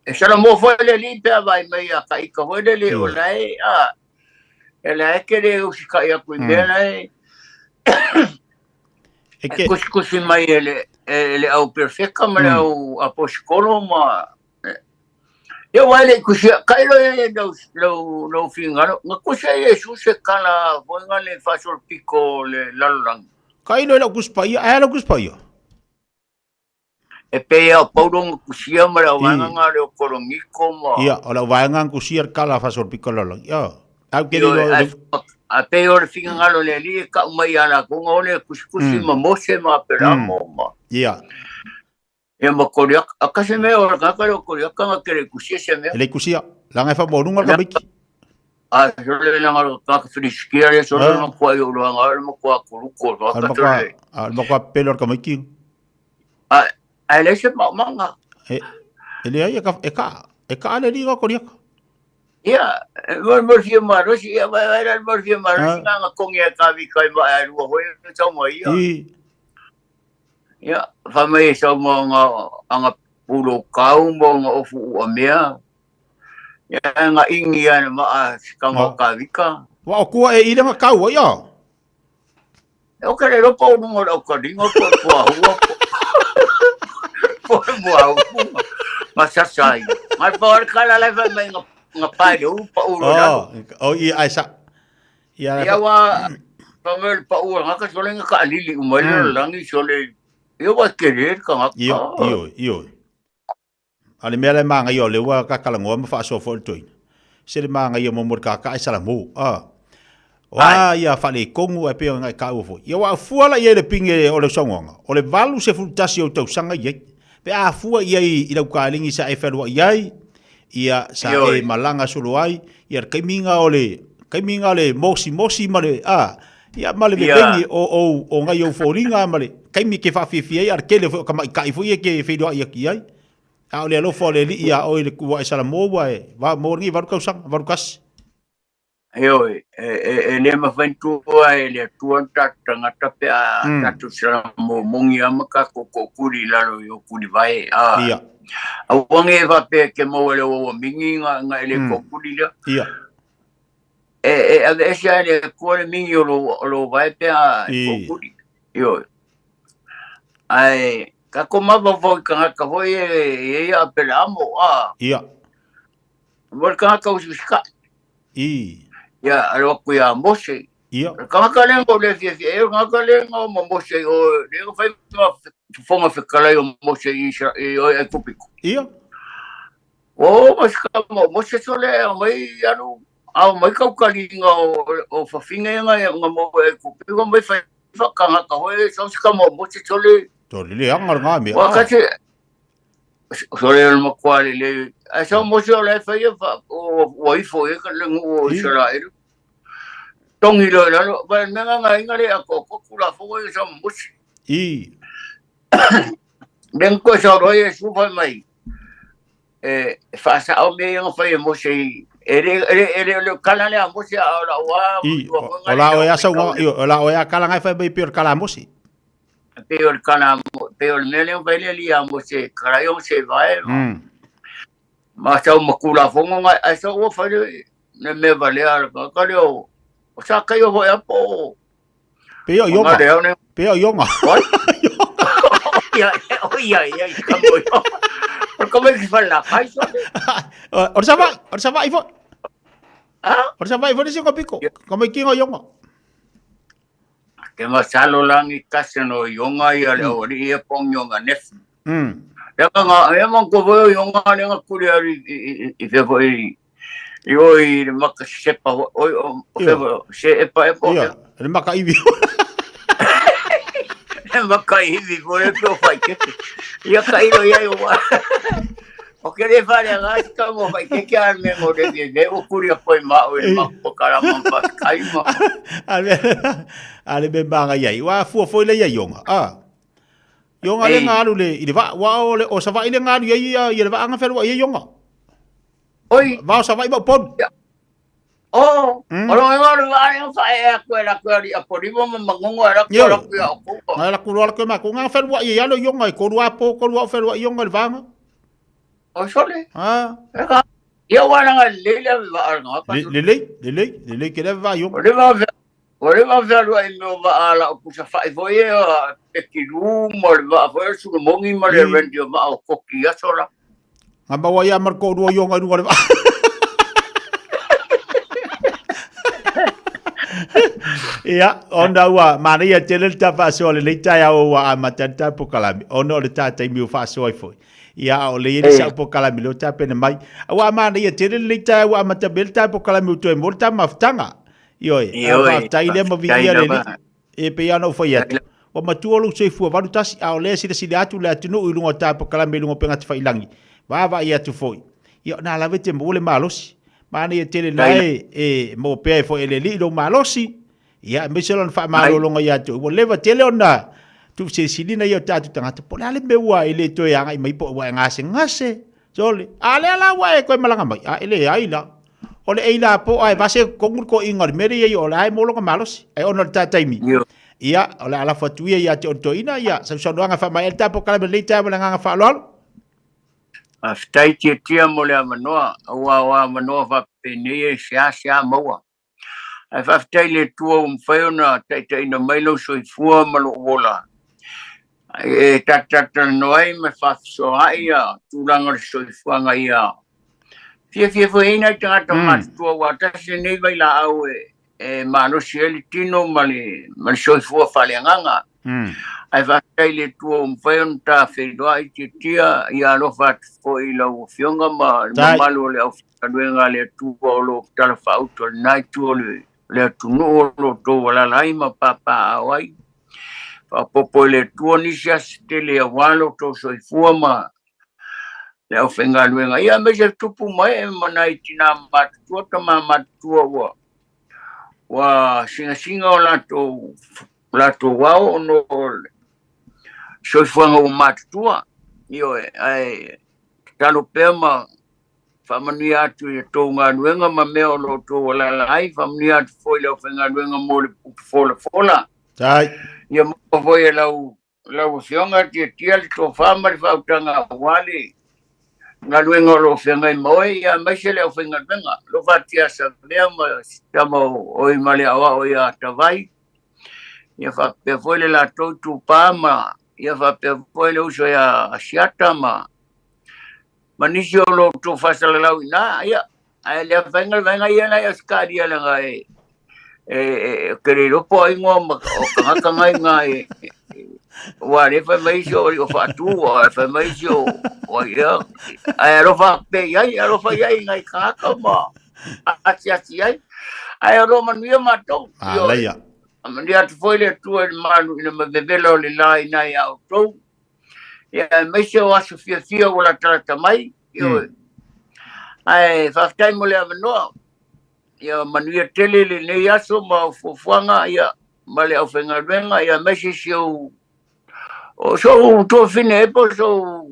P: E salamo foi le Alii pe a vaai mai ia ka ika foi lele o la e a e la e ke le usikai atu i mea la e
M: E ke
P: kusikusi mai e le e le au perfeka ma le au aposikolo ma Ia aua e le i kusia, tailo ia i lau, lau, lau finagalo, na kusia Iesu se kala foi nga le faasolopito o le lalolagi.
M: Tailo i lau Tusi Paia, ae a lau Tusi Paia?
P: E pei lava o Paulo na kusia ma le auvaega nga le o Koroniko ma.
M: Ia, o lau vaega na kusia le kala faasolopito o le lalolagi. Ia, au ke le iloa.
P: Ae pei o le finagalo o le Alii e kau mai ia latou nga ole kusikusi ma Mose ma Aperamo ma.
M: Ia.
P: Ia ma Koriaka. A kasi mea o le tagata lea o Koriaka nga ke le kusia se mea.
M: E le kusia. Leaga e faamaualuga le tamaiti.
P: A sole leaga o le tagata Filistia lea sole le matua i ou loaga le matua kuluku o le tagata sole.
M: A o le matua pepelo o le tamaiti.
P: A e leai se maomaga.
M: E leai e ka e ka e ka le alii o Koriaka.
P: Ia, e mo mo fia malosi, ia vai vai la mo fia malosi nga nga kongi e ka vi kai ma e lua hoi e tau mai ia. Ia, fai mai e sau ma nga anga pulo kau ma nga ofu ua mea. Ia, nga ingi ana ma a sikanga o ka vika.
M: Wa o kua e ire nga kau ia.
P: E o kere ropa o runga o ka ringa ko ko ahua ko. Po mo au. Ma sasai. Mai pa o kala lai fai mai nga nga pai le upa uro
M: Oh, o i ai sa.
P: Ia, ia wa fa mai le pa'u a gaka sole ga ka'alili uma ai le lalolagi sole ia ua kele le tagata.
M: Io, ioe, ioe. A o le mea la e magaia o lea ua kakalanoa ma faasoa foi le toeaina, se le magaia mo mo le kaka'a e salamo, a. O a ia faaletonu ae pei ona e taua foi. Ia ua afua la i ai le pine o le saunoaga, o le 81 ou tausaga i ai. Pe a afua i ai i lau kalegi sa e fealuai ai, ia sa e malaga solo ai, ia le taimi na o le taimi na o le mosimosi ma le a, ia ma le veveni o o o ngai ou foliga ma le taimi e ke faafiafia ai, a o le tele foi o tamaitai foi e ke feiloai atu i ai. A o le alofa o le Alii iā oe i le ua e salamo ua e va mo lenei valu tausaga, 81.
P: Heoi, e le mafai ona tuua e le Atua ni tatou tagata pe a tatou salamomogi lava ma tatou tootuli i lalo i o tulivae. A,
M: Ia.
P: aua ne i faapea e te maua i le auaua mingi na e le tootuli lea.
M: Ia.
P: E aveese lava e le Atua le mingi o lou vae pe a e tootuli. Ioe. Ae tatou mafaufau i tagata foi e i ai Aperaamo, a.
M: Ia.
P: Mo le tagata usiusikai.
M: I.
P: Ia, alo atu ia Mose.
M: Ia.
P: Le tagata lea na le fiafia ai, o le tagata lea na o ma Mose i o, lea na fai ma fofoga fetalai o Mose i Isra, i o Aikupito.
M: Ia.
P: O ma se kama o Mose sole aumai alu, aumai kaukaliga o, o fafine nga nga mo Aikupito, aumai fai whakangata hoi, so se kama o Mose sole.
M: Tole le anga le ngā mea.
P: Wa kasi, Sole o le matua lelei. Ae sau Mose o la e faia fa ua ifo i ai ka le nuu o Isaraelu. Togi loa i lalo, va le mea gagaina le atoatoa Tulafono ia sau ma Mose.
M: I.
P: Lea na toe sau loa Iesu fai mai, e faasao mea ia na fai e Mose i e le e le e le o le kala lea a Mose a o lau lava
M: I, o la oe a sau o la oe a kala ngai fai mai pei o le kala a Mose.
P: Pei o le kala, pei o le mea lea na fai le alii ia Mose, kala ia o se vae. Ma sau ma Tulafono ngai, ae sau ua fai le mea valea a le tagata lea o, o sa kai o hoi apo o.
M: Pei o Ionga. Pei o Ionga.
P: Oi? Ia, oi ai, ai, ka mo io. O ka mai ki whala kai so.
M: O le Savaii, o le Savaii foi.
P: Ah?
M: O le Savaii foi le isi piko. Ka mai kinga ionga.
P: Ke masalo langi kase no ionga ia le o ri ia pong ionga nef. Le nga e man ko vo ionga le nga kuri ari i fe fo i i o i le maka sepa o o fe se epa epa.
M: Ia, le maka iwi.
P: Le maka iwi fo le pio fai keke. Ia ka iro ia i wa. O ke le whare ngā ka mo whai ke kia me mo re me o kuri a poi ma o e ma po kara ma pa kai ma.
M: Ale ale me manga iai. Wa fua foi le iai ionga. Ah. Ionga le ngalu le i le va wa o le o sa vai le ngalu iai ia i le va anga felua iai ionga.
P: Oi.
M: Va o sa vai ma pon.
P: Oh, o lo ngalu va e fa e a koe la koe ri a pori mo ma mangongo a la koe la koe o ko.
M: Ngai la kulu ala koe ma ko ngā felua iai alo ionga i koru apo koru au felua ionga le vanga.
P: O sole.
M: Ah.
P: Ia wana nga le le va al nga pa.
M: Le le le le le le ke le va ionga.
P: O le va o le va felua i me va ala o pusa fa i foi e e ki lu mo le va foi su mongi ma le rendi o va o koki asola.
M: Nga maua ia mar ko rua ionga i runga le va. Ia, ona ua manaia tele le tā faasoa le lei taeao ua amata le tā pokalame, ona o le tā taimi o faasoa ai foi. Ia, a o le i le sau pokalame leo tapena mai. A ua manaia tele le lei taeao ua amata mai le tā pokalame o toe mo le tā mafutaga. Ioe, a faafetai lea ma viia le Alii. E pei lava ona ou fai atu, ua matua lou soifua 81, a o lea e silasila atu le atunuu i luga o tā pokalame i luga o upegatafailagi, vaavaai atu foi. Ia, o nā lava e te maua le malosi. Manaia tele la e, e maua pea e foi e le Alii lou malosi, ia, aemaise lona faamalologa ia te oe. Ua leva tele ona tuusilisiliina ia o tatou tagata, po o le a le mea ua e le toe agai mai po ua e gasegase. Sole, a lea la ua e toe malaga mai, a e leai la. O le eila po ae vase kongu le koiga o le mea lea i o la e maua lona malosi. Ae ona o le tā taimi, ia, o le a lafo atu ia ia te oe le toeaina, ia, sausaunoaga faamaea le tā polokalame lenei taeao ma le agaga faaaloalo.
P: Faafetai tiatia mo le avanoa, aua o avanoa faapenei e seasea maua. Ae faafetai i le Atua ua mafai ona taitaiina mai lou soifua ma lou ola e talatalanoa ai ma faafesoaai ia tulaga o le soifuaga ia fiafia foi ai nai tagata matutua aua tasi lenei vailaau e malosi ai le tino ma le soifua faaleagaga. Ae faafetai i le Atua ua mafai ona ta feiloai tiatia ia alofa atu foi i lau Afioga ma le mamalu o le aufaigaluega a le Atua o lo o talafaauto i lena itu o le atunuu o lo o outou alaala ai ma papaaao ai. Faaopoopo i le Atua nisi aso tele aua lo outou soifua ma le aufaigaluega. Ia aemaise le tupu ma ee ma nai tinā matutua, tama matutua ua singasinga o latou ao ona o le soifuaga ua matutua. Ioe, ae tatalo pea ma faamanuia atu i a outou galuega ma mea o lo o outou alaala ai, faamanuia atu foi i le aufaigaluega mo le upu folafola.
M: Tai.
P: Ia maua foi e lau lau Afioga tiatia le tofa ma le faautaga aua le galuega o lo o feagai ma oe, ia aemaise le aufaigaluega. Alofa atu ia Savea ma tama o Imaleaoao ia Tavai, ia faapea foi le latou itupa ma ia faapea foi le uso ia Asiata ma ma nisi o lo outou faasalalau i ina, ia, ae le afaina le vaega ia nai Ausetalia leaga e e ke le iloa po o ai ingoa ma o tagata ngai ina e ua le fai mai isi o o Faatu o fai mai isi o o ai ea ae alofa pea i ai alofa i ai nai tagata ma asiasi ai ae o lo o manuia matou.
M: Alaia.
P: Manuia atu foi le Atua i le malu i le mavevela o le la i ina ia outou. Ia aemaise o aso fiafia ua latalata mai. Ioe. Ae faafetai mo le avanoa. Ia manuia tele lenei aso ma au fuafuaga ia ma le aufaigaluega ia aemaise si ou o sou tuafafine ea po o sou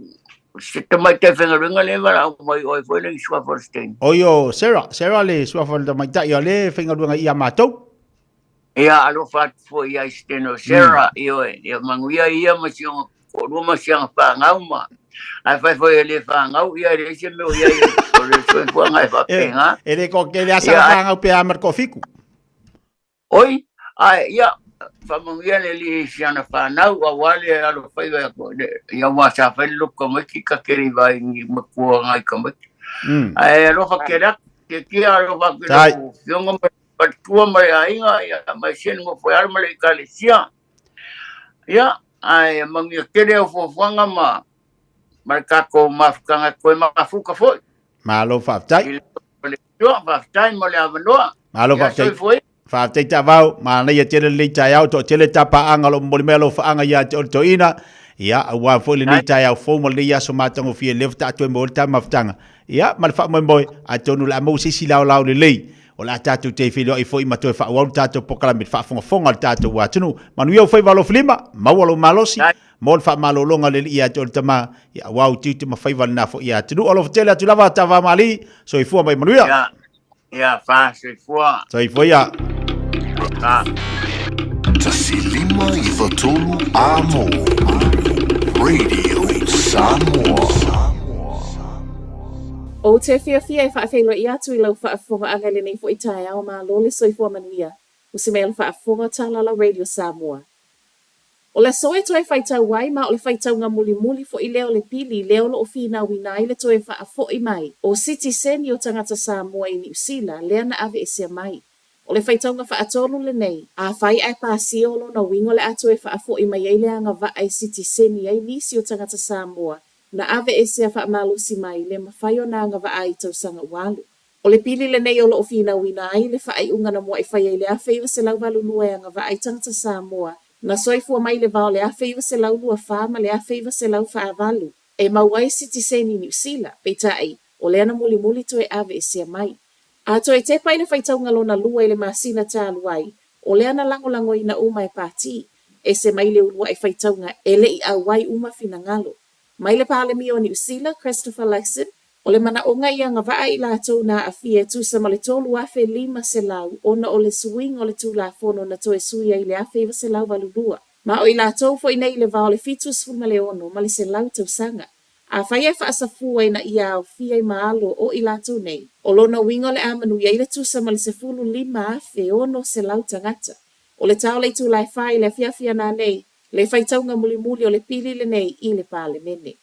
P: se tamaitai faigaluega lea e valaau mai oe foi le suafa o le Stein.
M: Oi o Sarah, Sarah le suafa o le tamaitai o le faigaluega ia matou.
P: Ia alofa atu foi ia Stein o Sarah, ioe, ia manuia ia ma si ona toalua ma si ana fanau ma ae fai foi e le fanau ia e leai se mea o i ai o le soifuaga e faapena.
M: E le ko ke le asa fanau pe a ma le toafitu.
P: Oi, ae ia Faamanuia le Alii i si ana fanau aua le alofaiva ia aua sa fai le lotu tamaiti ta te le i vaai i ni matua nai tamaiti. Ae alofa tele atu, tiatia alofa atu i lau afioga ma le faletua ma le aiga ia ma se le nofo alo ma le ekalesia. Ia, ae manuia tele au fuafuaga ma ma le tatou mafutaga e toe mafuta foi.
M: Malo faafetai. I
P: le Atua, faafetai mo le avanoa.
M: Malo faafetai. Faafetai Taavao, manaia tele lenei taeao, toatele tapaaga o lo o momoli mai alofaaga ia te oe le toeaina. Ia, aua foi lenei taeao fou ma lenei aso matagofie lea faatoa toe maua ai le ta mafutaga. Ia, ma le faamoemoe, atonu o le a maua se isi laolao lelei o le a tatou toe feiloai foi ma toe faaauau le tatou polokalame i le faafogafoga a le tatou atunuu. Manuia ou faiva alofilima, maua lou malosi mo le faamalologa a le Alii ia te oe le Tama, ia, aua ou tiute ma faiva lena foi ia atunuu. Alofa tele atu lava Taavao ma Alii, soifua ma ia manuia.
P: Ia. Ia, fa, soifua.
M: Soifua ia.
P: Fa.
B: 1 5 93 Amo Radio Samoa.
L: Ou te fiafia e faafeiloai atu i lau faafofogaaga i lenei foi taeao malo le soifua manuia usi mai le faafofoga Talala Radio Samoa. O le aso e toe faitau ai ma o le faitauga mulimuli foi lea o le pili lea o lo o finauina ai le toe faafoi mai o sitiseni o tagata Samoa i Niu Sila lea na aveesea mai. O le faitauga faatolu lenei, afai ae pasia o lona uiga o le a toe faafoi mai ai le agavaa e sitiseni ai nisi o tagata Samoa na aveesea faamalosi mai le mafai ona agavaa ai i tausaga ua alu. O le pili lenei o lo o finauina ai le faaiuga na mua'i fai ai i le 1982 e agavaa i tagata Samoa na soifua mai i le va o le 1924 ma le 1948 e maua ai sitiseni i Niu Sila, peitai, o lea na mulimuli toe aveesea mai. A toe tepa i le faitauga lona lua i le masina talu ai, o lea na lagolagoina uma e Pati, ese mai le ulua'i faitauga e le i auai uma finagalo. Mai le Palemia o Niu Sila, Christopher Luxon, o le manaoga i agavaa i latou na aafia e tusa ma le 3,500 ona o le suiga o le Tulafono na toe sui ai i le 1982. Ma o i latou foi nei i le va o le 76 ma le 100 tausaga. Afai e faasafua ina ia aofia i ma alo o i latou nei, o lona uiga o le a manuia ai le tusa ma le 15,600 tagata. O le ta o le itula e fa i le afiafi ananei, le faitauga mulimuli o le pili lenei i le Palemene.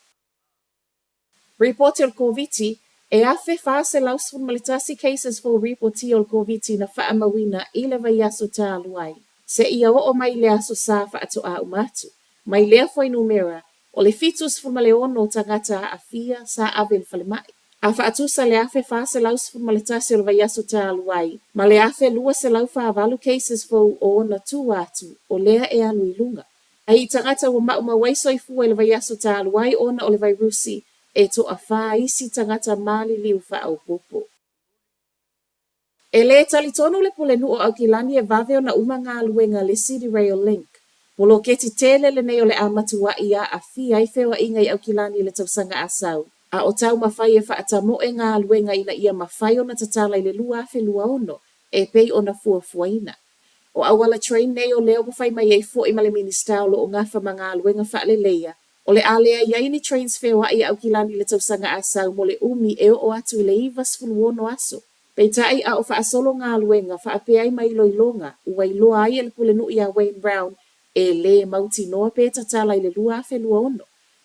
L: Ripoti o le Koviti, E 1,411 cases fou ripotia o le Koviti na faamauina i le vaiaso talu ai, seia oo mai i le aso Sa faatoa uma atu. Mai lea fuainumera, o le 76 o tagata aafia sa ave i le falemai. A faatusa le 1,411 o le vaiaso talu ai ma le 1,248 cases fou o ona tua atu, o lea e alu i luga. Ai i tagata ua maumau ai soifua i le vaiaso talu ai ona o le vairusi, e toafa isi tagata maliliu faaopoopo. E lē talitonu le Pulenuu o Aukilani e vave ona uma galuega a le City Rail Link. Poloketi tele lenei o le a matua'i aafia ai feoaiga i Aukilani i le tausaga a sau, a o taumafai e faatamoe galuega ina ia mafai ona tatala i le 2026 e pei ona fuafuaina. O auala train nei o lea ua fai mai ai foi ma le Minisita o lo o gafa ma galuega faaleleia, o le a leai ai ni trains feoai a Aukilani i le tausaga a sau mo le umi e oo atu i le 96 aso. Peitai a o faasolo galuega faapea ai ma iloiloga ua iloa ai e le Pulenuu ia Wayne Brown e lē mautinoa pe tatala i le 2026.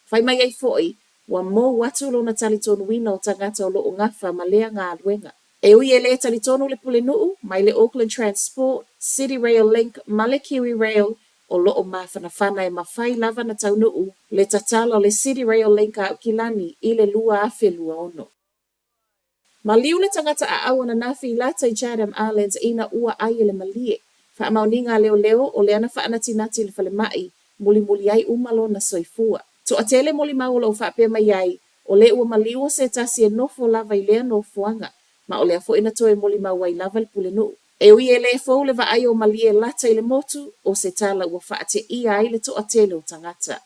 L: Fai mai ai foi, ua mou atu lona talitonuina o tagata o lo o gafa ma lea galuega. E ui e lē talitonu le Pulenuu mai le Auckland Transport, City Rail Link ma le Kiwi Rail o lo o mafanafana e mafai lava na taunuu le tatala o le City Rail Link a Aukilani i le 2026. Maliu le tagata aau ananafi i lata i Chatham Islands ina ua ai e le malie. Faamaoniga a leoleo o lea na faanatinati i le falemai, mulimuli ai uma lona soifua. Toatele molimau o lo o faapea mai ai, o lea ua maliu o se tasi e nofo lava i lea nofoaga, ma o lea foi na toe molimau ai lava le pulenuu. E ui e lē fou le vaai o malie lata i le motu, o se tala ua faateia ai le toatele o tagata.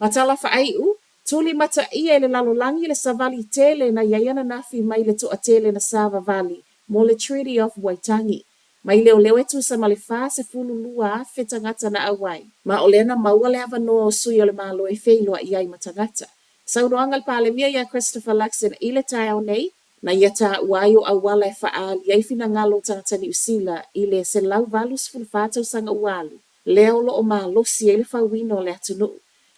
L: Ma tala faaiu, tuli mataia e le lalolagi le savali tele na i ai ananafi mai le toatele na savavali mo le Treaty of Waitangi. Mai leoleo e tusa ma le 42,000 tagata na auai, ma o lea na maua le avanoa o sui o le Malo e feiloai ai ma tagata. Saunoaga a le Palemia ia Christopher Luxon i le taeao nei, Na ia taua ai o auala e faaali ai finagalo o tagata Niu Sila i le 184 tausaga ua alu, lea o lo o malosi ai le fauina o le atunuu.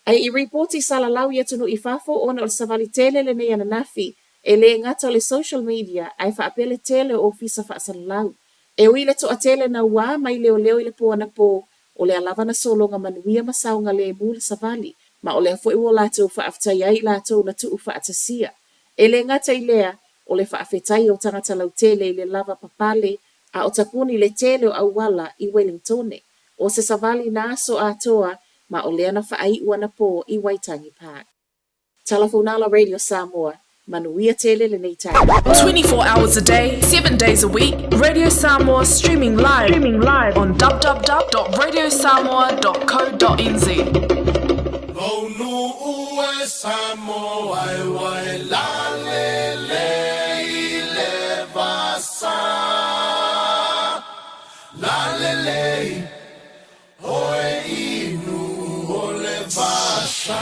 L: Ae i ripoti salalau i atunuu i fafo ona o le savali tele lenei ananafi, e le gata o le social media ae faapea le tele o ofisa faasalalau. E ui i le toatele naua mai leoleo i le po anapo, o lea lava na sologa manuia ma saogalemu le savali, ma o lea foi ua latou faafetai ai i latou na tuu faatasia. E le gata i lea, o le faafetai o tagata lautele i le lava papale a o tapuni le tele o auala i Wellingtone. O se savali na aso atoa ma o lea na faaiu anapo i Waitangi Park. Tala Fonala Radio Samoa, manuia tele lenei taeao.
Q: 24 hours a day, 7 days a week, Radio Samoa streaming live, streaming live on www.radiosamoa.co.nz.
A: Lou e Samoa e wai la le le i le vasa. La le le Oe inu o le vasa.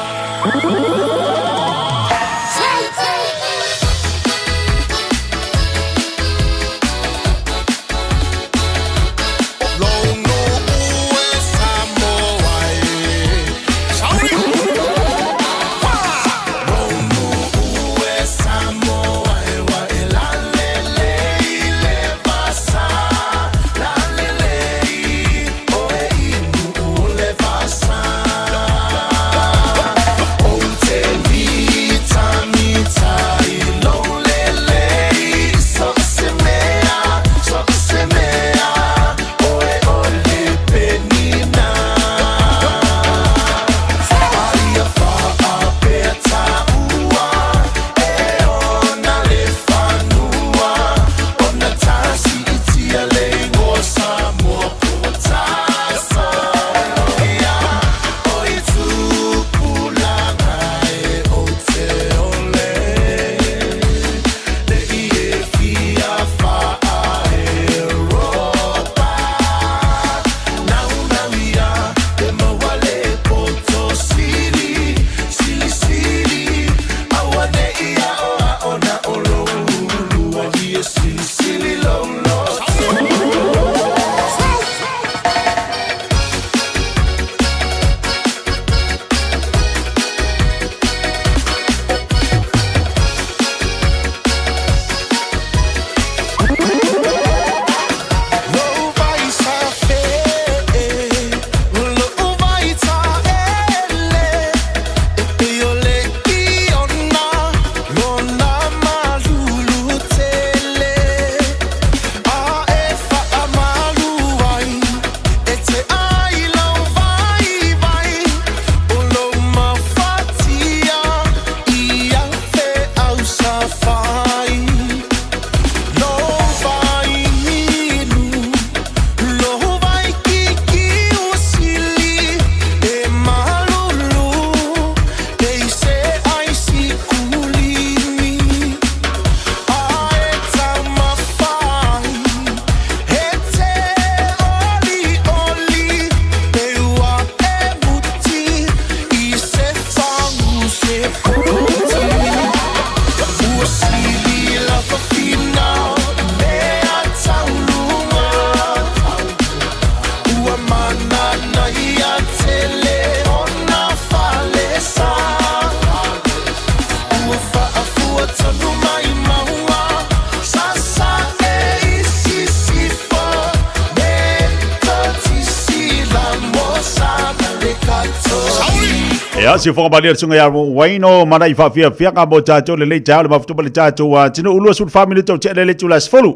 M: Ia, si fofoga malie le susuga ia Waino mana i faafiafiaga mo tatou lenei taeao le mafutu ma le tatou atunuu 24 minute o tea lele itula 10.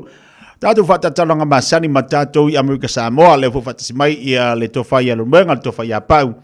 M: Tatou faatataloga masani ma tatou i Amerika Samoa, lea foi faatasi mai ia le tofa ia Lemuega, le tofa ia Pau,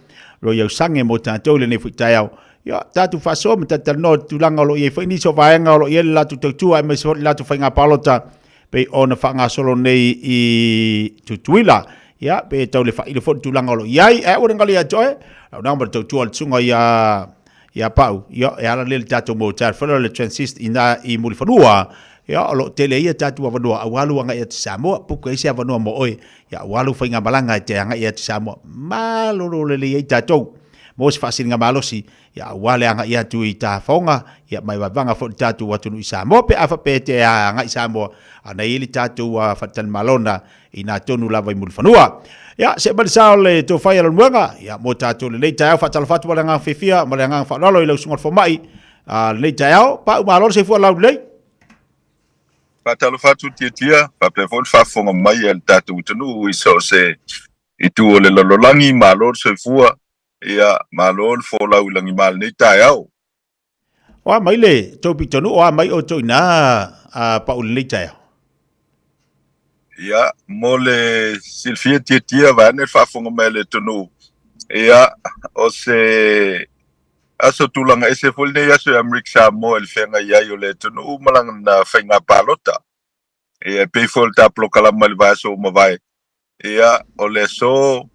M: lo iau sange mo tatou lenei foi taeao. Ia, tatou faasoa ma talatalanoa i le tulaga o lo o i ai foi nisi o vaega o lo o i ai le latou tautua aemaise foi le latou faiga palota pei ona faagasolo nei i Tutuila. Ia, pe tau le faailo foi le tulaga o lo o i ai. Ae aua ne galo ia te oe, lau na ma le tautua a le susuga ia ia Pau, ia, e ala lea i le tatou motel fale o le Transist ina i Mulifanua, ia, o lo o tele ai ia tatou avanoa aua lou agai atu i Samoa, puka ai se avanoa mo oe, ia, aua lou faigamalaga e te agai atu i Samoa. Malolo lelei ai tatou. mo se faasiliga malosi, ia, aua le agai atu i tafaoga, ia, ma e vavaga foi i le tatou atunuu i Samoa pe a faapea e te agai i Samoa, a na i ai le tatou faletalimalo na i nā tonu lava i Mulifanua. Ia, see mai le sa o le tofa ia Leulumoega, ia, mo tatou lenei taeao. Faatalofa atu ma le agaga fiafia ma le agaga faaaloalo i lau susuga i le fomai lenei taeao. Pau malo le soifua laulelei.
C: Faatalofa atu Tiatia, faapea foi le faafofoga mai a le tatou atunuu i so o se itu o le lalolagi, malo le soifua, ia malo le folau i lagima i lenei taeao.
M: O a mai le tou pitonuu, o a mai outou i ina a pau i lenei taeao?
C: Ia, mo le silafia Tiatia vaeane le faafofoga mai a le atunuu, ia, o se aso tulaga ese foi lenei aso i Amerika Samoa i le feagai ai o le atunuu ma lana faiga palota. Ia, e pei foi o le ta polokalama i le vaiaso ua mavae, ia, o le aso,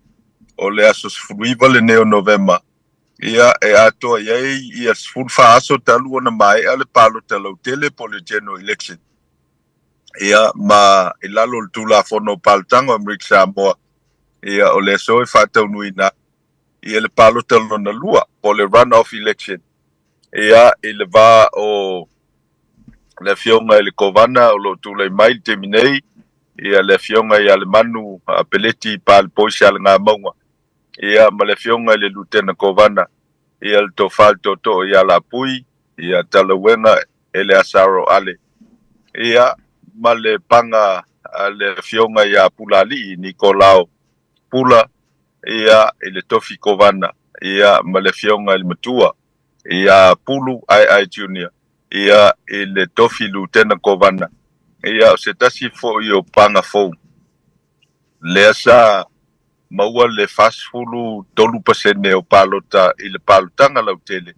C: o le aso 19 lenei o Novema, ia, e atoa i ai ia 14 aso talu ona maea le palota lautele po o le general election. Ia, ma i lalo o le Tulafono o Palotanga o Amerika Samoa, ia, o le aso e faataunuuina ia le palota lona lua po o le run-off election ia i le va o le Afioga i le Kovana o lo o tulai mai i le taimi nei, ia le Afioga ia Lemanu Peleti Palepoi Sialegamauga, ia ma le Afioga i le Lutena Kovana, ia le Tofa le Tootoo ia Lapui, ia Talauega Eleasaro Ale, ia ma le paga a le Afioga ia Pulaalii Nikolao Pula, ia i le tofi Kovana, ia ma le Afioga i le Matua ia Pulu Aeae Junior, ia i le tofi Lutena Kovana, ia o se tasi foi o paga fou lea sa maua le 43% o palota i le palotaga lautele,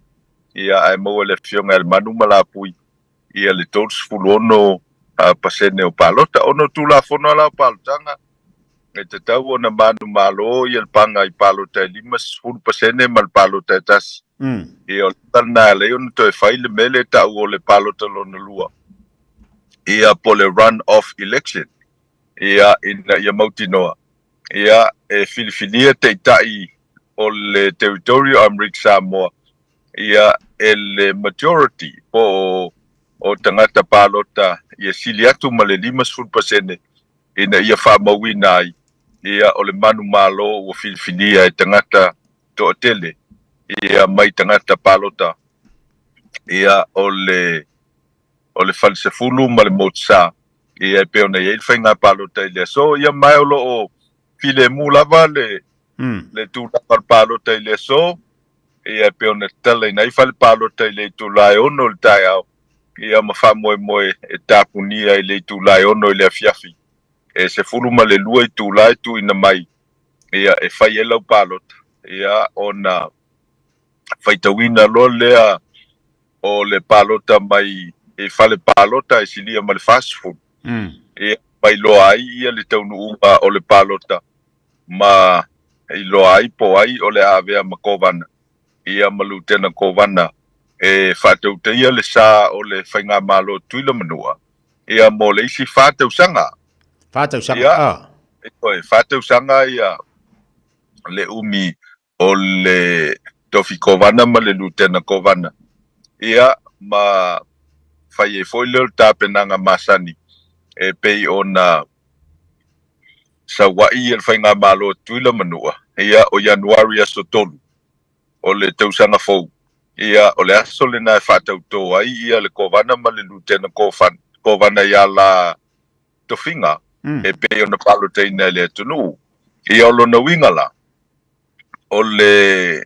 C: ia ae maua e le Afioga ia Lemanu ma Lapui ia le 36% o palota. Ona o Tulafono la o palotaga, e tatau ona manumalo ia le paga i palota e 50% ma le palota e tasi. Ia o le ala lena e ala ai ona toe fai le mea lea e tau o le palota lona lua, ia po o le run off election, ia ina ia mautinoa ia e filifilia taitai o le territory o Amerika Samoa ia e le majority po o o tagata palota ia sili atu ma le 50% ina ia faamauina ai ia o le manumalo ua filifilia e tagata toatele ia mai tagata palota ia o le o le falesefulu ma le motusa ia e pei ona i ai le faiga palota i le aso ia ma o lo o filemu lava le le tulaga o le palota i le aso ia e pei ona tatalaina ai fale palota i le itula e 6 i le taeao ia ma faamoemoe e tapunia i le itula e 6 i le afiafi e 12 itula e tuuina mai ia e fai ai lau palota ia ona faitauina loa lea o le palota mai i fale palota e silia ma le 40 ia ma iloa ai ia le taunuuga o le palota ma iloa ai po o ai o le a avea ma Kovana ia ma Lutena Kovana e faatautaia le sa o le Faigamalo Tuila Manua ia mo le isi 4 tausaga.
M: 4 tausaga, ia, ah.
C: Ioe, 4 tausaga ia le umi o le tofi Kovana ma le Lutena Kovana ia ma fai ai foi lea o le tapenaga masani e pei ona saua'i ia le Faigamalo a Tutuila ma Manua, ia o Ianuari aso 3 o le tausaga fou, ia o le aso lena e faatautō ai ia le Kovana ma le Lutena Kovana i a la tofiga e pei ona palotaina e le atunuu. Ia o lona uiga la, o le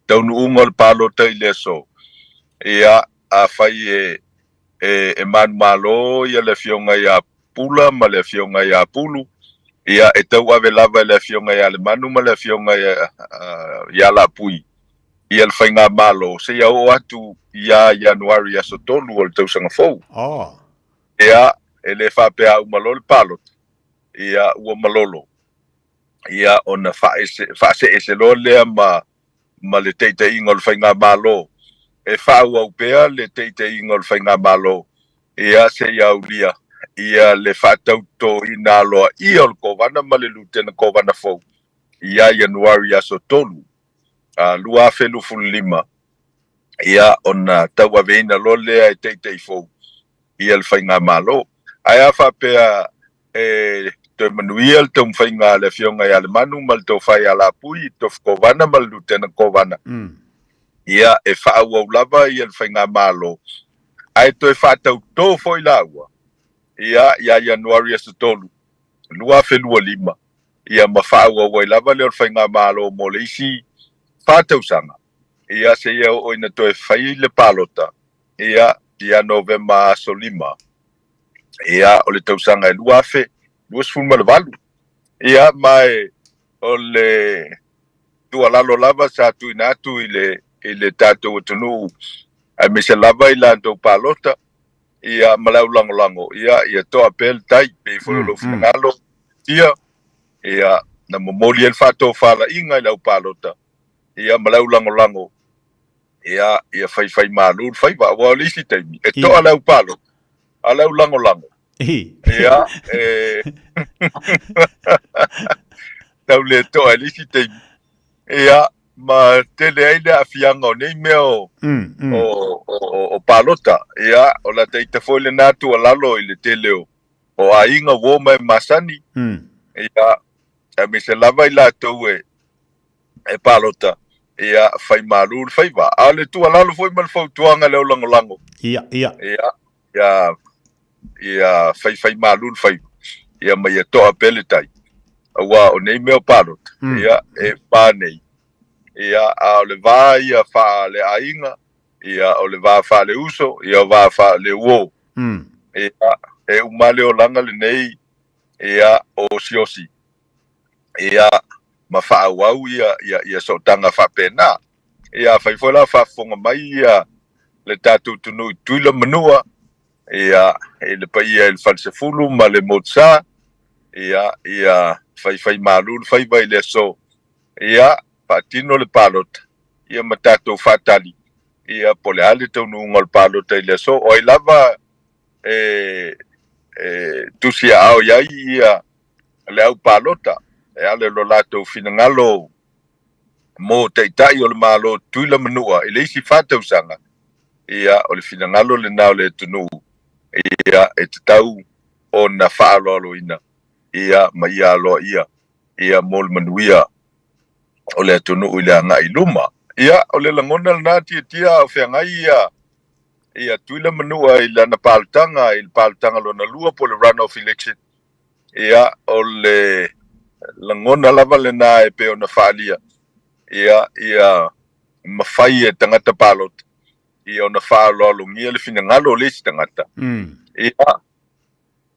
C: taunuuga o le palota i le aso, ia afai e e manumalo ia le Afioga ia Pula ma le Afioga ia Pulu, ia e tauave lava e le Afioga ia Lemanu ma le Afioga ia Lapui ia le faigamalo seia oo atu ia Ianuari aso 3 o le tausaga fou.
M: Oh.
C: Ia, e le faapea a uma loa le palota, ia ua malolo, ia ona faaseese loa lea ma ma le taitaiga o le faigamalo, e faaauau pea le taitaiga o le faigamalo ia seia aulia ia le faatautoina aloaia o le Kovana ma le Lutena Kovana fou ia Ianuari aso 3 2025, ia, ona tauaveina loa lea e taitaifou ia le faigamalo. Ae a faapea e toe manuia le taumafaiga a le Afioga ia Lemanu ma le Tofa ia Lapui, le Tofi Kovana ma le Lutena Kovana, ia, e faaauau lava ia le faigamalo, ae toe faatautō foi laua ia ia Ianuari aso 3, 2025, ia ma faaauau ai lava lea o le faigamalo mo le isi fa tausaga, ia seia oo ina toe fai le palota, ia, ia Novema aso 5, ia, o le tausaga e 2028. Ia, ma e, o le tuualalo lava sa tuuina atu i le, i le tatou atunuu, aemaise lava i latou palota, ia, ma le au lagolago, ia, ia toa pea le tai, pei foi o lou finagalo, ia, ia, na momoli ai le faatofalaiga i le au palota, ia, ma le au lagolago, ia, ia faifaimalu le faiva. Aua o le isi taimi, e toa le au palota, a o le au lagolago, ia, e tau le toa i le isi taimi. Ia, ma tele ai le aafiaga o nei mea o, o, o, o palota. Ia, o la ta ita foi lena tuualalo i le tele o, o aiga uo ma e masani. Ia, aemaise lava i latou e, e palota, ia, fai malu le faiva. A o le tuualalo foi ma le fautuaga i le au lagolago.
M: Ia, ia.
C: Ia, ia, ia faifai malu le faiva, ia ma ia toa pea le tai. Aua o nei mea o palota, ia, e pa nei. Ia, a o le va ia faaleaiga, ia, o le va faaleuso, ia, o va faaleuo. Ia, e uma le olaga lenei, ia, o osiosi. Ia, ma faaauau ia, ia, ia sootaga faapena. Ia, afai foi la o faafofoga mai ia le tatou atunuu i Tutuila ma Manua, ia, i le paia i le Falesefulu ma le Motusa, ia, ia faifaimalu le faiva i le aso, ia, faatino le palota, ia ma tatou faatali, ia, po o le a le taunuuga o le palota i le aso. O ai lava e, e tusiaao i ai ia le au palota, e ala i lo latou finagalo mo Taitai o le Malo Tutuila Manua i le isi fa tausaga, ia, o le finagalo lena o le atunuu, ia, e tatau ona faaaloaloina, ia, ma ia aloaia, ia, mo le manuia o le atunuu i le agai i luma. Ia, o le lagona lena Tiatia a o feagai ia, ia Tutuila Manua i lana palotanga, i le palotanga lona lua po o le run-off election, Ia, o le lagona lava lena e pei ona faaalia, ia, ia mafai e tagata palota, ia ona faaaloalogia le finagalo o le isi tagata, ia,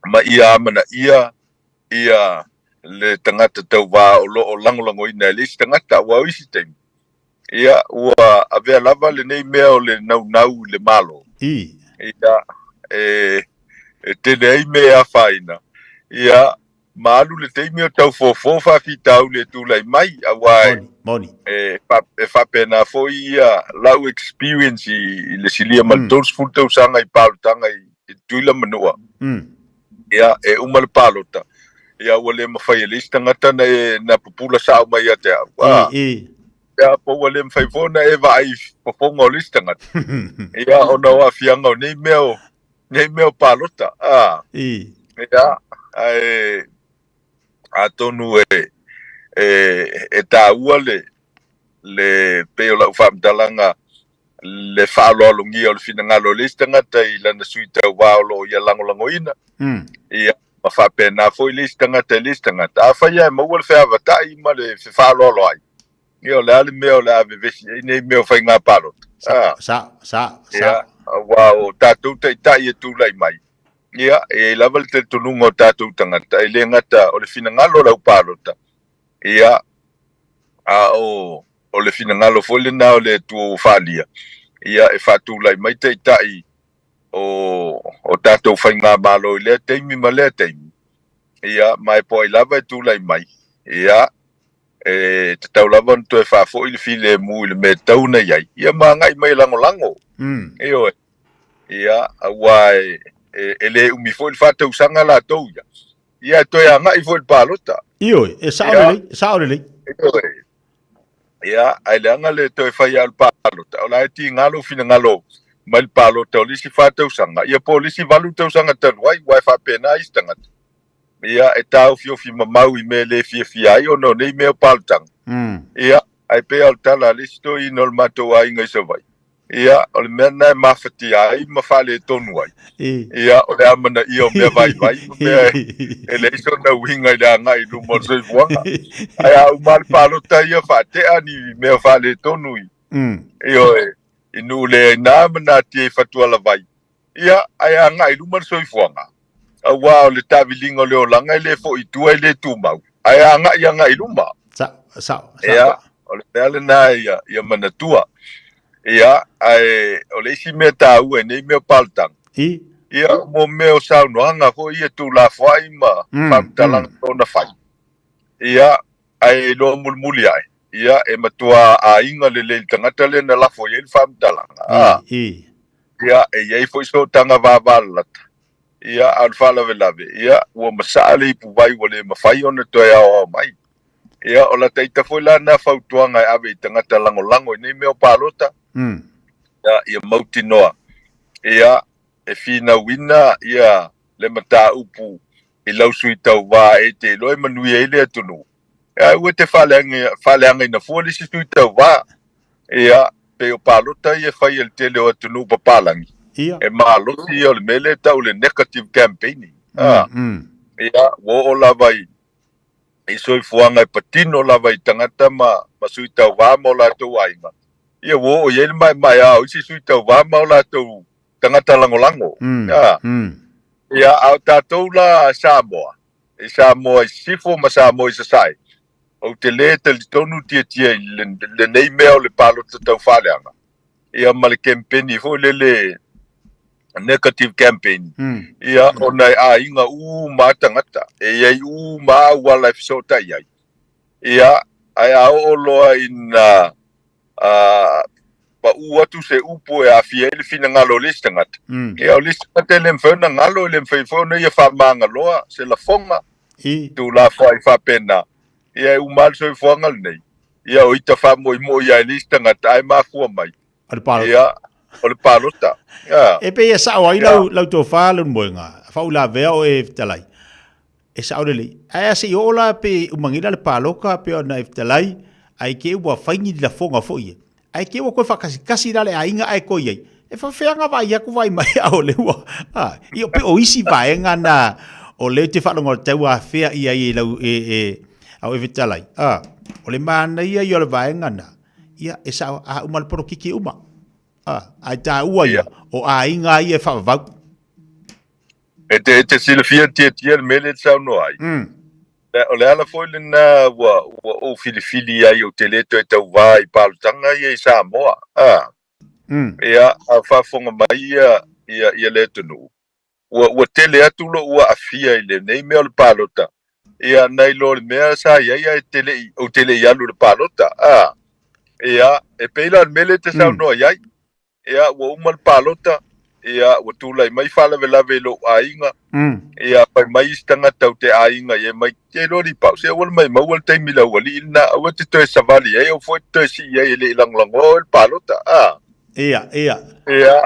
C: ma ia amanaia ia le tagata tauvā o lo o lagolagoina e le isi tagata, aua o isi taimi, ia, ua avea lava lenei mea o le naunau i le Malo, ia, e, e tele ai mea e afaina, ia, ma alu le taimi o tau fofo faafitauli e tulai mai, aua e,
M: Moni.
C: e, e faapena foi ia lau experience i, i le silia ma le 30 tausaga i palotaga i, i Tutuila ma Manua. Ia, e uma le palota, ia ua le mafai e le isi tagata na e na pupula sao mai ia te au.
M: Ah, e, e.
C: Ia, po ua le mafai foi ona e vaai i fofoga o le isi tagata. Ia, ona o aafiaga o nei mea o, nei mea o palota. Ah,
M: e.
C: Ia, ae, atonu e, e, e taua le, le pei o lau faamatalaga le faaaloalogia o le finagalo o le isi tagata i lana sui tauvā o lo o ia lagolagoina, ia, ma faapena foi le isi tagata i le isi tagata. Afai lava e maua le feavatai ma le fefaaaloaloai, ia o le a le mea o le a vevesi ai nei mea o faiga palota?
M: Sa, sa, sa, sa.
C: Ia, aua o tatou taitai e tulai mai, ia, e i ai lava le talitonuga o tatou tagata, e le gata o le finagalo o le au palota, ia, a o o le finagalo foi lena o le Atua ua faaalia, ia e faatulai mai taitai o, o tatou faigamalo i lea taimi ma lea taimi, ia, ma e po ai lava e tulai mai, ia, e tatau lava ona toe faafoi le filemu i le mea e tatau ona i ai, ia ma agai mai e lagolago. Ioe. Ia, aua e, e, e le umi foi le fa tausaga latou ia. Ia, e toe agai foi i le palota.
M: Ioe, e sao lelei, e sao lelei.
C: Ioe. Ia, ae leaga le toe fai lava o le palota, o la e tiga lou finagalo mai le palota o le isi fa tausaga, ia po o le isi valu tausaga talu ai, aua e faapena isi tagata. Ia, e taofiofi mamau i mea e le fiafia ai ona o nei mea o palotaga. Ia, ae pei lava o le tala a le isi toeaina o le matou aiga i Savaii, Ia, o le mea lena e mafatia ai ma faaletonu ai. Ia, o le amanaia o mea vaivai ma mea e leai sona uiga i le agai i luma o le soifuaga. Ae a uma lava le palota ia, faatea ni mea faaletonu i, ioe, i nuu le aina ma natia i fatualavai. Ia, ae agai i luma le soifuaga. Aua o le taaviliga o le olaga e le foi i tua e le tumau, ae agai agai i luma.
M: Sao, sao, sao. Ia,
C: o le mea lena ia, ia manatua. Ia, ae o le isi mea taua i nei mea o palotanga,
M: I?
C: Ia, mo mea o saunoaga foi ia tuulafoai ma faamatalaga ona fai. Ia, ae iloa mulimuli ae, ia, e matua aiga lelei le tagata lea na lafo i ai le faamatalaga.
M: Ah. I.
C: Ia, e i ai foi sootaga vavalalata. Ia, a o le faalavelave, ia, ua masaa le ipuvai ua le mafai ona toe aoao mai. Ia, o lata ita foi la lena fautuaga e ave i tagata lagolago i nei mea o palota, ia, ia mautinoa, ia, e finauina ia le mataupu i lau sui tauva e te iloa e manuia ai le atunuu. Ia, aua e te faaleagaina fua le isi sui tauva. Ia, pei o palota ia e fai e le tele o atunuu papalagi.
M: Ia.
C: E malosi ia o le mea lea e tau o le negative campaigning. Ia, ua oo lava i i soifuaga e patino lava i tagata ma, ma sui tauva ma o latou aiga. Ia, ua oo i ai le maemaea o isi sui tauva ma o latou tagata lagolago. Ia. Ia, a o tatou la Samoa, i Samoa i Sisifo ma Samoa i Sasae, ou te le talitonu tiatia i lenei mea o le palota tau faaleaga, ia ma le kempeni foi lele negative campaign, ia ona e aiga uma lava tagata, e i ai uma lava auala e fesootai ai. Ia, ae a oo loa ina paʻu atu se upu e aafia ai le finagalo o le isi tagata, ia o le isi tagata e le mafai ona galo, e le mafai foi ona ia faamagaloa se lafoga, tuulafoai faapena, ia e uma lava le soifuaga lenei, ia o ita faamoemoe ai le isi tagata ae mafua mai.
M: O le palota.
C: Ia, o le palota.
M: Ia. E pei e sao ai lau, lau tofa Leulumoega, faauilavea oe e fetalai. E sao lelei. Ae a se i oo la pe umangila le paloka pe ona e fetalai, ae ke ua fai ni lafoga foi ia. Ae ke ua koe faakasikasi la le aiga ae koe i ai. E faafefea vaai atu vaai mai a o lea ua, a, ia pe o isi vaega na o lea e te faalogo tau afea i ai e lau e, e, a o e fetalai. A, o le manaia ia o le vaega na, ia e sao a uma le polokiki uma. A, ae taua ia, o aiga ia e faavavau.
C: E te, e te silafia tiatia le mea lea e te saunoa ai. O le ala foi lena ua, ua ou filifili ai ou te le toe tauvā i palotaga ia i Samoa. A. Ia, a faafofoga mai ia, ia, ia le atunuu, ua, ua tele atu lou aafia i lenei mea o le palota, ia, nai lo le mea sa i ai ae te le i, ou te le i alu i le palota. A. Ia, e pei la o le mea lea e te saunoa i ai. Ia, ua uma le palota, ia, ua tulai mai faalavelave i lou aiga, ia, fai mai isi tagata ou te aiga i ai mai, Te iloa Lipau, se aua le maimau le taimi i le aualii lena, aua e te toe savali ai, aua foi e te toe sii ai e le i lagolagoa oe le palota, a.
M: Ia, ia.
C: Ia,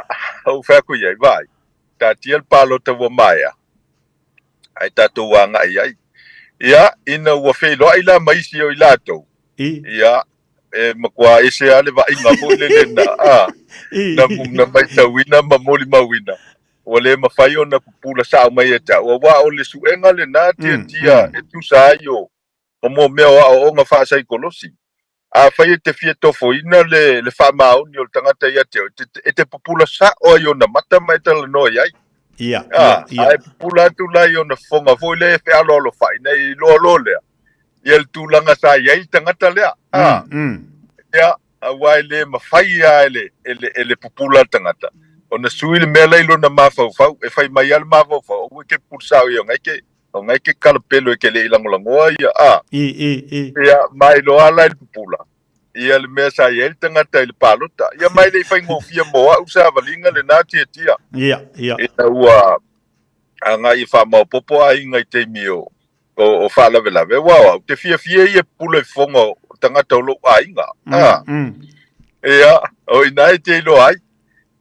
C: ou fai atu i ai, Vaai, taatia le palota ua maea, ae tatou agai ai. Ia, ina ua feiloai la ma isi o i latou, ia, e matua ese lava le vaaiga foi lele na, a, na, na matauina ma molimauina, ua le mafai ona pupula sao mai ia te au, aua o le suega lena tiatia e tusa ai o, o mo mea o aoaoga faasaikolose. Afai e te fia tofoina le, le faamaoni o le tagata ia te oe, e te, e te pupula sao ai ona mata ma e talanoa i ai.
M: Ia, ia, ia.
C: A e pupula atu la i ona fofoga foi lea e fealoalofai, ona iloa loa lea, ia le tulaga sa i ai le tagata lea. A, ia, aua e le mafai lava e le, e le, e le pupula le tagata ona sui le mea la i lona mafaufau. E fai mai lava le mafaufau, aua e te pupula sao i ai, o ngai ke, o ngai ke kalapelo e ke le i lagolagoa ia, a.
M: I, i, i.
C: Ia, ma iloa la i le pupula, ia le mea sa i ai le tagata i le palota. Ia, ma e le i faigofie mo au savaliga lena tiatia.
M: Ia, ia.
C: Ina ua agai e faamaopoopo aiga i taimi o, o, o faalavelave, aua o au, te fiafia ia pupula i fofoga o tagata o lou aiga. A, ia, o i ina e te iloa ai.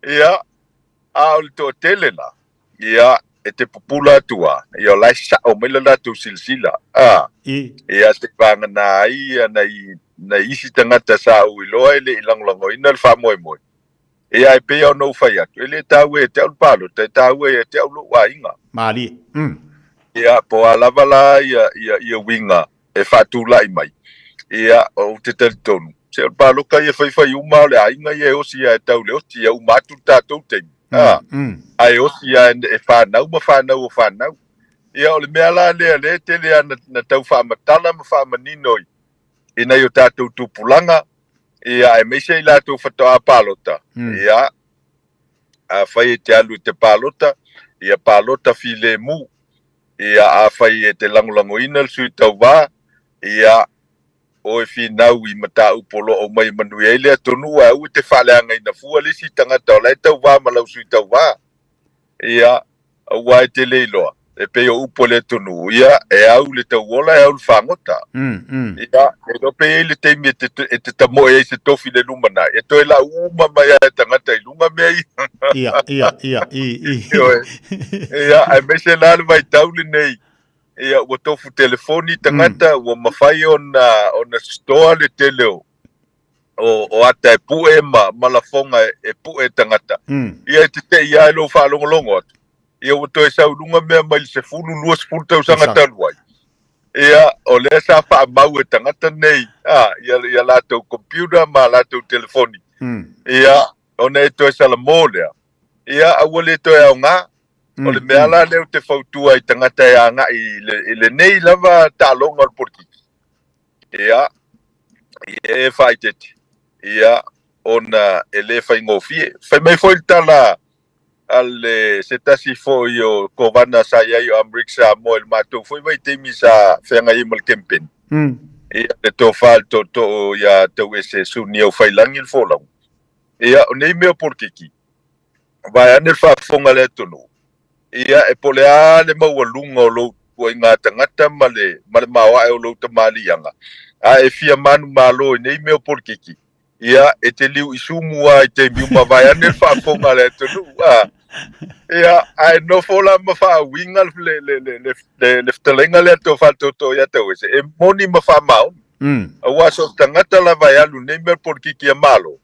C: Ia, a o le toatele la, ia, e te pupula atu lava, ia o la e sao mai le latou silasila, a, ia te vagana ai ia nai, nai isi tagata sa ou iloa e le i lagolagoina le faamoemoe. Ia, e pei lava ona ou fai atu, e le taua ia te au le palota, e taua ia te au lou aiga.
M: Malie.
C: Ia, po o a lava la ia, ia, ia uiga e faatulai mai, ia, ou te talitonu, se o le paloka ia e faifai uma o le aiga ia e osi lava e tau le oti, ia uma atu le tatou taimi, a, ae osi lava e fanau ma fanau o fanau. Ia, o le mea la lea, lea e tele lava na, na tau faamatala ma faamanino i, i nai o tatou tupulaga, ia, aemaise i latou faatoa palota, ia, afai e te alu i te palota, ia palota filemu, ia, afai e te lagolagoina le sui tauva, ia, oe finau i mataupu o lo o aumai e manuia ai le atunuu, ae aua e te faaleagaina fua le isi tagata o la e tauva ma lau sui tauva. Ia, aua e te le iloa, e pei o upu a le atunuu, ia, e au le tauola e au le fagota. Ia, e iloa pe i ai le taimi e te, e te tamoe ai se tofi i le lumanai, e toe lau uma mai lava e tagata i luga mea ia.
M: Ia, ia, ia, i, i.
C: Ioe. Ia, aemaise la le vaitau lenei, ia, ua tofu telefoni tagata, ua mafai ona, ona store le tele o, o, o ata e pue ma, ma lafoga e, e pue tagata. Ia e te te'i lava i lou faalogologo atu, ia ua toe sau i luga mea mai le 10, 20 tausaga talu ai. Ia, o lea sa faamau e tagata nei, a, ia, ia latou computer ma latou telefoni. Ia, ona e toe salamo lea, ia, a ua le toe aoga. O le mea la lea ou te fautua i tagata e agai i, le, i lenei lava taaloga o le polokiki. Ia, ia e faaeteete, ia, ona e le faigofie. Fai mai foi le tala a le se tasi foi o kovana sa i ai o Amerika Samoa i le matou foi vaitaimi sa feagai ai ma le kemepeni. Ia, le tofa i le tootoo ia Tauese Sunia Ufailangi le folauga. Ia, o nei mea o polokiki, vaeane le faafofoga a le atunuu, ia, e po o le a le maualuga o lou ituaiga tagata ma le, ma le maoae o lou tamaliiaga, a e fia manumalo i nei mea o polokiki, ia, e te liu isumu lava i taimi uma, vaeane le faafofoga a le atunuu, a. Ia, ae nofo la ma faauiga le, le, le, le, le, le fetalaiga lea a le Tofa Tootoo ia Tauese, e moni ma faamaoni. Aua so o se tagata lava e alu i nei mea o le polokiki a Malo,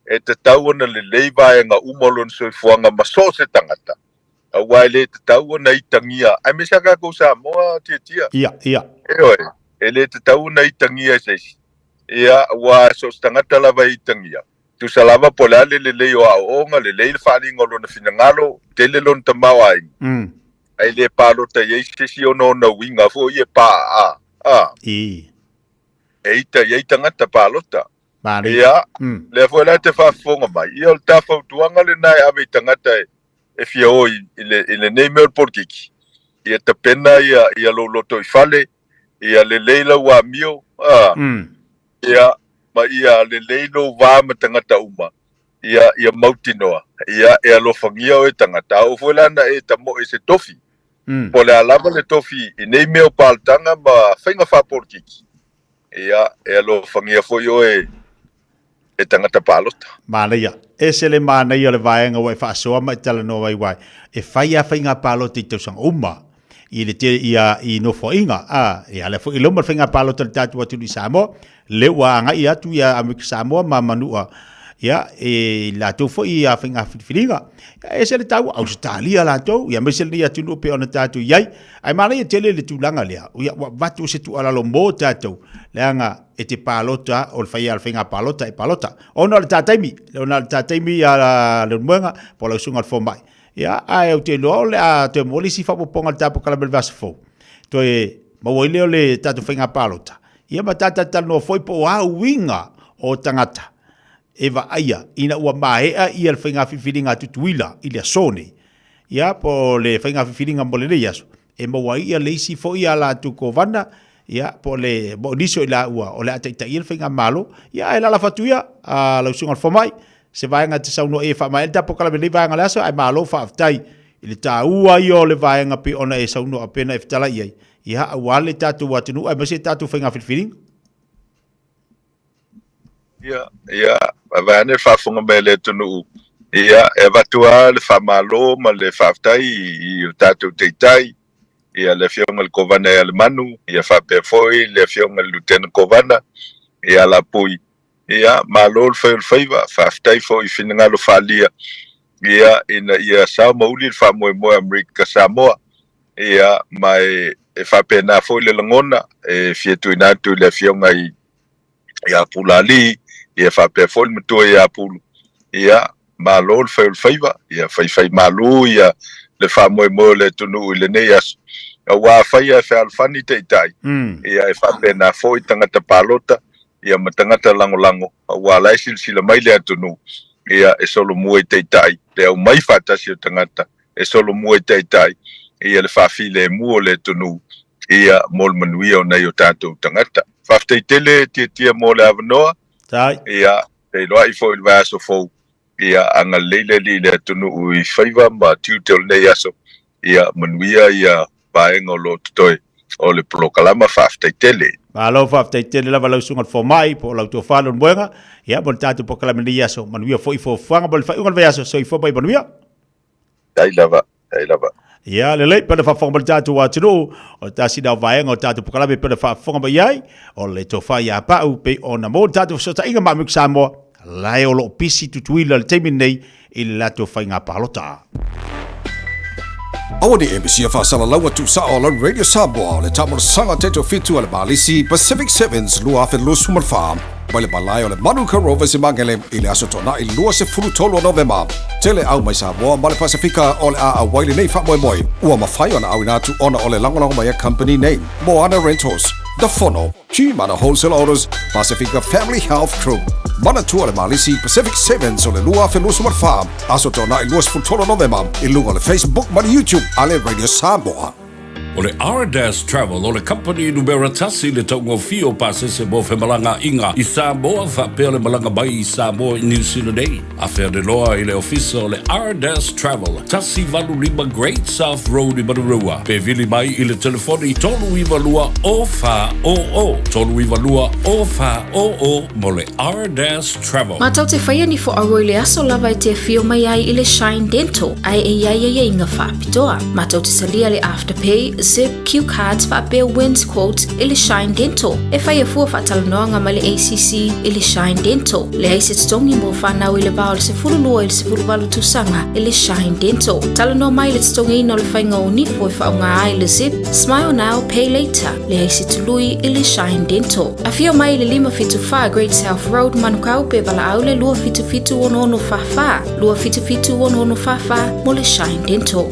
C: e tatau ona lelei vaega uma o lona soifuaga ma so o se tagata, aua e le tatau ona itagia, aemaise a tatou Samoa Tiatia.
M: Ia, ia.
C: Ioe, e le tatau ona itagia e se isi. Ia, aua so o se tagata lava e itagia, tusa lava po o le a le lelei o aoaoga, lelei le faaaliga o lona finagalo, tele lona tamaoaiga, ae le palota i ai se isi ona ona uiga foi e paa, a,
M: I.
C: e ita i ai tagata palota.
M: Manaia.
C: Ia, lea foi la e te faafofoga mai, ia o le ta fautuaga lena e ave i tagata e, e fia o i, i, le, i lenei mea o le polokiki, ia tapena ia, ia lou loto i fale, ia lelei lau amio, a, ia, ma ia lelei lou va ma tagata uma, ia, ia mautinoa, ia, e alofagia oe e tagata. A oo foi la na e tamoe i se tofi, po o le a lava le tofi i nei mea o palotanga ma faiga faapolokiki, Ia, e alofagia foi oe e tagata palota.
M: Manaia. Ese le manaia o le vaega ua e faasoa ma e talanoa mai wai. E fai a faiga palota i tausaga uma i le te ia i nofoaiga a ia lea foi i loma le faiga palota le tatou atunuu i Samoa le ua agai atu ia Amerika Samoa ma manua ia e latou foi ia faiga filifiliga. Ia, ese le taua Ausetalia latou ia aemaise lenei atunuu pei ona tatou i ai. Ae manaia tele le tulaga lea, ia ua avatu se tuualalo mo tatou, leaga e te palota, o le fai lava o le faiga palota e palota. Ona o le ta taimi, ona o le ta taimi ia Leulumoega po o lau susuga i le fomai. Ia, ae ou te iloa o le a toe maua le isi faaopoopoga o le tatou polokalame i le vaiaso fou. Toe maua ai lea o le tatou faiga palota. Ia ma tatou talanoa foi po o a uiga o tagata e vaaia ina ua maea ia le faiga filifiliga a Tutuila i le aso nei. Ia, po o le faiga filifiliga mo lenei aso, e maua ai ia le isi foi a latou kovana, ia, po o le, po o nisi o i laua o le a taitaia le faigamalo, ia, ae lalafa atu ia, a lau susuga i le fomai, se vaega e te saunoa i ai e faamaea le tatou polokalame i lenei vaega o le aso, ae malo faafetai i le taua ia o le vaega pei ona e saunoa pei ona e fetalai i ai, ia, aua le tatou atunuu aemaise tatou faiga filifiliga.
C: Ia, ia, vaeane le faafofoga mai a le atunuu, ia, e avatu lava le faamalo ma le faafetai i o tatou taitai, ia le Afioga i le Kovana ia Lemanu, ia faapea foi le Afioga i le Lutena Kovana ia Alapui. Ia, malo le fai o le faiva, faafetai foi i finagalo faaalia, ia, ina ia sao ma uli le faamoemoe o Amerika Samoa. Ia, ma e, e faapena foi le lagona e fia tuuina atu i le Afioga i ia Pulaalii, ia faapea foi le matua ia Pulu, ia, malo le fai o le faiva, ia faifaimalu ia le faamoemoe o le atunuu i lenei aso, aua afai e fealofani taitai, ia e faapena foi tagata palota, ia ma tagata lagolago, aua la e silasila mai le atunuu, ia e solomua i taitai, le aumai faatasi o tagata e solomua i taitai, ia le faafilemu o le atunuu, ia mo le manuia o nai o tatou tagata. Faafetai tele Tiatia mo le avanoa.
M: Tai.
C: Ia, feiloai foi i le vaiaso fou. Ia, agalelei le Alii i le atunuu i faiva ma tiute o lenei aso. Ia, manuia ia vaega o lo o totoe o le polokalama. Faafetai tele.
M: Malo faafetai tele lava lau susuga i le fomai po o lau tofa Leulumoega. Ia, mo le tatou polokalame i lenei aso. Manuia foi fuafuaga mo le faaiuga o le vaiaso. Soifua ma ia manuia.
C: Tai lava, tai lava.
M: Ia, lelei, pena faafofoga mai le tatou atunuu, o tasi lea o vaega o tatou polokalame pena faafofoga mai ai, o le tofa ia Pau, pei ona maua le tatou fesootaiga ma Amerika Samoa, lae o lo o pisi Tutuila i le taimi lenei i le latou faiga palota.
K: Aua ne i e misia faasalalauga tuusao a lau Radio Samoa o le taamolosaga taitofitu a le Malisi Pacific Sevens 2024 mai le malae o le Manuka Rovers i Magele i le aso Toonai 23 o Novema. Tele au mai Samoa ma le Pasefika o le a auai lenei faamoemoe. Ua mafai ona auina atu ona o le lagolago mai a company nei, Moana Rentals, The Fono, G-Mana Wholesale Autos, Pasefika Family Health Group. Manatua le Malisi Pacific Sevens o le 2024, aso Toonai 23 Novema i luga o le Facebook ma le YouTube a le Radio Samoa.
N: O le Ardas Travel o le kamupani numera tasi i le taugofie o pasese mo femalagaaiga i Samoa faapea le malaga mai i Samoa i Niu Sila nei. Afe ane loa i le ofisa o le Ardas Travel, 185 Great South Road i Manurewa, pe vili mai i le telefoni 392 0400, 392 0400 mo le Ardas Travel.
E: Matou te whaia ni whoaua i le aso lava e te awhio mai ai i le Shine Dental, ae e iai aiaiga whaapitoa. Matou te talia le Afterpay, Zip, Q Cards whaapea Wins Quotes i le Shine Dental. E whaia fua whaatalanoaga mai le ACC i le Shine Dental. Leai se totogi mo whanau i le va o le 12 i le 18 tausaga i le Shine Dental. Talanoa mai i le totogiina o le whainga o nifo e whaonga ai le Zip, Smile Now, Pay Later. Leai se tului i le Shine Dental. Afio mai i le 574 Great South Road, Manukau, pe valaau le 277 6644, 277 6644 mo le Shine Dental.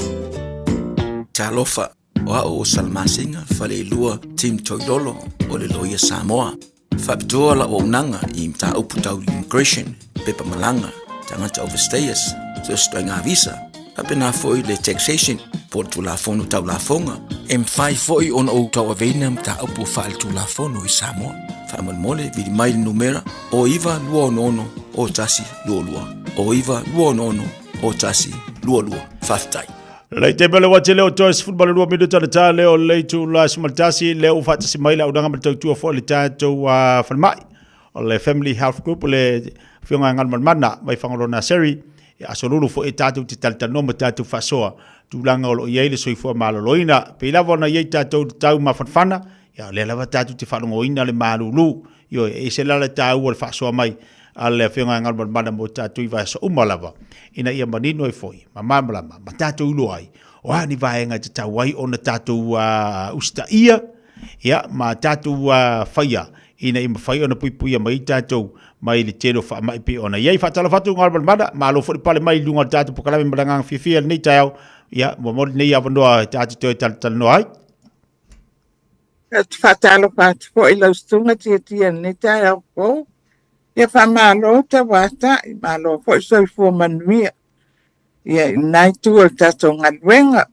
F: Talofa, o au o Salamasina, Faleilua, Tim Toilolo, o le Loia Samoa. Faapitoa lau auaunaga i mataupu tau immigration, pepa malaga, tagata overstayers, so o se ituaiga visa, faapena foi le taxation po o le Tulafono Tau Lafoga. E mafai foi ona ou tauaveina mataupu faaletulafono i Samoa. Faamolemole, vili mai le numera o 9266 0122, o 9266 0122. Faafetai.
M: Lei te mele wati leo toi 12 minuta le tā leo lei tu la sumaltasi leo ufatasi mai la unanga ma tautua fo le tātou falemai o le Family Health Group o le afioga ia Galumalemana mai Fagaloa Nursery e asolulu foi e tatou te talatalanoa ma tatou faasoa tulaga o lo o i ai le soifua maloloina. Pei lava ona i ai tatou le tau mafanafana, ia o lea lava tatou te faalogoina le malulu. Ioe, e ese la le taua o le faasoa mai a le afioga ia Galumalemana mo tatou i vaiaso uma lava, ina ia manino ai foi ma malamalama ma tatou iloa ai o a ni vaega e tatau ai ona tatou usitaia, ia, ma tatou faia ina ia mafai ona puipuia mai ai tatou mai le tele o faamai pei ona i ai. Faatalofa atu Galumalemana, malo foi le pale mai i luga o le tatou polokalame ma le agaga fiafia i lenei taeao. Ia, ua maua lenei avanoa e tatou toe talatalanoa ai.
R: Ou te faatalofa atu foi i lau susuga Tiatia i lenei taeao fou. Ia faamalo tauatai, malo foi soifua manuia ia i lena itu o le tatou galuega.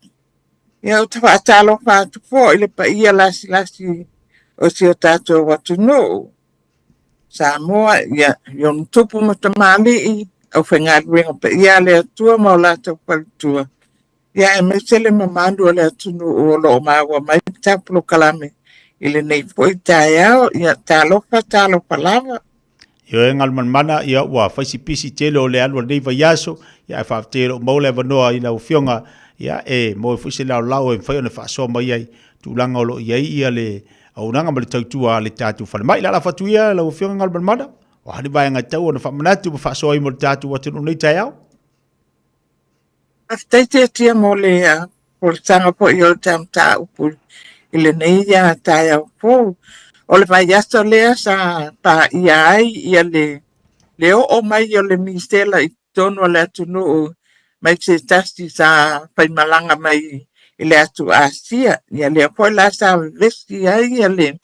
R: Ia ou te faatalofa atu foi i le paia lasilasi o si o tatou atunuu Samoa, ia, i ona tupu ma tamalii, aufaigaluega paia a le Atua ma o latou faletua, ia aemaise le mamalu o le atunuu o lo o maua mai le ta polokalame i lenei foi taeao. Ia, talofa, talofa lava.
M: Ioe Galumalemana, ia ua fai si pisi tele o le alu o lenei vaiaso, ia ae faafetai o lo o maua le avanoa i lau Afioga, ia e maua ai foi se laolao e mafai ona faasoa mai ai tulaga o lo o i ai ia le auaunaga ma le tautua a le tatou falemai. O le a lafo atu ia lau Afioga Galumalemana, o a ni vaega e tatau ona faamanatu ma faasoa ai mo le tatou atunuu i lenei taeao?
R: Faafetai Tiatia mo le folasaga foi o le mataupu i lenei taeao fou. O le vaiaso lea sa paia ai ia le oo mai o le misela i totonu o le atunuu mai se tasi sa faimalaga mai i le atu Asia. Ia lea foi la sa vevesi ai ia le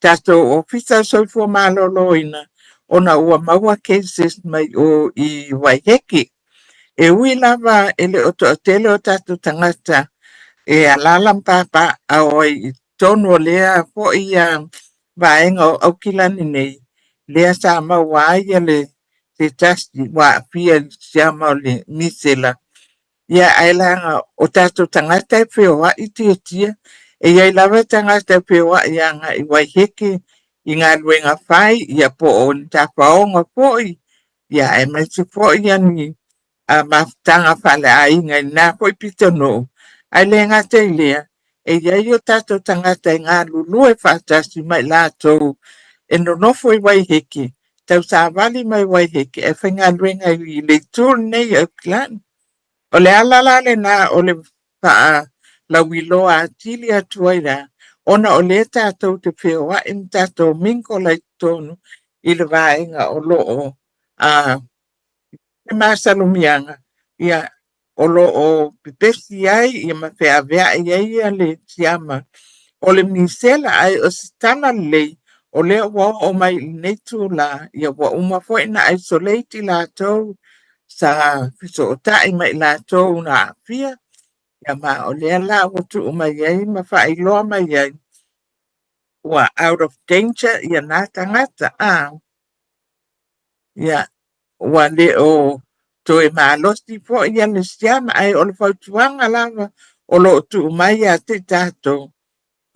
R: tatou Ofisa o le Soifua Maloloina ona ua maua cases mai o i Waiheke. E ui lava e le o toatele o tatou tagata e alaala ma papaaao ai i totonu o lea foi vaega o Aukilani nei, lea sa maua ai le se tasi ua aafia i le siama o le misela. Ia ae leaga o tatou tagata e feoai tiatia, e i ai lava tagata e feoai agai i Waiheke i galuega fai, ia po o ni tafaoga foi, ia aemaise foi ia ni mafutaga faaleaiga i lena foi pitonuu. Ae le gata i lea, e i ai o tatou tagata e galulue faatasi ma i latou e nonofo i Waiheke, tausavali mai Waiheke ae faigaluega i le itu lenei o Aukilani. O le ala la lena o le faalauiloa atili atu ai la, ona o lea tatou te feoai ma tatou mingle ai totonu i le vaega o lo o le masalomia, ia, o lo o pepesi ai ia ma feaveai ai ia le siama o le misela. Ae o se tala lelei, o lea ua oo mai i lenei itula, ia ua uma foi ona isolate i latou sa fesootai ma i latou na aafia, ia ma o lea la ua tuu mai ai ma faailoa mai ai ua out of danger ia na tagata. A ia ua le o toe malosi foi ia le siama, ae o le fautuaga lava o lo o tuu mai ia te i tatou,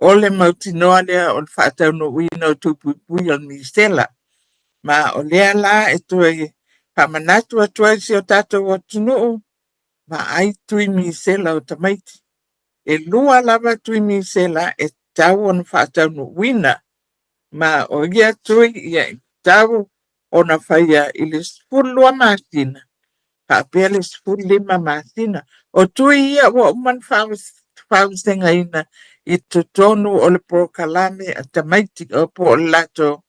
R: o le mautinoa lea o le faataunuuina o tui puipui o le misela. Ma o lea la e toe faamanatu atu ai si o tatou atunuu, vaai tui misela o tamaiti. E lua lava tui misela e tatau ona faataunuuina, ma o ia tui ia e tatau ona faia i le 12 masina faapea le 15 masina. O tui ia ua uma ona faavasegaina i totonu o le polokalame a tamaiti po o le latou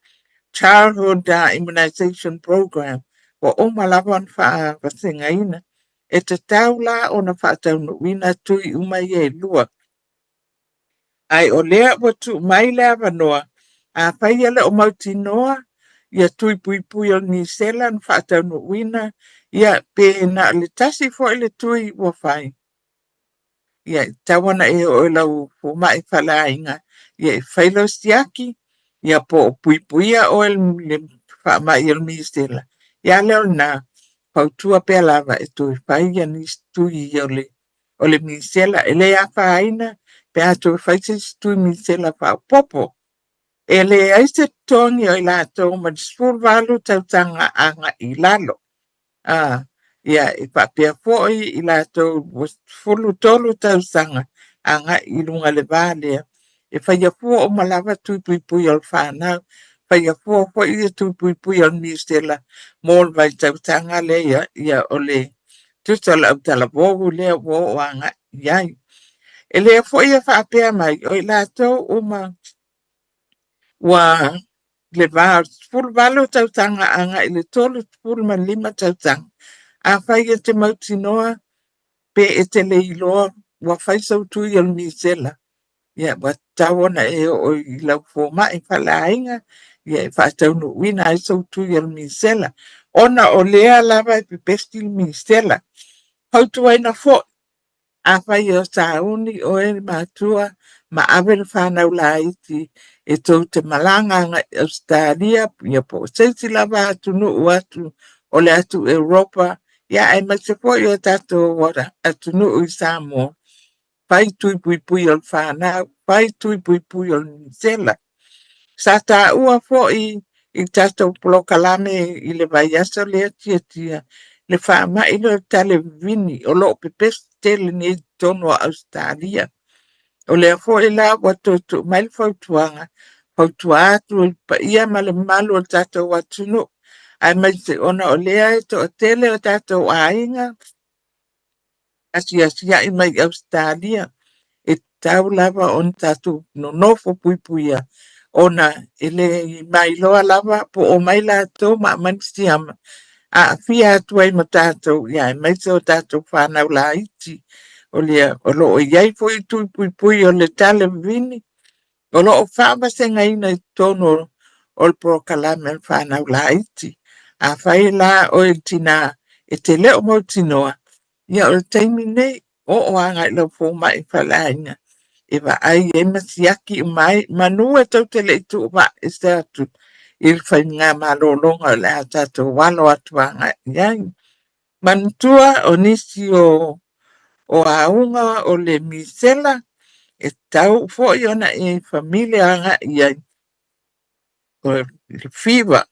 R: Childhood Immunization Program ua uma lava ona faavasegaina. E tatau la ona faataunuuina tui uma ia e lua. Ae o lea ua tuu mai le avanoa, afai e le o mautinoa ia tui puipui o le misela na faataunuuina, ia pe na o le tasi foi le tui ua fai, ia e tatau ona e oo i lau fomai faleaiga, ia e fai lau siaki, ia po o puipuia oe i le faamai o le misela. Ia a lea o lena, fautua pea lava e toe fai ia nisi tui o le o le misela. E le afaina pe a toe fai se isi tui misela faaopoopo. E leai se totogi o i latou mai le 18 tausaga agai i lalo. A, ia, e faapea foi i latou ua 13 tausaga agai i luga i le va lea. E faia fua uma lava tui puipui o le fanau, faia fua foi ia tui puipui o le misela mo le vaitausaga lea, ia, o le tusa o le autalavou lea ua oo agai i ai. E le foi e faapea mai, o i latou uma ua le va o le 18 tausaga agai i le 35 tausaga, afai e te mautinoa pe e te le iloa ua fai sou tui o le misela, ia ua tatau ona e oo i lau fomai faleaiga ia e faataunuuina ai sou tui o le misela, ona o lea lava e pepesi le misela. Fautuaina foi, afai o sauni oe le matua ma ave le fanau laiti e tou te malaga agai i Ausetalia ia po o se isi lava atunuu atu o le atu Europa, ia aemaise foi o tatou atunuu i Samoa, fai tui puipui o le fanau, fai tui puipui o le misela. Sa taua foi i tatou polokalame i le vaiaso lea Tiatia, le faamai lea o le talevivini o lo o pepesi tele nei i totonu o Ausetalia. O lea foi la ua toe tuu mai le fautuaga, fautua atu i le paia ma le mamalu o le tatou atunuu, aemaise ona o lea e toatele o tatou aiga asiasiai mai i Ausetalia, e tatau lava ona tatou nonofo puipuia ona e le mailoa lava po o omai latou ma aumai le siama aafia atu ai ma tatou, ia aemaise o tatou fanau laiti. O lea o lo o i ai foi tui puipui o le talevavine o lo o faavasegaina i totonu o le polokalame a le fanau laiti. Afai la oe le tina e te le o mautinoa, ia o le taimi nei, oo agai i lau fomai faleaiga e vaai ai ma siaki uma ai, manu e tou te le i tuuvaa ese atu i le faiga malologa o le a tatou alo atu agai i ai. Manatua o nisi o o auga o le misela e tatau foi ona e famili agai i ai o le fever,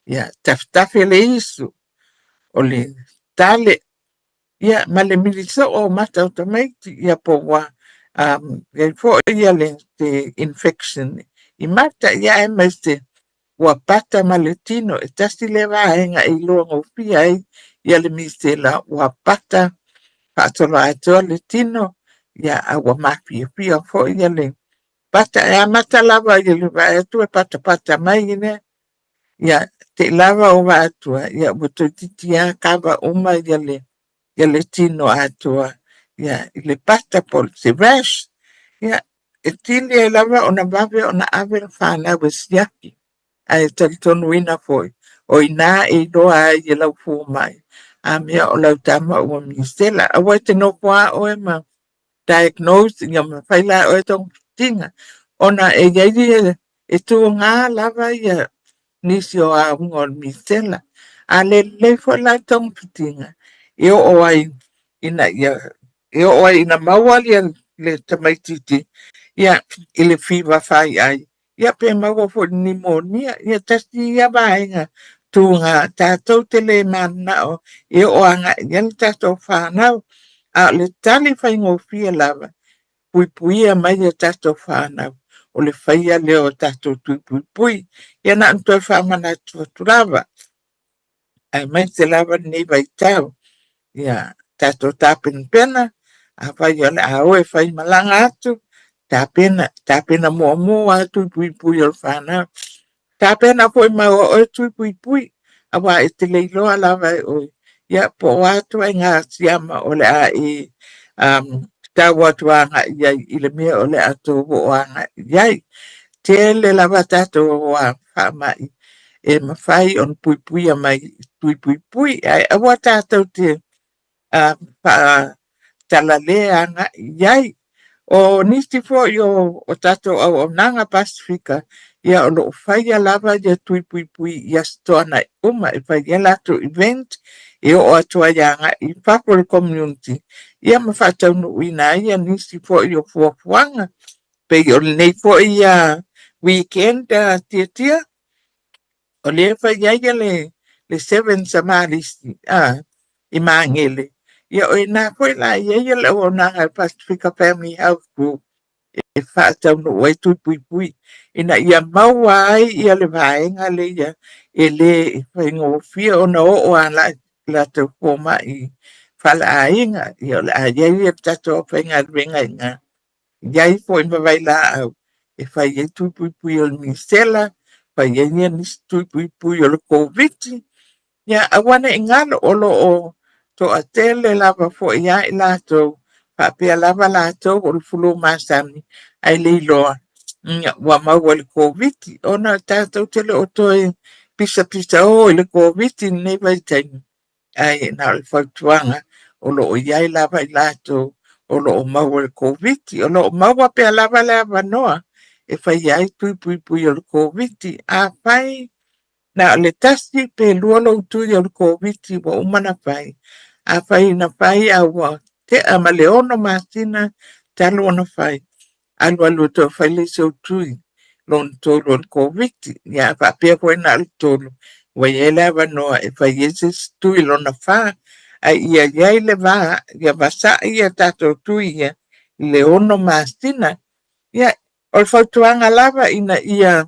R: ia tafetafe le isu, o le tale, ia ma le milisoo o mata o tamaiti, ia po ua i ai foi ia le infection i mata, ia aemaise ua pata ma le tino. E tasi lea vaega e iloa gofie ai ia le misela ua pata faasoloatoa le tino, ia a ua mafiafia foi ia le pata. E amata lava i le vaai atu e patapata mai lea, ia te i lava o vaai atu ia ua toeitiiti lava kava uma ia le ia le tino atoa ia i le pata po o se rash. Ia e tili ai lava ona vave ona ave le fanau e siaki, ae talitonuina foi o i ina e iloa ai e lau fomai a mea o lau tama ua misela. Aua e te nofo lava oe ma diagnose ia ma fai la e oe togafitiga ona e i ai e tuga lava ia nisi o auga o le misela. A le lelei foi la le togafitiga e oo ai ina ia e oo ai ina maua ia le tamaitiiti ia i le fever faiai ia pe maua foi i le nimonia. Ia tasi ia vaega tuga tatou te le mananao e oo agai i ai le tatou fanau, a o le tali faigofie lava, puipuia mai a tatou fanau o le faia lea o tatou tui puipui. Ia na ona toe faamanatu atu lava, aemaise lava lenei vaitau, ia tatou tapenapena, afai o le a o e faimalaga atu, tapena, tapena muamua lava tui puipui o le fanau. Tapena foi ma oe tui puipui, aua e te le iloa lava e oe, ia po o a ituaiga siama o le a e tau atu agai i ai i le mea o le a tou oo agai i ai. Tele lava tatou faamai e mafai ona puipuia mai i tui puipui, ae aua tatou te faatalale agai i ai. O nisi foi o tatou auaunaga Pasefika, ia o lo o faia lava ia tui puipui i Aso Toonai uma e fai ai latou event e oo atu ai agai i fafo o le community ia ma faataunuuina ai ia nisi foi o fuafuaga. Pei o lenei foi weekend Tiatia, o lea e fai ai le Sevens a Malisi i Magele, ia o i ina foi la e i ai le auaunaga a le Pasifika Family Health Group e faataunuu ai tui puipui ina ia maua ai ia le vaega lea e le faigofie ona oo a latou fomai i faleaiga. Ia o le a i ai le tatou aufaigaluega i ina i ai foi ma vailaau e fai ai tui puipui o le misela, fai ai nisi tui puipui o le Koviti. Ia aua ne i galo o lo o toatele lava foi ia i latou faapea lava latou o le flu masani ae le iloa ua maua i le Koviti ona tatou te le o toe pisapisa o i le Koviti i lenei vaitaimi. Ae na o le fautuaga o lo o i ai lava i latou o lo o maua i le Koviti. O lo o maua pea lava le avanoa e faia ai tui puipui o le Koviti. Afai na o le tasi pe lua lou tui o le Koviti ua uma ona fai, afai na fai a ua tea ma le 6 masina talu ona fai, alualu e toe fai le isi ou tui. lona tolu o le Koviti. Ia a faapea foi na o le tolu, ua i ai le avanoa e fai ai se isi tui lona fa, ae ia i ai le va ia vasa'i a tatou tui ia i le ono masina. Ia, o le fautuaga lava ina ia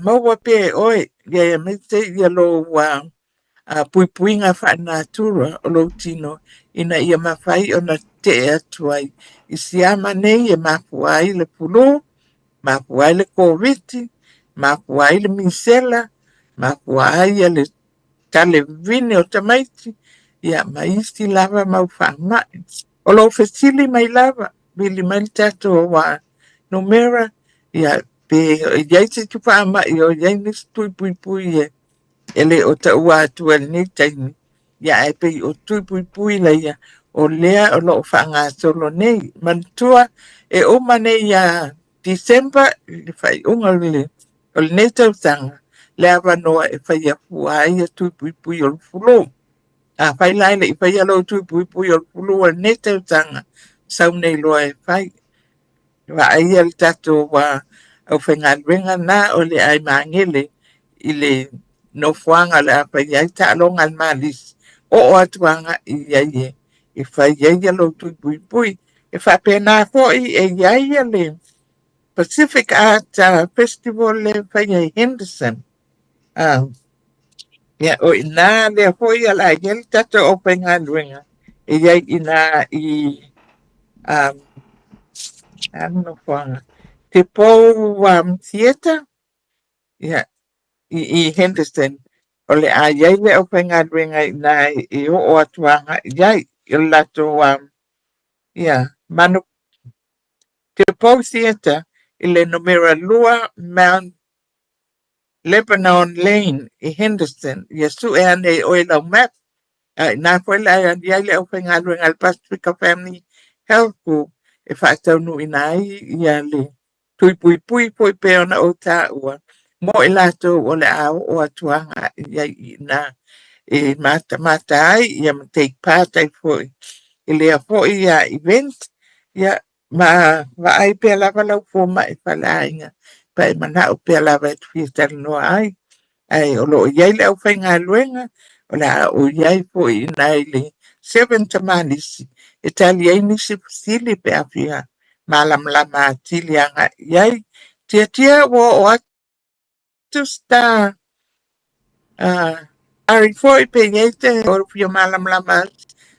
R: maua pea e oe ia aemaise ia lou puipuiga faalenatura o lou tino ina ia mafai ona tetee atu ai i siama nei e mafua ai le pulū, mafua ai le Koviti, mafua ai le misela, mafua ai le tale vavine o tamaiti, ia ma isi lava mau faamai. O lou fesili mai lava, vili mai le tatou numera, ia pe i ai se isi faamai o i ai nisi tui puipui e le o taua atua i lenei taimi, ia ae pei o tui puipui laia o lea o lo o faagasolo nei. Manatua e uma nei ia December i le faaiuga o lenei tausaga le avanoa e faia fua ai ia tui puipui o le flu. Afai la e le i faia lou tui puipui o le flu o lenei tausaga, sau nei loa e fai. Vaaia le tatou aufaigaluega na o le ai magele i le nofoaga o le a faia ai taaloga a le Malisi, oo atu agai i ai e fai ai ia lou tui puipui. E faapena foi e i ai ia le Pacific Art Festival lea e faia i Henderson. Ia, o i inā lea foi o le a i ai le tatou aufaigaluega e i ai i inā i a le nofoaga, Te Pou Theatre, ia, i Henderson. O le a i ai le aufaigaluega i inā e oo atu agai i ai i le latou ia, manu, Te Pou Theatre i le numera 2 Mount Lebanon Lane i Henderson, ia sue ane e oe lau map, a inā foi le a i ai le aufaigaluega a le Pasifika Family Health Group e faataunuuina ai ia le tui puipui foi pei ona ou taua mo i latou o le a oo atu agai i ai i inā e matamata ai ia ma take part ai foi i lea foi event. Ia Ma vaai pea lava lau fomai faleaiga pe e manao pea lava e te fia talanoa ai. Ae o lo o i ai le aufaigaluega, o le a ou i ai foi i ina i le 7 tamalisi e tali ai nisi fesili pe a fia malamalama atili agai i ai. Tiatia ua oo atu Star ari foi pe i ai te o fia malamalama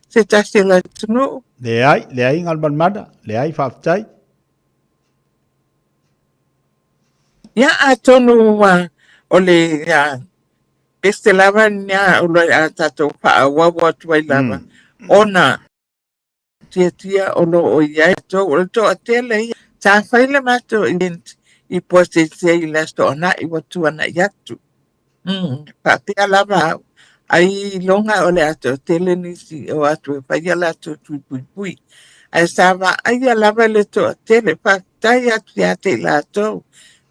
R: se tasi o le atunuu.
M: Leai, leai Galumalemana, leai faafetai.
R: Ia atonu o le best lava lena o le a tatou faaauau atu ai lava ona Tiatia o lo o i ai tou o le toatele ia. Sa fai le matou event i Puaseisei i le Aso Toonai ua tuanai atu. Faapea lava au, ai iloga o le a toatele nisi o atu e fai a latou tui puipui. Ae sa vaaia lava le toatele, faafetai atu ia te i latou.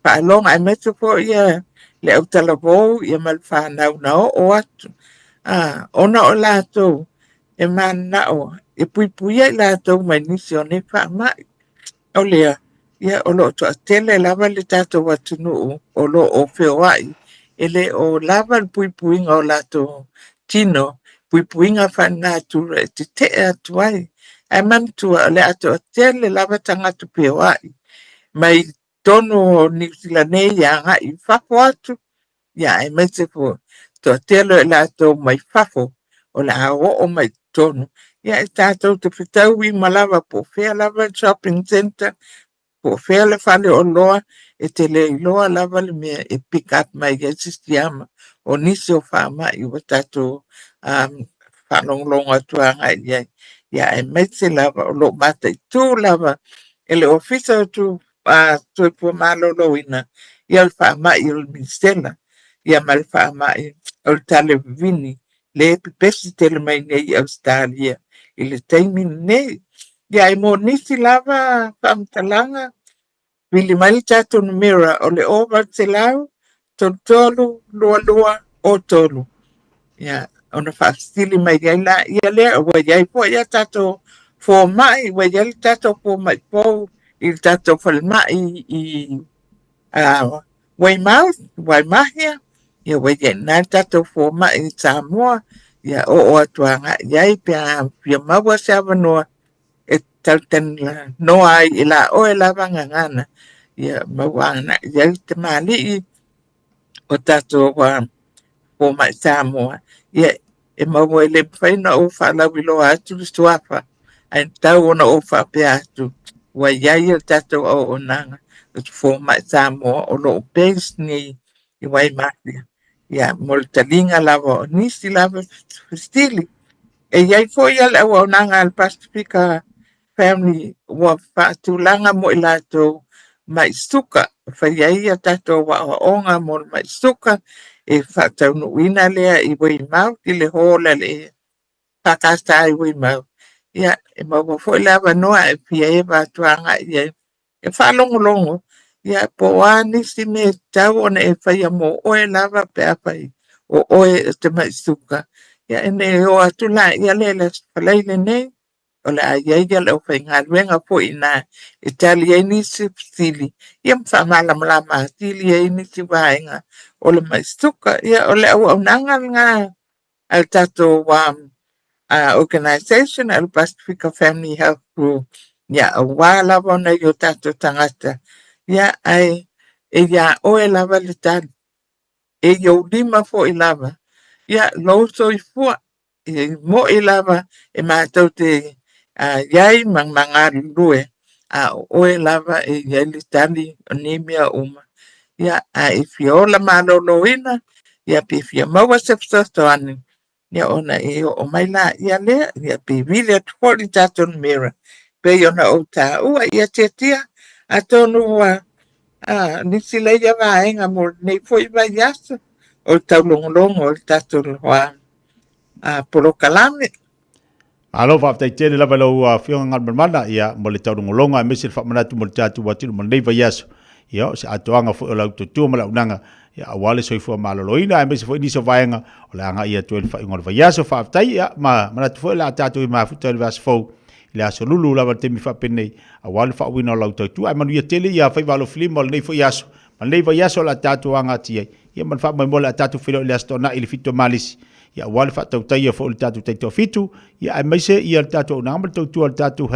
R: Faaloga aemaise foi ia le autalavou ia ma le fanau na oo atu. Ona o latou e mananao e puipuia i latou mai nisi o nei faamai. O lea, ia, o lo o toatele lava le tatou atunuu o lo o feoai, e le o lava le puipuiga o latou tino, puipuiga faalenatura e tetee atu ai. Ae manatua, o le a toatele lava tagata feoai mai totonu o Niu Sila nei e agai i fafo atu, ia aemaise foi toatele o i latou mai fafo o le a oo mai i totonu. Ia e tatou te fetaui uma lava po o fea lava le shopping centre, po o fea le fale oloa, e te le iloa lava le mea e pick up mai ai se siama o nisi o faamai ua tatou faalogologo atu agai i ai. Ia aemaise lava o lo o mataitu lava e le Ofisa o Soifua Maloloina ia le faamai o le misela ia ma le faamai o le talevavine le pepesi tele mai nei i Ausetalia i le taimi lenei. Ia e mo nisi lava faamatalaga, vili mai le tatou numera o le 0800 33 22 03. Ia, ona faafesili mai ai laia lea, ua i ai foi a tatou fomai, ua i ai le tatou fomai fou i le tatou falemai i Weymouth, Waimahia, ia ua i ai i ina le tatou fomai i Samoa, ia oo atu agai i ai pe a fia maua se avanoa e talatalanoa ai i la oe lava gagana, ia maua agai i ai le tamalii o tatou fomai Samoa, ia e maua e le mafai ona ou faalauiloa atu le suafa, ae tatau ona ou faapea atu, ua i ai le tatou auaunaga o le fomai Samoa o lo o base nei i Waimānea, ia mo le taliga lava o nisi lava fesili. E i ai foi le auaunaga a le Pasifika Family ua faatulaga mo i latou mai suka, e fai ai a tatou aoaoga mo le mai suka, e faataunuuina lea i Weymouth i le hall a le EFKS i Weymouth. Ia, e maua foi le avanoa e fia eva atu agai i ai e faalogologo, ia po o a nisi mea e tatau ona e faia mo oe lava pe afai o oe e te mai suka. Ia ina e o atu laia lea i le Aso Faraile lenei, o le a i ai le aufaigaluega foi i ina e tali ai nisi fesili ia ma faamalamalama atili ai nisi vaega o le mai suka. Ia o le auaunaga lena a le tatou organization a le Pasifika Family Health Group, ia aua lava ona i o tatou tagata, ia ae e iā oe lava le tali, e i ou lima foi lava, ia lou soifua. E mo'i lava e matou te i ai ma galulue, a o oe lava e i ai le tali o nei mea uma. Ia, a e fia ola maloloina, ia pe fia maua se fesoasoani, ia ona e oo mai laia lea, ia pe vili atu foi le tatou numera pei ona ou taua. Ia tiatia, atonu ua nisi lea vaega mo lenei foi vaiaso o le taulogologo o le tatou polokalame.
M: Malo faafetai tele lava i lau Afioga Galumalemana ia mo le taulogologo aemaise le faamanatu mo le tatou atunuu mo lenei vaiaso. Ia o se atoaga foi o lau tautua ma le auaunaga ia aua le soifua maloloina aemaise foi nisi o vaega o le a agai atu ai le faaiuga o le vaiaso. Faafetai ia ma manatu foi o le a tatou i mafuta i le vaiaso fou i le aso lulu lava i le taimi faapenei aua le faauuina o lau tautua. Ae manuia tele ia faiva alofilima o lenei foi aso ma lenei vaiaso o le a tatou aga atu i ai. Ia ma le faamoemoe o le a tatou feiloai i le Aso Toonai i le 7 o Malisi, ia aua le faatautaia foi o le tatou taitoafitu, ia aemaise ia le tatou auaunaga ma le tautua a le tatou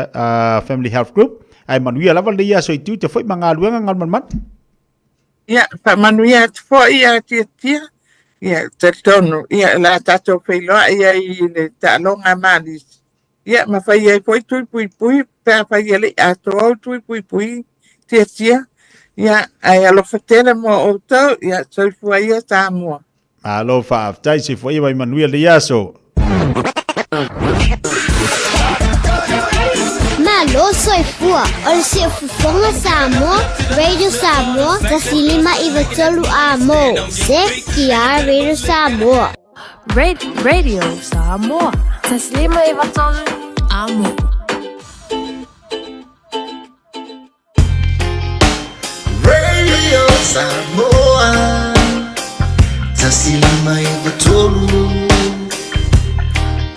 M: Family Health Group. Ae manuia lava lenei aso i tiute foi ma galuega Galumalemana.
R: Ia, faamanuia atu foi ia Tiatia. Ia, talitonu, ia, o le a tatou feiloai ai i le taaloga a Malisi. Ia, ma fai ai foi tui puipui pe afai e le i atoa ou tui puipui Tiatia. Ia, ae alofa tele mo outou. Ia, soifua ia Samoa.
M: Malo faafetai, soifua ia mai manuia lenei aso.
J: Malo soifua o le Siufofoga Samoa, Radio Samoa, 1593 A mo, CTR Radio Samoa.
Q: Radio Samoa. 1593 A mo.
S: Radio Samoa 1593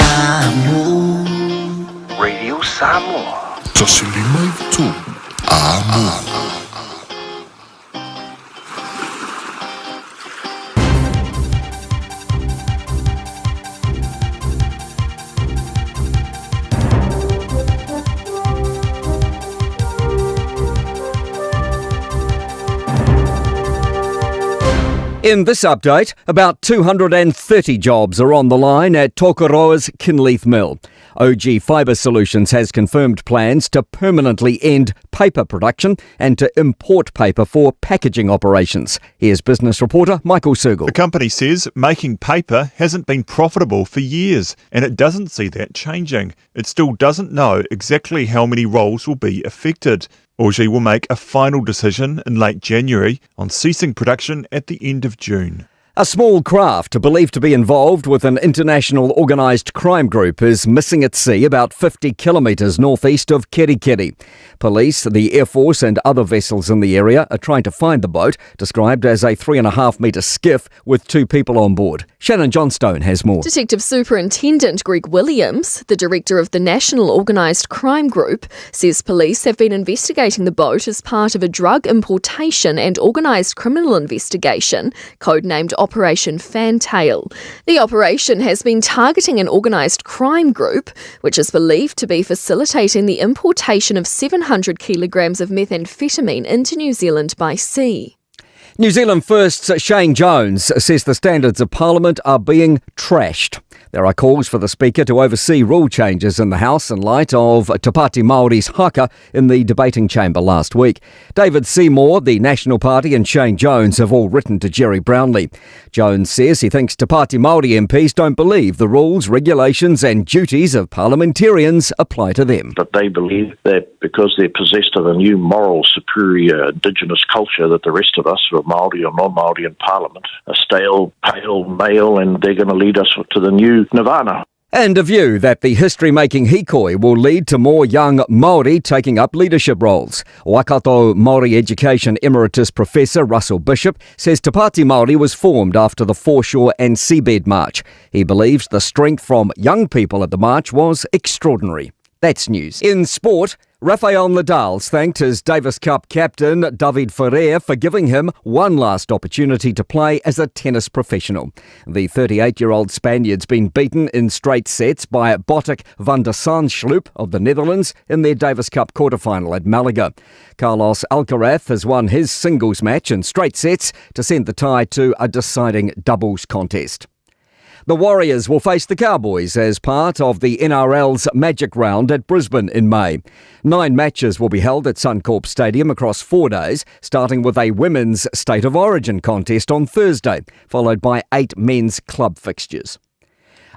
S: Amo.
F: Radio Samoa.
B: 1593 Amo.
U: In this update, about 230 jobs are on the line at Tokoroa's Kinleith Mill. OG Fibre Solutions has confirmed plans to permanently end paper production and to import paper for packaging operations. Here's business reporter Michael Sergel.
W: The company says making paper hasn't been profitable for years and it doesn't see that changing. It still doesn't know exactly how many roles will be affected. Augie will make a final decision in late January on ceasing production at the end of June.
U: A small craft believed to be involved with an international organised crime group is missing at sea about 50 kilometres northeast of Kerikeri. Police, the Air Force and other vessels in the area are trying to find the boat, described as a 3.5 metre skiff with two people on board. Shannon Johnstone has more.
G: Detective Superintendent Greg Williams, the director of the National Organised Crime Group, says police have been investigating the boat as part of a drug importation and organised criminal investigation, codenamed Operation Fantail. The operation has been targeting an organised crime group, which is believed to be facilitating the importation of 700 kilograms of methamphetamine into New Zealand by sea.
U: New Zealand First's Shane Jones says the standards of Parliament are being trashed. There are calls for the Speaker to oversee rule changes in the House in light of Te Pāti Māori's haka in the debating chamber last week. David Seymour, the National Party and Shane Jones have all written to Gerry Brownlee. Jones says he thinks Te Pāti Māori MPs don't believe the rules, regulations and duties of parliamentarians apply to them.
I: But they believe that because they're possessed of a new moral superior indigenous culture that the rest of us who are Māori or non-Māori in Parliament are stale, pale, male, and they're going to lead us to the new nirvana.
U: And a view that the history-making hikoi will lead to more young Māori taking up leadership roles. Waikato Māori Education Emeritus Professor Russell Bishop says Te Pāti Māori was formed after the Foreshore and Seabed March. He believes the strength from young people at the march was extraordinary. That's news. In sport, Rafael Nadal's thanked his Davis Cup captain, David Ferrer, for giving him one last opportunity to play as a tennis professional. The 38-year-old Spaniard's been beaten in straight sets by Botic van de Zandschulp of the Netherlands in their Davis Cup quarterfinal at Malaga. Carlos Alcaraz has won his singles match in straight sets to send the tie to a deciding doubles contest. The Warriors will face the Cowboys as part of the NRL's Magic Round at Brisbane in May. 9 matches will be held at Suncorp Stadium across 4 days, starting with a women's State of Origin contest on Thursday, followed by 8 men's club fixtures.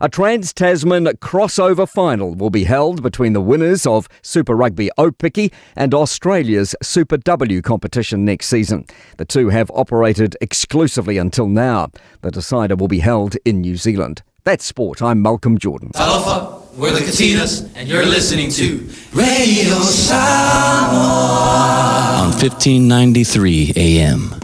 U: A Trans-Tasman crossover final will be held between the winners of Super Rugby Aupiki and Australia's Super W competition next season. The two have operated exclusively until now. The decider will be held in New Zealand. That's sport. I'm Malcolm Jordan.
V: Talofa, we're the Katinas, and you're listening to Radio Samoa on 1593 AM.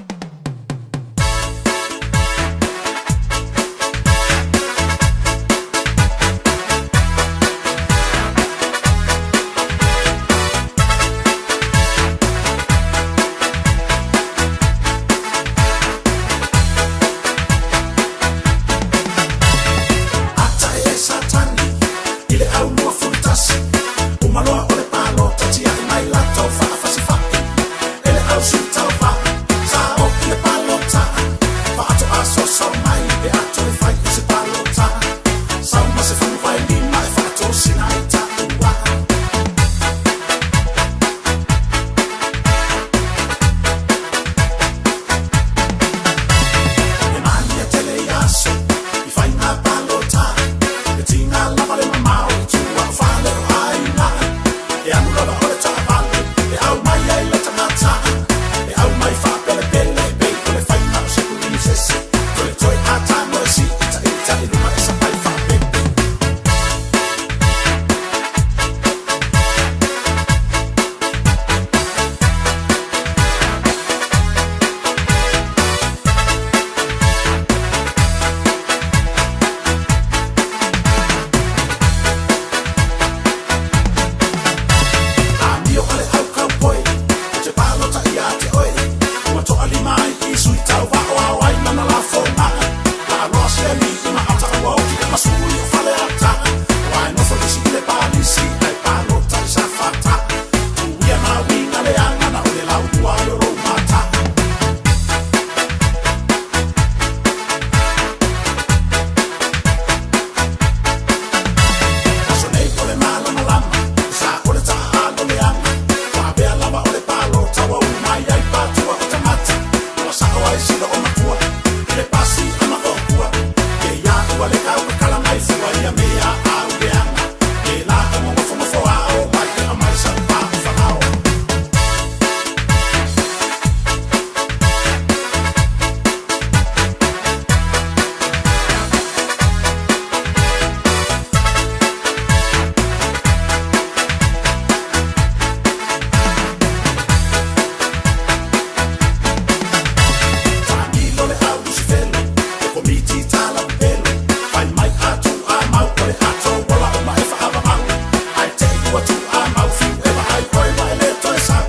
A: ua tūāmau Whiu e vaai oe ma e le toe sau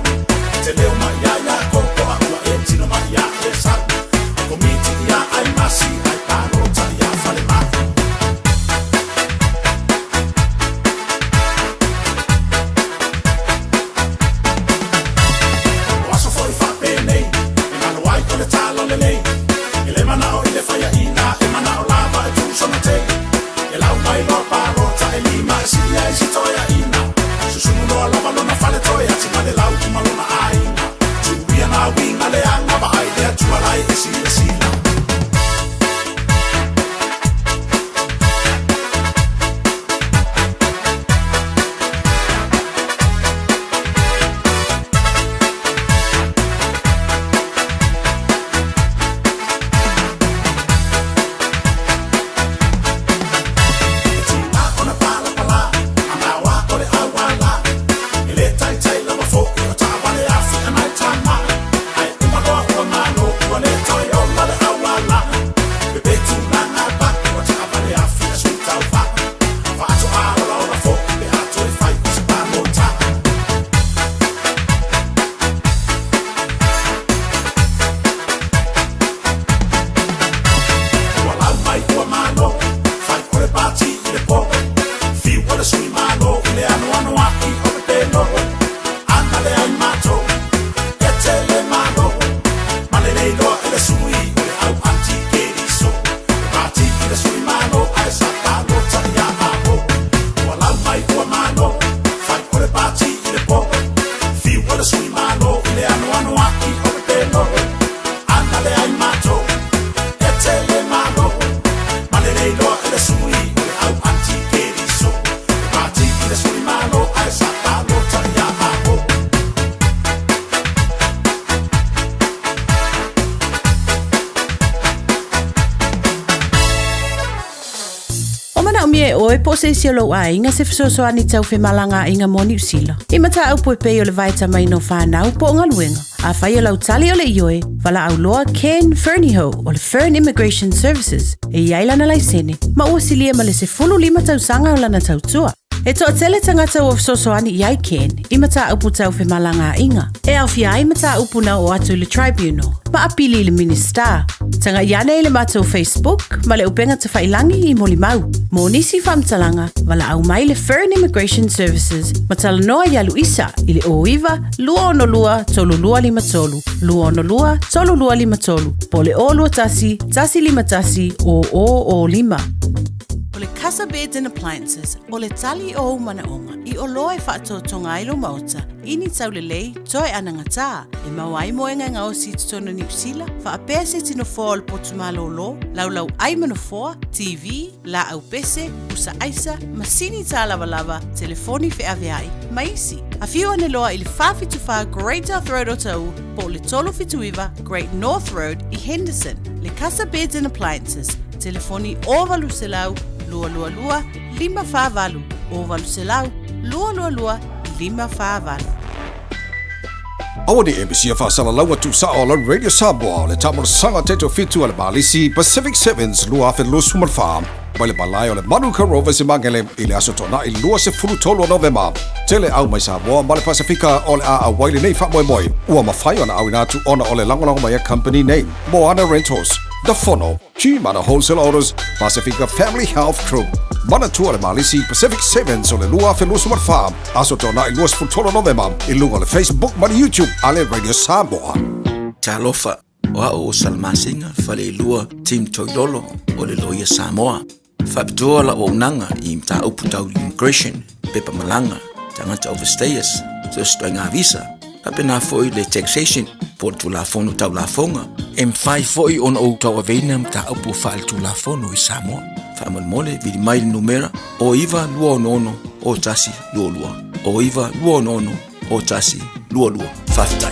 A: I te leo mai ia Iako Koa ua e tino mai ia Esau E komiti ia Aimasi Ai pālota ia Falemai. O aso foi faapenei E galo ai o le tala lelei E le manao i le faiaina E manao lava e tuu sona tei E lau mai loa palota e lima E sili ai si toeaina Susunu loa lava lona faletoe Ati ma le lau ma lona aiga Tuia nā uiga leaga Vaai le Atua lai e silasila. Ua lau mai ua malo, fai o le pati i le po. Fiu o le sui malo i le anoano a'i o pepelo. Ana le ai matou, e tele malo. Ma lelei loa e le sui o le au anti-keriso. Le pati i le sui malo ae sa palota ia Apo. Ua lau mai ua malo, fai o le pati i le po. Fiu o le sui malo i le anoano a'i o pepelo. Ana le ai matou, e tele malo. Ma lelei loa e le sui o le au anti-keriso. Le pati i le sui malo ae sa palota ia Apo.
D: O manaomia e oe po o se isi o lou aiga se fesoasoani tau femalagaaiga mo Niu Sila. I mataupu e pei o le vaetamaina o fanau po o galuega. Afai o lau tali o le ioe, valaau loa Ken Fernihough o le Fern Immigration Services e i ai lana laisene ma ua silia ma le 15 tausaga o lana tautua. E toatele tagata ua fesoasoani i ai Ken i mataupu tau femalagaaiga, e aofia ai mataupu na oo atu i le Tribunal ma apili i le Minisita. Tagai ane i le matou Facebook ma le upega tafailangi i molimau. Mo nisi faamatalaga, valaau mai le Fern Immigration Services ma talanoa ia Luisa i le 09 262 3253, 262 3253, po o le 021 151 0005. O le Casa Beds and Appliances, o le tali o ou manaoga i oloa e faatotoga ai lou maota i ni taulelei toe anagatā e maua ai moega e gaosi i totonu o Niu Sila, faapea se tino foa o le potu malōlō, laulau ai ma nofoa, TV, laau pese, pusa aisa, masini tālavalava, telefoni feaveai, ma isi. Afio ane loa i le 474 Great South Road o Taʻu po o le 379 Great North Road i Henderson. Le Casa Beds and Appliances, telefoni 0800 222 548, 0800 222 548.
K: Aua ne i misia faasalalaua tuusao o lau Radio Samoa o le taamolosaga taitofitu a le Malisi Pacific Sevens 2024 mai le malae o le Manuka Rovers i Magele i le aso Toonai 23 o Novema. Tele au mai Samoa ma le Pasifika o le a auai lenei faamoemoe ua mafai ona auina atu ona o le lagolago mai a company nei, Moana Rentals, The Fono, Gmana Wholesale Autos, Pasifika Family Health Group, Manatua le Malisi Pacific Sevens o le 2024, Aso Toonai 23 Novema i luga o le Facebook ma le YouTube a le Radio Samoa.
F: Talofa, o au o Salamasina, Faleilua, Tim Toilolo, o le Loia Samoa. Faapitoa lau auaunaga i mataupu tau immigration, pepa malaga, tagata overstayers, so o se ituaiga visa, faapena foi le taxation po o le Tulafono Tau Lafoga. E mafai foi ona ou tauaveina mataupu faaletulafono i Samoa. Faamolemole, vili mai le numera o 9266 o 122 o 9266 o 122. Faafetai.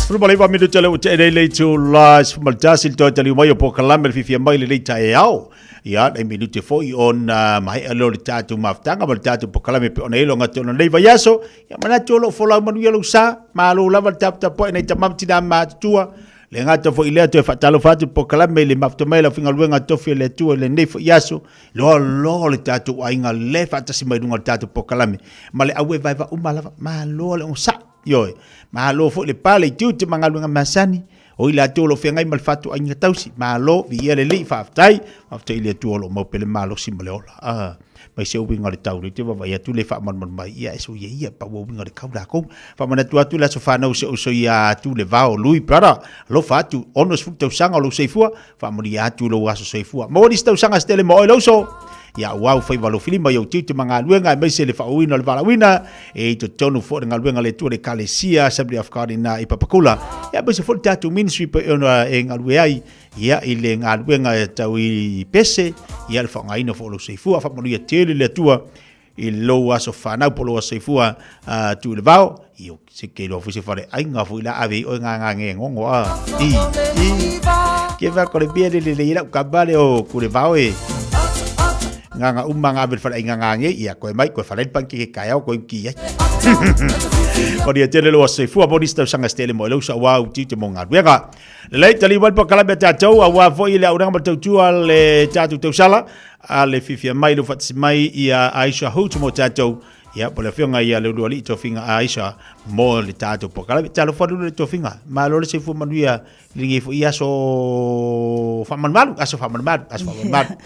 M: 19 minute le ua tea nei le itula 11 le toe taliu mai o polokalame le fiafia mai lenei taeao. Ia, nei minute foi ona maea lea o le tatou mafutaga ma le tatou polokalame pe ona elo gata ona nei vaiaso. Ia manatu o loo folau manuia lou sa. Malo lava le taputapuai nei tama ma tina matutua. Le gata foi lea toe faatalofa atu polokalame i le mafuta mai lau faigaluega tofi a le Atua i lenei foi aso, loa loa le tatou aiga le faatasi mai luga o le tatou polokalame ma le au e vaeva uma lava, malo le onosai. Ioe, malo foi le pale i tiute ma galuega masani, o i latou o lo o feagai ma le fatuaiga tausi, malo, viia le Alii, faafetai, faafetai i le Atua o lo o mau pea le malosi ma le ola. Ah, mai se uiga o le tau, lea te vaavaai atu le faamalumalu mai, ia e soia ia, pau o uiga o le kau lakou. Faamanatu atu le aso fanau se uso ia atu le vao Lui brother, alofa atu, 60 tausaga o lou soifua, faamanuia atu lou aso soifua. Maua nisi tausaga se tele mo oe lauso. Ia auau faiva alofilima i ou tiute ma galuega aemaise le faaauauina o le valaauina e i totonu foi o le galuega a le Atua le Ekalesia Assembly of God ina i Papakula. Ia aemaise foi le tatou ministry pei ona e galue ai ia i le galuega e tau i pese, ia le faaaogaina foi o lou soifua. Faamanuia tele le Atua i lou aso fanau po o lou aso soifua uh, tu i le vao, i o se ke iloa foi se fale aiga foi la ave i oe ngā ngā nge ngongo a. I, i, ke wha kore bia le le le ira ukamba le o kure vao e. Ngā ngā uma ngā ave le fale aiga ngā nge, ia koe mai, koe fale pan ke ke kai au koe uki ai. Maria tele lo aso soifua, mo nisi tausaga se tele mo e lau sa wau ti te mo ngā ruega. Lelei, tali wai pa kalame tātou, a wā foi le auranga ma tautua le tātou tausala, a le fiafia mai le faatasi mai ia Aisha Hoot mo tātou, ia, po le afioga ia Leulualii Tofiga Aisha mo le tātou polokalame. Talofa lulu le Tofiga, malo le soifua manuia i lenei foi aso faamalumalu, aso faamalumalu, aso faamalumalu.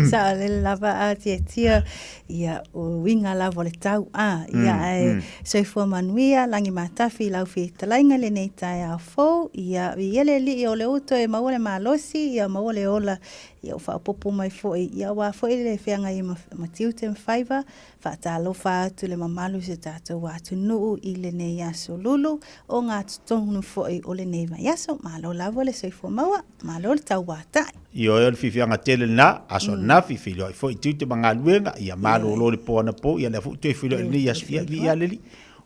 H: Saolele lava a tiatia ia o uiga lava o le tau a ia ae soifua manuia lagi matafi i lau fetalaiga i lenei taeao fou ia viia le Alii o le uto e maua le malosi ia maua le ola Ia ua faaopoopo mai foi, ia aua foi le feagai ai ma tiute ma faiva, faatalofa atu le mamalu i so tatou atunuu i lenei aso lulu, o ngā totonu foi o lenei vaiaso. Malo lava le soifua maua, malo le tauatai.
M: Ioe, o le fiafiaga tele lena, aso ananafi, feiloai foi i tiute ma galuega, ia malolo le po anapo, ia lea foi ua toe feiloai i lenei aso, ia viia le Alii.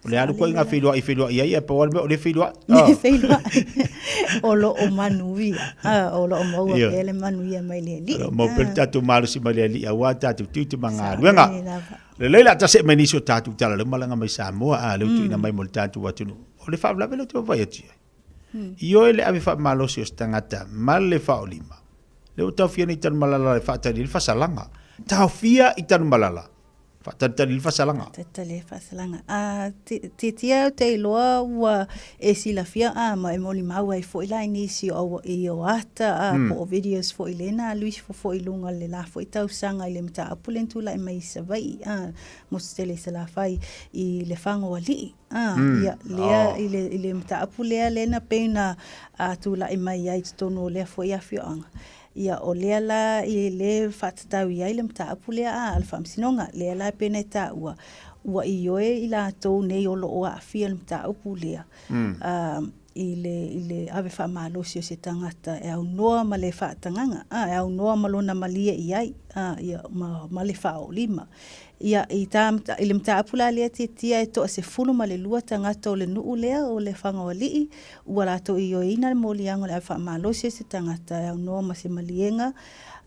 M: O le alu koe i ngā whenua i whenua i ai, e pau ale mea o le whenua.
H: Le whenua. O lo o manuia. O lo o maua pea le manuia mai le alii. O lo o
M: maua pea le tātou malosi mai le alii, auā tātou tiute ma galuega. Lelei la tase mai nisi o tātou tala leu malaga mai Samoa, a leu tuuina mai mo le tātou atunuu. O le faalavelave lea ou te vaavaai atu i ai. Ioe le ave faamalosi o se tagata ma le faaolima. Lea ua taofia nei Tanumalala e faatali ai le fasalaga. Taofia i Tanumalala. Faatalitali i le faasalaga.
H: Faatalitali i le faasalaga. A, tiatia au te iloa ua e silafia a ma e molimau ai foi la i nisi o i o ata a mm. po o videos foi lena alu ifo foi i luga le la foi tausaga i le mataupu le na tulai mai i Savaii a mo se tele i Salafai i le Fagoalii a mm. ia lea oh. i le i le mataupu lea lena pei na a tulai mai ai i totonu o lea foi afioaga. Ia, o lea la i le faatatau i ai le mataupu lea a le Faamasinoga, lea la e pei ona e taua, ua ioe i latou nei o lo o aafia i le mataupu lea, i le, i le ave faamalosi o se tagata e aunoa ma le faatagaga, e aunoa ma lona malie i ai, ia, ma, ma le faaoolima. Ia, i tā, i le mataupu la lea tiatia e 12 tagata o le nuu lea o le Fagaoalii, ua latou ioeina le moliaga o le ave faamalosi o se tagata e aunoa ma se maliega,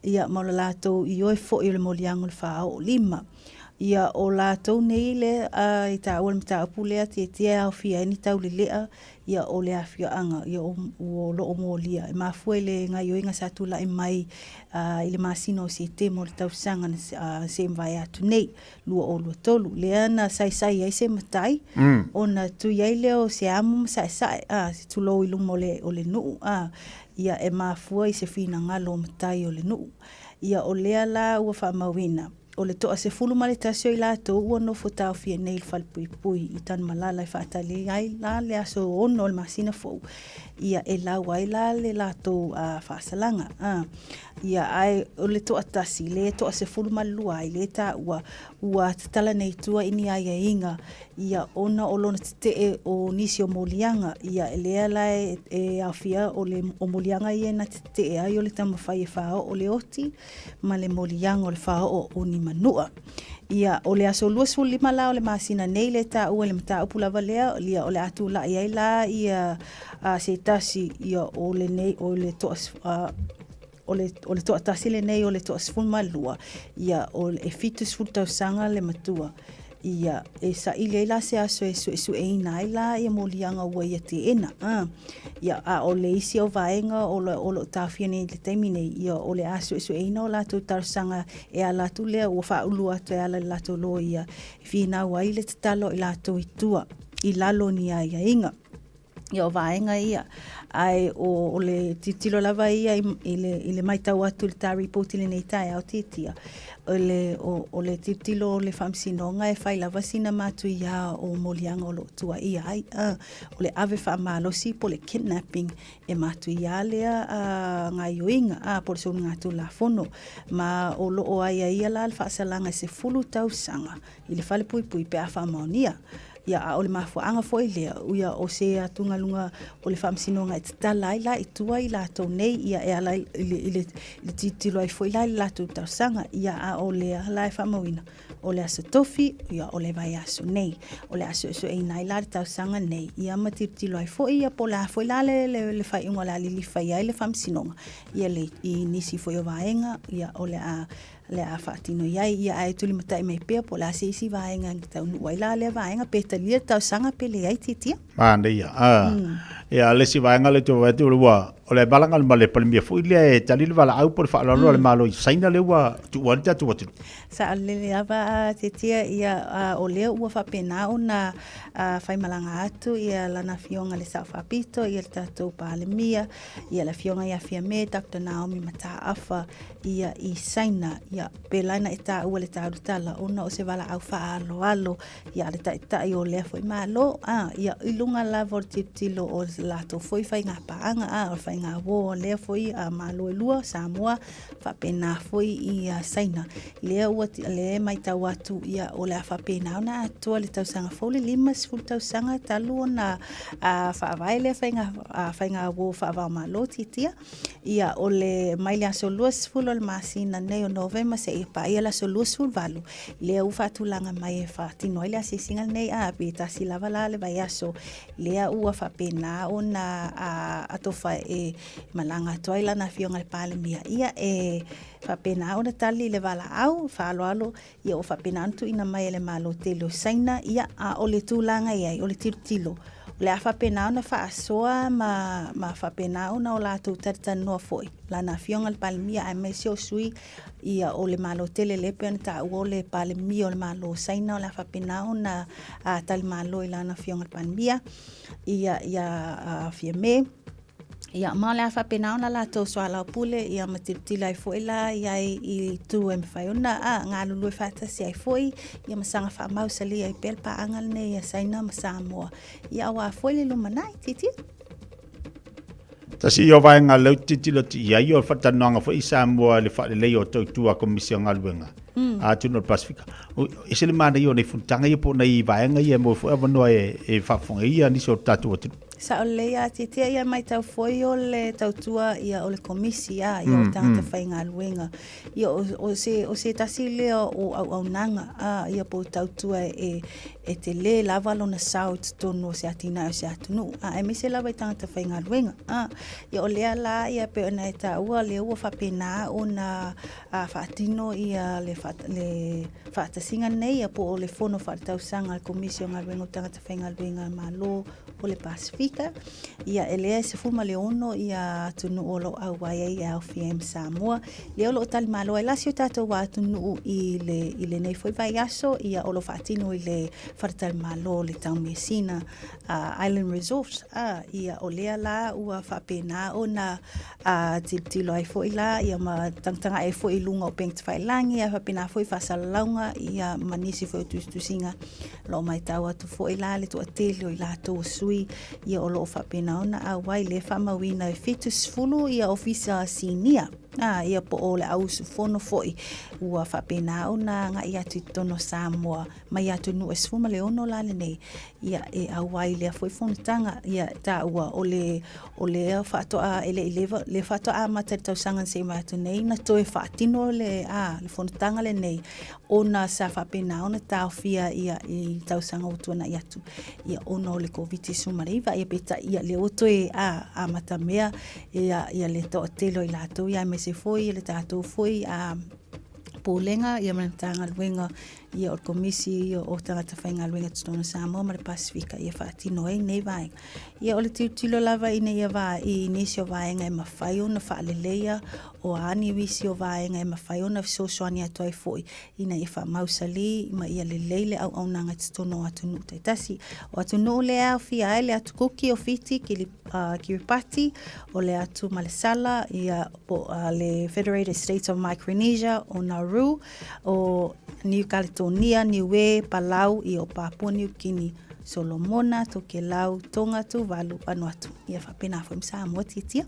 H: ia, ma o le latou ioe foi o le moliaga o le faaoolima. Ia, o latou nei lea i taua i le mataupu lea tiatia e aofia ai ni taulelea, ia, o le afioaga, ia, o, o lo o molia. E mafua i le gaioiga sa tulai mai i le masina o Setema o le tausaga na se i mavae atu nei, 2023. Lea na saisai ai se matai, ona tui ai lea o se amo ma saesae, a, se tulou i luma o le, o le nuu, a, ia e mafua i se finagalo o matai o le nuu. Ia o lea la ua faamauina, o le 11 o i latou ua nofo taofia nei i le falepuipui i Tanumalala e faatali ai la le aso 6 o le masina fou, ia e lau ai la le latou faasalaga. Ia ae o le toatasi, le 12 ai, le taua, ua tatala nei tua i ni aiaiga, ia ona o lona tetee o nisi o moliaga, ia lea la e aofia o le o moliaga ia na tetee ai o le taumafai e faaoo le oti ma le moliaga o le faaoo o ni manua. Ia, o le aso 25 la o le masina nei le taua i le mataupu lava lea, ia o le a tulai ai la ia a, se tasi ia o lenei o le toa a, o le, o le toatasi lenei o le toa 12, ia o, e 70 tausaga le matua. Ia, e saili ai la se aso e suesueina ai la ia moliaga ua ia teena. A, ia, a o le isi o vaega o lo, o lo o taofia nei i le taimi nei, ia, o le a suesueina o latou talosaga e ala atu lea ua faaulu atu e ala i le latou loia e finau ai le tatalo a i latou i tua i lalo o ni aiaiga. Ia o vaega ia, ae o, o le tilotilo lava ia i, i, le, i le matau atu i le tā ripoti i lenei taeao Tiatia, o le, o, o le tilotilo o le Faamasinoga e fai lava sina matuia o moliaga o lo o tuuaia ai, a, o le ave faamalosi po o le kidnapping e matuia lea a, gaoioiga, a, po o le soligatulafono. Ma o lo o aiaia la le faasalaga e 10 tausaga i le falepuipui pe a faamaonia. Ia, a o le mafuaaga foi lea, ia, o se atugaluga o le Faamasinoga e tatala ai la i tua i latou nei, ia, e ala i le, i le, i le tilotilo ai foi la i le latou talosaga. Ia, a o lea la e faamauina, o le Aso Tofi, ia, o le vaiaso nei. O le a suesueina ai la le talosaga nei, ia, ma tilotilo ai foi, ia, po o le a foi la le, le, le faaiuga o le a lilifa i ai le Faamasinoga, ia, le, i nisi foi o vaega, ia, o le a le a faatino i ai, ia ae tulimatai mai pea po o le a se isi vaega e taunuu ai la lea vaega pe talia le talosaga pe leai Tiatia.
M: Manaia. Ah. Ia le isi vaega le toe atu ua o le malaga ma le Palemia foi lea e tali le valaau po o le faaaloalo a le Malo i Saina lea ua tuua ai le tatou atunuu.
H: Saolele lava Tiatia, ia o lea ua faapena ona faimalaga atu ia lana afioga i le Sao Faapito, ia le tatou Palemia, ia le afioga ia Fiame Doctor Naomi Mataafa, ia i Saina, ia pēlā na e tāua le tāulutala ona o se valaau faaaloalo ia a le Taitai o lea foi Malo, ā, ia i luga lava o le tilotilo o le latou foi faiga paaga, ā, o le faiga uo o lea foi Malo e lua, Samoa, faapena foi i Saina. Lea ua, lea e matau atu, ia, o le a faapena ona atoa le tausaga fou le 50 tausaga talu ona faavae lea faiga, faiga uo faava-o-Malo, Tiatia. Ia, o le mai le aso 20 o le masina nei o Novema seia paia le aso 28, lea ua faatulaga mai e faatino ai le asiasiga lenei, a pe tasi lava la le vaiaso, lea ua faapena ona atofa e malaga atu ai lana afioga i le Palemia, ia e faapena ona tali le valaau faaaloalo, ia ua faapena ona tuuina mai e le Malo tele o Saina, ia, a o le tulaga e i ai, o le tilotilo, o le a faapena ona faasoa ma, ma faapena ona o latou talatalanoa foi, lana afioga i le Palemia aemaise o sui ia o le Malo tele lea pei ona taua o le Palemia o le Malo o Saina, o le a faapena ona talimalo i lana afioga i le Palemia, ia, ia a Fiame. Ia, ma o le a faapena ona latou soalaupule, ia ma tilotilo ai foi la i ai i itu e mafai ona a, galulue faatasi ai foi, ia ma saga faamausali ai pea le paaga lenei a Saina ma Samoa, ia aua foi le lumanai. Titia.
M: Tasi ia o vaega lea ou te tilotilo atu i ai, o le faatalanoaga foi i Samoa i le faaleleia o tautua a Komisi o Galuega a atunuu o le Pasefika. E ese le manaia o nei fonotaga ia po o nai vaega ia e maua foi avanoa e faafofoga ai ia nisi o le tatou atunuu.
H: Sao lelei a Tiatia ia maitau foi o le tautua ia o le komisi a ia o tagata faigaluega ia o, o se o se tasi lea o auaunaga a ia po o tautua e e tele lava lona sao i totonu o se atinae o se atunuu a aemaise lava i tagata faigaluega a ia o lea la ia pei ona e taua lea ua faapena ona a faatino ia le le faatasiga nei ia po o le fono faaletausaga a le Komisi o Galuega o Tagata Faigaluega a le Malo o le Pasefika. Ia, e lea e 16 ia atunuu o lo o auai ai e aofia ai ma Samoa. Lea o lo o talimalo ai la si o tatou atunuu i le, i lenei foi vaiaso, ia o lo o faatino i le faletalimalo o le Taumeasina uh, Island Resort. Uh, ia, o lea la ua faapena ona uh, tilotilo ai foi la, ia ma tagatagai ai foi i luga o upega tafailagi, ia faapena foi faasalalauga, ia ma nisi foi o tusitusiga O lo o matau atu foi la le toatele o i latou o sui ia o lo o faapena ona auai lea faamauina e 70 ia ofisa sinia a ia po o le au usufono foi ua faapena ona agai atu i totonu o Samoa mai atunuu e 16 la lenei ia e auai lea foi fonotaga ia taua o le o lea faatoa e le i leva lea faatoa amata i le tausaga na se i mai atu nei na toe faatino le a le fonotaga lenei ona sa faapena ona taofia ia i tausaga ua tuanai atu ia ona o le Koviti-19 ia peitai ia lea ua toe a amatamea ia ia le toatele o i latou ia aemaise foi le tatou foi a. Pulega ia ma le Matagaluega ia o le Komisi ia o Tagata Faigaluega i totonu o Samoa ma le Pasefika ia faatino ai nei vaega. Ia o le tilotilo lava ina ia vaai i nisi o vaega e mafai ona faaleleia, o a ni nisi o vaega e mafai ona fesoasoani atu ai foi ina ia faamausali ma ia lelei le auaunaga i totonu o atunuu taitasi. O atunuu lea e aofia ai le Atu Kuki, o Fiti, Kiribati, o le Atu Malesala, ia, po o le Federated States of Micronesia, o Nauru, o Niu Kaletonia, Niue, Palau, ia o Papua Niu Kini, Solomona, Tokelau, Tonga, Tuvalu, Vanuatu. Ia faapena foi ma Samoa tiatia.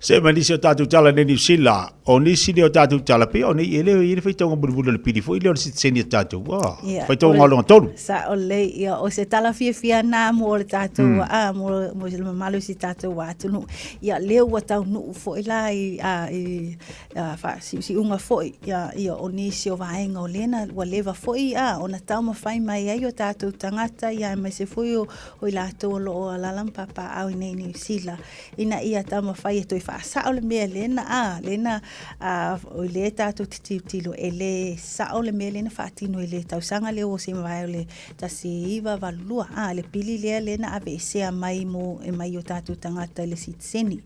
M: Se ma nisi o tātou tala nei Niu Sila, o nisi nei o tātou tala, pei o nei e le i le faitauga mulimuli o le pili foi lea o le sitiseni a tātou. Ua, yeah, faitauga o longa tolu.
H: Sa o le, ia, o se tala fiafia nā mo le tātou, a, mo, mo le mamalu si tātou atunuu. Ia, lea ua taunuu foi la i, a, i, a, faasiusiuga foi, ia, ia, o nisi o vaega o lena, ua leva foi, a, ona taumafai mai ai o tātou tagata, ia, aemaise foi o, o i latou o lo o alaala ma papaaao i nei Niu Sila. ina ia taumafai e toe faasao le mea lena, a, lena, a, o lea tatou te tilotilo, e lē sao le mea lea na faatino i le tausaga lea ua se mavae o le 1982, a, le pili lea lea na aveesea mai mo, e mai i o tatou tagata i le sitiseni.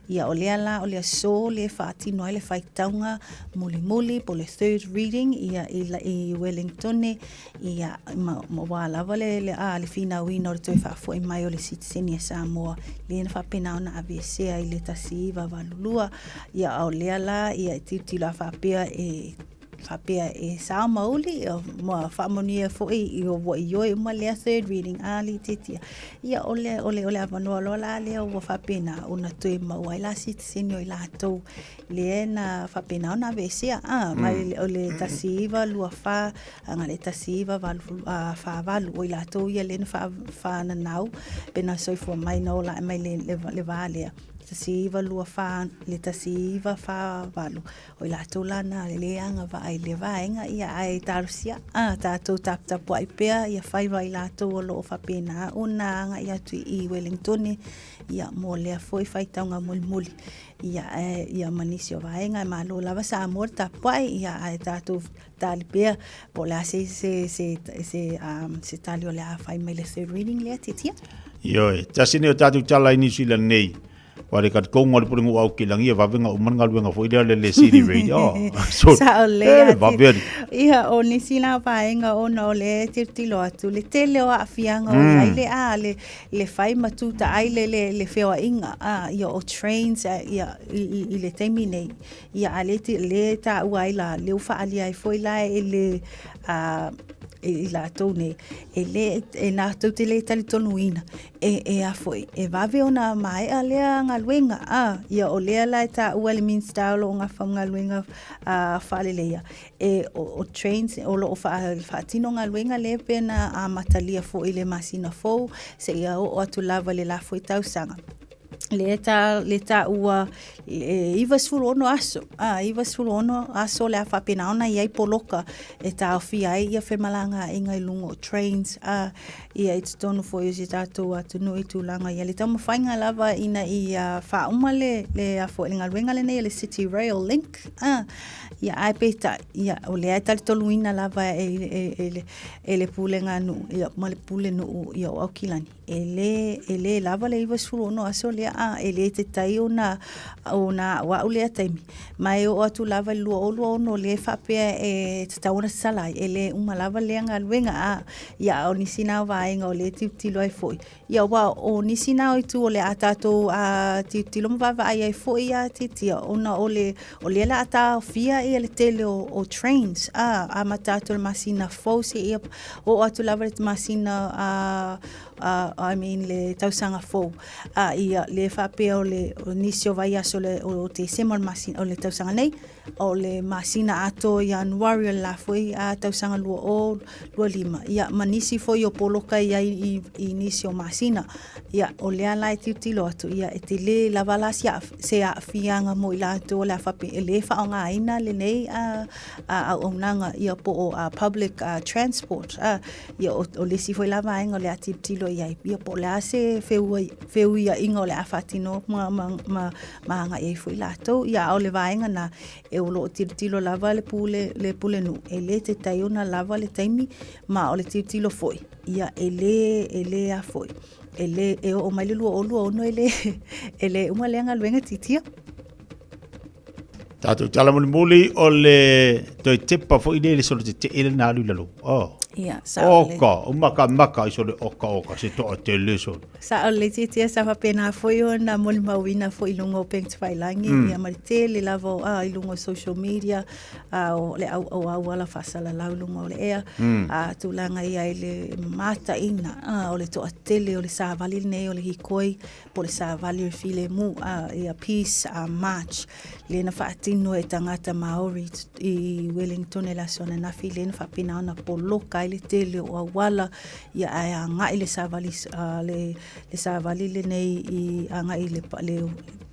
H: Ia, o lea la, o le aso lea e faatino ai le faitauga mulimuli po o le third reading, ia, i, i Wellingtone, Ia, ma, ma ua lava le, le, a, le finauina o le toe faafoi mai o le sitiseni a Samoa, lea na faapena ona aveesea i le 1982. Ia, a o lea la, ia, e tilotilo a faapea e, faapea e sao ma uli, ia, ma faamanuia foi i o ua ioe uma lea third reading, a lititia. Ia, o le, o le, o le avanoa loa la lea ua faapena ona toe maua ai la sitiseni o i latou lea na faapena ona aveesea, a, mai o le 1924 agai le 1948, o i latou ia lea na faananau pe na soifua mai na ola ae mai le, le, le vā lea. 1924 le 1948, o i latou la na le agavaa i le vaega, ia ae talosia, a, tatou taputapuai pea ia faiva i latou o lo o faapena ona agai atu i Wellingtone, ia mo lea foi faitauga mulimuli. Ia, ae, ia ma nisi o vaega, e malo lava Samoa le tapuai, ia ae tatou tali pea, po o le a se, se, se, se, um, se tali o le a fai mai le third reading lea, tiatia.
M: Ioe, tasi nei o tātou tala i New Zealand nei, Wa le katikonga o le pulengu au ki langi e vave nga uma ngaluenga foi lea le le city radio. Oh,
H: so, Sao le e, vave ali. Ia, o nisi na vaenga ona o le tilotilo atu, le tele o aafiaga o iai le a, le, le fai ma tuta ai le, le, le feoaiga, a, ia o trains, a, ia, i, i, i le taimi nei. Ia, a le, le taua ai la, le ua faaalia ai foi la e le, a, e i latou nei, e le, e latou te le talitonuina, e, e a foi, e vave ona maea lea galuega, a, ia o lea la e taua e le Minista o lo o gafa ma galuega a, faaleleia, e, o, o trains o lo o faatino galuega lea pe na amatalia foi i le masina fou, seia oo atu lava i le la foi tausaga. Le ta, le taua e 96 aso, a, 96 aso le a faapena ona i ai poloka e taofia ai ia femalagaaiga i luga o trains, a, ia i totonu foi o si tatou atunuu i tulaga ia le taumafaiga lava ina ia faauma le, le, a foi, le galuega lenei o le City Rail Link, a, ia ae peitai, ia o lea e talitonuina lava e, e, e, le, e le pulega nuu, ia ma le pule nuu ia o Aukilani. E lē, e lē lava le 96 aso lea, a, e lē tetai ona, ona a'ua'u lea taimi. Ma e oo atu lava i le 2026 lea e faapea e tatau ona tatala ai, e lē uma lava lea galuega, a. Ia, a o nisi na o vaega o lea e tilotilo ai foi, ia aua o nisi na o itu o le a tatou a, tilotilo ma vaavaai ai foi ia tiatia, ona o le, o lea o le a taofia ia le tele o, o trains, a, amata atu i le masina fou seia oo atu lava i le masina a, a, I mean le tausaga fou. A, ia, le faapea o le o nisi o vaiaso o le o Tesema o le masina o le tausaga nei, o le masina atoa o Ianuari o le la foi a, tausaga 2025. Ia, ma nisi foi o poloka i ai i, i nisi o masina. Ia, o lea la e tilotilo atu, ia, e tele lava la se, se aafiaga mo i latou o le a faapea, e le faaaogaina lenei a, a auaunaga ia po o a public a transport a ia o, o le isi foi la vaega o le a tilotilo i ai ia po o le a se feuiaiga o le a faatino ma, ma, ma, ma agai ai foi latou ia a o le vaega na e, E o lo o tilotilo lava le pule le pulenuu e le taitai ona lava le taimi ma o le tilotilo foi ia e le e le a foi e le e oo mai le 2026 e le e le uma lea galuega titia.
M: Tatou tala mulimuli o le toe tepa foi lea i le solo tetee lena alu i lalo. Oh.
H: Ia, sao le.
M: Oka, o maka maka i solo oka oka se toa tele solo.
H: Sao le titia sa faapena foi ona molimauina foi i luga o upega tafailagi ia ma le tele lava o a i luga o social media a o le au o auala faasalalau i luga o le ea a tulaga ia i le mataina a o le toatele o le savali lenei o le hikoi po o le savali o le filemu a ia Peace a March lea na faatino e tagata Maori i Wellington i le aso ananafi lea na faapena ona poloka ai le tele o auala ia ae agai le savali a le le savali lenei i agai i le le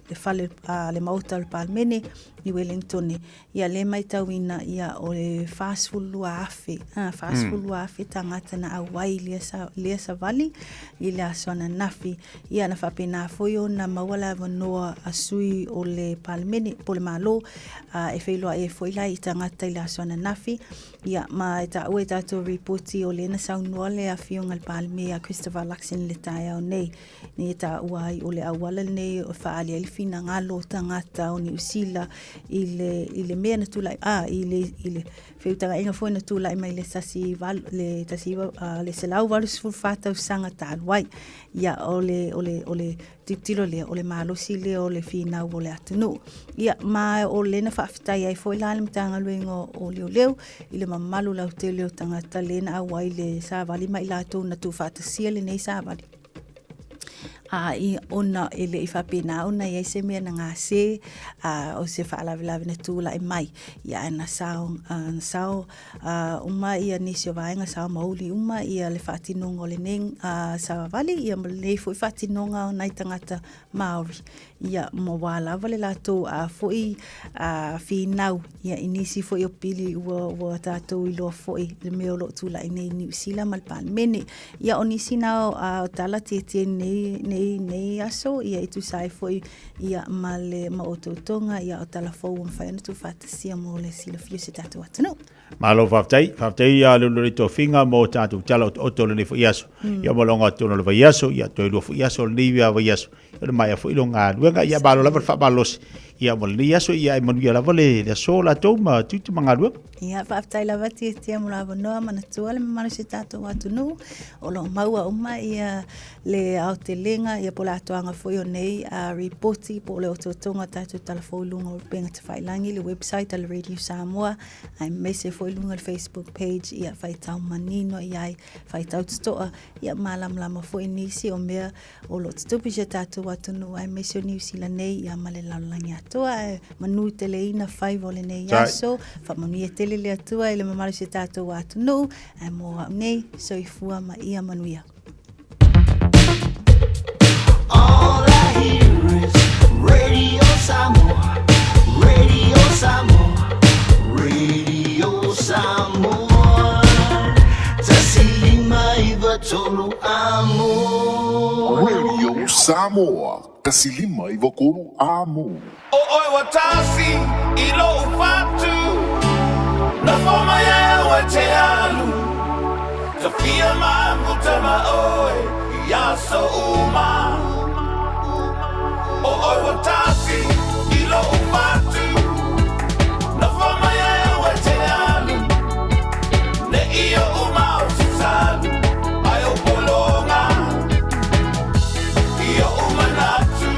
H: le fale a le maota o le Palemene i Wellington. Ia lea e matauina ia o le 42,000, a, 42,000 tagata na auai i lea, lea savali i le aso ananafi. Ia na faapena foi ona maua le avanoa a sui o le Palemene po o le Malo a, e feiloai ai foi la i tagata i le aso ananafi. Ia ma e taua i tatou ripoti o lea na saunoa le Afioga i le Palemia ia Christopher Luxon i le taeao nei. Nei e taua ai o le auala lenei e faaali ai le finagalo o tagata o Niu Sila i le, i le mea na tulai, a, i le, i le feutagaiga foi na tulai mai le tasi valu, le tasi iwa, a, le 184 tausaga talu ai. Ia, o le, o le, o le tilotilo lea, o le malosi lea o le finau o le atunuu. Ia, ma o lea na faafetai ai foi la le Matagaluega o Leoleo i le mamalu lautele o tagata lea na auai le savali ma i latou na tuufaatasia lenei savali. A i ona e le i faapena ona i ai se mea na gase, a o se faalavelave na tulai mai. Ia ae na sao, na sao uma ia nisi o vaega, sao mauli uma ia le faatinoga o lenei savavali, ia ma lenei foi faatinoga o nai tagata Māori. Ia, ma wā lava le latou a foi a finau ia i nisi foi o pili ua, ua tātou iloa foi le mea o lo o tulai nei i Niu Sila ma le Palemene. Ia, o nisi na o, a, o tala tietie nei, nei, nei aso, ia i tusa ai foi ia ma le ma otootoga, ia o tala fou ua mafai ona tuufaatasia mo le silafia o si o tatou atunuu.
M: Malo faafetai, faafetai ia Leulualii Tofiga mo tatou tala otooto o lenei foi aso. Ia ma loga tonu o le vaiaso, ia toe lua foi aso o lenei vaiaso. Ia le maea foi lo galuega, ia malo lava le faamalosi. Ia mo lenei aso, ia e manuia lava le, le aso latou ma tiute ma galuega.
H: Ia, faafetai lava Tiatia mo le avanoa, manatua le mamalu o si o tatou atunuu, o lo o maua uma ia le aotelega ia po o le atoaga foi o nei ripoti po o le otootoga o tatou tala fou i luga o upega tafailagi, le website a le Radio Samoa, aemaise foi i luga o le Facebook page, ia faitau manino i ai, faitau totoa, ia malamalama foi nisi o mea o lo o tutupu i si o tatou atunuu, aemaise o Niu Sila nei, ia ma le lalolagi atoa. Ae manu teleina faiva o lenei aso, faamanuia tele le Atua i le mamalu o si o tatou atunuu, ae mo au nei, soifua ma ia manuia.
S: All I hear is Radio Samoa, Radio Samoa, Radio Samoa. Tasi lima iva tolu amo.
B: Radio Samoa, tasi lima iva tolu amo.
A: O oe ua tasi i lou fatu, Nofo mai au e te alu, Tawhia mafuta ma oe i aso uma. O oe ua tasi i lou fatu, Nofo mai au e te alu, Ne i oʻu mau salu, Ai o pologa i oʻu manatu.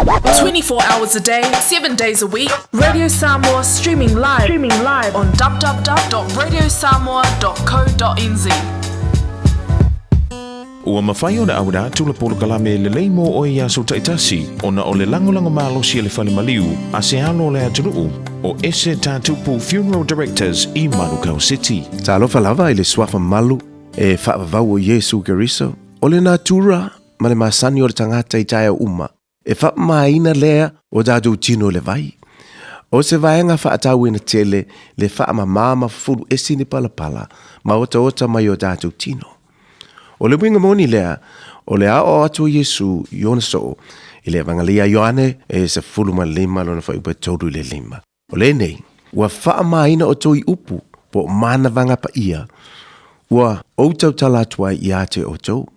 Q: 24 hours a day, 7 days a week, Radio Samoa streaming live, streaming live on www.radiosamoa.co.nz.
O: Ua mafai ona auina atu le polokalame lelei mo oe i aso taitasi ona o le lagolago malosi a le fale maliu a se alo o le atunuu o Ese Tatupu Funeral Directors i Manukau City.
P: Talofa lava i le Suafa Malu e faavavau o Iesu Keriso, o le natura ma le masani o le tagata i taeao uma, e faamamaina lea o tatou tino i le vai. O se vaega faatauina tele le faamama ma fufulu esi ni palapala ma otaota mai o tatou tino. O le uiga moni lea, o le aoao atu o Iesu i ona soo i le Evangelia a Ioane e 15 lona fuaiupu e 3 i le 5. O lenei, ua faamamaina outou i upu po o manavaga paia ua ou tautala atu ai ia te outou.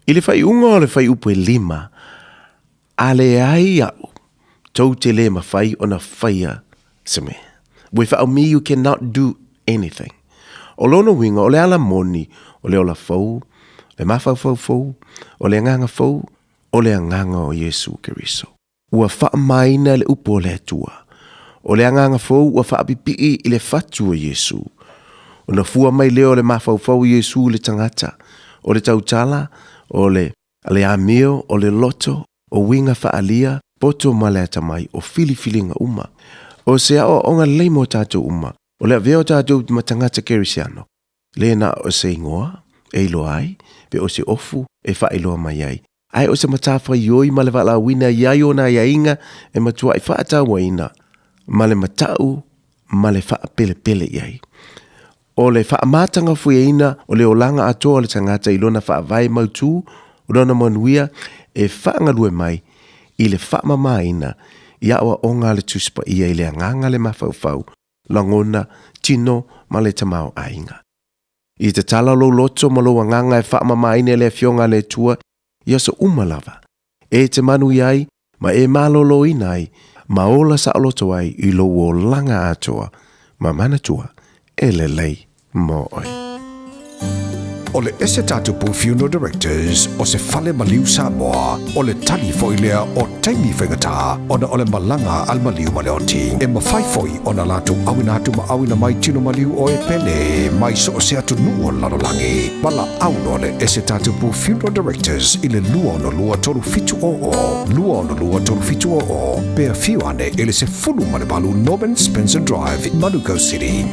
P: I le faaiuga o le fuaiupu e 5, a leai aʻu, tou te le mafai ona faia se mea. Without me you cannot do anything. O lona uiga, o le ala moni, o le ola fou, le mafaufau fou, o le agaga fou, o le agaga o Iesu Keriso. Ua faamamaina le upu o le Atua. O le agaga fou ua faapipii i le fatu o Iesu. Ona fua mai lea o le mafaufau o Iesu i le tagata, o le tautala, o le le amio, o le loto, o uiga faaalia, poto ma le atamai, o filifiliga uma. O se aoaoga lelei mo tatou uma, o le avea o tatou ma tagata kerisiano, le na o se igoa e iloa ai, pe o se ofu e faailoa mai ai, ae o se matafaioi ma le valaauina i ai ona aiaiga e matuai faatauaina ma le matau ma le faapelepele i ai. O le faamatagafuiaina o le olaga atoa o le tagata i lona faavae mautū o lona manuia e faagalue mai i le faamamaina i aoaoga a le Tusi Paia i le agaga le mafaufau, lagona, tino ma le tamaoaiga. I tatala lou loto ma lou agaga e faamamaina i le Afioga a le Atua i aso uma lava, e te manuia ai ma e maloloina ai ma ola saoloto ai i lou olaga atoa ma manatua e lelei mo oe.
K: O le Ese Tatupu Funeral Directors o se fale maliu Samoa, o le tali foi lea o taimi faigata ona o le malaga a le maliu ma le oti. E mafai foi ona latou auina atu ma auina mai tino maliu o e pele mai so o se atunuu o le lalolagi. Valaau loa le Ese Tatupu Funeral Directors i le 262 3700, 262 3700, pe afio ane i le 18 Norman Spencer Drive, Manukau City.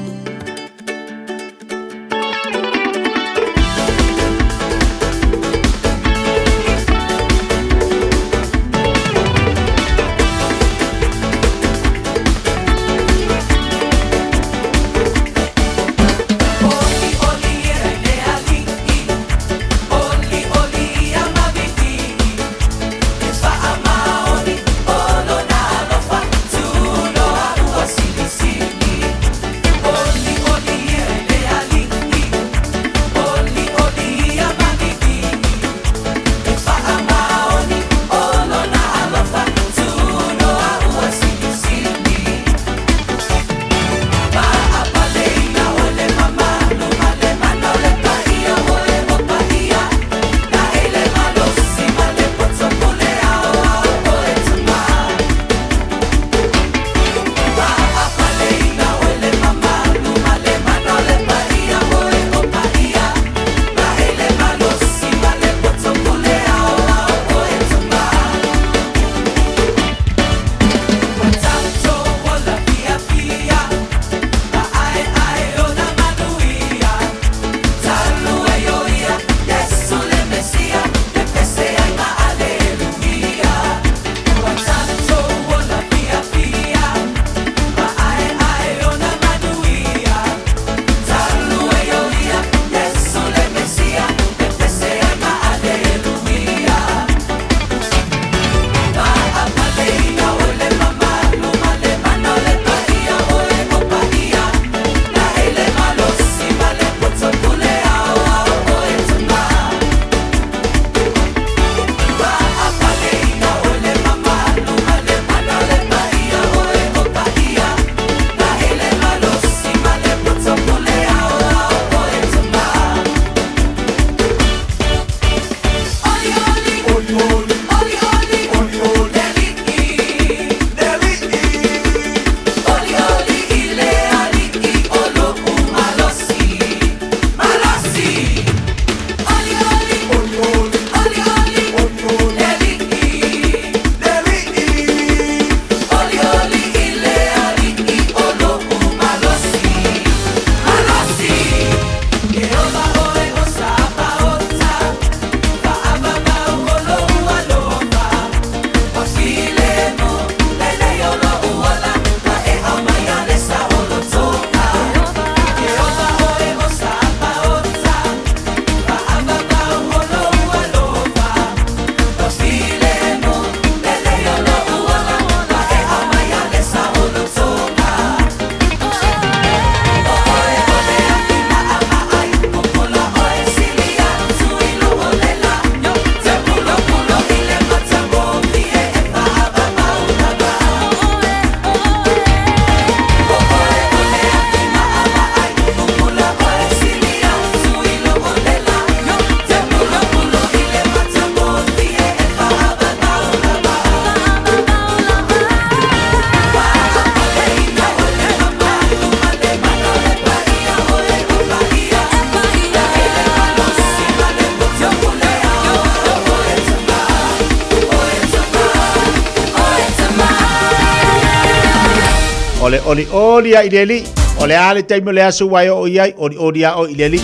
M: O le olioli a i le alii. O le a le taimi o le aso ua e oo i ai, olioli a oe i le alii.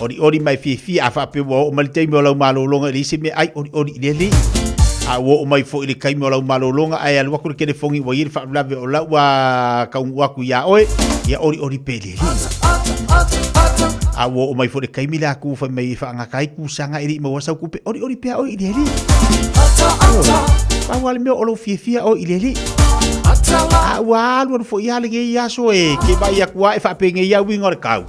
M: Olioli ma e fiafia a faapea ua oo mai le taimi o lau malologa e leai se mea ai, olioli i le alii. A ua oo mai foi i le taimi o lau malologa ae alu atu le telefoni ua i ai le faalavelave o lau ua taunuu atu iā oe, ia olioli pea i le alii. A ua oo mai foi le taimi le atu fai mai e faagata ai kusaga e le i maua sau tupe, olioli pea oe i le alii. Pau lava le mea o lou fiafia oe i le alii. A ua alu alu foi lava lenei aso e ke vaai atu lava e faapenei lava uiga o le tau.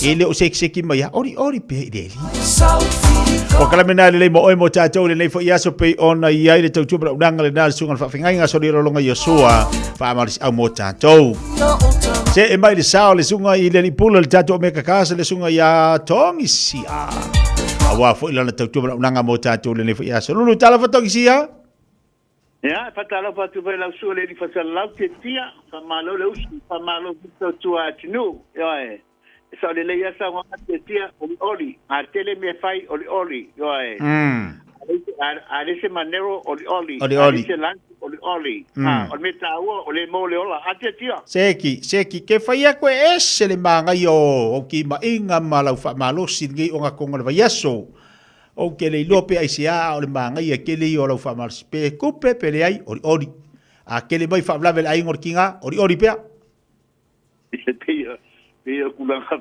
M: E le o sekiseki mai lava, olioli pea i le alii. Ua kalamena lelei mo oe mo tatou i lenei foi aso pei ona i ai le tautua ma le auaunaga lena a le susuga i le faafeagaiga Solialologa Iosua faamalosiau mo tatou. Se e mai le sao le susuga i le alii pule o le tatou Omega Casa le susuga ia Togisia. Aua foi lana tautua ma le auaunaga mo tatou i lenei foi aso. Lulu talofa Togisia.
C: Ia, e faatalofa atu foi i lau susuga i le Alii Fasalalau Tiatia, faamalo le usu, faamalo foi le tautua atunuu. Ioe. E sao lelei lava saunoaga Tiatia, olioli, a tele mea fai, olioli, ioe. A leai se manero, olioli, a leai se lunch, olioli. A, o le mea taua, o le mo le ola. A Tiatia.
M: Seki, seki, ke fai aku e ese le magaia o ou timaiga ma lau faamalosi i lenei ogatoga o le vaiaso. Ou te le iloa pe aisea a o le magaia tele ia o lau faamalosi. Pe tupe pe leai, olioli. A tele mai faalavelave le aiga o le tiga, olioli pea.
C: E pei pei o tulaga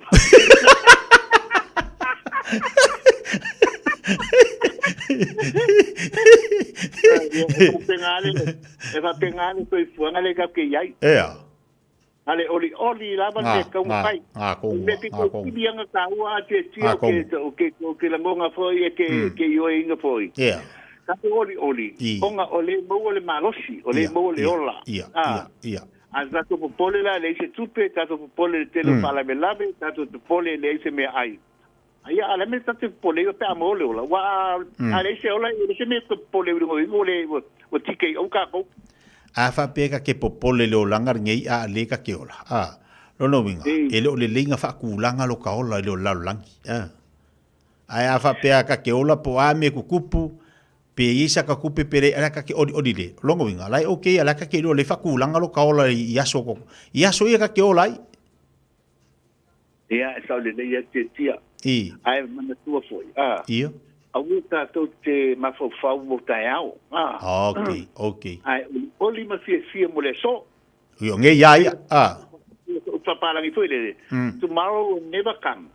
C: E faapena le soifuaga lea tatou te i ai.
M: Ea.
C: A le olioli lava le mea e tatau ona fai. O le mea pito sili ona taua a tiatia o ke o ke lagona foi e ke ke ioeina foi.
M: Ea.
C: Tatou olioli ona o lea e maua le malosi, o lea e maua le ola.
M: Ia, ia, ia.
C: A tatou popole la e leai se tupe, tatou popole i le tele o faalavelave, tatou popole e leai se meaai. Ia, a o le a le mea tatou te popole ai pe a maua le ola? Aua a leai se ola, e leai se mea e toe popole ai i luga o ua le, ua TKO tatou.
M: A faapea ka te popole i le olaga lenei a le ka te ola, a, lona uiga, e le o lelei na faatulaga lo ka ola i le lalolagi, a. Ae a faapea ka te ola po o a mea tutupu, Pe i ai saka kupe pe leai, ala ka ke olioli le. Longa uiga, la e okay, ala ka ke iloa le faatulaga lo ka ola i aso ko. I aso ia ka ke ola ai.
C: Ia, e sao lelei a tiatia.
M: I.
C: Ae manatua foi, a.
M: Ia.
C: Aua tatou te mafaufau mo taeao, a.
M: Okay, okay.
C: Ae olioli ma fiafia mo le aso.
M: Ia, ngei ia ia, a.
C: O papalagi foi lele. Tomorrow will never come.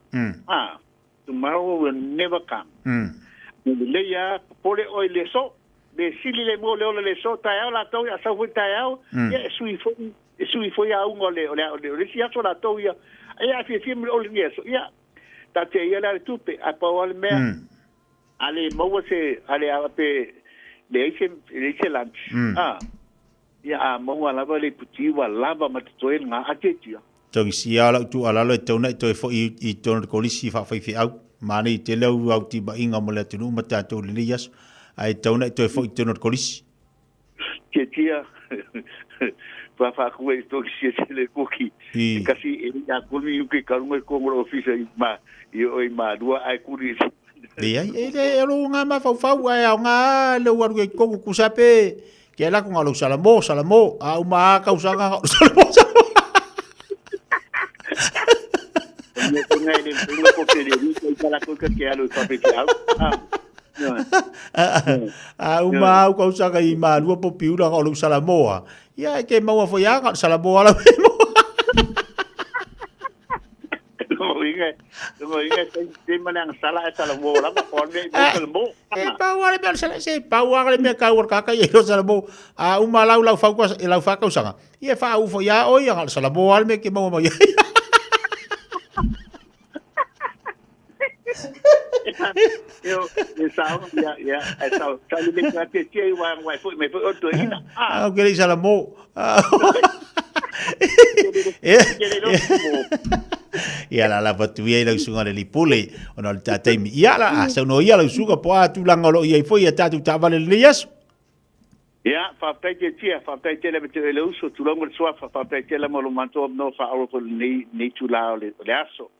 C: A. Tomorrow will never come. Me lelei a, popole oe i le aso, me sili le mua o le ola i le aso, taeao latou ia sau foi taeao, ia e sui foi, e sui foi auga o le, o le, o le isi aso latou ia, ia a fiafia ma le ola i lenei aso, ia, taatia ia la le tupe, ae pau lava le mea, a le maua se, a le, a pe leai se, leai se lunch, a, ia a maua lava le iputi ua lava ma totoe lena, a tiatia.
M: Togisia lau tuualalo e tatau ona e toe foi i totonu o le kolisi faafaifeau. Manaia tele au au timaiga mo le atunuu ma tatou i lenei aso, ae tatau ona e toe foi i totonu o le kolisi.
C: Tiatia, faafaaku e Togisia tele koki e kasi e ia kuli i ke kalunga i kongo le ofisa i ma i o i Malua ae kuli i
M: Leai, e le o lou ngā mafaufau ae aoga lou alu i totonu tusa pe Ke ala ko ngā lou salamo, salamo, a uma a kausaga ngā salamo, salamo. A uma au kausaga i Malua po Piula ngā lou salamoa. Ia e ke maua foi a ngā salamoa lau e moa.
C: Inga, inga, te mana ang sala e salamo lava, ko me me salamo.
M: E pau ale mea sala se pau ale mea kau o kaka i lo salamo. A uma lau lau fau e lau fa kausaga. Ia fa u fo ia oi ang salamo ale me ke maua mai.
C: Io, e sao, ia, ia, e sao, sao le me te tia i wa wai foi me foi o to ina.
M: Ah, o ke le salamo. Ia la lava atu ia i lau susuga le Lipule ona o le ta taimi. Ia la, a saunoa ia lau susuga po o a tulaga o lo o i ai foi ia tatou taavale i lenei aso.
C: Ia, faafetai Tiatia, faafetai tele ma te oe le uso, tulou ma le suafa, faafetai tele mo lo matou avanoa faaolo foi i lenei, lenei itula o le, o le aso.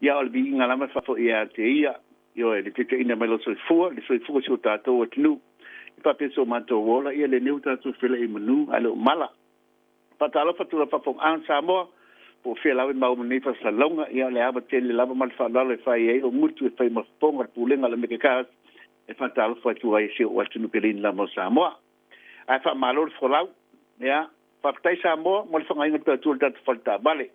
C: Ia, o le viiga lava e faafoi ia te ia, ioe, le taitaiina mai lo soifua, le soifua o si o tatou atunuu. I faapea so matou ola, ia lenei ua tatou feiloai i manu, ae le o mala. Faatalofa atu i lau faafofogaaga Samoa, po o fea lava e maua mai nei faasalalauga, ia o le ava tele lava ma le faaaloalo e fai ai lou gutu e fai ma fofoga o le Pulega a le Omega Cars e faatalofa atu ai i si ou atunuu peleina lava o Samoa. Ae faamalo le folau. Ia, faafetai Samoa mo le fagaiga tautua i le tatou fale taavale.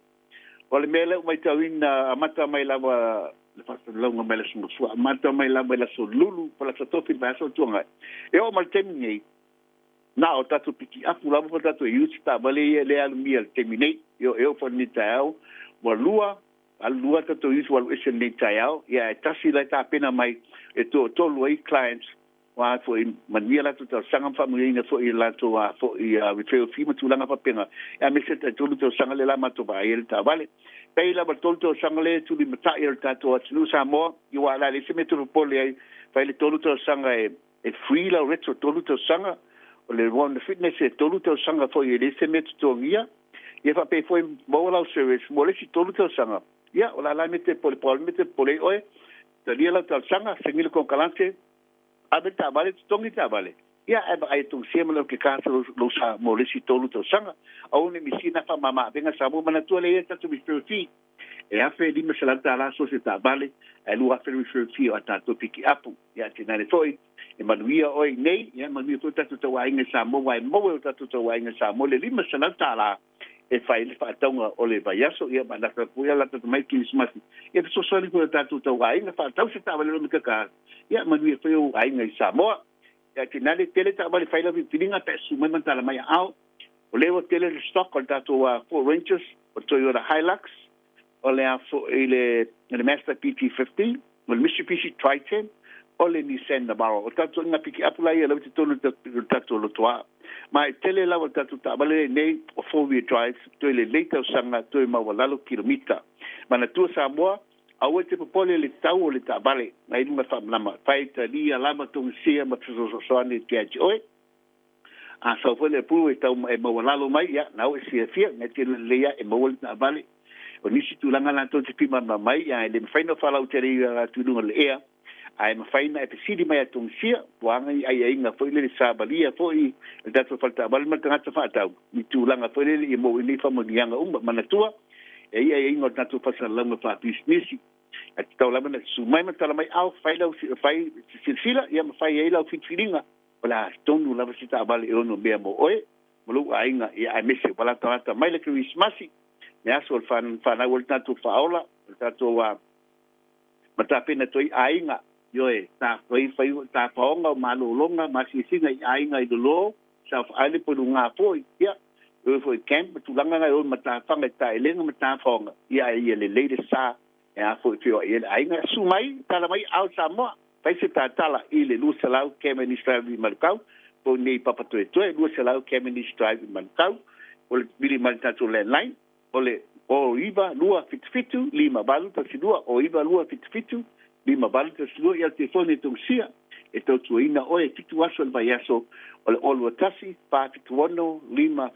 C: O le mea lea ua matauina, amata mai lava le faasalalauga mai le Aso Gafua, amata mai lava i le Aso Lulu po o le Aso Tofi i le vaiaso o Tuangai, e oo mai i le taimi nei, Na o tatou pikiapu lava po o tatou utes taavale ia lea e alumia i le taimi nei. Ioe, e oo foi i lenei taeao ua lua, alu lua tatou utes ua alu ese i lenei taeao, ia ae tasi la e tapena mai e toatolu ai clients aua foi manuia latou talosaga ma faamanuiaina foi i latou a foi referral fee ma tulaga faapena, aemaise le tai tolu tausaga lea la matou vaai ai le taavale. Pei lava le tolu tausaga lea e tulimatai e le tatou atunuu Samoa, aua o le a leai se mea e toe popole ai, fai le tolu tausaga e E free lau retro 3 tausaga, o le Warrant of Fitness e 3 tausaga foi e leai se mea e totogia, ia faapea foi maua lau service mo le isi 3 tausaga, ia o le a la le mea te popole, po o le mea te popole ai oe, talia lau talosaga, saini le konekarate, ave le taavale, totogi le taavale, ia ae vaai e togusia ma le okeka lou sa mo le isi 3 tausaga. Aua ne i misia na faamama avega Samoa, manatua lea e i ai le tatou referral fee. E $1,500 so o se taavale, ae $2,000 le referral fee o a tatou pikiapu. Ia tinane foi, e manuia oe i nei, ia manuia foi o tatou tauaiga i Samoa, aua e maua e o tatou tauaiga i Samoa le $500 e fai ai le faatauga o le vaiaso, ia ma lata foi a lata mai Kerisimasi, ia fesoasoani foi i o tatou tauaiga, faatau se taavale loa me kaka, ia manuia foi ou aiga i Samoa. Ia tinane, tele taavale fai lau filifiliga pe a susu mai ma tala mai aao. O lea ua tele le stock o le tatou Ford Rangers, o le Toyota Hilux, o le a foi le Mazda BT-50, o le Mitsubishi Triton, o le Nissan Navara. O tatou ituaiga pikiapu la ia lava i totonu o le tatou lotoa. Ma e tele lava le tatou taavale lenei o four wheel drive, toe lelei tausaga, toe maualalo kilomita. Manatua Samoa, aua e te popole i le tau o le taavale, nai luga faamalama, fai talia lava togasia ma fesoasoani atu ia te oe. A sau foi le approval e tau e maualalo mai, ia, na ua e silafia, mea tele lelei lava e maua le taavale. O nisi tulaga latou te fimama mai, ae le mafai ona faalautele ia latou i luga o le ea, ae mafai ona e fesili mai ia Tongisia, ua aga i aiaiga foi lele sa valia foi e le tatou fale taavale ma le tagata faatau, i tulaga foi lele ia maua ai nei faamanuiaga uma. Manatua, e i ai aiaiga o le tatou faasalalauga faapisinisi, ae tatau lava ona susu mai ma tala mai, ao, fai lau, fai silasila, ia ma fai ai lau filifiliga. O le a tonu lava se taavale e ono mea mo oe ma lou aiga, ia aemaise ua latalata mai le Kerisimasi, le aso o le fanau o le tatou Faaola, o le tatou ma tapena atu ai aiga, ioe, ta fai fai tafaoga o malologa ma asiasiga i aiga i lolo, South Island po i luga foi, ia, e o foi i camp ma tulaga na e o i matafaga i taelega ma tafaoga, ia ae ia lelei le sa E a foi feoai ai le aiga. Susu mai, tala mai ao Samoa. Fai se tatala i le 200 Cavendish Drive i Manukau, po o nei Papatoetoe, 200 Cavendish Drive i Manukau. O le vili mai le tatou landline, o le 09277 5812, 09277 5812, ia le telefoni e togusia e tautuaina oe e fitu aso i le vaiaso, o le 021 476 541, 021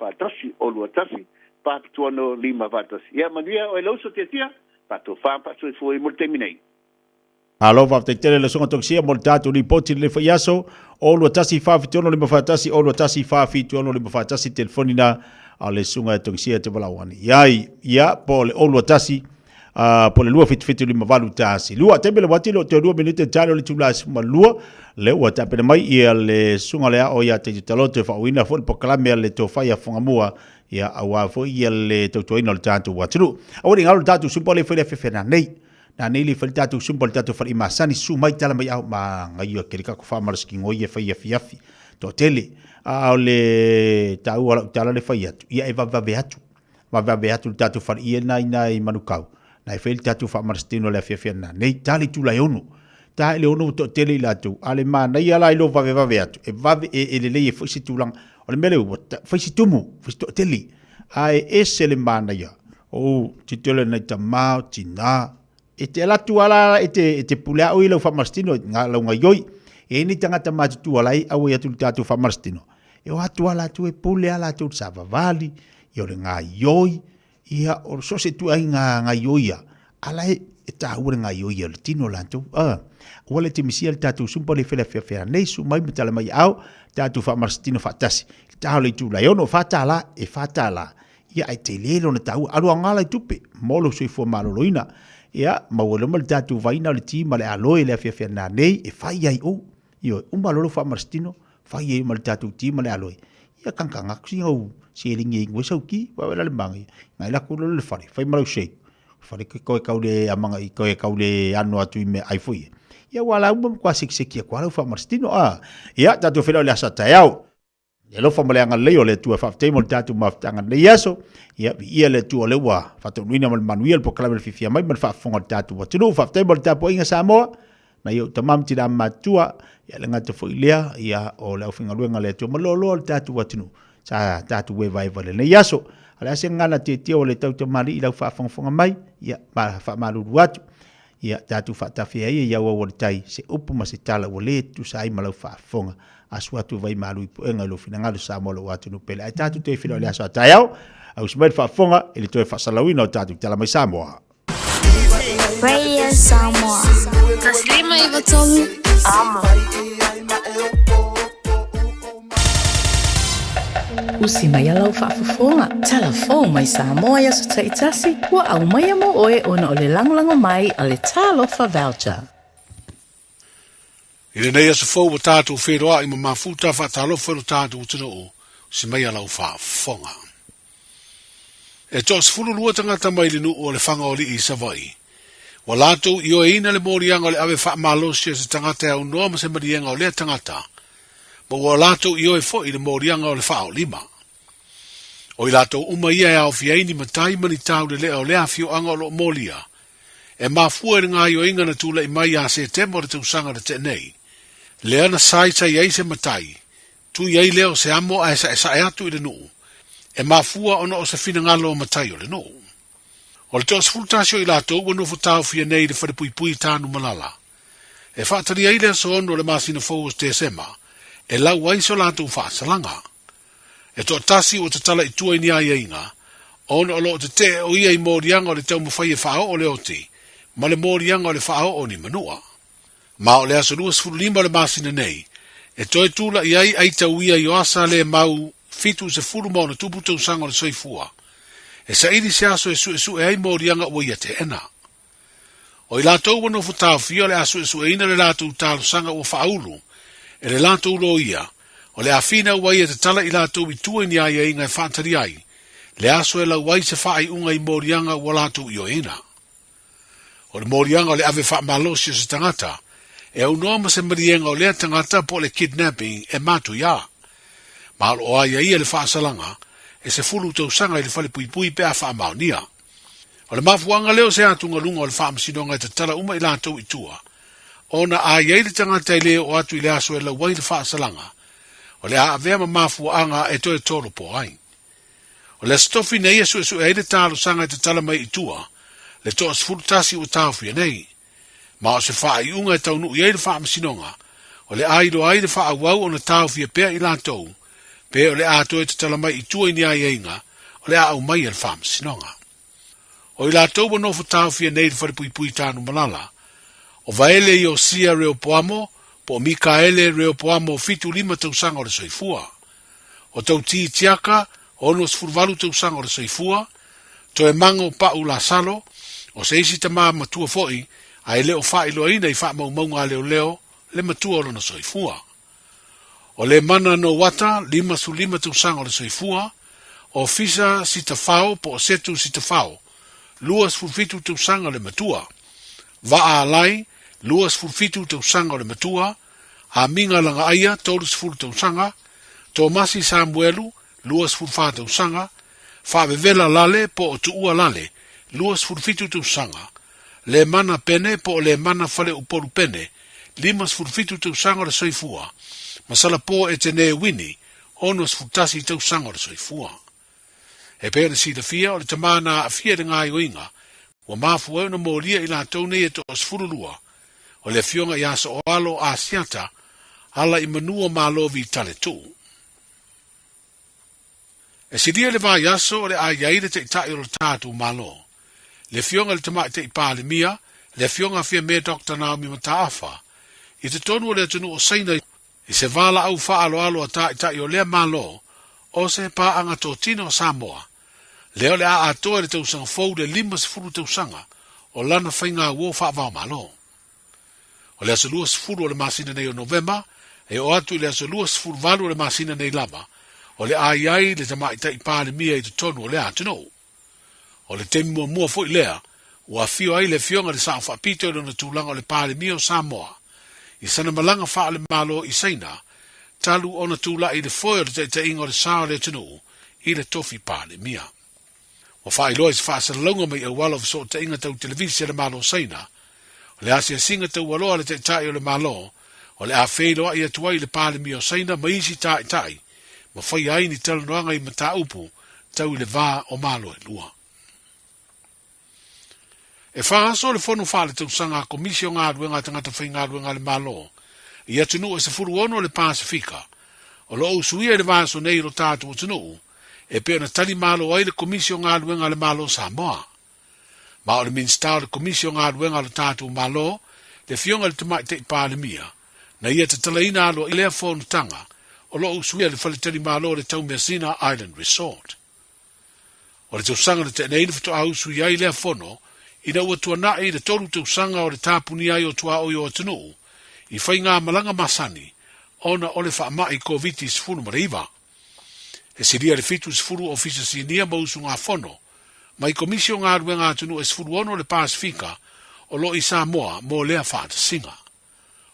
C: 476 541. Ia manuia oe le uso Tiatia. Faatofa ma faasoifua i mo le taimi nei.
M: Malo faafetai tele le Susuga Tokisia mo le tatou lipoti i lenei foi aso. 021 476 541 021 476 541 telefoni na a le Susuga e Tokisia te valaau ane iai. Ia po o le 021 po o le 277 581. Lua taimi le wati lo te lua minute talo le tula 12 le ua tapena mai ia le Susuga le ao ia te taloto e faauina foi le polokalame a le tofa ia Whangamua Ia, auā foi ia le tautuaina o le tatou atunuu. Aua ne i galo le tatou sumpa o lea e fai le afeafe nanei. Nanei le fai le tatou sumpa o le tatou fale'i masani, susu mai tala mai ao ma gaio kele kako faamalosikigoa ia fai afiafi. Toatele. A o le taua o lau tala le fai atu, ia e vavevave atu. Vavevave atu le tatou fale'i e na ina i Manukau. Na e fai le tatou faamalositino le afiafi nanei. Ta le itula e ono. Ta i le ono ua toatele i latou. A le manaia la i lou vavevave atu, e vave e, e lelei ai foi se tulaga. O le mea lea, ua fai si tumu, fai si toatele. Ae ese le manaia, o tilotilo i nai tama, o tina, e te alu atu lava la, e te, e te pule lava oe i lau faamalositino, nga, lau gaioi. E i ai ni tagata matutua la e auai atu i le tatou faamalositino, e o atu lava latou e pule lava latou i le savavali, ia o le gaioi, ia o so o se ituaiga gaioi lava, a la e e tāua le gaoioi o le tino o latou. A, ua le timisia le tatou sumpa le fele afeafea nei, su mai ma tala mai ao, tatou faamalositino faatasi. I le taha o le itula e ono, $4, e $4. Ia, ae tele lona taua. Alu aoga la i tupe, mo lou soifua maloloina. Ia, maua loa ma le tatou vaina o le ti ma le aloe i le afiafi nanei e fai ai ou. Ioe, uma loa lou faamalositino, fai ai ma le tatou ti ma le aloe. Ia kagakaga atu sina ou seleni e inu ai sau ti, vaai la le manaia. Nai la atu loa le fale, fai ma lau shake. Fale ke koe kau le amanga i koe kau le ano atu i mea ai foi e. Ia ua la uma matua sekiseki atu lava lau faamalositino a. Ia, tatou feiloai i le aso a taeao. Le alofa ma le agalelei o le Atua, faafetai mo le tatou mafutaga i lenei aso. Ia, viia le Atua o lea ua faataunuuina ma le manuia le polokalame o le fiafia mai ma le faafofoga o le tatou atunuu. Faafetai mo le tapuaiga Samoa, nai ou tama ma tina matutua, ia le gata foi lea, ia o le aufaigaluega a le Atua ma loaloa o le tatou atunuu sa tatou evaeva i lenei aso. A o le a se gagana tietie ua le tautamalii i lau faafogafoga mai, ia faamalulu atu. Ia tatou faatafe ai e iau au o le tai se upu ma se tala ua le tutusa ai ma lau faafofoga. Asu atu vai malu i puega i lou finagalo Samoa lou atunuu pele. Ae tatou toe feiloai i le aso a taeao. Ausi mai le faafofoga i le toe faasalauina o tatou tala mai Samoa.
J: Radio Samoa. 153 Amo.
D: Usi mai a lau faafofoga, tala fou mai Samoa i aso taitasi, ua aumaia mo oe ona o le lagolago mai a le Talofa Voucher.
L: I lenei aso fou ua tatou feiloai ma mafuta faatalofa i lo tatou atunuu, usi mai a lau faafofoga. E toa-12 tagata mai le nuu o Lefaga-o-Alii i Savaii, ua latou ioeina le moliaga o le ave faamalosi o se tagata e aunoa ma se maliega o lea tagata, ma ua latou ioe foi i le moliaga o le faaolima. O i latou uma ia e aofia ai ni matai ma ni taulelea o lea afioaga o lo o molia, e mafua i le gaoioiga na tulai mai ia Setema o le tausaga na tea nei, lea na saisai ai se matai, Tui ai lea o se amo ae saesae atu i le nuu, e mafua ona o se finagalo o matai o le nuu. O le toa-11 o i latou ua nofo taofia nei i le falepuipui i Tanumalala. E faatali ai le aso 6 o le masina fou o Tesema e lau ai so latou faasalaga. E toatasi ua tatala i tua i ni aiaiga, ona o lo o tetee o ia i moliaga o le taumafai e faaoo le oti ma le moliaga o le faaoo ni manua. Ma o le aso 25 o le masina nei, e toe tula'i ai Aitauia Ioasa le mau 70 ma ona tupu tausaga o le soifua, e saili se aso e suesue ai moliaga ua ia teena. O i latou ua nofo taofia o le a suesueina le latou talosaga ua faaulu e le latou loia, o le a finau ai e tatala i latou i tua i ni aiaiga e faatali ai le aso e lau ai se faaiuga i moliaga ua latou ioeina. O le moliaga o le ave faamalosi o se tagata, e aunoa ma se maliega o lea tagata po o le kidnapping e matuia. Ma o lo o aiaia le faasalaga e 10 tausaga i le falepuipui pe a faamaonia. O le mafuaaga lea o se atugaluga o le faamasinoga e tatala uma i latou i tua, ona a i ai le tagata e le oo atu i le aso e lau ai le faasalaga, o le a avea ma mafuaaga e toe tolopo ai. O le Aso Tofi nei e suesue ai le talosaga e tatala mai i tua, le toa-11 ua taofia nei. Ma o se faaiuga e taunuu i ai le faamasinoga, o le a iloa ai le faaauau ona taofia pea i latou, pe o le a toe tatala mai i tua i ni aiaiga o le a aumai e le faamasinoga. O i latou ua nofo taofia nei i le falepuipui Tanumalala, o Vaele Iosia Reopoamo po o Mikaele Reopoamo 75 tausaga o le soifua, o Tauti Tiaka 68 tausaga o le soifua, Toemago Pa'u Lasalo, o se isi tama matua foi ae le o faailoaina i faamaumauga a leoleo le matua o lona soifua. O Lemana Nowata, 55 tausaga o le soifua, o Fisa Sitafao po o Setu Sitafao, 27 tausaga le matua, Vaa Alai, 27 tausaga o le matua, Amiga Lagaaia, 30 tausaga, Tomasi Samuelu, 24 tausaga, Faavevela Lale po o Tuua Lale, 27 tausaga, Lemana Pene po o Lemana Faleupolu Pene, 57 tausaga o le soifua, ma Salapo Etene Wini, 61 tausaga o le soifua. E pei ona silafia, o le tama na aafia i le gaoioiga, ua mafua ai ona molia i latou nei e toa-12, o le afioga ia So'oalo Asiata, ala i manu o Malo Vitale Tuu. E silia i le vaiaso o le a i ai le Taitai o lo tatou Malo, le Afioga i le Tamaitai Palemia, Le Afioga Fiame Doctor Naomi Mataafa, i totonu o le atunuu o Saina i se valaau faaaloalo a Taitai o lea Malo o se paaga totino a Samoa, lea o le a atoa i le tausaga fou le 50 tausaga o lana faigauo faavaomalo. O le aso 20 o le masina nei o Novema, e oo atu i le aso 28 o le masina nei lava, o le a i ai le Tamaitai Palemia i totonu o lea atunuu. O le taimi muamua foi lea ua afio ai le Afioga i le Sao Faapito i lona tulaga o le Palemia o Samoa i sana malaga faale-Malo i Saina talu ona tulai i le foe o le taitaiga o le sa o le atunuu i le tofi Palemia. Ua faailoa i se faasalalauga mai auala o fesootaiga tau televise a le Malo o Saina, o le asiasiga taualoa a le Taitai o le Malo o le a feiloai atu ai i le Palemia o Saina ma isi taitai ma faia ai ni talanoaga i mataupu tau i le va o Malo e lua. E faaso le fono faaletausaga a Komisi o Galuega a Tagata Faigaluega a le Malo i atunuu e 16 o le Pasefika o lo o usuia i le vaiaso nei i lo tatou atunuu e pei ona tali malo ai le Komisi o Galuega a le Malo o Samoa. Ma o le Minisita o le Komisi o Galuega a lo tatou Malo, le Afioga i le Tamaitai Palemia, na ia tatalaina aloaia lea fonotaga o lo o usuia i le faletalimalo o le Taumeasina Island Resort. O le tausaga na tea nei na faatoa usuia ai lea fono ina ua tuanai le 3 tausaga o le tapunia ai o tuaoi o atunuu i faigamalaga masani ona o le faamai Koviti-19. E silia le 70 ofisa sinia ma usugafono mai Komisi o Galuega Atunuu e 16 o le Pasefika o lo o i Samoa mo lea faatasiga.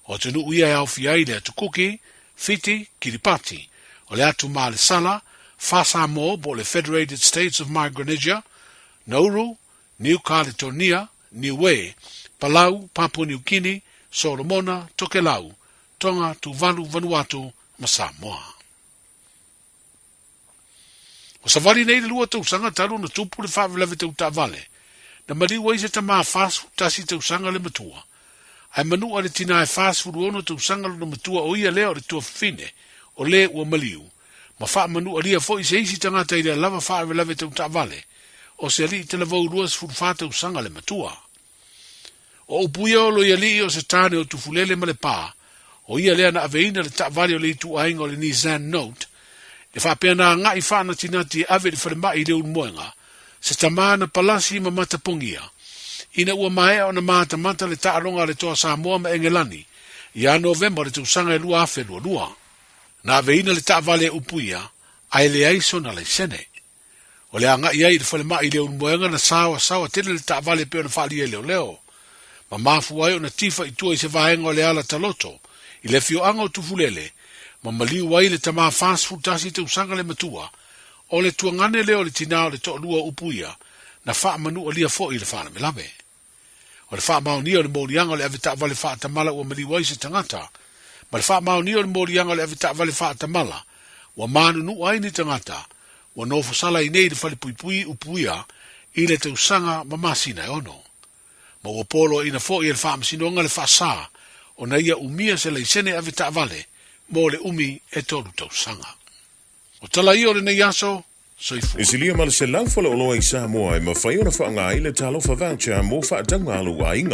L: O atunuu ia e aofia ai le Atu Kuki, Fiti, Kiripati, o le Atu Malesala, Faa-Samoa po o le Federated States of Micronesia, Nauru, Niu Kaletonia, Niue, Palau, Papua Niu Kini, Solomona, Tokelau, Tonga, Tuvalu, Vanuatu ma Samoa. Ua savali nei le 2 tausaga talu ona tupu le faalavelave tau taavale, na maliu ai se tama 41 tausaga le matua. Ae manua le tina e 46 tausaga lona matua o ia lea o le tuafafine o le ua maliu, ma faamanualia foi se isi tagata i lea lava faalavelave tau taavale, o se alii talavou 24 tausaga le matua. O upu ia o Loialii o se tane o Tufulele ma Lepā, o ia lea na aveina le taavale o le ituaiga o le Nissan Note, e faapea na agai faanatinati e ave i le falemai i Leulumoega, se tama na palasi ma matapogia, ina ua maea ona matamata le taaloga a le Toa Samoa ma Engelani ia Novema o le tausaga e 2022. Na aveina le taavale e upu ia, ae leai sona laisene. O le agai ai i le falemai i Leulumoega na saoasaoa tele le taavale e pei ona faaalia e leoleo, ma mafua ai ona tifa i tua i se vaega o le ala taloto i le afioaga o Tufulele, ma maliu ai le tama 41 tausaga le matua, o le tuagane lea o le tinā o le toalua o Upuia, na faamanualia foi i le faalavelave. O le faamaonia o le moliaga o le avetaavale faatamala ua maliu ai se tagata, ma le faamaonia o le moliaga o le avetaavale faatamala ua manunua ai ni tagata, ua nofosala ai nei i le falepuipui upuia i le tausaga ma masina e ono. Ma ua poloaiina foi e le Faamasinoga le faasa ona ia umia se laisene avetaavale mo le umi e 3 tausaga. O tala ia o lenei aso, Soifua.
O: E silia ma le 100 faleoloa i Samoa e mafai ona faaaoga ai le Talofa Voucher mo faatauga a lou aiga.